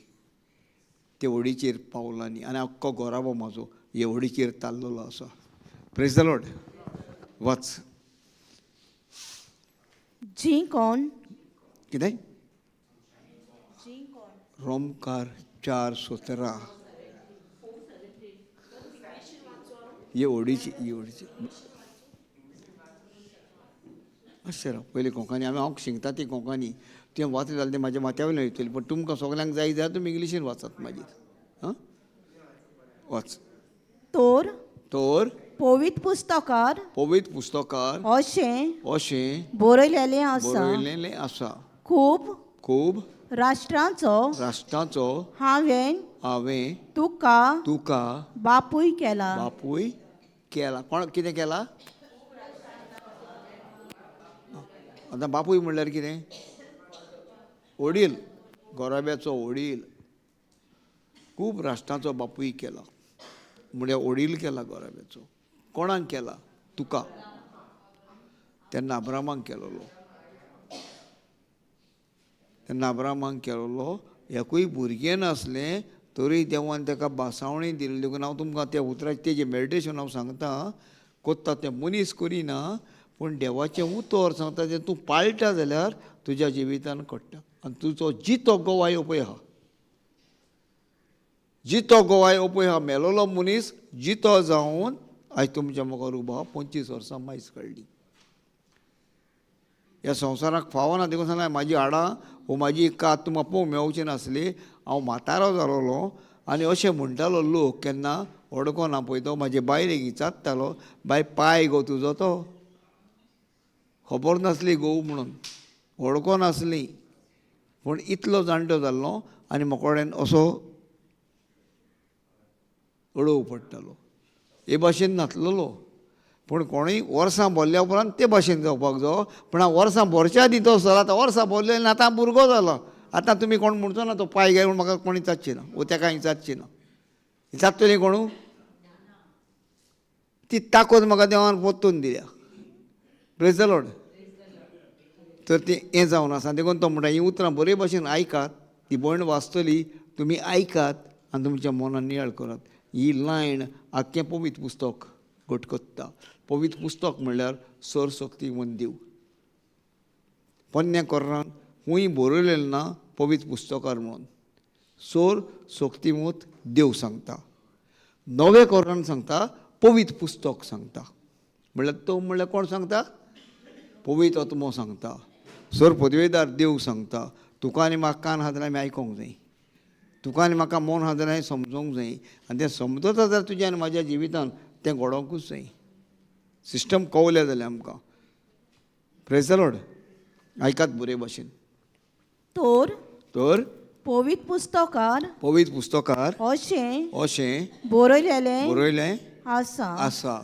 ते ओडीचेर पावलांनी आनी आख्खो गोराबो म्हाजो हे ओडीचेर ताल्लोलो आसा. Praise the Lord. वाच. जी कोण कितें? रोमकार 4:17. हे ओडीची, ही ओडीची अशें राव. पयलीं कोंकणी आमी हांव शिकता ती कोंकणी, तें वाचलें जाल्यार तें म्हाज्या माथ्या वयल्यान वयतली, पूण तुमकां सगल्यांक जाय जाल्यार तुमी इंग्लिशीन वाचात मागीर. आं, वाच. तर तर पवित्र पुस्तकार पवित्र पुस्तकार अशें अशें बरयलेलें आसा, बरयलेलें आसा, खूब खूब राष्ट्रांचो राष्ट्राचो हांवें हांवें तुका तुका बापूय केला. बापूय केला. कोण कितें केला? आतां बापूय म्हणल्यार कितें? वडील, गोराब्याचो वडील. खूब राष्ट्रांचो बापूय केला म्हळ्यार वडील केला गोराब्याचो. कोणाक केला? तुका. तेन्ना अब्रामाक केलोलो. तेन्ना अब्रामाक केलोलो. एकूय भुरगें नासलें तरी देवान ताका बासावणी दिली. देखून हांव तुमकां त्या उतराचें तेजें मेडिटेशन हांव सांगता. कोत्ता तें मनीस करिना पूण देवाचें उतर सांगता तें तूं पाळटा जाल्यार तुज्या जिवितान कळटा. आनी तुजो जितो गोवाय पळय आहा, जितो गोवाय पळय आहा. मेलोलो मनीस जितो जावन आयज तुमच्या मुखार उबो आहा. 25 वर्सां मायज काडली. ह्या संवसाराक फावना देखून सांगला म्हाजी हाडां वो म्हाजी कात तुमकां पळोवंक मेवची नासली. हांव म्हातारो जालोलो आनी अशें म्हणटालो लोक केन्ना वडको ना पळय तो म्हाजे बायलेक विचारतालो, बाय पाय गो तुजो तो? खबर नासली घोव म्हणून, वळखो नासली. पूण इतलो जाणटो जाल्लो आनी म्हाका असो अडोव पडटालो. हे भाशेन नासलेलो पूण कोणूय वर्सां भरल्या उपरांत ते भाशेन जावपाक जावो. पूण हांव वर्सां भरच्या आदीं तो जालो. आतां वर्सां भरलें आनी आतां भुरगो जालो. आतां तुमी कोण म्हणचो ना तो पाय घे म्हूण म्हाका कोण विचारची ना वो तेका विचारची ना. विचारतली कोणू? ती ताकद म्हाका देवान परतून दिल्या. Praise the Lord. तर तें हें जावन आसा. देखून तो म्हणटा हीं उतरां बरे भाशेन आयकात, ती भयण वाचतली, तुमी आयकात आनी तुमच्या मनान नियाळ करात. ही लायन आख्खें पवित्र पुस्तक घट कोत्ता. पवित्र पुस्तक म्हणल्यार सरशक्तिवंत देव. पोन्न्या कोर्रान खूंय बरयलेलें ना पवित्र पुस्तकार म्हणून. सोर शक्तिवंत देव सांगता. नवे कोरान सांगता पवित्र पुस्तक सांगता. म्हणल्यार तो म्हणल्यार कोण सांगता? पवित्र आत्मो सांगता. सर पदवेदार देव सांगता. तुका आनी म्हाका कान आहा जाल्यार आमी आयकोंक जाय, तुका आनी म्हाका मन आहा जाल्यार समजोंक जाय. आनी तें समजता जाल्यार तुज्या आनी म्हाज्या जिवितान तें घडोवंकूच जाय. सिस्टम कवल्या जाल्यार आमकां. Praise the Lord. आयकात बरे भाशेन. तर तर पवित्र पुस्तकार पवित्र पुस्तकार अशें अशें बरयलेलें बरयलें आसा. आसा.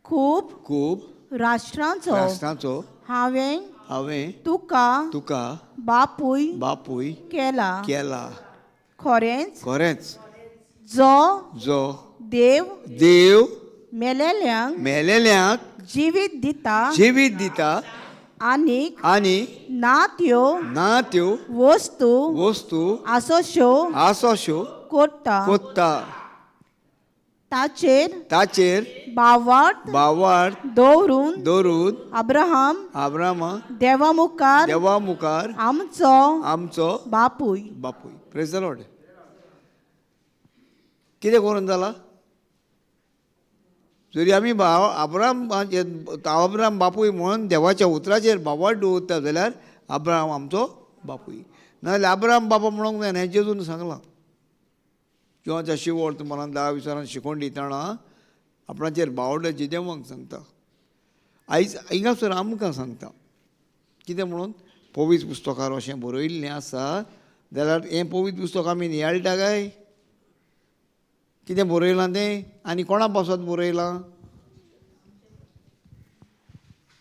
खूब खूब राष्ट्रांचो राष्ट्रांचो हांवें हांवें तुका तुका बापूय बापूय केला. केला. खरेंच खरेंच जो जो देव देव मेलेल्यांक मेलेल्यांक जिवीत दिता जिवीत दिता आनीक आनी ना त्यो ना त्यो वस्तू वस्तू आसोश्यो आसोश्यो कोत्ता कोत्ता. ताचेर ताचेर बावाट बावार दवरून दवरून अब्राहम आब्रामा देवा मुखार देवा मुखार आमचो आमचो बापूय. बापूय. Praise the Lord. कितें करून जाला? जरी आमी अब्राम अब्राम बापूय म्हणून देवाच्या उतराचेर बावाट दवरता जाल्यार अब्राम आमचो बापूय. नाजाल्यार अब्राम बाबा म्हणूंक जायना. हें जेजून सांगलां. किंवा शिवोळ तुम्हाला 10 विचारान शिकोवन दितना आपणाचेर बावड्याची देवांक सांगता. आयज हिंगासर आमकां सांगता कितें म्हणून? पवित्र पुस्तकार अशें बरयल्लें आसा जाल्यार हें पवित्र पुस्तक आमी नियाळटा काय? कितें बरयलां तें आनी कोणा पासत बरयलां?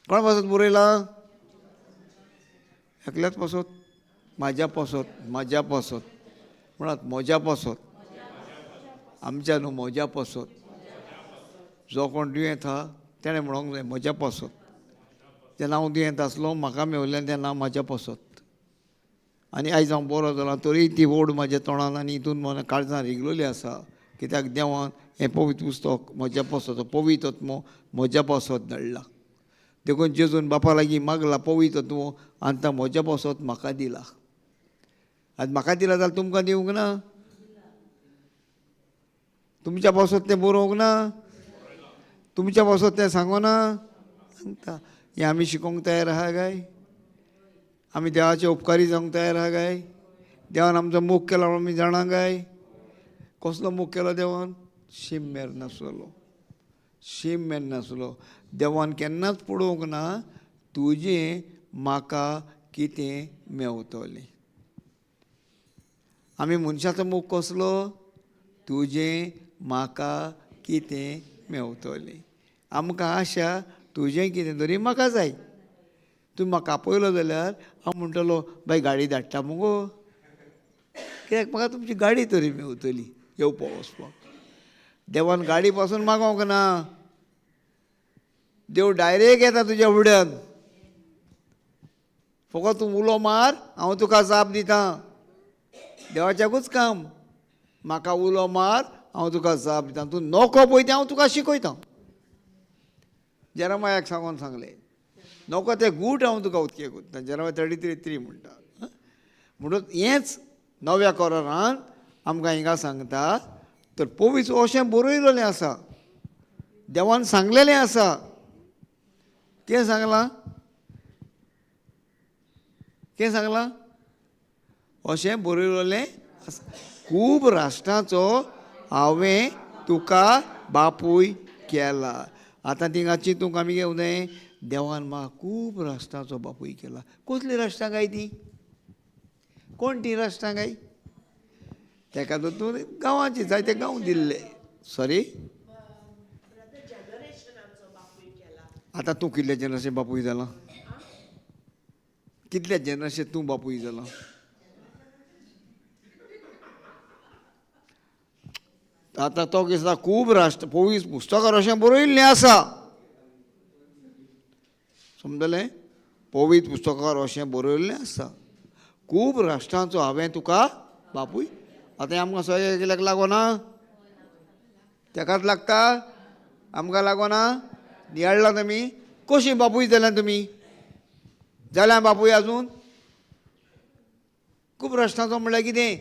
कोणा पासत बरयलां? एकल्याच पासत? म्हाज्या पासत. म्हाज्या पासत म्हणात. म्हज्या पासत. आमच्या न्हू, म्हज्या पासत. जो कोण दुयेंत आहा तेणें म्हणोंक जाय म्हज्या पासत. जेन्ना हांव दुयेंत आसलो म्हाका मेवलें तेन्ना म्हाज्या पासत. आनी आयज हांव बरो जाला तरी ती ओड म्हाज्या तोंडान आनी हितून म्हज्या काळजान रिगलेली आसा. कित्याक देवान हें पवित्र पुस्तक म्हज्या पासत, पवित्र आत्मो म्हज्या पासत धाडला. देखून जेजून बापा लागीं मागला पवित्र आत्मो आनी तो म्हज्या पासत म्हाका दिला. आनी म्हाका दिला जाल्यार तुमकां दिवंक ना? तुमच्या पासत तें बरोवंक ना? तुमच्या पासत तें सांगना? सांगता. हें आमी शिकोवंक तयार आहा काय? आमी देवाचे उपकारी जावंक तयार आहा काय? देवान आमचो मोग केला म्हणून आमी जाणा काय? कसलो मोग केलो देवान? शीम मेर नासलो. शीम मेर नासलो. देवान केन्नाच पळोवंक ना तुजें म्हाका कितें मेवतलें. आमी मनशाचो मोग कसलो? तुजें म्हाका कितें मेवतलें, आमकां आशा तुजें कितें तरी म्हाका जाय. तूं म्हाका आपयलो जाल्यार हांव म्हणटलो बाय गाडी धाडटा मुगो, कित्याक म्हाका तुमची गाडी तरी मेवतली येवपा वचपाक. देवान गाडी पासून मागोवंक ना, देव डायरेक्ट येता तुज्या फुड्यान. फकत तूं उलो मार, हांव तुका जाप दिता. देवाच्याकूच काम, म्हाका उलो मार, हांव तुका जाप दिता. तूं नको पळय तें हांव तुका शिकयता. जेरमायाक सांगून सांगलें, नको तें गूट हांव तुका उदके करता. जेरामाय 33:3 म्हणटा. म्हणून हेंच नव्या करारान आमकां हिंगा सांगता. तर पवित्र अशें बरयलेलें आसा, देवान सांगलेलें आसा. कितें सांगलां? कितें सांगलां? अशें बरयलेलें आसा, खूब राष्ट्रांचो हांवें तुका बापूय केला. आतां थिंगा चिंतूंक आमी घेवं न्हय, देवान म्हाका खूब राष्ट्रांचो बापूय केला. कसलीं राष्ट्रां काय तीं? कोण तीं राष्ट्रां काय? तेका तूं गांवांची जायते गांव दिल्ले. सॉरी, आतां तूं कितल्या जनरेशन बापूय जाला? कितल्या जनरेशन तूं बापूय जाला? आतां तो कितें खूब राष्ट्र पवित्र पुस्तकार अशें बरयल्लें आसा, समजलें? पवित्र पुस्तकार अशें बरयल्लें आसा, खूब राष्ट्रांचो हांवें तुका बापूय. आतां आमकां सगळें कित्याक लागोना? तेकाच लागता, आमकां लागोना? नियाळ्ळा तुमी कशी बापूय जाल्या? तुमी जाल्या बापूय आजून? खूब राष्ट्रांचो म्हणल्यार कितें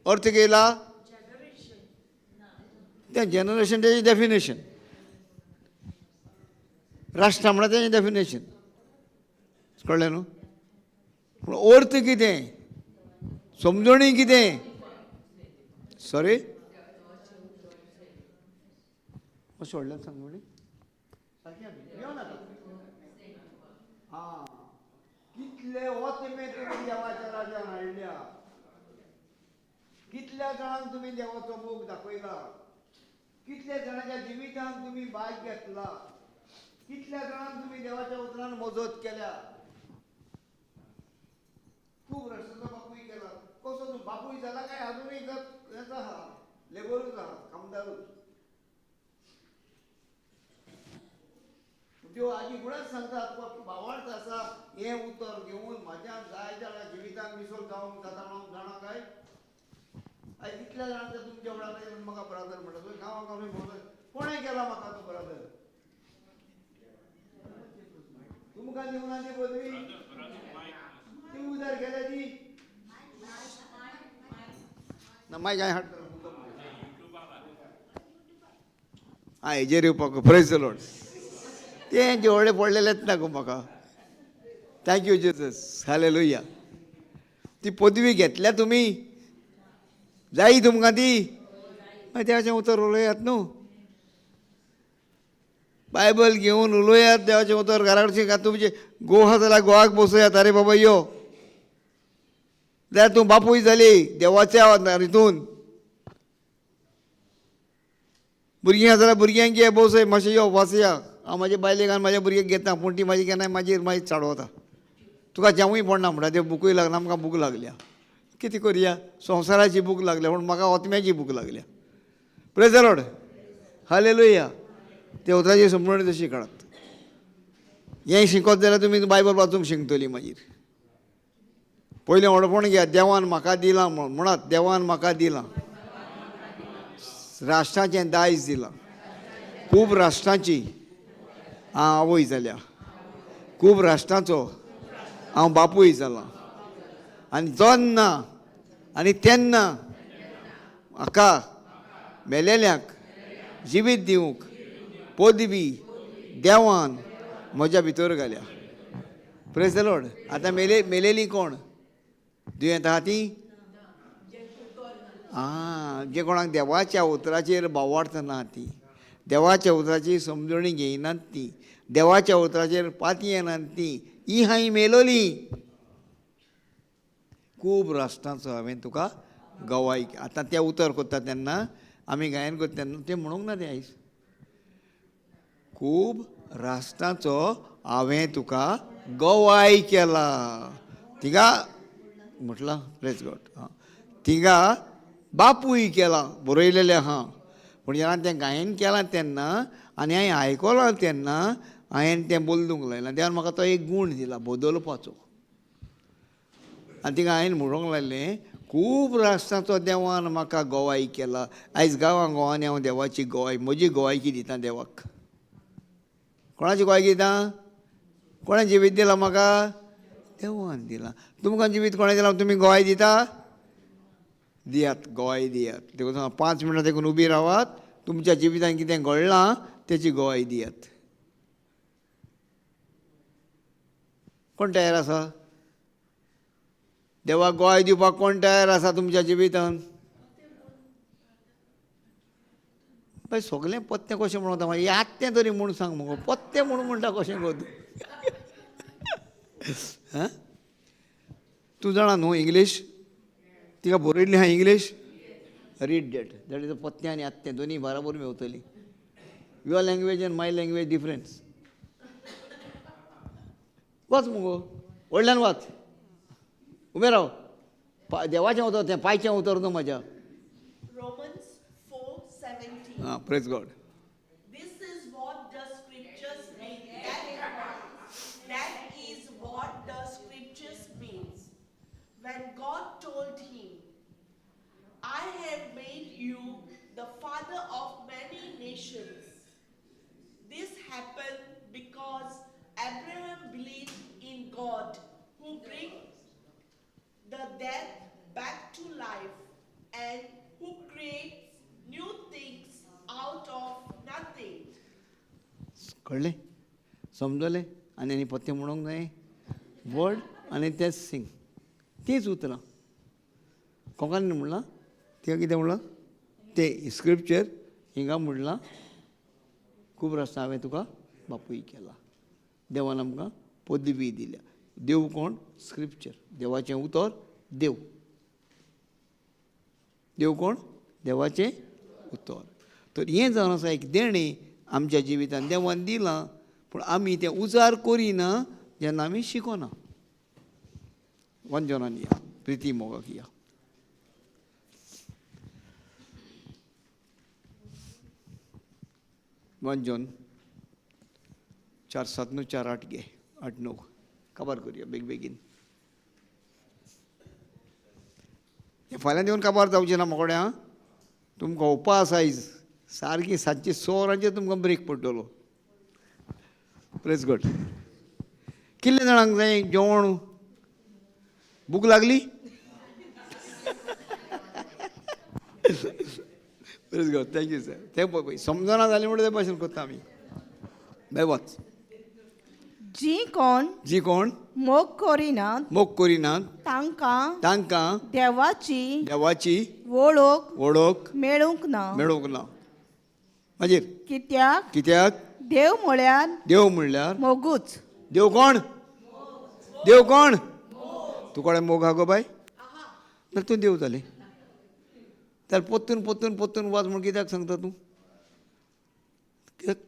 अर्थ केला? तें जनरेशन तेजें डेफिनेशन, राष्ट्रां म्हणल्यार तेजें डेफिनेशन, कळ्ळें न्हू? पूण अर्थ कितें, समजणी कितें? सॉरी, अशें व्हडल्यान सांग म्हणली. आं, कितले वत तुमी देवाच्या राजान हाडल्या, कितल्या जाणांक तुमी देवाचो मोग दाखयला, कितल्या जाणांच्या जिवितान तुमी भाग घेतला, कितल्या जाणांक तुमी देवाच्या उतरान मजत केल्या. खूब रस्त्याचो बापूय केला. कसो तूं बापूय जाला काय अजुनूय हेच आहा, लेबरूच आहा, कामदारूच? त्यो आजी गुणाच सांगता, तुका भावार्थ आसा हें उतर घेवन म्हाज्यान जायत्या जाणां जिवितान मिसोल जावंक जाता म्हणून जाणा काय? आयज कितल्या जाणांच्या तुमच्या वडान म्हाका ब्रादर म्हणटा, तुवें गांवां गांवांनी भोंवता, कोणें केला म्हाका तो ब्रादर? तुमकां दिवना ती पदवी, ती उदार केल्या ती ना. मायक हांवें हाडटा. आं, हेजेर येवपाक. Praise the Lord. तें जेवळे पडलेलेंच ना गो म्हाका. Thank you Jesus, hallelujah. ती पदवी घेतल्या तुमी, जायी तुमकां ती? मागीर देवाचें उतर उलयात न्हू, बायबल घेवन उलयात देवाचें उतर. घरा कडेन तुमचें गोवा आहा जाल्यार गोवाक बसयात, अरे बाबा यो, जाल्यार तूं बापूय जाली देवाच्या हितून. भुरगीं आहा जाल्यार भुरग्यांक घे बसय, मातशें यो वाचया. हांव म्हाजे बायलेक आनी म्हाज्या भुरग्यांक घेता, पूण ती म्हाजी केन्नाय मागीर मागीर चाडवता. तुका जेवूय पडना म्हणटा, ते बुकूय लागना. आमकां भूक लागल्या, कितें करुया? संवसाराची भूक लागल्या, पूण म्हाका ओतम्याची भूक लागल्या. प्रेज the Lord, hallelujah. ते उतराची समजणी तशी काडात. हें शिकत जाल्यार तुमी बायबल वाचूंक शिकतली. मागीर पयलें व्हडपण घेयात, देवान म्हाका दिलां म्हण म्हणात, देवान म्हाका दिलां, राष्ट्राचें दायज दिलां. खूब राष्ट्रांची हांव आवय जाल्या, खूब राष्ट्रांचो हांव बापूय जाला. आनी जेन्ना आनी तेन्ना म्हाका मेलेल्यांक जिवीत दिवंक पदवी देवान म्हज्या भितर घाल्या. Praise the Lord. आतां मेलेली कोण? दुयेंत आहा ती? आं, जे कोणाक देवाच्या उतराचेर भावार्थ ना ती, देवाच्या उतराची समजणी घेयनात ती, देवाच्या उतराचेर पाती येनात ती, ही हांवें मेलोली. खूब राष्ट्रांचो हांवें तुका गवाय. आतां तें उतर करता तेन्ना आमी गायन करता तेन्ना तें म्हणूंक ना तें आयज. खूब राष्ट्रांचो हांवें तुका गवाय केला. थिंगा म्हटलां, प्रेज गॉड. आं, थिंगा बापूय केला बरयलेलें आहा. पूण जेन्ना तें गायन केलां तेन्ना आनी हांवें आयकलां तेन्ना हांवें तें बदलूंक लायलां. देवान म्हाका तो एक गूण दिला बदलपाचो. आनी थिंगा हांवें म्हणूंक लागलें, खूब राष्ट्रांचो देवान म्हाका गवाय केला. आयज गांवां गांवांनी हांव देवाची गवाय, म्हजी गवायकी दिता देवाक. कोणाची गवायकी दिता? कोणें जिवीत दिलां म्हाका? देवान दिलां. तुमकां जिवीत कोणें दिलां? तुमी गवाय दिता? दियात, गवाय दियात. देखून 5 मिनटां देखून उबी रावात, तुमच्या जिवितान कितें घडलां तेची गवाय दियात. कोण तयार आसा देवाक गवाय दिवपाक? कोण तयार आसा तुमच्या जिवितान? बाय सगलें पत्तें कशें म्हणटा मागीर आत्तें तरी म्हूण सांग मुगो. पत्तें म्हूण म्हणटा कशें गो तूं? हां, तूं जाणा न्हू इंग्लीश? तिका बरयल्ली आहा English. Read that. That is पत्तें आनी आत्तें दोनी बराबर मेवतली. Your language and my language difference. वाच मुगो, व्हडल्यान वाच. उबें राव. देवाचें उतर तें, पायचें उतर न्हू म्हज्या. Romans 4:17. आं, praise God. This is what the scriptures mean. That is what the scriptures means. When God told him, I have made you the father of many nations. This happened because Abraham believed in God, who brings the dead back to life and who creates new things out of nothing. कळ्ळें? समजलें? आनी आनी पत्तें म्हणूंक जाय word आनी तेंच सिंग, तींच उतरां कोंकणीन म्हणलां. तिका कितें म्हणलां तें स्क्रिप्चर हिंगा म्हणलां. खूब रस्ता हांवें तुका बापूय केला. देवान आमकां पदवी दिल्या. देव कोण? स्क्रिप्चर. देवाचें उतर देव. देव कोण? देवाचें उतर. तर हें जावन आसा एक देणें आमच्या जिवितान देवान दिलां, पूण आमी तें उजार करिना जेन्ना आमी शिकोना. वंजनान या, प्रिती मोगाक या. 1 जॉन 4:7 न्हू, 4:8 गे, 8, 9 काबार करुया बेग बेगीन. हें फाल्यां देवन काबार जावचें ना म्हाकोडें. आं, तुमकां उपास आयज. सारकी सांजची 6 वरांचेर तुमकां ब्रेक पडटलो. Praise God. कितले जाणांक जाय जेवण? भूक लागली? Praise God. Thank you sir. तें पळय, समजना जालें म्हणून ते भाशेन करता आमी. बाय, वच. जी कोण जी कोण मोग करिनात मोग करिनात तांकां तांकां देवाची देवाची वळख वळख मेळूंक ना. मेळूंक ना. मागीर? कित्याक कित्याक देव म्हळ्यार देव म्हणल्यार मोगूच. देव कोण? देव कोण? तूं कोणें मोग हा गो बाय? जाल्यार तूं देव जालें. जाल्यार परतून परतून परतून वाच म्हूण कित्याक सांगता तूं? कित्याक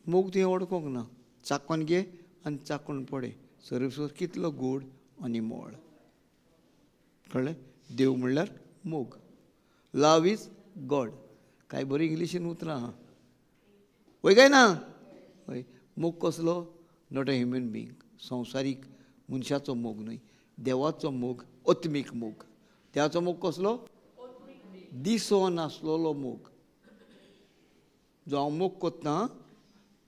मोग तुवें वळखूंक ना. चाकोन घे आनी चाकून पळय सर्वेस्वर कितलो गोड आनी मोळ. कळ्ळें? देव म्हणल्यार मोग. Love is God. काय बरी इंग्लिशीन उतरां आहा, वय काय ना? हय. मोग कसलो? Not a human being. संवसारीक मनशाचो मोग न्हय. देवाचो मोग आत्मीक मोग. देवाचो मोग कसलो? दिसो नासलेलो मोग. जो हांव मोग कोत्ता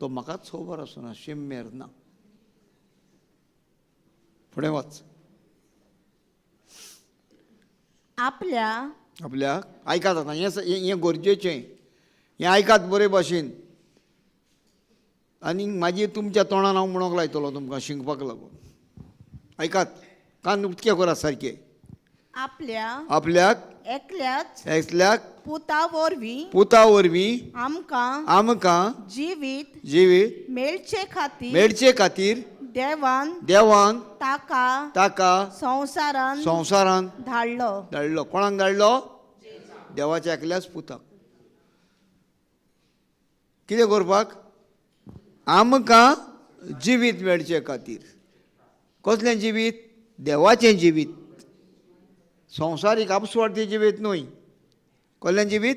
तो म्हाकाच खबर आसना, शिमेर ना. फुडें वच. आपल्या आपल्या आयकात आतां, हें हें गरजेचें. हें आयकात बरे भाशेन आनी मागीर तुमच्या तोंडान हांव म्हणूंक लायतलो तुमकां शिकपाक लागून. आयकात, कान उक्ते करात सारके. आपल्या आपल्याक एकल्याच एकल्याक पुता वरवीं पुता वरवीं आमकां आमकां जिवीत जिवीत मेळचे खातीर मेळचे खातीर देवान देवान ताका ताका संवसारान संवसारान धाडलो. धाडलो. कोणाक धाडलो? देवाच्या एकल्याच पुताक. कितें करपाक? आमकां जिवीत मेळचे खातीर. कसलें जिवीत? देवाचें जिवीत. संवसारीक आपसुवार्थी जिवीत न्हय. कसलें जिवीत?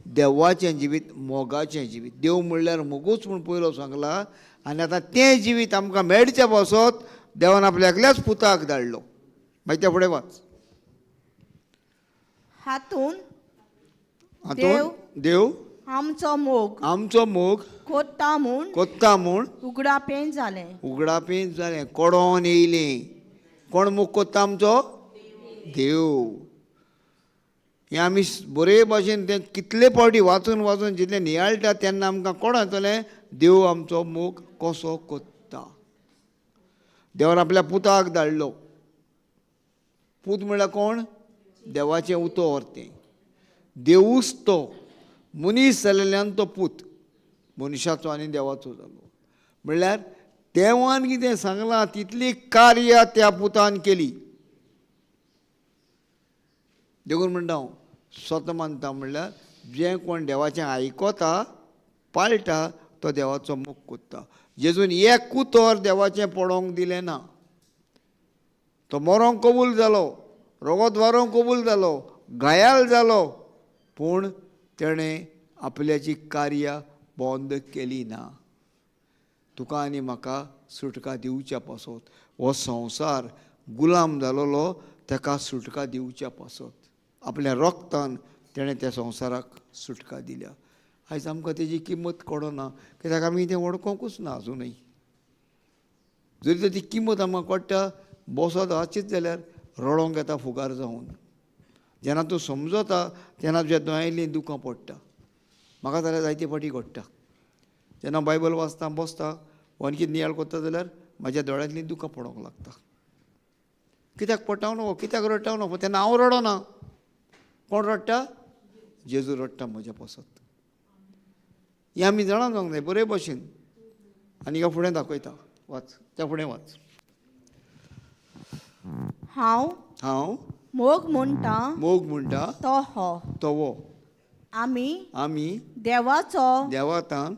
देवाचें जिवीत, मोगाचें जिवीत. देव म्हणल्यार मोगूच म्हूण पयलो सांगला आनी आतां तें जिवीत आमकां मेळचें पासत देवान आपल्या एकल्याच पुताक धाडलो. मागीर त्या फुडें वाच. हातून हातूंत देव आमचो मोग आमचो मोग कोत्ता म्हूण कोत्ता म्हूण उगडापें जालें. उगडापें जालें, कोडोन येयलें. कोण मोग कोत्ता आमचो? देव. हें आमी बरे भाशेन तें कितले फावटी वाचून वाचून जितलें नियाळटा तेन्ना आमकां कोण येतलें देव आमचो मोग कसो कोत्ता. देवान आपल्या पुताक धाडलो. पूत म्हणल्यार कोण? देवाचें उतर तें. देवूच तो मनीस जाल्ल्यान तो पूत मनशाचो आनी देवाचो जालो. म्हणल्यार देवान कितें सांगलां तितली कार्य त्या पुतान केली. देखून म्हणटा हांव स्वता मानता म्हणल्यार जें कोण देवाचें आयकता पाळटा तो देवाचो मोग कोत्ता. जेजून एक उतर देवाचें पडोंक दिलें ना. तो मरोंक कबूल जालो, रोगोत वारोंक कबूल जालो, घायाल जालो, पूण तेणें आपल्याची कार्य बंद केली ना. तुका आनी म्हाका सुटका दिवच्या पासत, हो संवसार गुलाम जालोलो ताका सुटका दिवच्या पासत आपल्या रोगतान तेणें त्या संवसाराक सुटका दिल्या. आयज आमकां तेजी किंमत कळना कित्याक आमी तें वळखोंकूच ना आजुनूय. जरी तर ती किंमत आमकां कळटा बसत वाचीत जाल्यार रडोंक येता फुगार जावन. जेन्ना तूं समजता तेन्ना तुज्या दोळ्यांतलीं दुकां पडटा. म्हाका जाल्यार जायते फावटी घडटा. जेन्ना बायबल वाचता बसता आनी कितें नियाळ करता जाल्यार म्हाज्या दोळ्यांतलीं दुकां पडोंक लागता. कित्याक पडटा न्हू, कित्याक रडटा न्हू, तेन्ना हांव रडना. कोण रडटा? जेजू रडटा म्हज्या पासत. हें आमी जाणा जावंक जाय बरे भशेन. आनी ह्या फुडें दाखयता, वाच त्या फुडें वाच. हांव हांव मोग म्हणटा मोग म्हणटा तो हो. तो हो. आमी आमी देवाचो देवातान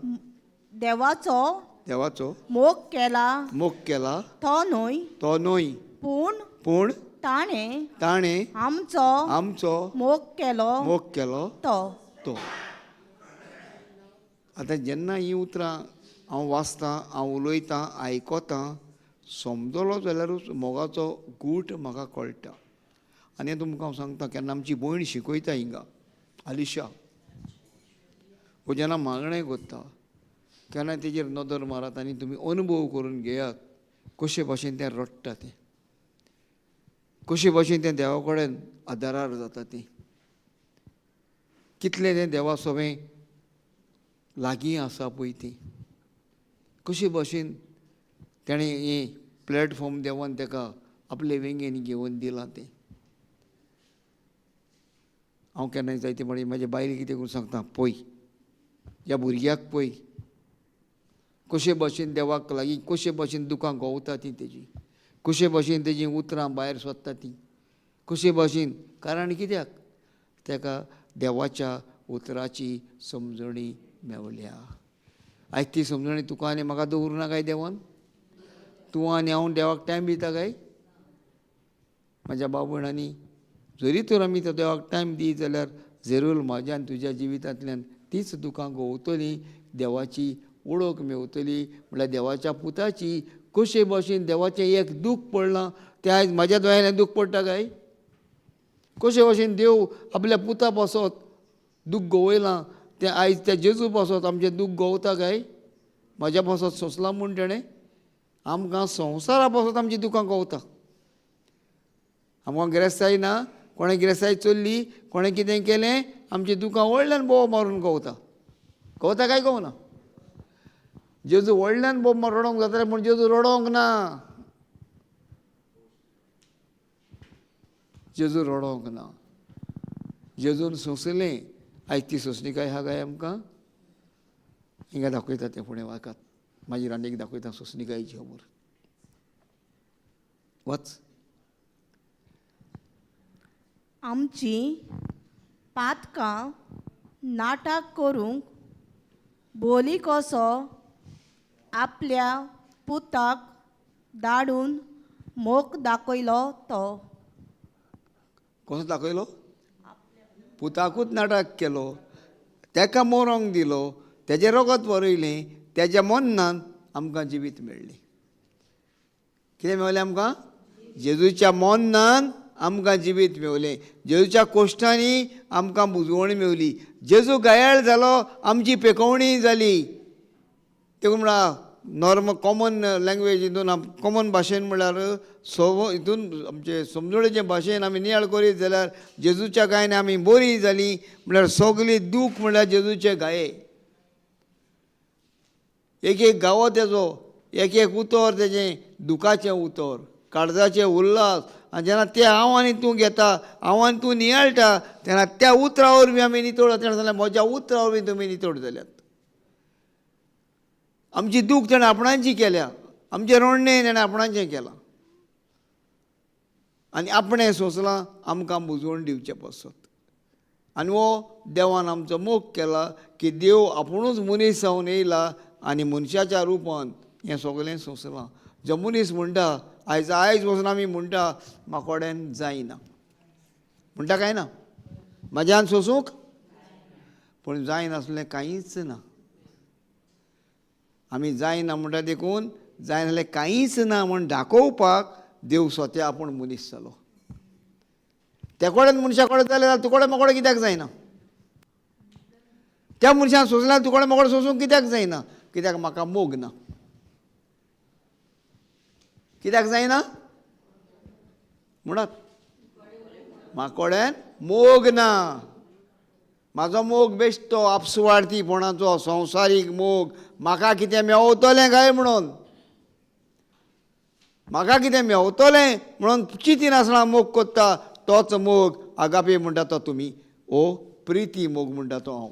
देवाचो देवाचो मोग केला मोग केला तो न्हय, तो न्हय, पूण पूण ताणें ताणें आमचो आमचो मोग केलो मोग केलो तो. तो. आतां जेन्ना हीं उतरां हांव वाचतां, हांव उलयतां, आयकतां, समजलो जाल्यारूच मोगाचो गूट म्हाका कळटा. आनी तुमकां हांव सांगता, केन्ना आमची भयण शिकयता हिंगा आलिशा, वो जेन्ना मागणें करता केन्ना तेजेर नदर मारात आनी तुमी अनुभव करून घेयात कशे भाशेन तें रडटा तें, कशे भाशेन तें देवा कडेन आदारार जाता तें, कितलें तें देवा सोवें लागीं आसा पळय ती, कशे भाशेन तेणें हें प्लॅटफॉर्म देवान तेका आपले वेंगेन घेवन दिलां तें. हांव केन्नाय जायते फावटी म्हाजे बायल कितें करून सांगता, पळय ह्या भुरग्याक पळय कशे भाशेन देवाक लागीं, कशे भाशेन दुकां गवता तीं तेजी, कशे भाशेन तेजीं उतरां भायर सोदता तीं, कशे भाशेन. कारण कित्याक तेका देवाच्या उतराची समजणी मेवल्या. आयज ती समजणी तुका आनी म्हाका दवरूं ना काय देवान? तूं आनी हांव देवाक टायम दिता काय? म्हाज्या भाव भयणांनी, जरी तर आमी त्या देवाक टायम दी जाल्यार जरूर म्हाज्या आनी तुज्या जिवितांतल्यान तीच दुकां गवतली, देवाची वळख मेवतली. म्हणल्यार देवाच्या पुताची कशे भाशेन देवाचें एक दूख पडलां तें आयज म्हाज्या दोळ्यांनी दूख पडटा काय? कशे भाशेन देव आपल्या पुता पासत दूख गवयलां तें आयज त्या जेजू पासत आमचें दूख गवता काय? म्हाज्या पासत सोंसलां म्हूण तेणें आमकां संवसारा पासत आमचीं दुकां गवता. आमकां गिरेस्ताय ना, कोणें गिरेस्ताय चल्ली, कोणें कितें केलें, आमचीं दुकां व्हडल्यान बोव मारून गवता. गवता काय गवना? जेजू व्हडल्यान बोब मारून रडोंक जातालें, पूण जेजू रडोंक ना. जेजू रडोंक ना. जेजून सोंसलें. आयज ती सोंसणीकाय आहा काय आमकां? हिंगा दाखयता तें फुडें वाकात, मागीर आनी एक दाखयता सोंसणीकायची खबर. वच. आमची पातकां नाटक करूंक बोली कसो आपल्या पुताक धाडून मोग दाखयलो तो. कसो दाखयलो? पुताकूच नाटक केलो, तेका मोरोंक दिलो, तेजें रगत बरयलें, तेज्या मन्नान आमकां जिवीत मेळ्ळें. कितें मेवलें आमकां? जेजूच्या मोन्नान आमकां जिवीत मेवलें. जेजूच्या कोश्टांनी आमकां बुजवण मेवली. जेजू गायाळ जालो, आमची पेकोवणी जाली. देखून म्हळ्यार नॉर्मल कॉमन लँग्वेज हितून कॉमन भाशेन म्हळ्यार सव हितून आमचे समजणेचे भाशेन आमी नियाळ करीत जाल्यार जेजूच्या गायन आमी बरी जाली म्हळ्यार सगली दूख म्हळ्यार जेजूचे गाये. एक एक गावो तेजो, एक एक उतर तेजें दुखाचें उतर, काळजाचें उल्हास. आनी जेन्ना तें हांव आनी तूं घेता, हांव आनी तूं नियाळटा, तेन्ना त्या उतरा वरवीं आमी नितळ जाता. तेणें सांगलें म्हज्या उतरा वरवीं तुमी नितळ जाल्यात. आमची दूख तेणें आपणांची केल्या, आमचें रोडणें तेणें आपणाचें केलां आनी आपणें सोंसलां आमकां बुजवण दिवचें पसत. आनी हो देवान आमचो मोग केला की देव आपुणूच मनीस जावन येयला आनी मनशाच्या रुपान हें सगलें सोंसलां. जो मनीस म्हणटा आयज आयज वचून आमी म्हणटा म्हाकोड्यान जायना, म्हणटा काय ना म्हज्यान सोंसूंक, पूण जायनासलें कांयच ना. आमी जायना म्हणटा देखून जायनासलें कांयच ना म्हूण दाखोवपाक देव स्वता आपूण मनीस जालो. त्या कडेन मनशा कडेन जालें जाल्यार तुकडे मोकडे कित्याक जायना? त्या मनशान सोंसल्यार तुकडे मोकडे सोंसूंक कित्याक जायना? कित्याक म्हाका मोग ना. कित्याक जायना म्हणत? म्हाकोड्यान मोग ना. म्हाजो मोग बेश्टो आपसुवार्थीपणाचो संवसारीक मोग. म्हाका कितें मेवतलें काय म्हणून, म्हाका कितें मेवतलें म्हणून चिंतिनासतना मोग कोत्ता तोच मोग आगापे म्हणटा तो तुमी, ओ प्रिती मोग म्हणटा तो हांव.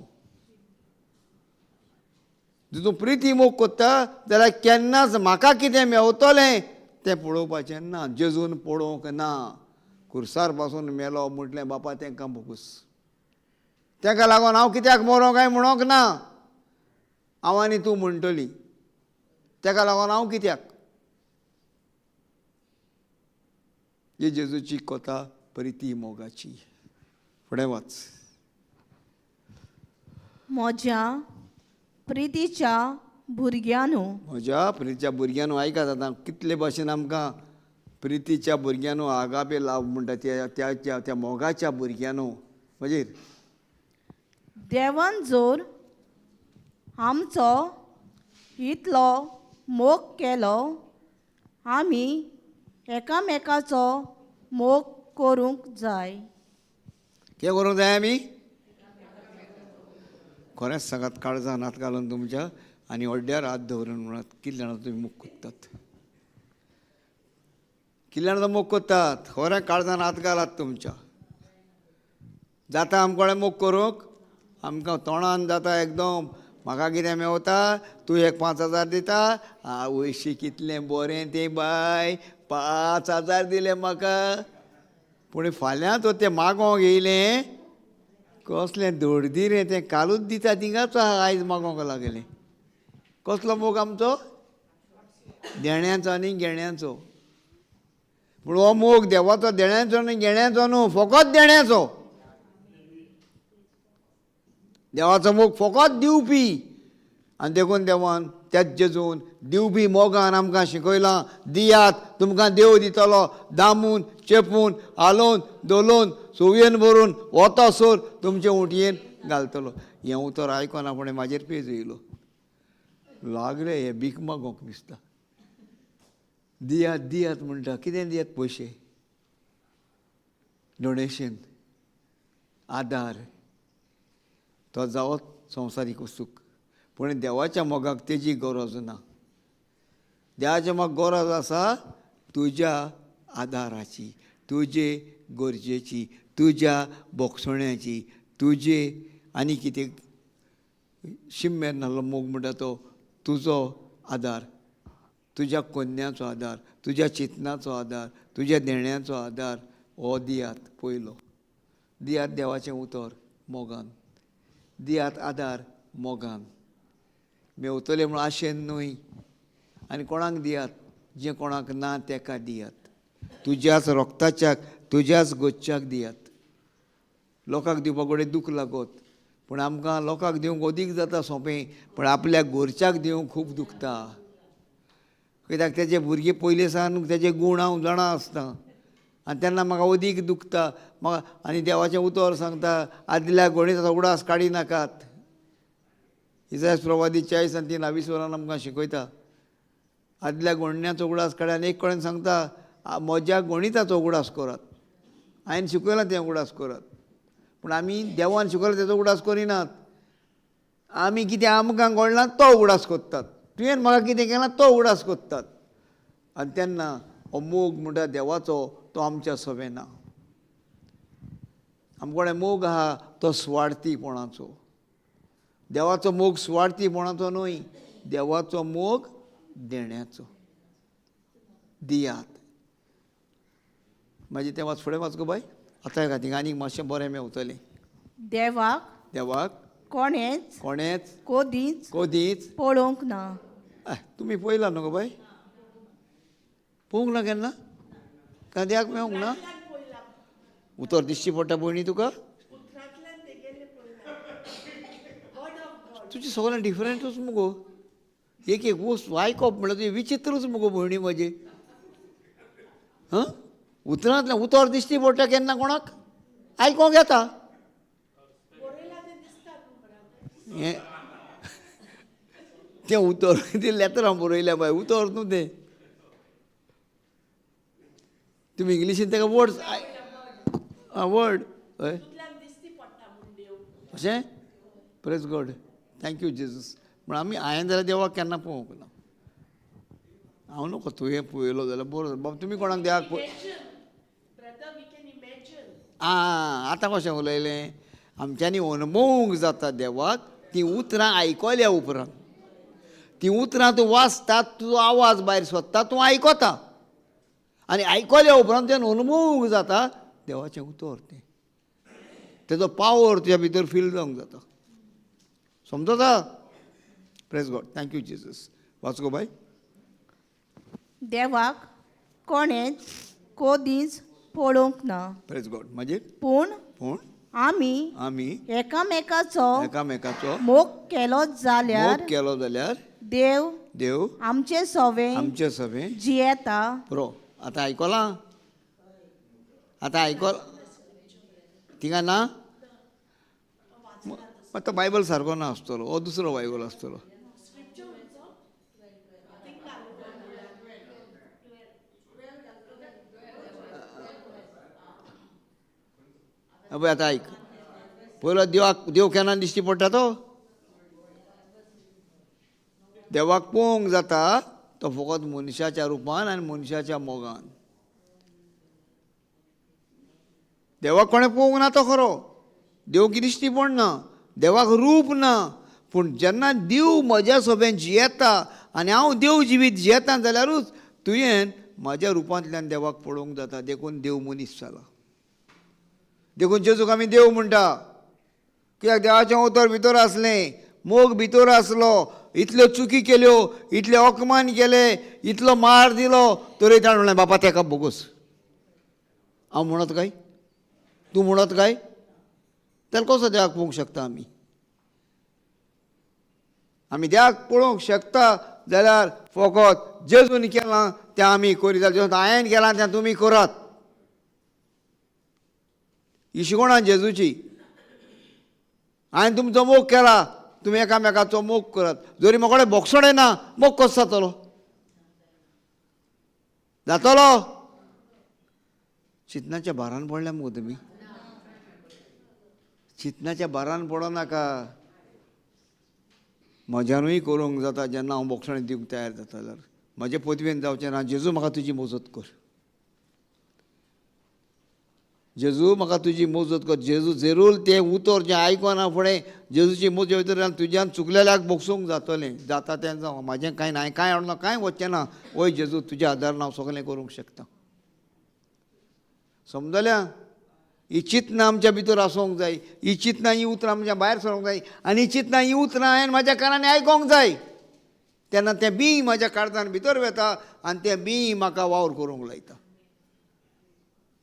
तूं प्रिती मोग कोत्ता जाल्यार केन्नाच म्हाका कितें मेवतलें तें पळोवपाचें ना. जेजून पळोवंक ना. खुर्सार पासून मेलो म्हटलें बापा तेंकां भोगूस, तेका लागून हांव कित्याक मरो काय म्हणोंक ना. हांव आनी तूं म्हणटली तेका लागून हांव कित्याक? ही जेजूची कथा प्रिती मोगाची. फुडें वाच. म्हज्या प्रितीच्या भुरग्यांनो, म्हज्या प्रितीच्या भुरग्यांनो, आयकात आतां कितले भाशेन आमकां प्रितीच्या भुरग्यांनो आगापे लाव म्हणटा त्या त्या त्या मोगाच्या भुरग्यांनो. मागीर देवान जर आमचो इतलो मोग केलो, आमी एकामेकाचो मोग करूंक जाय. कितें करूंक जाय आमी? खरेंच सांगात, काळजान हात घालून तुमच्या आनी हड्ड्यार हात दवरून म्हणत कितले जाणां तुमी मोग कोत्तात? कितले जाणां मोग कोत्तात? खरें काळजान हात घालात तुमच्या. जाता आमकोडें मोग करूंक? आमकां तोंडान जाता एकदम म्हाका कितें मेवता, तूं एक 5,000 दिता, आवयशी कितलें बरें तें बाय, 5,000 दिलें म्हाका. पूण फाल्यां तो तें मागोंक येयलें कसलें दोडदिरें तें कालूच दिता थिंगाच आयज मागोंक लागलें. कसलो मोग आमचो? देण्याचो आनी घेण्याचो. पूण हो मोग देवाचो देण्याचो आनी घेण्याचो न्हू, फकत देण्याचो. देवाचो मोग फकत दिवपी. आनी देखून देवान त्याच जेजून दिवपी मोगान आमकां शिकयलां, दियात तुमकां देव दितलो. दामून चेपून हालोवन धोलोवन सोवयेन भरून वतसर तुमचे उंटयेन घालतलो. हें उतर आयकोन आपणें म्हाजेर पेज येयलो. लागले हे भीक मागोंक दिसता. दियात दियात म्हणटा. कितें दियात? पयशे, डोनेशन, आदार. तो जावत संवसारीक वस्तूक. पूण देवाच्या मोगाक तेजी गरज ना. देवाच्या मोगाक गरज आसा तुज्या आदाराची, तुजे गरजेची, तुज्या बोगसण्याची, तुजे आनी कितें शिमेर नासलो मोग म्हणटा तो तुजो आदार. तुज्या कोन्याचो आदार, तुज्या चिंतनाचो आदार, तुज्या देण्याचो आदार हो दियात. पयलो दियात देवाचें उतर मोगान, दियात आदार मोगान, मेवतले म्हूण आशेन न्हय. आनी कोणाक दियात? जें कोणाक ना तेका दियात, तुज्याच रोगताच्याक, तुज्याच गोच्च्याक दियात. लोकांक दिवपाक कडेन दूख लागत, पूण आमकां लोकांक दिवंक अदीक जाता सोंपें, पूण आपल्या गोरच्याक दिवंक खूब दुखता. कित्याक तेजे भुरगे पयलीं सावन तेजे गूण हांव जाणा आसता आनी तेन्ना म्हाका अदीक दुखता. म्हाका आनी देवाचें उतर सांगता, आदल्या गणिताचो उगडास काडी नाकात. इसायास प्रवादी 40 आनी 3 वरान आमकां शिकयता, आदल्या गणण्याचो उगडास काडा. आनी एक कडेन सांगता, म्हज्या गणिताचो उगडास करात. हांवें शिकयलां तें उगडास करात, पूण आमी देवान शिकयलां तेचो उगडास करिनात. आमी कितें आमकां घडलां तो उगडास करतात, तुवें म्हाका कितें केलां तो उगडास करतात. आनी तेन्ना हो मोग म्हणटा देवाचो तो आमच्या सवें ना. आमकडे मोग आहा तो सुवार्थीपणाचो. देवाचो मोग सुवार्थीपणाचो न्हय, देवाचो मोग देण्याचो. दियात. मागीर तें वाच, फुडें वाच गो बाय. आतां एका थिंगा आनीक मातशें बरें मेवतलें. देवाक देवाक कोणेच कोणेच कोदीच कोदीच पळोवंक ना. तुमी पळयला न्हू गो बाय? पळोवंक ना केन्ना? काय देवाक मेवंक ना? उतर दिसची पडटा पयलीं तुका. तुजें सगळें डिफरंटूच मुगो. एक एक वस्तू आयकप म्हणल्यार तुजें विचित्रूच मुगो भयणी म्हजें. हां, उतरांतल्यान उतर दिश्टी पडटा केन्ना कोणाक आयकोंक येता. हें तें उतर तें लेतरां बरयल्या बाय, उतर न्हू तें. तुमी इंग्लिशीन ताका वर्ड्स वर्ड हय अशें. Praise God, thank you Jesus. पूण आमी हांवें जाल्यार देवाक केन्ना पळोवंक ना. हांव नको तुवें पळयलो जाल्यार बरो. बाब तुमी कोणाक देवाक पळय? आं, आतां कशें उलयलें? आमच्यांनी अनुभवूंक जाता देवाक तीं उतरां आयकल्या उपरांत. तीं उतरां तूं वाचता, तुजो आवाज भायर सोदता, तूं आयकता आनी आयकल्या उपरांत तें अनुभवूंक जाता देवाचें उतर. तें तेजो पावर तुज्या भितर फील जावंक जाता. समजता? Praise God, thank you Jesus. वाच गो बाय. देवाक कोणेच कोदीच पळोवंक ना. प्रेज गॉड. मागीर पूण पूण आमी आमी एकामेकाचो एकामेकाचो मोग केलो जाल्यार मोग केलो जाल्यार देव देव आमचे सवे आमचे सवे जियेता. पुरो. आतां आयकलां? आतां आयकल थिंगा ना? आतां बायबल सारको ना आसतलो, हो दुसरो बायबल आसतलो. पळय आतां आयक, पयलो देवाक देव केन्ना दिश्टी पडटा तो? देवाक पळोवंक जाता तो फकत मनशाच्या रुपान आनी मनशाच्या मोगान. देवाक कोणें पळोवंक ना तो खरो, देव की दिश्टी पडना, देवाक रूप ना, पूण जेन्ना देव म्हज्या सोबेन जियेता आनी हांव देव जिवीत जियेता जाल्यारूच तुवें म्हज्या रुपांतल्यान देवाक पळोवंक जाता. देखून देव मनीस जाला. देखून जेजूक आमी देव म्हणटा. कित्याक देवाचें उतर भितर आसलें, मोग भितर आसलो, इतल्यो चुकी केल्यो, इतले अपमान केले, इतलो मार दिलो, तरी ताणें म्हणलें बापा तेका बोगोस. हांव म्हणत काय? तूं म्हणत काय? ताका कसो देवाक पळोवंक शकता आमी? आमी देवाक पळोवंक शकता जाल्यार फकत जेजून केलां तें आमी करीत जाल्यार, जेजून हांवें केलां तें तुमी करात. इशकोणा जेजूची, हांवें तुमचो मोग केला, तुमी एकामेकाचो मोग करात. जरी म्हाका कडेन बोगसणें ना, मोग कसो जातलो? जातलो? चिंतनाच्या भारान पडल्या मुगो तुमी. चिंतनाच्या भारान पडो नाका. म्हज्यानूय करूंक जाता जेन्ना हांव बोगसणें दिवंक तयार जाता जाल्यार. म्हजे पदवेन जावचें ना, जेजू म्हाका तुजी मजत कर. जेजू म्हाका तुजी मजत कर. जेजू जेरूल तें उतर जें आयकना फुडें जेजूची मजत भितर तुज्यान चुकलेल्याक बोगसूंक जातलें, जाता तें जावं, म्हाजें कांय ना, हांवें कांय हाडूं ना, कांय वचचें ना, वय जेजू तुज्या आदारान हांव सगळें करूंक शकता. समजल्या? ही चिंतना आमच्या भितर आसूंक जाय, ही चिंतना ही उतरां आमच्या भायर सरूंक जाय आनी ही चिंतना ही उतरां हांवें म्हाज्या कानांनी आयकोंक जाय. तेन्ना तें बीं म्हाज्या काळजान भितर वेता आनी तें बीं म्हाका वावर करूंक लायता,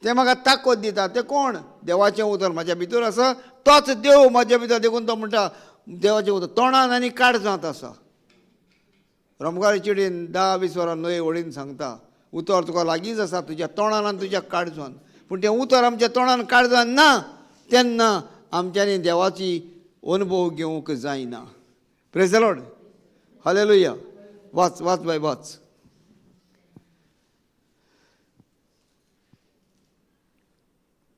तें म्हाका ताकद दिता. तें कोण? देवाचें उतर म्हाज्या भितर आसा, तोच देव म्हाज्या भितर. देखून तो म्हणटा देवाचें उतर तोंडान आनी काळजांत आसा. रोमगारी चिडीन 10-20 वरां न्हंय ओडीन सांगता उतर तुका लागींच आसा, तुज्या तोंडान आनी तुज्या काळजान. पूण तें उतर आमच्या तोंडान काळजान ना तेन्ना आमच्यांनी देवाची अनुभव घेवंक जायना. Praise the Lord, hallelujah. वाच वाच बाय वाच.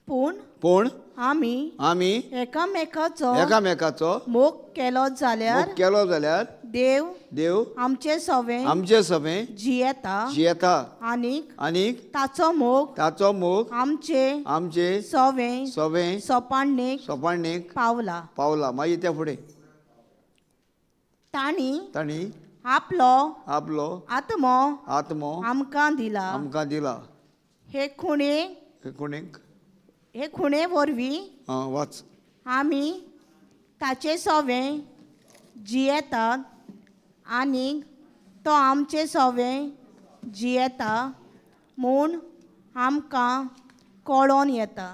पूण पूण आमी आमी एकामेकाचो एकामेकाचो मोग केलो जाल्यार मोग केलो जाल्यार देव देव आमचे सवें आमचे सवें जियेता जियेता आनीक आनीक ताचो मोग ताचो मोग आमचे आमचे सवें सवें सोपाणेक सोपाणेक पावला. पावला. मागीर त्या फुडें तांणी तांणी आपलो आपलो आत्मो आत्मो आमकां दिला. आमकां दिला. हे खुणे हे कोणीक हे खुणे वरवीं आं वाच. आमी ताचे सवें जियेतात आनीक तो आमचे सवें जियेता म्हूण आमकां कळोन येता.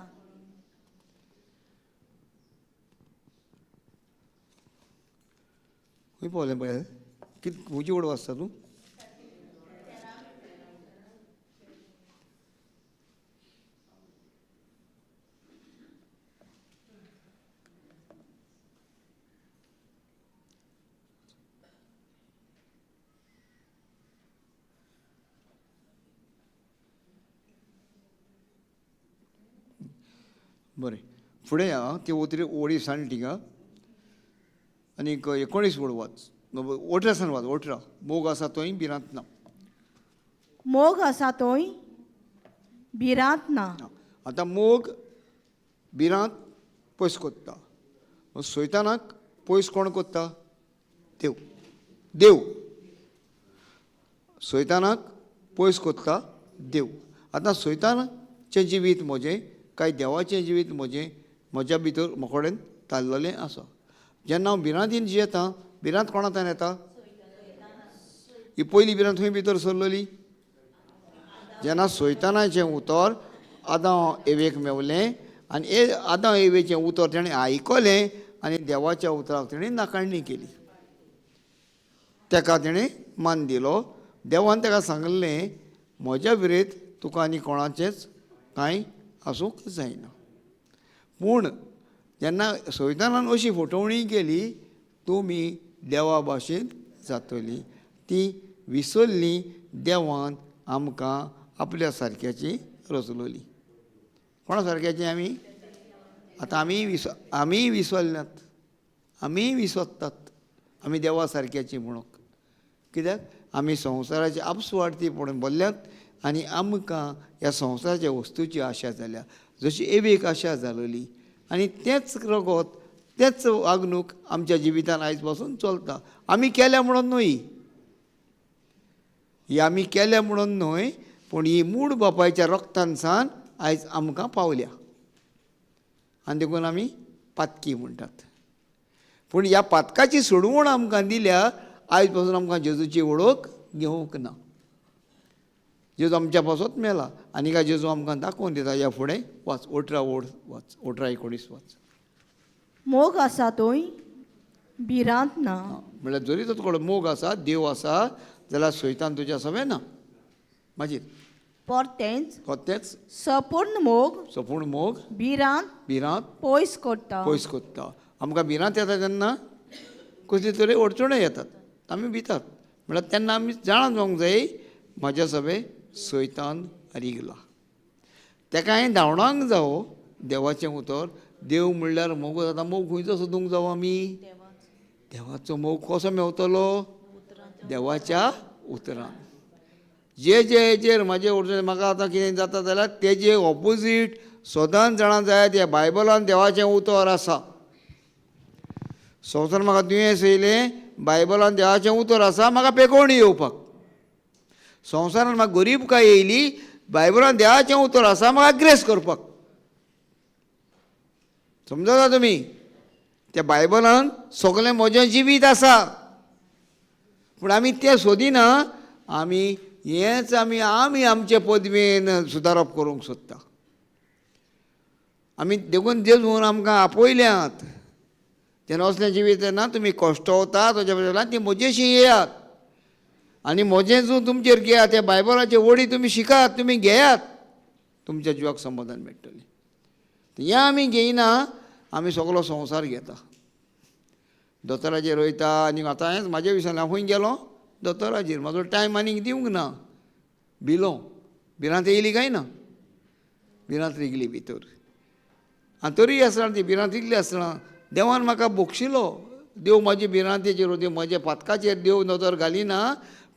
खंय पावलें पळय? कित खंयची वड वाचता तूं? बरें फुडें आं ती ओतरी ओडी सांड थिंगा आनीक 19 वड वाच, 18 सान वाच. 18 मोग आसा थंय भिरांत ना. मोग आसा थंय भिरांत ना. आतां मोग भिरांत पयस कोत्ता, सैतानाक पयस कोण कोत्ता? देव. देव सैतानाक पयस कोत्ता देव. आतां सैतानाचें जिवीत म्हजें काय देवाचें जिवीत म्हजें म्हज्या भितर म्हजे कडेन ताल्लेलें आसा. जेन्ना हांव भिरांतीन जियेता, भिरांत कोणांतल्यान येता? ही पयली भिरांत खंय भितर सरलेली? जेन्ना सैतानाचें उतर आदांव एवेक मेवलें आनी आदांव एवेचें उतर तेणें आयकलें आनी देवाच्या उतराक तेणें नाकाडणी केली, तेका तेणें मान दिलो. देवान तेका सांगलें म्हज्या विरेत तुका आनी कोणाचेंच कांय आसूंक जायना. पूण जेन्ना सैतानान अशी फटवणी केली तुमी देवा भाशेन जातली, ती विसरली देवान आमकां आपल्या सारक्याची रचलोली. कोणा सारक्याची आमी? आतां आमीय विसरल्यात, आमीय विसरतात आमी देवा सारक्याची म्हणूंक. कित्याक आमी संवसाराचे आपसुवार्थीपण भरल्यात आनी आमकां ह्या संवसाराच्या वस्तूची आशा जाल्या, जशी एवेक आशा जालोली आनी तेंच रगत तेंच वागणूक आमच्या जिवितान आयज पासून चलता. आमी केल्या म्हणून न्हय, ही आमी केल्या म्हणून न्हय, पूण ही मूळ बापायच्या रक्तान सान आयज आमकां पावल्या आनी देखून आमी पातकी म्हणटात. पूण ह्या पातकाची सोडवण आमकां दिल्या, आयज पासून आमकां जेजूची वळख घेवंक ना. जेजू आमच्या पासत मेला आनी काय जेजू आमकां दाखोवन दिता. ह्या फुडें वाच 18 ओड वाच, 18 19 वाच. मोग आसा थंय भिरांत ना. म्हणल्यार जरी तो तुका मोग आसा, देव आसा, जाल्यार सैतान तुज्या सवें ना. मागीर परतेंच परतेंच सपूर्ण मोग सपूर्ण मोग भिरांत भिरांत पयस करता. पयस करता. आमकां भिरांत येता तेन्ना कसली तरी अडचण्यो येतात, आमी भितात. म्हणल्यार तेन्ना आमी जाणा जावंक जाय म्हाज्या सवें सैतान रिगला, तेका हांवें धांवडावंक जावो देवाचें उतर. देव म्हणल्यार मोग. आतां मोग खंयचो सोदूंक जावो आमी? देवाचो मोग कसो मेवतलो? देवाच्या उतरान. जे जे हेजेर म्हाजे अडचण म्हाका आतां कितें जाता जाल्यार तेजे ऑपोजीट सदांच जाणा जायात, ह्या बायबलान देवाचें उतर आसा. संवसार म्हाका दुयेंस येयलें, बायबलान देवाचें उतर आसा म्हाका पेकोवणी येवपाक. संवसारान म्हाका गरीबकाय येयली, बायबलान देवाचें उतर आसा म्हाका ग्रेस करपाक. समजता तुमी? त्या बायबलान सगळें म्हजें जिवीत आसा. पूण आमी तें सोदिना, आमी हेंच आमी आमी आमचे पदवेन सुदारप करूंक सोदता. आमी देखून जेजून आमकां आपयल्यात. तेन्ना असलें जिवीत तेन्ना तुमी कश्टवता तुज्या बद्दल ती म्हजेशी येयात आनी म्हजें जूं तुमचेर घेयात, त्या बायबलाचे वडी तुमी शिकात, तुमी घेयात, तुमच्या जिवाक समाधान मेळटलें. हें आमी घेयना, आमी सगलो संवसार घेता. दोतोराचेर वयता आनी आतां हांवें म्हाज्या विसरलें, हांव खंय गेलो दोतोराचेर, म्हाजो टायम आनीक दिवंक ना. भिलो, भिरांत येयली काय ना, भिरांत रिगली भितर. आनी तरीय आसतना ती भिरांत रिगली आसतना देवान म्हाका बक्षिलो. देव म्हाजे भिरांतेचेर, देव म्हज्या पातकाचेर देव नदर घालिना,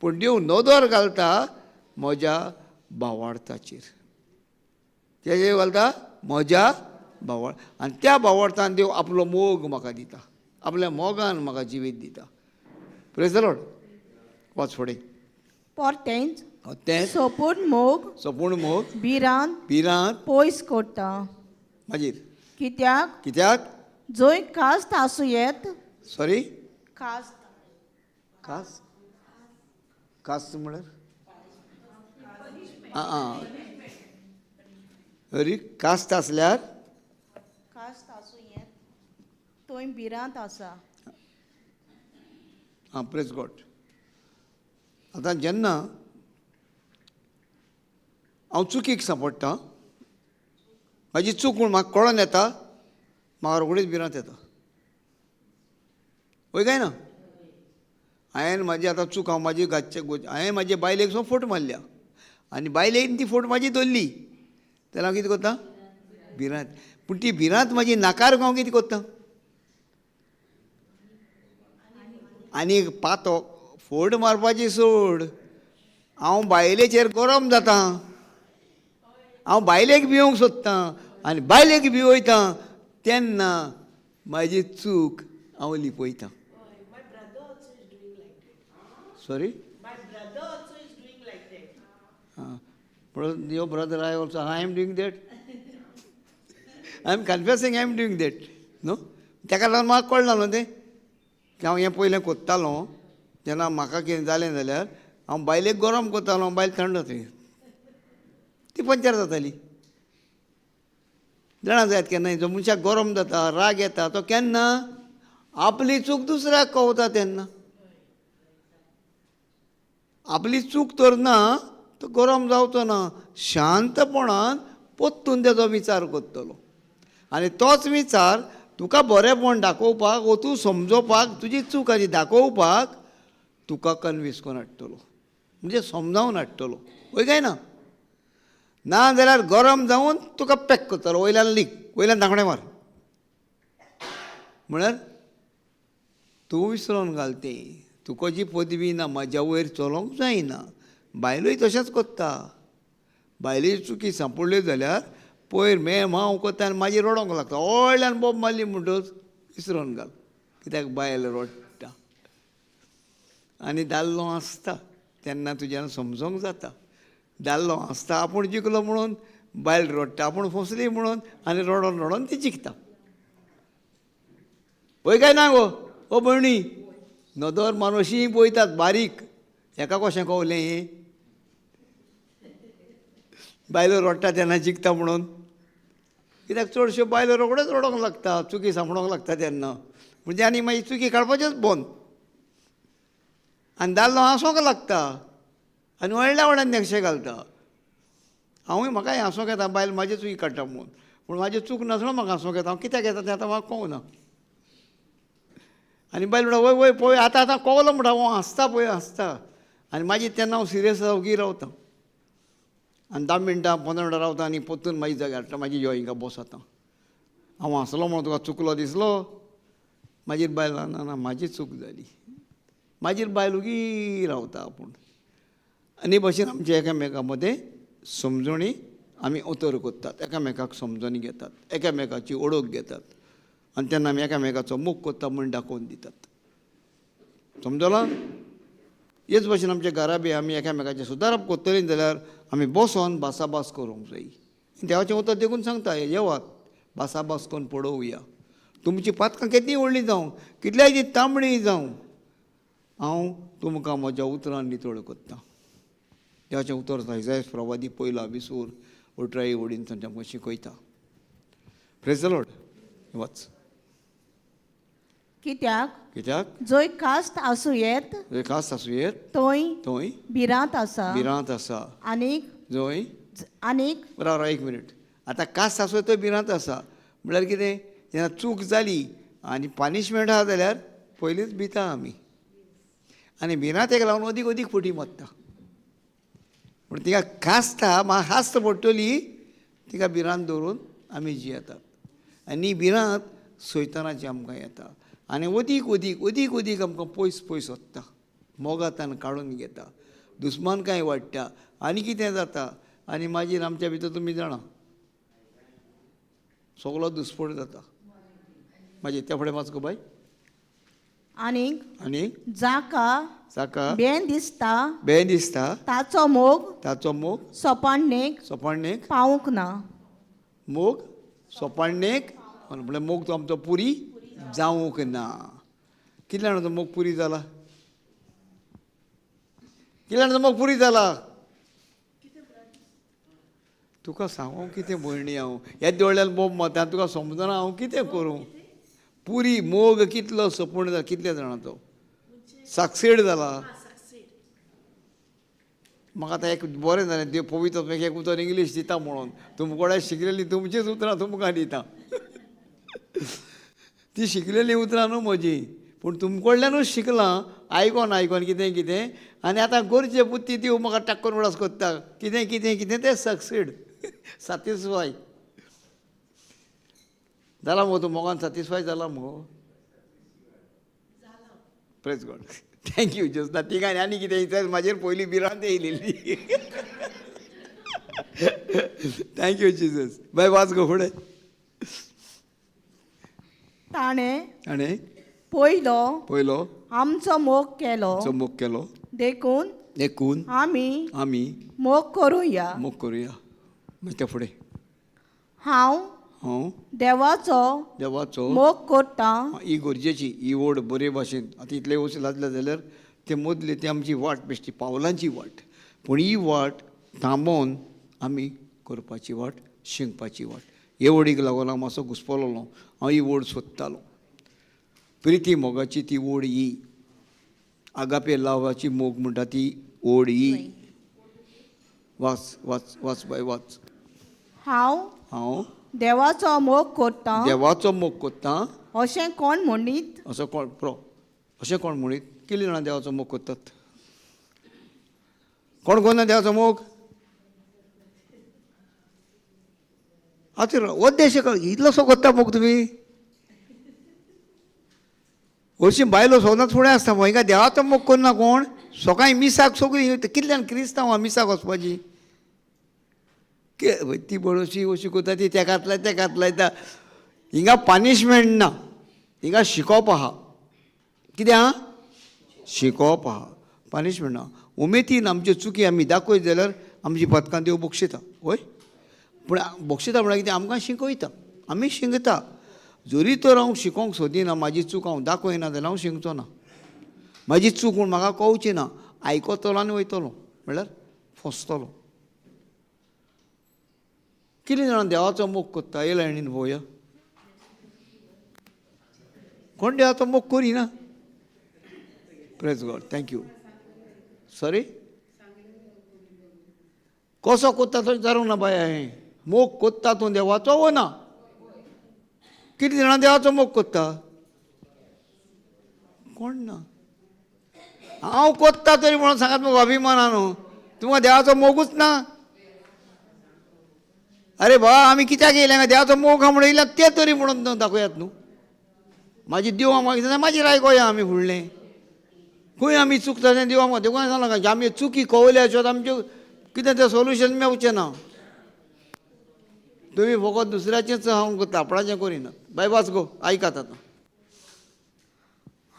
पूण देव नदर घालता म्हज्या भावार्थाचेर. तेजेर घालता म्हज्या भावार्थ, आनी त्या भावार्थान देव आपलो मोग म्हाका दिता, आपल्या मोगान म्हाका जिवीत दिता. Praise the Lord. वाच फुडें. परतेंच तें सोपूर्ण मोग सोपूण मोग भिरांत भिरांत पयस करता. मागीर कित्याक कित्याक जंय कास्त आसूं येत. सॉरी, कास्त कास कास्त म्हळ्यार आं आं अरी कास्त आसल्यार कास्त आसूं येत थंय भिरांत आसा. आं, प्रेज गॉड. आतां जेन्ना हांव चुकीक सांपडटा, म्हाजी चूक म्हूण म्हाका कळोन येता, म्हाका रोखडीच भिरांत येता. वय काय ना? हांवें म्हाजी आतां चूक, हांव म्हाजी घातचे, हांवें म्हाजे बायलेक सुद्दां फोट मारल्या आनी बायलेन ती फोट म्हाजी धरली, तेन्ना हांव कितें करता? भिरांत. पूण ती भिरांत म्हाजी नाकार हांव कितें करता? आनी पातो फोट मारपाची सोड, हांव बायलेचेर गरम जाता, हांव बायलेक भिवंक सोदतां आनी बायलेक भिवयता, तेन्ना म्हाजी चूक हांव लिपयतां. My brother also is doing like that. Sorry? My brother also is doing like that. आं, म्हणून your brother, I also, I am doing that. I am confessing I am doing that. न्हू, ताका लागून म्हाका कळना न्हू तें की हांव हें पयलें कोत्तालो. जेन्ना म्हाका कितें जालें जाल्यार हांव बायलेक गरम करतालो, बायल थंड जाताली, ती पंचर जाताली. जाणा जायत केन्ना जो मनशाक गरम जाता, राग येता, तो केन्ना आपली चूक दुसऱ्याक कवता. तेन्ना आपली चूक तर ना, तो गरम जावचो ना, शांतपणान परतून तेजो विचार करतलो आनी तोच विचार तुका बरेंपण दाखोवपाक वो तूं समजोवपाक, तुजी चूक आनी दाखोवपाक तुका कन्विन्स करून हाडटलो, म्हणजे समजावन हाडटलो. वय काय ना? ना जाल्यार गरम जावन तुका पॅक करतलो, वयल्यान लीक, वयल्यान धांकणें मार, म्हळ्यार तूं विसरोन घाल तें. तुका जी पदवी ना, म्हाज्या वयर चलोवंक जायना. बायलूय तशेंच करता. बायलेची चुकी सांपडल्यो जाल्यार पयर मे हांव करता आनी मागीर रडोंक लागता, व्हडल्यान बोब मारली म्हणटच विसरोन घाल, कित्याक बायल रडटा आनी दादलो आसता तेन्ना तुज्यान समजोंक जाता. दादलो आसता आपूण जिखलो म्हणून, बायल रडटा आपूण फसली म्हणून, आनी रडोन रडोन ती जिखता. पळय काय ना गो ओ भयणी, नदर मारून अशी पळयतात बारीक, हेका कशें कवलें हें? बायलो रडटा तेन्ना जिखता म्हणून, कित्याक चडश्यो बायलो रोखड्योच रडोंक लागता, चुकी सांपडोंक लागता तेन्ना, म्हणजे आनी मागीर चुकी काडपाचेच बंद. आनी दादलो हांसोंक लागता आनी व्हडल्या व्हडल्यान धेंगशे घालता. हांवूय म्हाकाय हांसोंक येता, बायल म्हाजी चुकी काडटा म्हणून, पूण म्हाजी चूक नासलो म्हाका हांसोंक येता. हांव कित्याक येता तें आतां म्हाका कळना. आनी बायल म्हणटा वय वय पळय आतां आतां कवलो म्हणटा, हांव हांसता पळय हांसता. आनी मागीर तेन्ना हांव सिरियस ओगी रावता आनी 10 मिनटां 15 मिनटां रावता आनी परतून मागीर जाग्यार हाडटा, मागीर यो हिंगा बस आतां, हांव हांसलो म्हणून तुका चुकलो दिसलो. मागीर बायल ना ना म्हाजी चूक जाली, मागीर बायल ओगी रावता आपूण. आनी भशेन आमच्या एकामेका मदें समजणी आमी उतर कोत्तात, एकामेकाक समजून घेतात, एकामेकाची ओळख घेतात आनी तेन्ना आमी एकामेकाचो मोग कोत्ता म्हूण दाखोवन दितात. समजला? हेच भाशेन आमच्या घरा बी आमी एकामेकाचें सुदारप कोत्तलीं जाल्यार आमी बसोन भासाभास करूंक जाय. देवाचें उतर देखून सांगता, येवात भासाभास करून पळोवया. तुमची पातकां केदीं व्हडलीं जावं, कितल्याय ती तांबडी जावं, हांव तुमकां म्हज्या उतरान नितळ कोत्तां. देवाचें उतर इसायास प्रवादी पयला विसूर 18 ओडीन तांच्या आमकां शिकयता. Praise the Lord. वाच. कित्याक कित्याक जंय कास्त आसूं येत जंय खास आसूं येत थंय थंय भिरांत आसा भिरांत आसा. आनीक जंय आनीक राव राव एक मिनीट. आतां कास्त आसूं थंय भिरांत आसा म्हळ्यार कितें, जेन्ना चूक जाली आनी पनिशमेंट आसा जाल्यार पयलींच भिता आमी आनी भिरांतेक लागून अदीक अदीक फटी मारता. पूण तिका खास्त आहा, म्हाका खास्त पडटली, तिका भिरांत दवरून आमी जियेतात आनी ही भिरांत सैतानाची आमकां येता आनी अदीक अदीक अदीक अदीक आमकां पयस पयस वता, मोगातान काडून घेता, दुस्मानकाय वाडटा आनी कितें जाता आनी मागीर आमच्या भितर तुमी जाणा सगलो दुस्फोट जाता. मागीर त्या फुडें वाच गो बाय. आनीक आनी जाका जाका बेन दिसता बें दिसता ताचो मोग ताचो मोग सोपाणेक सोपाणेक पावूंक ना. मोग सोपाणेक म्हणल्यार मोग तो आमचो पुरी जावंक ना. कितल्या जाणांचो मोग पुरी जाला? कितल्या जाणांचो मोग पुरी जाला? तुका सांगू कितें भयणी, हांव ह्या दोळ्यान बोब मारता, तुका समजना हांव कितें करूं. पुरी मोग कितलो सपूर्ण जाला कितल्या जाणांचो सक्सेड जाला. म्हाका आतां एक बरें जालें देव पवित्र एक उतर इंग्लीश दिता म्हणून तुमकां कडेन शिकलेलीं तुमचीच उतरां तुमकां दिता. ती शिकलेलीं उतरां न्हू म्हजीं, पूण तुमकडल्यानूच शिकलां आयकोन आयकोन कितें कितें. आनी आतां गरजे बुद्दी दिव म्हाका टाक्कून उडास कोत्ता कितें कितें कितें तें सक्सीड सॅटिस्फाय जाला मुगो. तूं मोगान सॅटिस्फाय जाला मुगो. Praise God. Thank you Josna. तिगांनी आनी कितें इतलें म्हाजेर पयलीं भिरांत येयलेली. Thank you Jesus. बाय वाच गो फुडें. ताणें आनी पयलो पयलो आमचो मोग केलो आमचो मोग केलो देखून देखून आमी आमी मोग करुया. मोग करुया. मागीर त्या फुडें हांव हांव देवाचो देवाचो मोग करतां. ही गरजेची ही ओड बरे भाशेन आतां इतले वस्त लादले जाल्यार ते मदले ती आमची वाट बेश्टी पावलांची वाट, पूण ही वाट थांबोवन आमी करपाची वाट, शिंकपाची वाट. हे ओडीक लागून हांव मातसो घुसपलोलो. हांव ही ओड सोदतालो, प्रिती मोगाची ती ओड ही, आगापे लावाची मोग म्हणटा ती ओड ही. वाच वाच वाच बाय वाच. हांव हांव देवाचो मोग करतां देवाचो मोग करतां अशें कोण म्हणीत असो कोण प्रो अशें कोण म्हणीत? कितलीं जाणां देवाचो मोग करतात? कोण कोण देवाचो मोग? आतां उद्देश इतलोसो करता मोग तुमी? हरशीं बायलो सगळ्यांत फुडें आसता हिंगा देवाचो मोग करना कोण. सकाळीं मिसाक सगळीं कितल्यान क्रिस्तांव आहा मिसाक वचपाची, ती बरोशी अशी करता, ती तेकात लायता तेकात लायता. हिंगा पनिशमेंट ना, हिंगा शिकोवप आहा. कितें आहा? शिकोवप आहा, पनिशमेंट ना. उमेदीन आमच्यो चुकी आमी दाखयत जाल्यार आमची पदकां देव बक्षिता. वय, पूण बक्षिता म्हळ्यार कितें? आमकां शिकयता, आमी शिकता. जरी तर हांव शिकोवंक सोदिना, म्हाजी चूक हांव दाखयना जाल्यार हांव शिकचो ना. म्हाजी चूक म्हूण म्हाका कळची ना, आयकतलो आनी वयतलो म्हळ्यार फसतलो. कितलीं जाणां देवाचो मोग करता? हे लायनीन पळोवया कोण देवाचो मोग करिना. Praise God. Thank you. Sorry, कसो कोत्ता तो विचारूंक ना बाय. हांवें मोग कोत्ता तूं देवाचो वो ना? कितलीं जाणां देवाचो मोग कोत्ता? कोण ना. हांव कोत्ता तरी म्हणून सांगात मगो अभिमानान न्हू, तुमकां देवाचो मोगूच ना. अरे बा आमी कित्याक येयले हांगा? देवाचो मोग आहा म्हणून येयल्या ते तरी म्हणून दाखयात न्हू. म्हाजी देव आमकां मागीर आयकोया आमी फुडलें. खंय आमी चुकता तें देव आमकां देखून सांगलां आमी चुकी कवल्या शिवाय आमच्यो कितें तें सोल्युशन मेवचें ना. तुमी फकत दुसऱ्याचेंच हांव करता, आपणाचें करिनात. बाय वाच गो, आयकात आतां.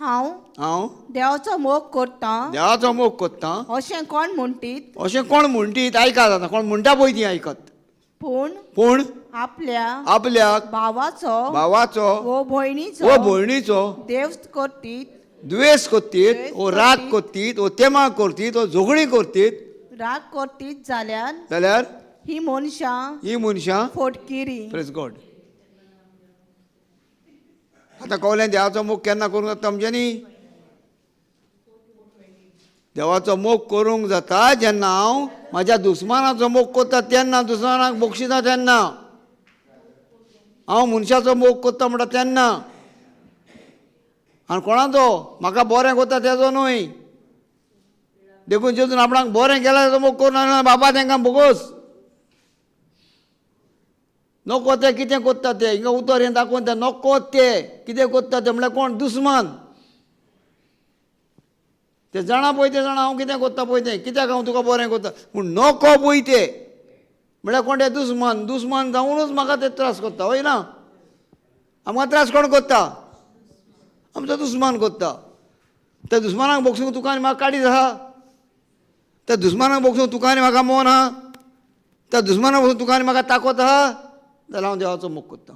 हांव हांव देवाचो मोग करतां देवाचो मोग करतां अशें कोण म्हणटीत, अशें कोण म्हणटीत? आयकात आतां, कोण म्हणटा पळय ती आयकत. पूण पूण आपल्या आपल्याक भावाचो भावाचो वो भयणीचो वो भयणीचो देव करतीत, द्वेस करतीत, वो राग करतीत, वो तेमा करतीत, वो झगडीं करतीत, राग करतीत जाल्यार जाल्यार ही मनशां ही मनशां फोटकिरी. प्रेस गॉड. आतां कवलें देवाचो मोग केन्ना करूंक जाता आमच्यांनी? देवाचो मोग करूंक जाता जेन्ना हांव म्हाज्या दुस्मानाचो मोग करता तेन्ना, दुस्मानाक बक्षिता तेन्ना, हांव मनशाचो मोग करता म्हणटा तेन्ना. आनी कोणाचो? म्हाका बरें करता तेजो न्हय. देखून जेजून आपणाक बरें केलां तेजो मोग करूं ना, बाबा तेंकां भोगोस नको ते कितें करता ते, हिंगा उतर हें दाखोवन ते नको ते कितें करता ते म्हणल्यार कोण? दुस्मान. ते जाणा पळय, ते जाणा हांव कितें करता पळय तें, कित्याक हांव तुका बरें करता, पूण नको पळय ते म्हणल्यार कोण? ते दुस्मान. दुस्मान जावनूच म्हाका ते त्रास करता, हय ना? आमकां त्रास कोण करता? आमचो दुस्मान करता. त्या दुस्मानाक बक्षूंक तुका आनी म्हाका काडीत आहा, त्या दुस्मानाक बक्षूंक तुका आनी म्हाका मोन आहा, त्या दुस्मानाक बक्षूंक तुका आनी म्हाका ताकत आहा, जाल्यार हांव देवाचो मोग करता.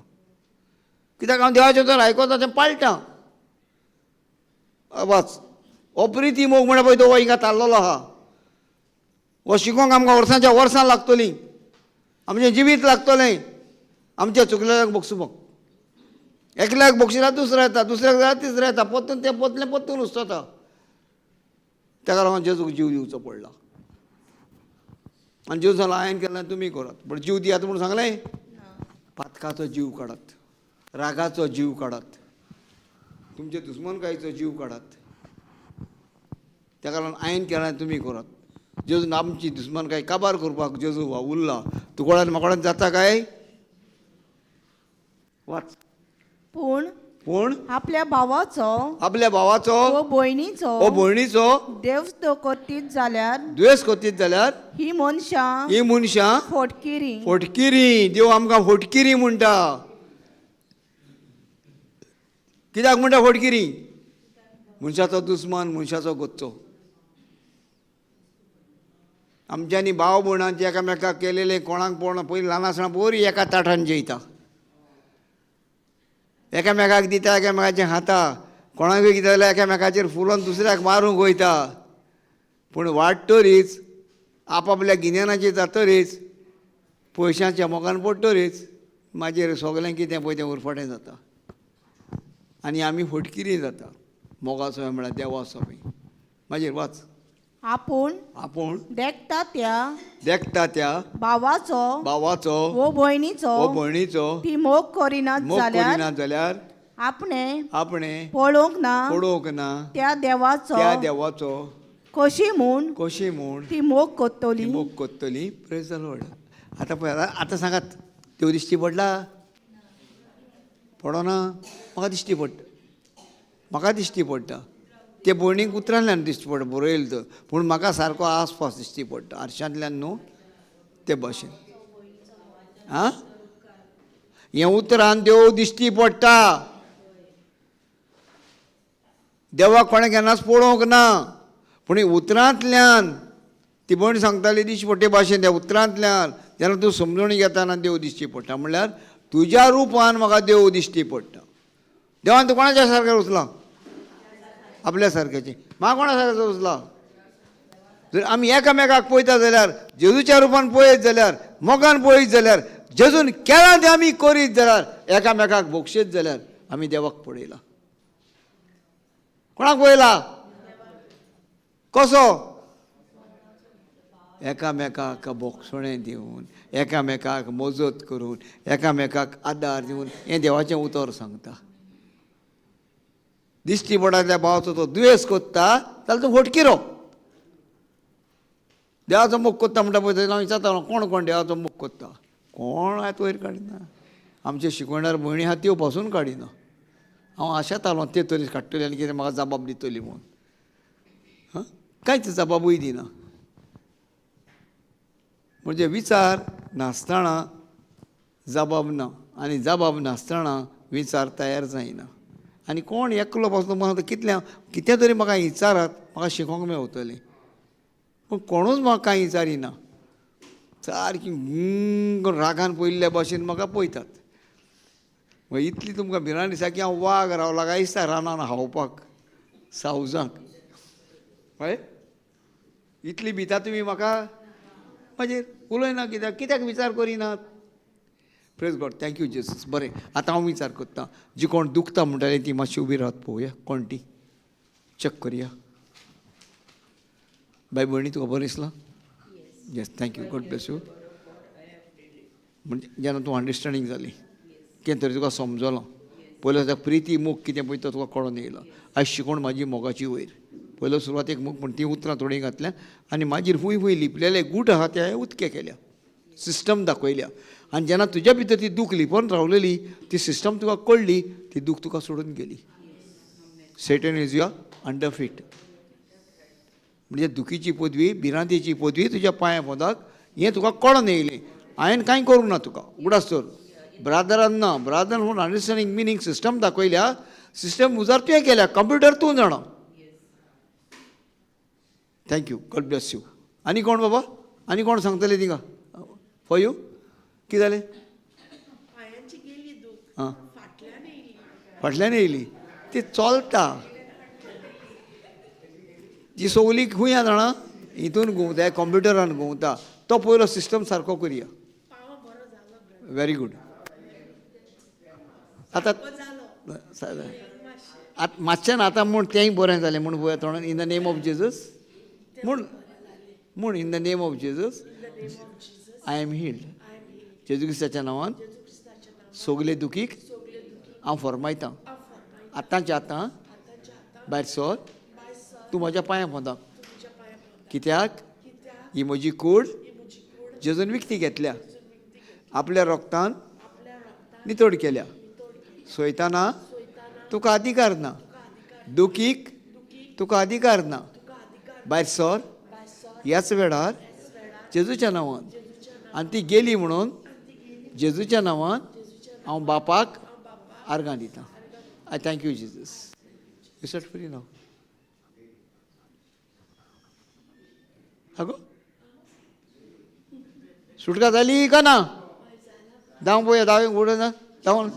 कित्याक हांव देवाचें तर आयकता तें पाळटा. वाच अप्रिती मोग म्हणल्यार पळय तो हिंगा ताल्लोलो आहा. हो शिकोवंक आमकां वर्सांच्या वर्सां लागतलीं, आमचें जिवीत लागतलें, आमच्या चुकलेल्याक बक्षुपाक. एकल्याक बक्षिता दुसरो येता, दुसऱ्याक जाल्यार तिसरो येता, परतून तें पोतलें परतून उस्तता. ताका लागून जेजूक जीव दिवचो पडला. आनी जेजू सांगला हांवें केन्ना तुमी करात, पूण जीव दियात म्हूण सांगलें. पातकाचो जीव काडात, रागाचो जीव काडात, तुमचे दुस्मनकायेचो जीव काडात. ताका लागून हांवें केलां तुमी करात. जेजून आमची दुस्मनकाय काबार करपाक जेजू वावुरला. तूं कोणान म्हाका जाता काय? वाच. पूण पूण आपल्या भावाचो आपल्या भावाचो वो भयणीचो वो भयणीचो देव करतीत जाल्यार द्वेस करतीत जाल्यार ही मनशां ही मनशां फोटकिरी. फोटकिरी. देव आमकां फोटकिरी म्हणटा. कित्याक म्हणटा फोटकिरी? मनशाचो दुस्मान, मनशाचो गोच्चो. आमच्यांनी भाव भयणांचे एकामेकाक केलेलें कोणाक पळोवना. पयलीं ल्हान आसतना बरी एका ताटान जेयता, एकामेकाक दिता, एकामेकाचें खाता, कोणाकूय कितें जाल्यार एकामेकाचेर फुलोवन दुसऱ्याक मारूंक वयता. पूण वाडटरीच आपापल्या गिन्यानाचेर जातरीच, पयशांच्या मोगान पडटरीच मागीर सगलें कितें पळय तें उरफाटें जाता आनी आमी फटकिरी जाता. मोगाचो म्हळ्यार देवाचो बी. मागीर वाच. आपूण आपूण देखता त्या देखता त्या भावाचो भावाचो वो भयणीचो वो भयणीचो ती मोग करिनात मोग जाल्यार करिनात जाल्यार आपणे आपणे पळोवंक ना पळोवंक ना त्या देवाचो त्या देवाचो कशी म्हूण कशी म्हूण ती मोग करतली. ती मोग करतली. Praise the Lord. आतां पळय, आतां सांगात, देव दिश्टी पडला? पडना? म्हाका दिश्टी पडटा, म्हाका दिश्टी पडटा. ते भयणीक उतरांतल्यान दिश्टी पडटा, बरयलें तर, पूण म्हाका सारको आसपास दिश्टी पडटा, आरशांतल्यान न्हू ते भाशेन. आं, हें उतरान देव दिश्टी पडटा. देवाक कोणें केन्नाच पळोवंक ना, पूण उतरांतल्यान ती भयण सांगताली दिश्टी पडटे भाशेन. त्या उतरांतल्यान जेन्ना तूं समजून घेता देव दिश्टी पडटा, म्हणल्यार तुज्या रुपान म्हाका देव दिश्टी पडटा. देवान तूं कोणाच्या सारकें रुचला? आपल्या सारक्याचें. म्हाका कोणा सारकें रुचला? जर आमी एकामेकाक पळयता जाल्यार, जेजूच्या रुपान पळयत जाल्यार, मोगान पळयत जाल्यार, जेजून केलां तें आमी करीत जाल्यार, एकामेकाक बक्षीत जाल्यार आमी देवाक पळयला. कोणाक पळयला? कसो? एकामेकाक बोगसणें दिवन, एकामेकाक मजत करून, एकामेकाक आदार दिवन. हें देवाचें उतर सांगता. दिश्टी पडटा त्या भावाचो तो दुयेंस करता जाल्यार तूं फटकिरो. देवाचो मोग करता म्हणटा पळय, हांव विचारता कोण कोण देवाचो मोग करता? कोण हात वयर काडिना. आमचे शिकवणार भयणी आहा त्यो पासून काडिना. हांव आशेतालो ते तरी काडटली आनी कितें म्हाका जबाब दितली म्हणून. हां, कांयच जबाबूय दिना. म्हणजे विचार नासतना जबाब ना आनी जबाब नासतना विचार तयार जायना. आनी कोण एकलो बसलो म्हाका कितलें कितें तरी म्हाका विचारात, म्हाका शिकोवंक मेवतलें, पूण कोणूच म्हाका कांय विचारिना. सारकी रागान पयिल्ल्या भाशेन म्हाका पळयतात. मागीर इतली तुमकां भिरांत दिसता की हांव वाग रावला काय दिसता रानान हावपाक सावजांक. हय, इतली भिता तुमी म्हाका? मागीर उलयना कित्याक, कित्याक विचार करिनात? Praise God, thank you Jesus. बरें, आतां हांव विचार करतां. जी कोण दुखता म्हणटाली ती मातशी उबी रावत पळोवया, कोण ती चॅक करया. बाय भयणी, तुका बरें दिसलां? Yes, thank you, God bless you. म्हणजे जेन्ना तूं अंडरस्टँडींग जाली, कितें तरी तुका समजलो. पयलो आतां प्रिती मोग कितें पळय तो तुका कळोन येयलो. आयज शिकोण म्हाजी मोगाची वयर. पयलो सुरवातेक मोग म्हण तीं उतरां थोडीं घातल्या आनी मागीर फूंय फूंय लिपलेले गूट आहा ते हांवें उदके केल्या, सिस्टम दाखयल्या. आनी जेन्ना तुज्या भितर ती दूख लिपोवन रावलेली ती सिस्टम तुका कळ्ळी, ती दूख तुका सोडून गेली. Satan is your under feet. म्हणजे दुखीची पदवी, भिरांतीची पदवी तुज्या पांया पोंदाक, हें तुका कळोन येयलें. हांवें कांय करूंक ना तुका, उगडास दवर. ब्रादरान ना, ब्रादर म्हणून अंडरस्टँडींग मिनींग सिस्टम दाखयल्या, सिस्टम उजार तुवें केल्या, कंप्युटर तूं जाणा. Thank you, God bless you. आनी कोण बाबा, आनी कोण सांगतले तिंगा फॉर you? कितें जालें? पांयांची गेली दूख, आं, फाटल्यान येयली. फाटल्यान येयली ती चलता. जी सगली खंय आहा जाणा, हितून घुंवता, कंप्युटरान घुंवता. तो पयलो सिस्टम सारको करया. पाव बरो जालो. Very good. आतां जालो आतां मातशें ना, आतां म्हूण तेंय बरें जालें म्हूण पळय तोंडान in the name of Jesus म्हूण, म्हूण in the name of Jesus I am healed. जेजू क्रिस्ताच्या नांवान सगले दुखीक हांव फरमायतां, आतांच्या आतां भायर सर, तूं म्हज्या पांयां पोंदाक. कित्याक ही म्हजी कूड जेजून विकती घेतल्या, आपल्या रोगतान नितळ केल्या. सोयताना तुका अधिकार ना, दुखीक तुका अधिकार ना, भायर सर ह्याच वेळार जेजूच्या नांवान. आनी ती गेली म्हणून जेजूच्या नांवान हांव बापाक आर्गां दितां. I thank you Jesus. You set free now. आगो सुटका जाली का ना? धांव पळोवया, धांव उडना, धांवन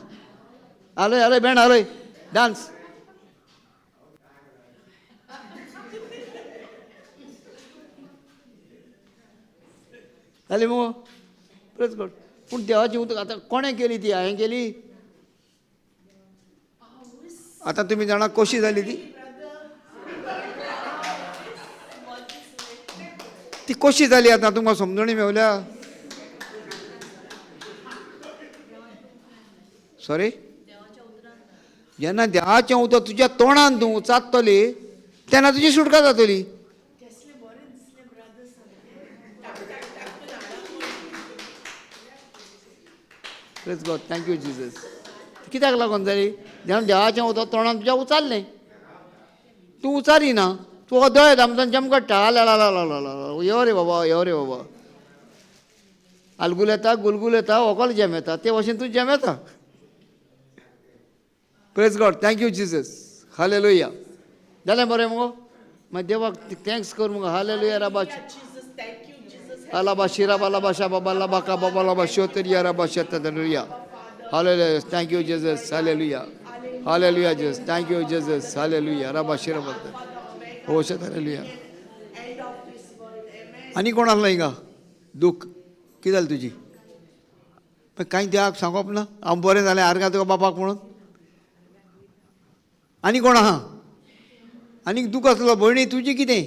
आलय आलय बँड आलय डान्स. जालें मुगो? Praise God. पूण देवाची उदक आतां कोणें केली ती? हांवें केली? आतां तुमी जाणा कशी जाली ती? ती कशी जाली आतां तुमकां समजणी मेवल्या? सॉरी, जेन्ना देवाचें उदक तुज्या तोंडान तूं उचारतली तेन्ना तुजी सुटका जातली. Praise God, thank you Jesus. कित्याक लागून जाली? जेन्ना देवाचें उदक तोंडान तुज्या उचारलें, तूं उचारिना, तूं दोळे धांपता जमकट्टा, आला यो रे बाबा, यो रे बाबा, आलगुल येता, गुलगुल येता, व्हंकल जेम येता, ते भशेन तूं जेम येता. Praise God, thank you Jesus. Hallelujah. जालें बरें मुगो? मागीर देवाक thanks कर मुगो. हालेलुया. राबा अलाबा शिराबा लाबा शाबा बालाबा काबा बालाबा शोतरिया राबा शतरिया. Hallelujah, thank you Jesus. Hallelujah, hallelujah Jesus, thank you Jesus. Hallelujah राबा शिराबा हो शत हालेलुया. आनी कोण आसलो हिंगा दूख कितें जालें तुजी? कांय देवाक सांगप ना, हांव बरें जालें आर्गां तुका बापाक म्हणून. आनी कोण आहा? आनीक दूख आसलो भयणी तुजी कितें?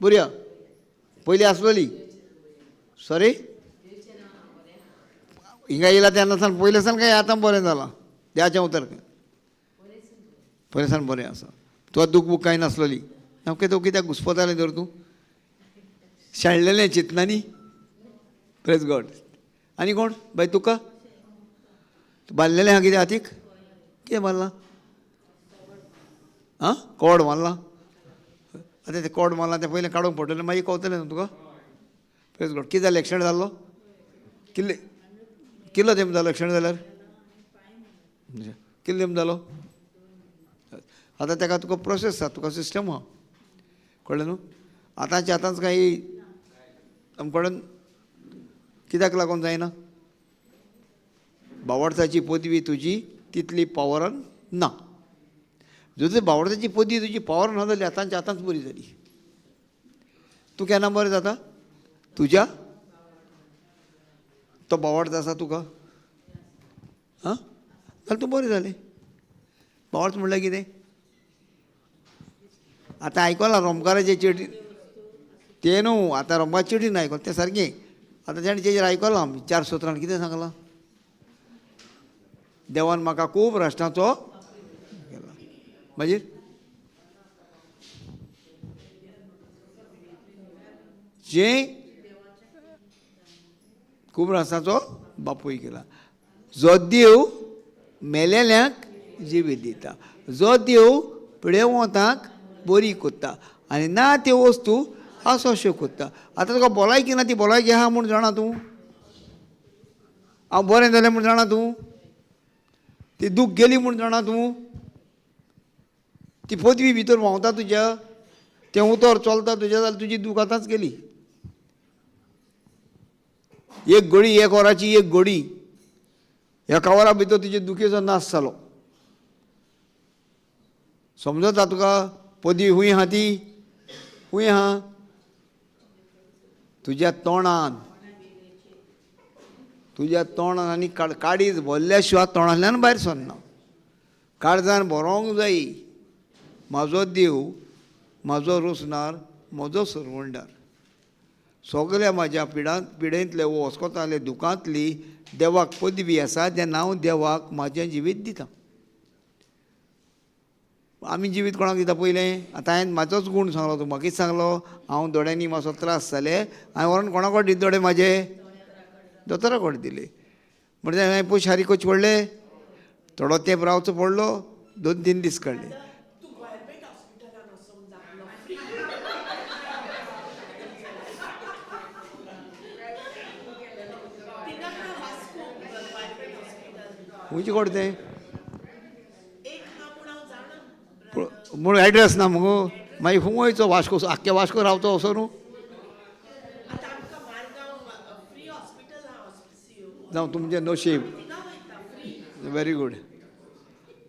बरया पयलीं आसलोली. सॉरी, हिंगा येयला तेन्ना सान पयलें सान काय आतां बरें जालां? देवाचें उतर पयलें सान बरें आसा. तुका दूख बूख कांय नासलोली? ओके, तूं कित्याक घुस्पतालें तर? तूं शेणलेलें चिंतना न्ही. Praise God. आनी कोण बाय तुका बांदलेलें आहा कितें हातीक? कितें मारलां? आं, कोड मारलां. आतां तें कोड मारलां तें पयलें काडूंक पडटलें, मागीर कवतलें न्हू तुका. Praise God. कितें जालें? एक्सिडंट जाल्लो? किल्ले कितलो तेंप जालो एक्सिडंट जाल्यार? कितलो तेंप जालो? आतां ताका तुका प्रोसेस आसा, तुका सिस्टम आहा, कळ्ळें न्हू? आतांचे आतांच कांय आमकडन कित्याक लागून जायना? बावडताची पदवी तुजी तितली पावरान ना. जर बावडताची पदवी तुजी पावर ना जाली, आतांचे आतांच बरी जाली. तूं केन्ना बरें जाता? तुज्या तो बावडत आसा तुका, आं, जाल्यार तूं बरें जालें. बावडत म्हणल्यार कितें? आतां आयकलां रोमकाराचे चिटी तें न्हू, आतां रोमकार चिटीन आयकलां तें सारकें. आतां तेणें तेजेर आयकलां आमी 4 सूत्रान कितें सांगलां? देवान म्हाका खूब राष्ट्रांचो केला. मागीर जें खूब राष्ट्रांचो बापूय केला. जो देव मेलेल्यांक जिवीत दिता, जो देव पिडेवंतांक बरी कोत्ता आनी ना त्यो वस्तू आसो अश्यो कोत्ता. आतां तुका भलायकी ना, ती भलायकी आहा म्हूण जाणा तूं? हांव बरें जालें म्हूण जाणा तूं? ती दूख गेली म्हूण जाणा तूं? ती पदवी भितर व्हांवता तुज्या, तें उतर चलता तुज्या, जाल्यार तुजी दूख आतांच गेली. एक घडी, एक वराची एक घडी, एका वरा भितर तुजे दुखेचो नाश जालो. समजता तुका? पदवी खूंय आहा ती? खूंय आहा? तुज्या तोंडान, तुज्या तोंडान आनी काडीच भरल्या शिवाय तोंडांतल्यान भायर सरना. काळजान भरोंक जाय, म्हाजो देव, म्हाजो रोसणार, म्हजो सरवणदार, सगल्या म्हाज्या पिडेंतले वस्कोतांतले दुकांतली देवाक पदवी आसा, तेन्ना हांव देवाक म्हाजें जिवीत दिता. आमी जिवीत कोणाक दिता पयलें? आतां हांवें म्हाजोच गूण सांगलो, तूं म्हाका कितें सांगलो? हांव दोळ्यांनी मातसो त्रास जाले, हांवें व्हरोन कोणा कडेन दिले दोळे म्हाजे? दोतोरा कडेन दिले. म्हणजे हांवें पयशे सारके करचे पडले, थोडो तेंप रावचो पडलो, 2-3 दीस काडले. खंयचे कडेन तें? म्हूण एड्रेस ना मुगो, मागीर खूंय वयचो? वास्को, आख्खे वास्को रावतो असो न्हू. जावं तुमचें नशीब, व्हेरी गूड.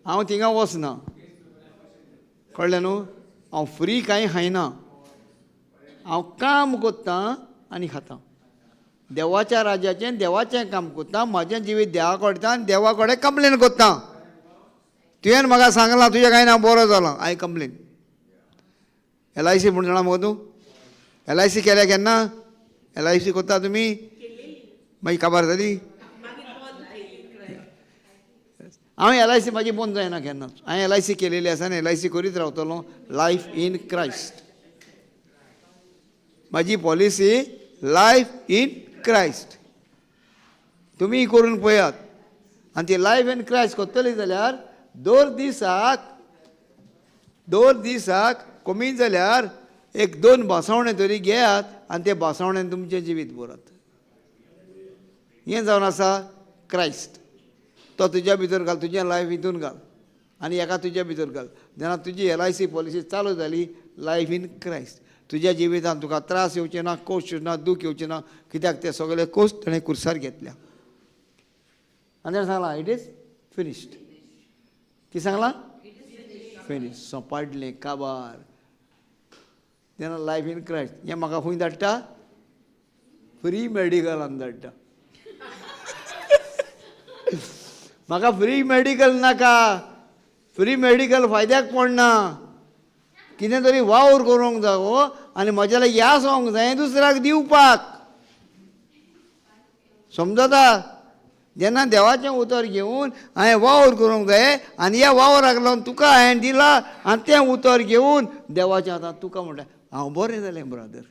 हांव थिंगा वचना, कळ्ळें न्हू? हांव फ्री कांय खायना, हांव काम कोत्तां आनी खाता. देवाच्या राज्याचें देवाचें काम कोत्ता, म्हाजें जिवीत देवा कडेन आनी देवा कडेन कंप्लेन कोत्ता. तुवें म्हाका सांगलां तुजें कांय ना बरो जालां, हांवें कंप्लेन. LIC म्हूण जाणा मगो तूं? LIC केल्या केन्ना? LIC कोत्ता तुमी? मागीर काबार जाली? हांव LIC म्हाजी बंद जायना केन्नाच. हांवें LIC केलेली आसा आनी LIC करीत रावतलो. लायफ इन क्रायस्ट म्हाजी पॉलिसी, लायफ इन क्रायस्ट. तुमी करून पळयात. आनी ती लायफ इन क्रायस्ट करतली जाल्यार दर दिसाक कमी जाल्यार 1-2 भासावणे तरी घेयात आनी ते भासावण्यान तुमचें जिवीत भरात. हें जावन आसा क्रायस्ट. तो तुज्या भितर घाल, तुजें लायफ हितून घाल आनी एका तुज्या भितर घाल. जेन्ना तुजी LIC policy चालू जाली, लायफ इन क्रायस्ट, तुज्या जिवितान तुका त्रास येवचे ना, कोश्ट ना, दूख येवचे ना, कित्याक ते सगळे कोश्ट ताणें कुर्सार घेतल्या. आनी ताणें सांगलां it is finished. कितें सांगलां? फिनिश्ड, सोंपाडलें, काबार. तेन्ना लायफ इन क्रायस्ट हें म्हाका खंय धाडटा? फ्री मेडिकलान धाडटा. म्हाका फ्री मेडिकल नाका, फ्री मेडिकल फायद्याक पडना. कितें तरी वावर करूंक जावो आनी म्हज्या लागीं आसोंक जाय दुसऱ्याक दिवपाक. समजता? जेन्ना देवाचें उतर घेवन हांवें वावर करूंक जाय आनी ह्या वावराक लागून तुका हांवें दिलां आनी तें उतर घेवन देवाचें आतां तुका म्हणटा हांव बरें जालें ब्रदर.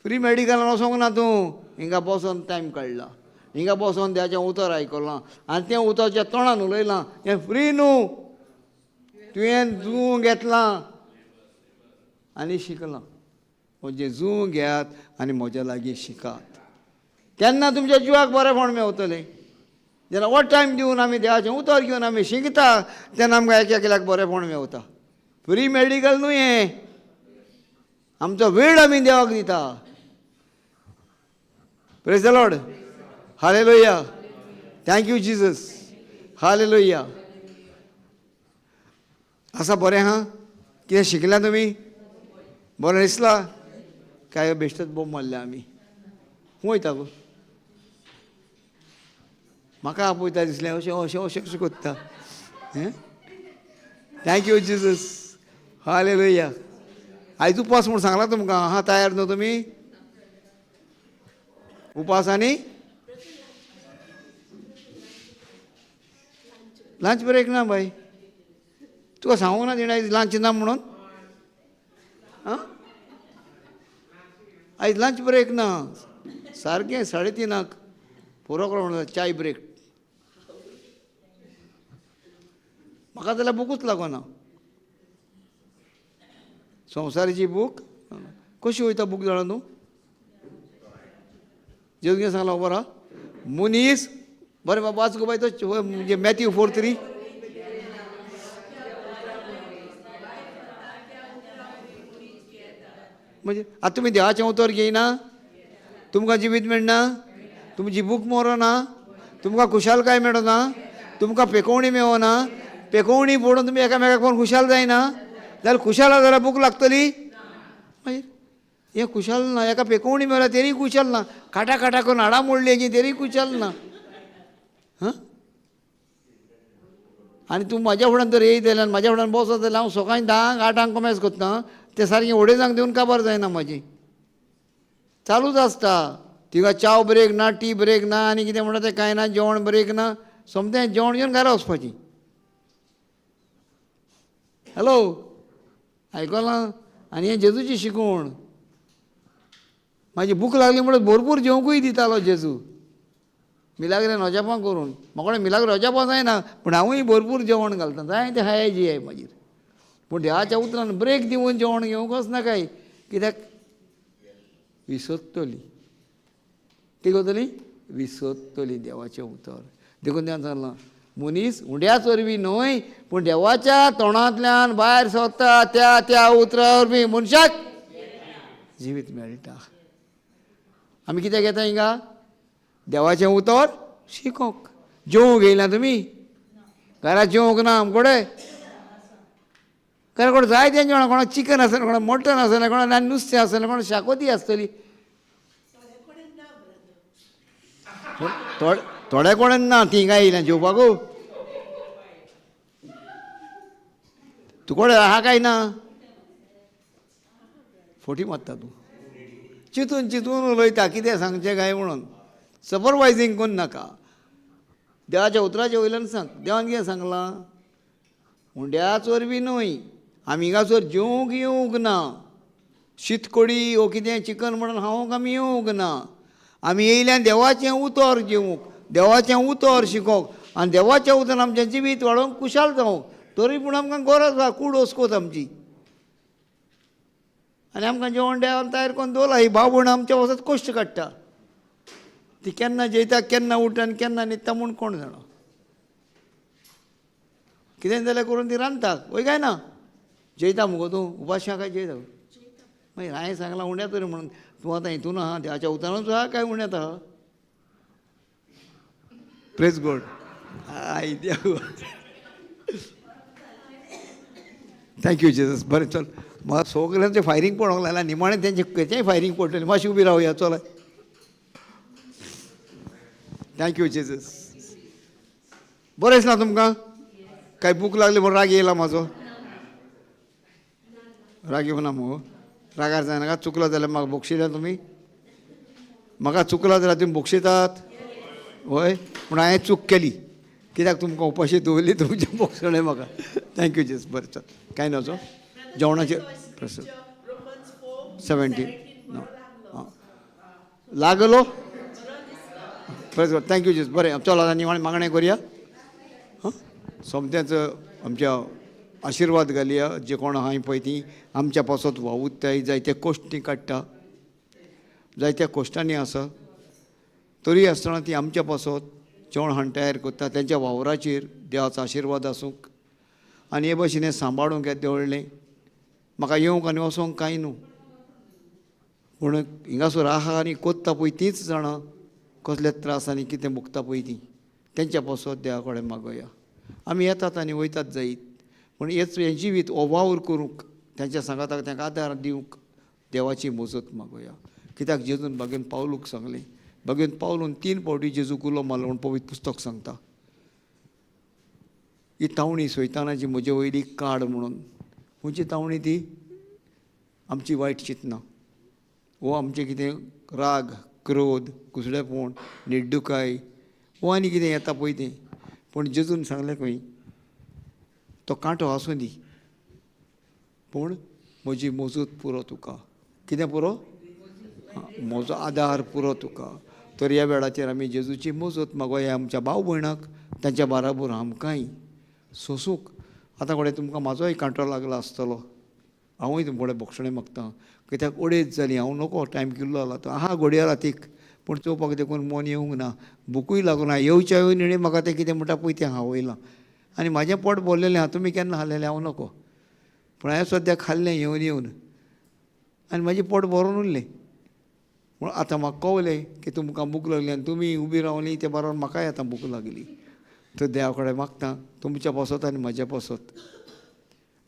फ्री मेडिकलान वचोंक ना तूं, हिंगा बसोन टायम काडला, हिंगा बसोन देवाचें उतर आयकलां आनी तें उतरच्या तोंडान उलयलां, हें फ्री न्हू, तुवें जूं घेतलां आनी शिकलां. म्हजें जूं घेयात आनी म्हज्या लागीं शिकात. तेन्ना तुमच्या जिवाक बरेंपण मेवतलें. जेन्ना हो टायम दिवन आमी देवाचें उतर घेवन आमी शिकता तेन्ना आमकां एक एकल्याक बरेंपण मेवता. फ्री मेडिकल न्हू हें, आमचो वेळ आमी देवाक दिता. Praise the Lord, hallelujah, thank you Jesus, hallelujah. आसा बरें आहा? कितें शिकल्या तुमी? बरें दिसलां? काय बेश्टेच बोम मारल्या आमी? खंय वयता गो? म्हाका आपयता दिसलें, अशें अशें अशें अशें कोत्ता. हें, thank you Jesus, hallelujah. आयज उपास म्हूण सांगलां तुमकां. आहा तयार न्हू तुमी? उपास आनी लंच ब्रेक ना बाय. तुका सांगूंक ना तिणें आयज लंच ना म्हणून? आं, आयज लंच ब्रेक ना. सारकें 3:30 पुरो म्हणटा चाय ब्रेक. म्हाका जाल्यार बुकूच लागना. संवसाराची बूक कशी वयता बूक जाणा न्हू? जेजून कितें सांगलां खबर आहा? मनीस बरें बाबा वाच गो बाय तो म्हणजे मॅथ्यू 4:3. म्हणजे आतां तुमी देवाचें उतर घेयना, तुमकां जिवीत मेळना, तुमची बूक मरना, तुमकां खुशालकाय मेळना, तुमकां पेकोवणी मेळना. पेकोवणी पडून तुमी एकामेकाक पळोवन खुशाल जायना जाल्यार खुशाल जाल्यार बूक लागतली. मागीर हें खुशाल ना, एका पेकोवणी मेळ्ळ्या तेरी खुशाल ना, काटा काटा करून हाडां मोडली हेजी तेरी खुशाल ना. हां, आनी तूं म्हाज्या फुड्यान तर येयत जाल्यार म्हाज्या फुड्यान बसत जाल्यार हांव सकाळीं 10 8 कोमेस करता, तें सारकें अडेजांक दिवन काबार जायना म्हाजी. चालूच आसता. थिंगा च्याव ब्रेक ना, टी ब्रेक ना, आनी कितें म्हणटा तें कांय ना, जेवण ब्रेक ना. सोमतें जेवण घेवन घरा वचपाची. हॅलो, आयकलां? आनी हें जेजूची शिकवण. म्हाजी भूक लागली म्हणून भरपूर जेवंकूय दितालो जेजू, मिलाग्रेन अजापां करून. म्हाका मिलाग्र अजापां जायना, पूण हांवूय भरपूर जेवण घालता, जाय तें खाय जियाय मागीर. पूण देवाच्या उतरान ब्रेक दिवन जेवण घेवंक वचनाकाय, कित्याक विसरतली. ती करतली विसरतली देवाचें उतर. देखून देवान सांगलां, मनीस उंड्याच वरवीं न्हय पूण देवाच्या तोंडांतल्यान भायर सरता त्या त्या उतरा वरवीं मनशाक जिवीत मेळटा. आमी कित्याक येता हिंगा? देवाचें उतर शिकोवंक. जेवंक येयला तुमी? घरा जेवंक ना आमकोडे? घरा कोण जाय तें जेवण, कोणाक चिकन आसतलें, कोणाक मटन आसतलें, कोणाक नुस्तें आसतलें, कोणाक शाकोती आसतली. थोडे कोण ना ती हिंगा येयल्या जेवपाकू. तूं कोण आहा काय ना? फोटी मारता तूं, चिंतून चिंतून उलयता कितें सांगचें काय म्हणून. सुपरवायजींग करून नाका. देवाच्या उतराच्या वयल्यान सांग. देवान कितें सांगलां? उंड्याच वरवीं न्हय, आमी हिंगासर जेवंक येवंक ना, शीतकडी वो कितें चिकन म्हणून खावंक आमी येवंक ना. आमी येयल्यान देवाचें उतर जेवंक, देवाचें उतर शिकोवंक, आनी देवाचें उतर आमचें जिवीत वाडोवंक, खुशाल जावंक. तरी पूण आमकां गरज आसा, कूड वस्कोत आमची. आनी आमकां जेवण देवान तयार करून दवरलां. ही बाबूण आमच्या वचत कश्ट काडटा, ती केन्ना जेयता, केन्ना उठता आनी केन्ना न्हिदता म्हूण कोण जाणा. कितें जाल्यार करून ती रांदता, वय काय ना? जेयता मुगो तूं उपाशी काय जेयता? मागीर हांवें सांगलां उण्या तरी म्हणून, तूं आतां हितून आहा, देवाच्या उतरानूच आहा काय उण्यात आहा? प्रेज गॉड. I देव, thank you Jesus. बरें चल, म्हाका सगळ्यांचें फायरींग पळोवंक लागलें, निमाणें तेंचें खंयचेंय फायरींग पडटलें. मातशी उबी रावया, चल. Thank you Jesus. बरें दिसलां तुमकां? काय भूक लागली म्हूण राग येयला म्हाजो? राग येवना मुगो? रागार जायनाका. चुकलो जाल्यार म्हाका बक्षिता तुमी? म्हाका चुकला जाल्यार तुमी बक्षितात? हय, पूण हांवें चूक केली, कित्याक तुमकां उपाशी दवरली, तुमचें बक्षणें म्हाका. Thank you Jesus. बरें चल, कांय नजो. जेवणाचेर प्रश्न 17 लागलो. Thank you Jesus. बरें चल, आतां निमाणें मागणें करुया. हां, सोमतेंच आमच्या आशिर्वाद घालया. जे कोण आहाय पळय ती आमच्या पासत वावुरताय, जायते कश्टी काडटा, जायत्या कश्टांनी आसा. तरी आसतना ती आमच्या पासत जेवण हाडून तयार करता. तेंच्या वावराचेर देवाचो आशिर्वाद आसूंक आनी हे भशेन हें सांबाळूंक येता व्हडलें. म्हाका येवंक आनी वचोंक कांय न्हू, पूण हिंगासर आहा आनी कोत्ता पळय तींच जाणां कसले त्रास आनी कितें भोगता पळय तीं. तेंच्या पासत देवा कडेन मागोया. आमी येतात आनी वयतात जायत, पूण हेच हें जिवीत हो वावर करूंक तेंच्या सांगाताक तांकां आदार दिवंक देवाची मजत मागोया. कित्याक जेजून बागेन पावलूक सांगलें, बागेन पावलून 3 फावटी जेजूक उलो मारलो म्हूण पवित्र पुस्तक सांगता. ही तावणी सैतानाची म्हजे वयली काड म्हणून. खंयची तावणी ती? आमची वायट चिंतनां, वो आमचें कितें राग, क्रोध, कुसडेपण, निड्डुकाय, वो आनी कितें येता पळय तें. पूण जेजून सांगलें खंय तो कांटो आसूं दी, पूण म्हजी मजूत पुरो तुका. कितें पुरो? म्हजो आदार पुरो तुका. तर ह्या वेळाचेर आमी जेजूची मजत मागोया आमच्या भाव भयणाक, तांच्या बाराबर आमकांय सोंसूंक. आतां कडेन तुमकां म्हाजोय कांटो लागला आसतलो, हांवूय तुमचे कडेन भोगसणें मागता, कित्याक अडेज जाली, हांव नको टायम किल्लो जाला तो आहा घोडयार हातीक, पूण चोवपाक देखून मन येवंक ना, बुकूय लागूं ना, येवच्या येवन येणी म्हाका तें कितें म्हणटा पळय तें हांव वयलां आनी म्हाजें पोट भरलेलें आहा, तुमी केन्ना खाल्लेलें हांव नको, पूण हांवें सद्याक खाल्लें येवन येवन आनी म्हाजें पोट भरून उरलें. पूण आतां म्हाका कवलें की तुमकां भूक लागली आनी तुमी उबी रावली ते बरोबर म्हाकाय आतां भूक लागली. तर देवा कडेन मागता तुमच्या पासत आनी म्हज्या पासत.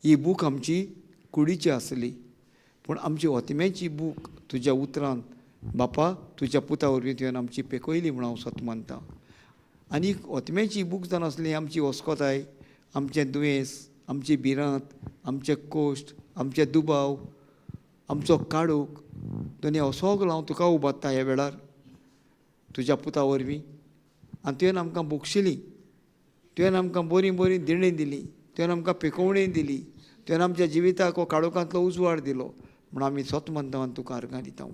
ही भूक आमची कुडीची आसली, पूण आमची ओतम्याची भूक तुज्या उतरान बापा तुज्या पुता वरवीं तुवें आमची पेकयली म्हूण हांव सत मानता. आनी ओतम्याची भूक जावन आसली आमची वस्कोताय, आमचें दुयेंस, आमची भिरांत, आमचे कोश्ट, आमचे दुबाव, आमचो काडूक दोनी हो सगलो हांव तुका उबारता ह्या वेळार तुज्या पुता वरवीं. आनी तुवें आमकां बक्षिली, तुवें आमकां बरीं बरीं दिणीं दिली, तुवें आमकां पिकोवणी दिली, तुवें आमच्या जिविताक हो काळोखांतलो उजवाड दिलो म्हूण आमी सत मानता आनी तुका अर्गां दिता.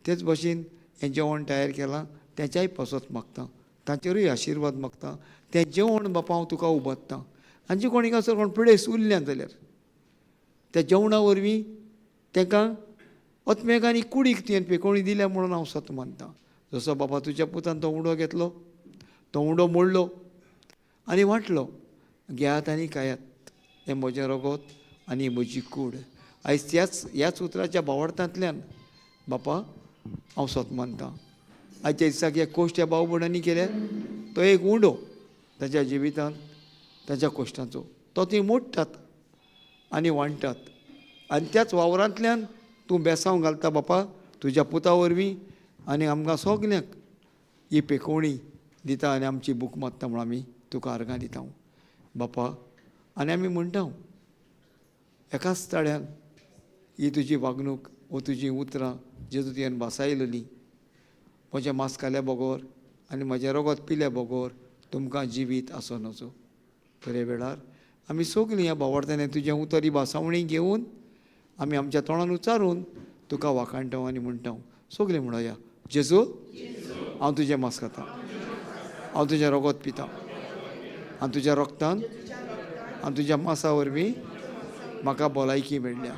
तेच भशेन हें जेवण तयार केलां तेच्याय पासत मागता, ताचेरूय आशिर्वाद मागता. तें जेवण बापा हांव तुका उबारता. आनी जे कोण हिंगासर कोण पिडेस्त उरल्यान जाल्यार त्या जेवणा वरवीं तांकां ओतमेक आनी कुडीक तुवें पेकोवणी दिल्या म्हणून हांव सत मानता. जसो बाबा तुज्या पुतान तो उंडो घेतलो, तो उंडो मोडलो आनी वांटलो, घेयात आनी खायात, हें म्हजें रगत आनी म्हजी कूड. आयज त्याच ह्याच उतराच्या भावार्थांतल्यान बापा हांव सत मानता. आयच्या दिसाक ह्या कोश्ट ह्या भाव भयणांनी केल्या तो एक उंडो ताच्या जिवितांत ताच्या कोश्टांचो, तो ती मोडटात आनी वांट्टात आनी त्याच वावरांतल्यान तूं बेसांव घालता बापा तुज्या पुता वरवीं आनी आमकां सगल्यांक ही पेकोवणी दिता आनी आमची भूक मागता म्हूण आमी तुका अर्गां दिता बापा. आनी आमी म्हणटा एकाच ताळ्यान ही तुजी वागणूक वो तुजी उतरां जेजू तुवें भासायलेली, म्हजें मांस खाल्या बगर आनी म्हजें रगत पिल्या बगर तुमकां जिवीत आसूं नजो. तर ह्या वेळार आमी सगलीं ह्या भावार्थान तुजें उतर ही भासावणी घेवन आमी आमच्या तोंडान उच्चारून तुका वाखाणटा आनी म्हणटा. सगलीं म्हणोया, जेजू हांव तुजें मांस खाता, हांव तुजें रगत पिता आनी तुज्या रगतान आनी तुज्या मांसा वरवीं म्हाका भलायकी मेळ्ळ्या,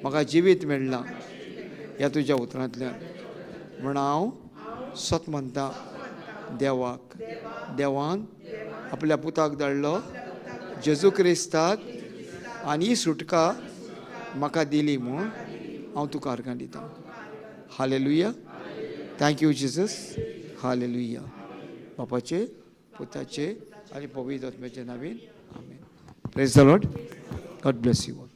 म्हाका जिवीत मेळ्ळां ह्या तुज्या उतरांतल्यान म्हूण हांव सत मानता. देवाक, देवान आपल्या पुताक धाडलो जेजू क्रिस्ताक आनी ही सुटका म्हाका दिली म्हूण हांव तुका अर्गां दितां. Hallelujah, thank you Jesus, hallelujah. बापाचे, पुताचे आनी पवित्र आत्म्याचे नांवान आमेन. Praise the Lord, God bless you all.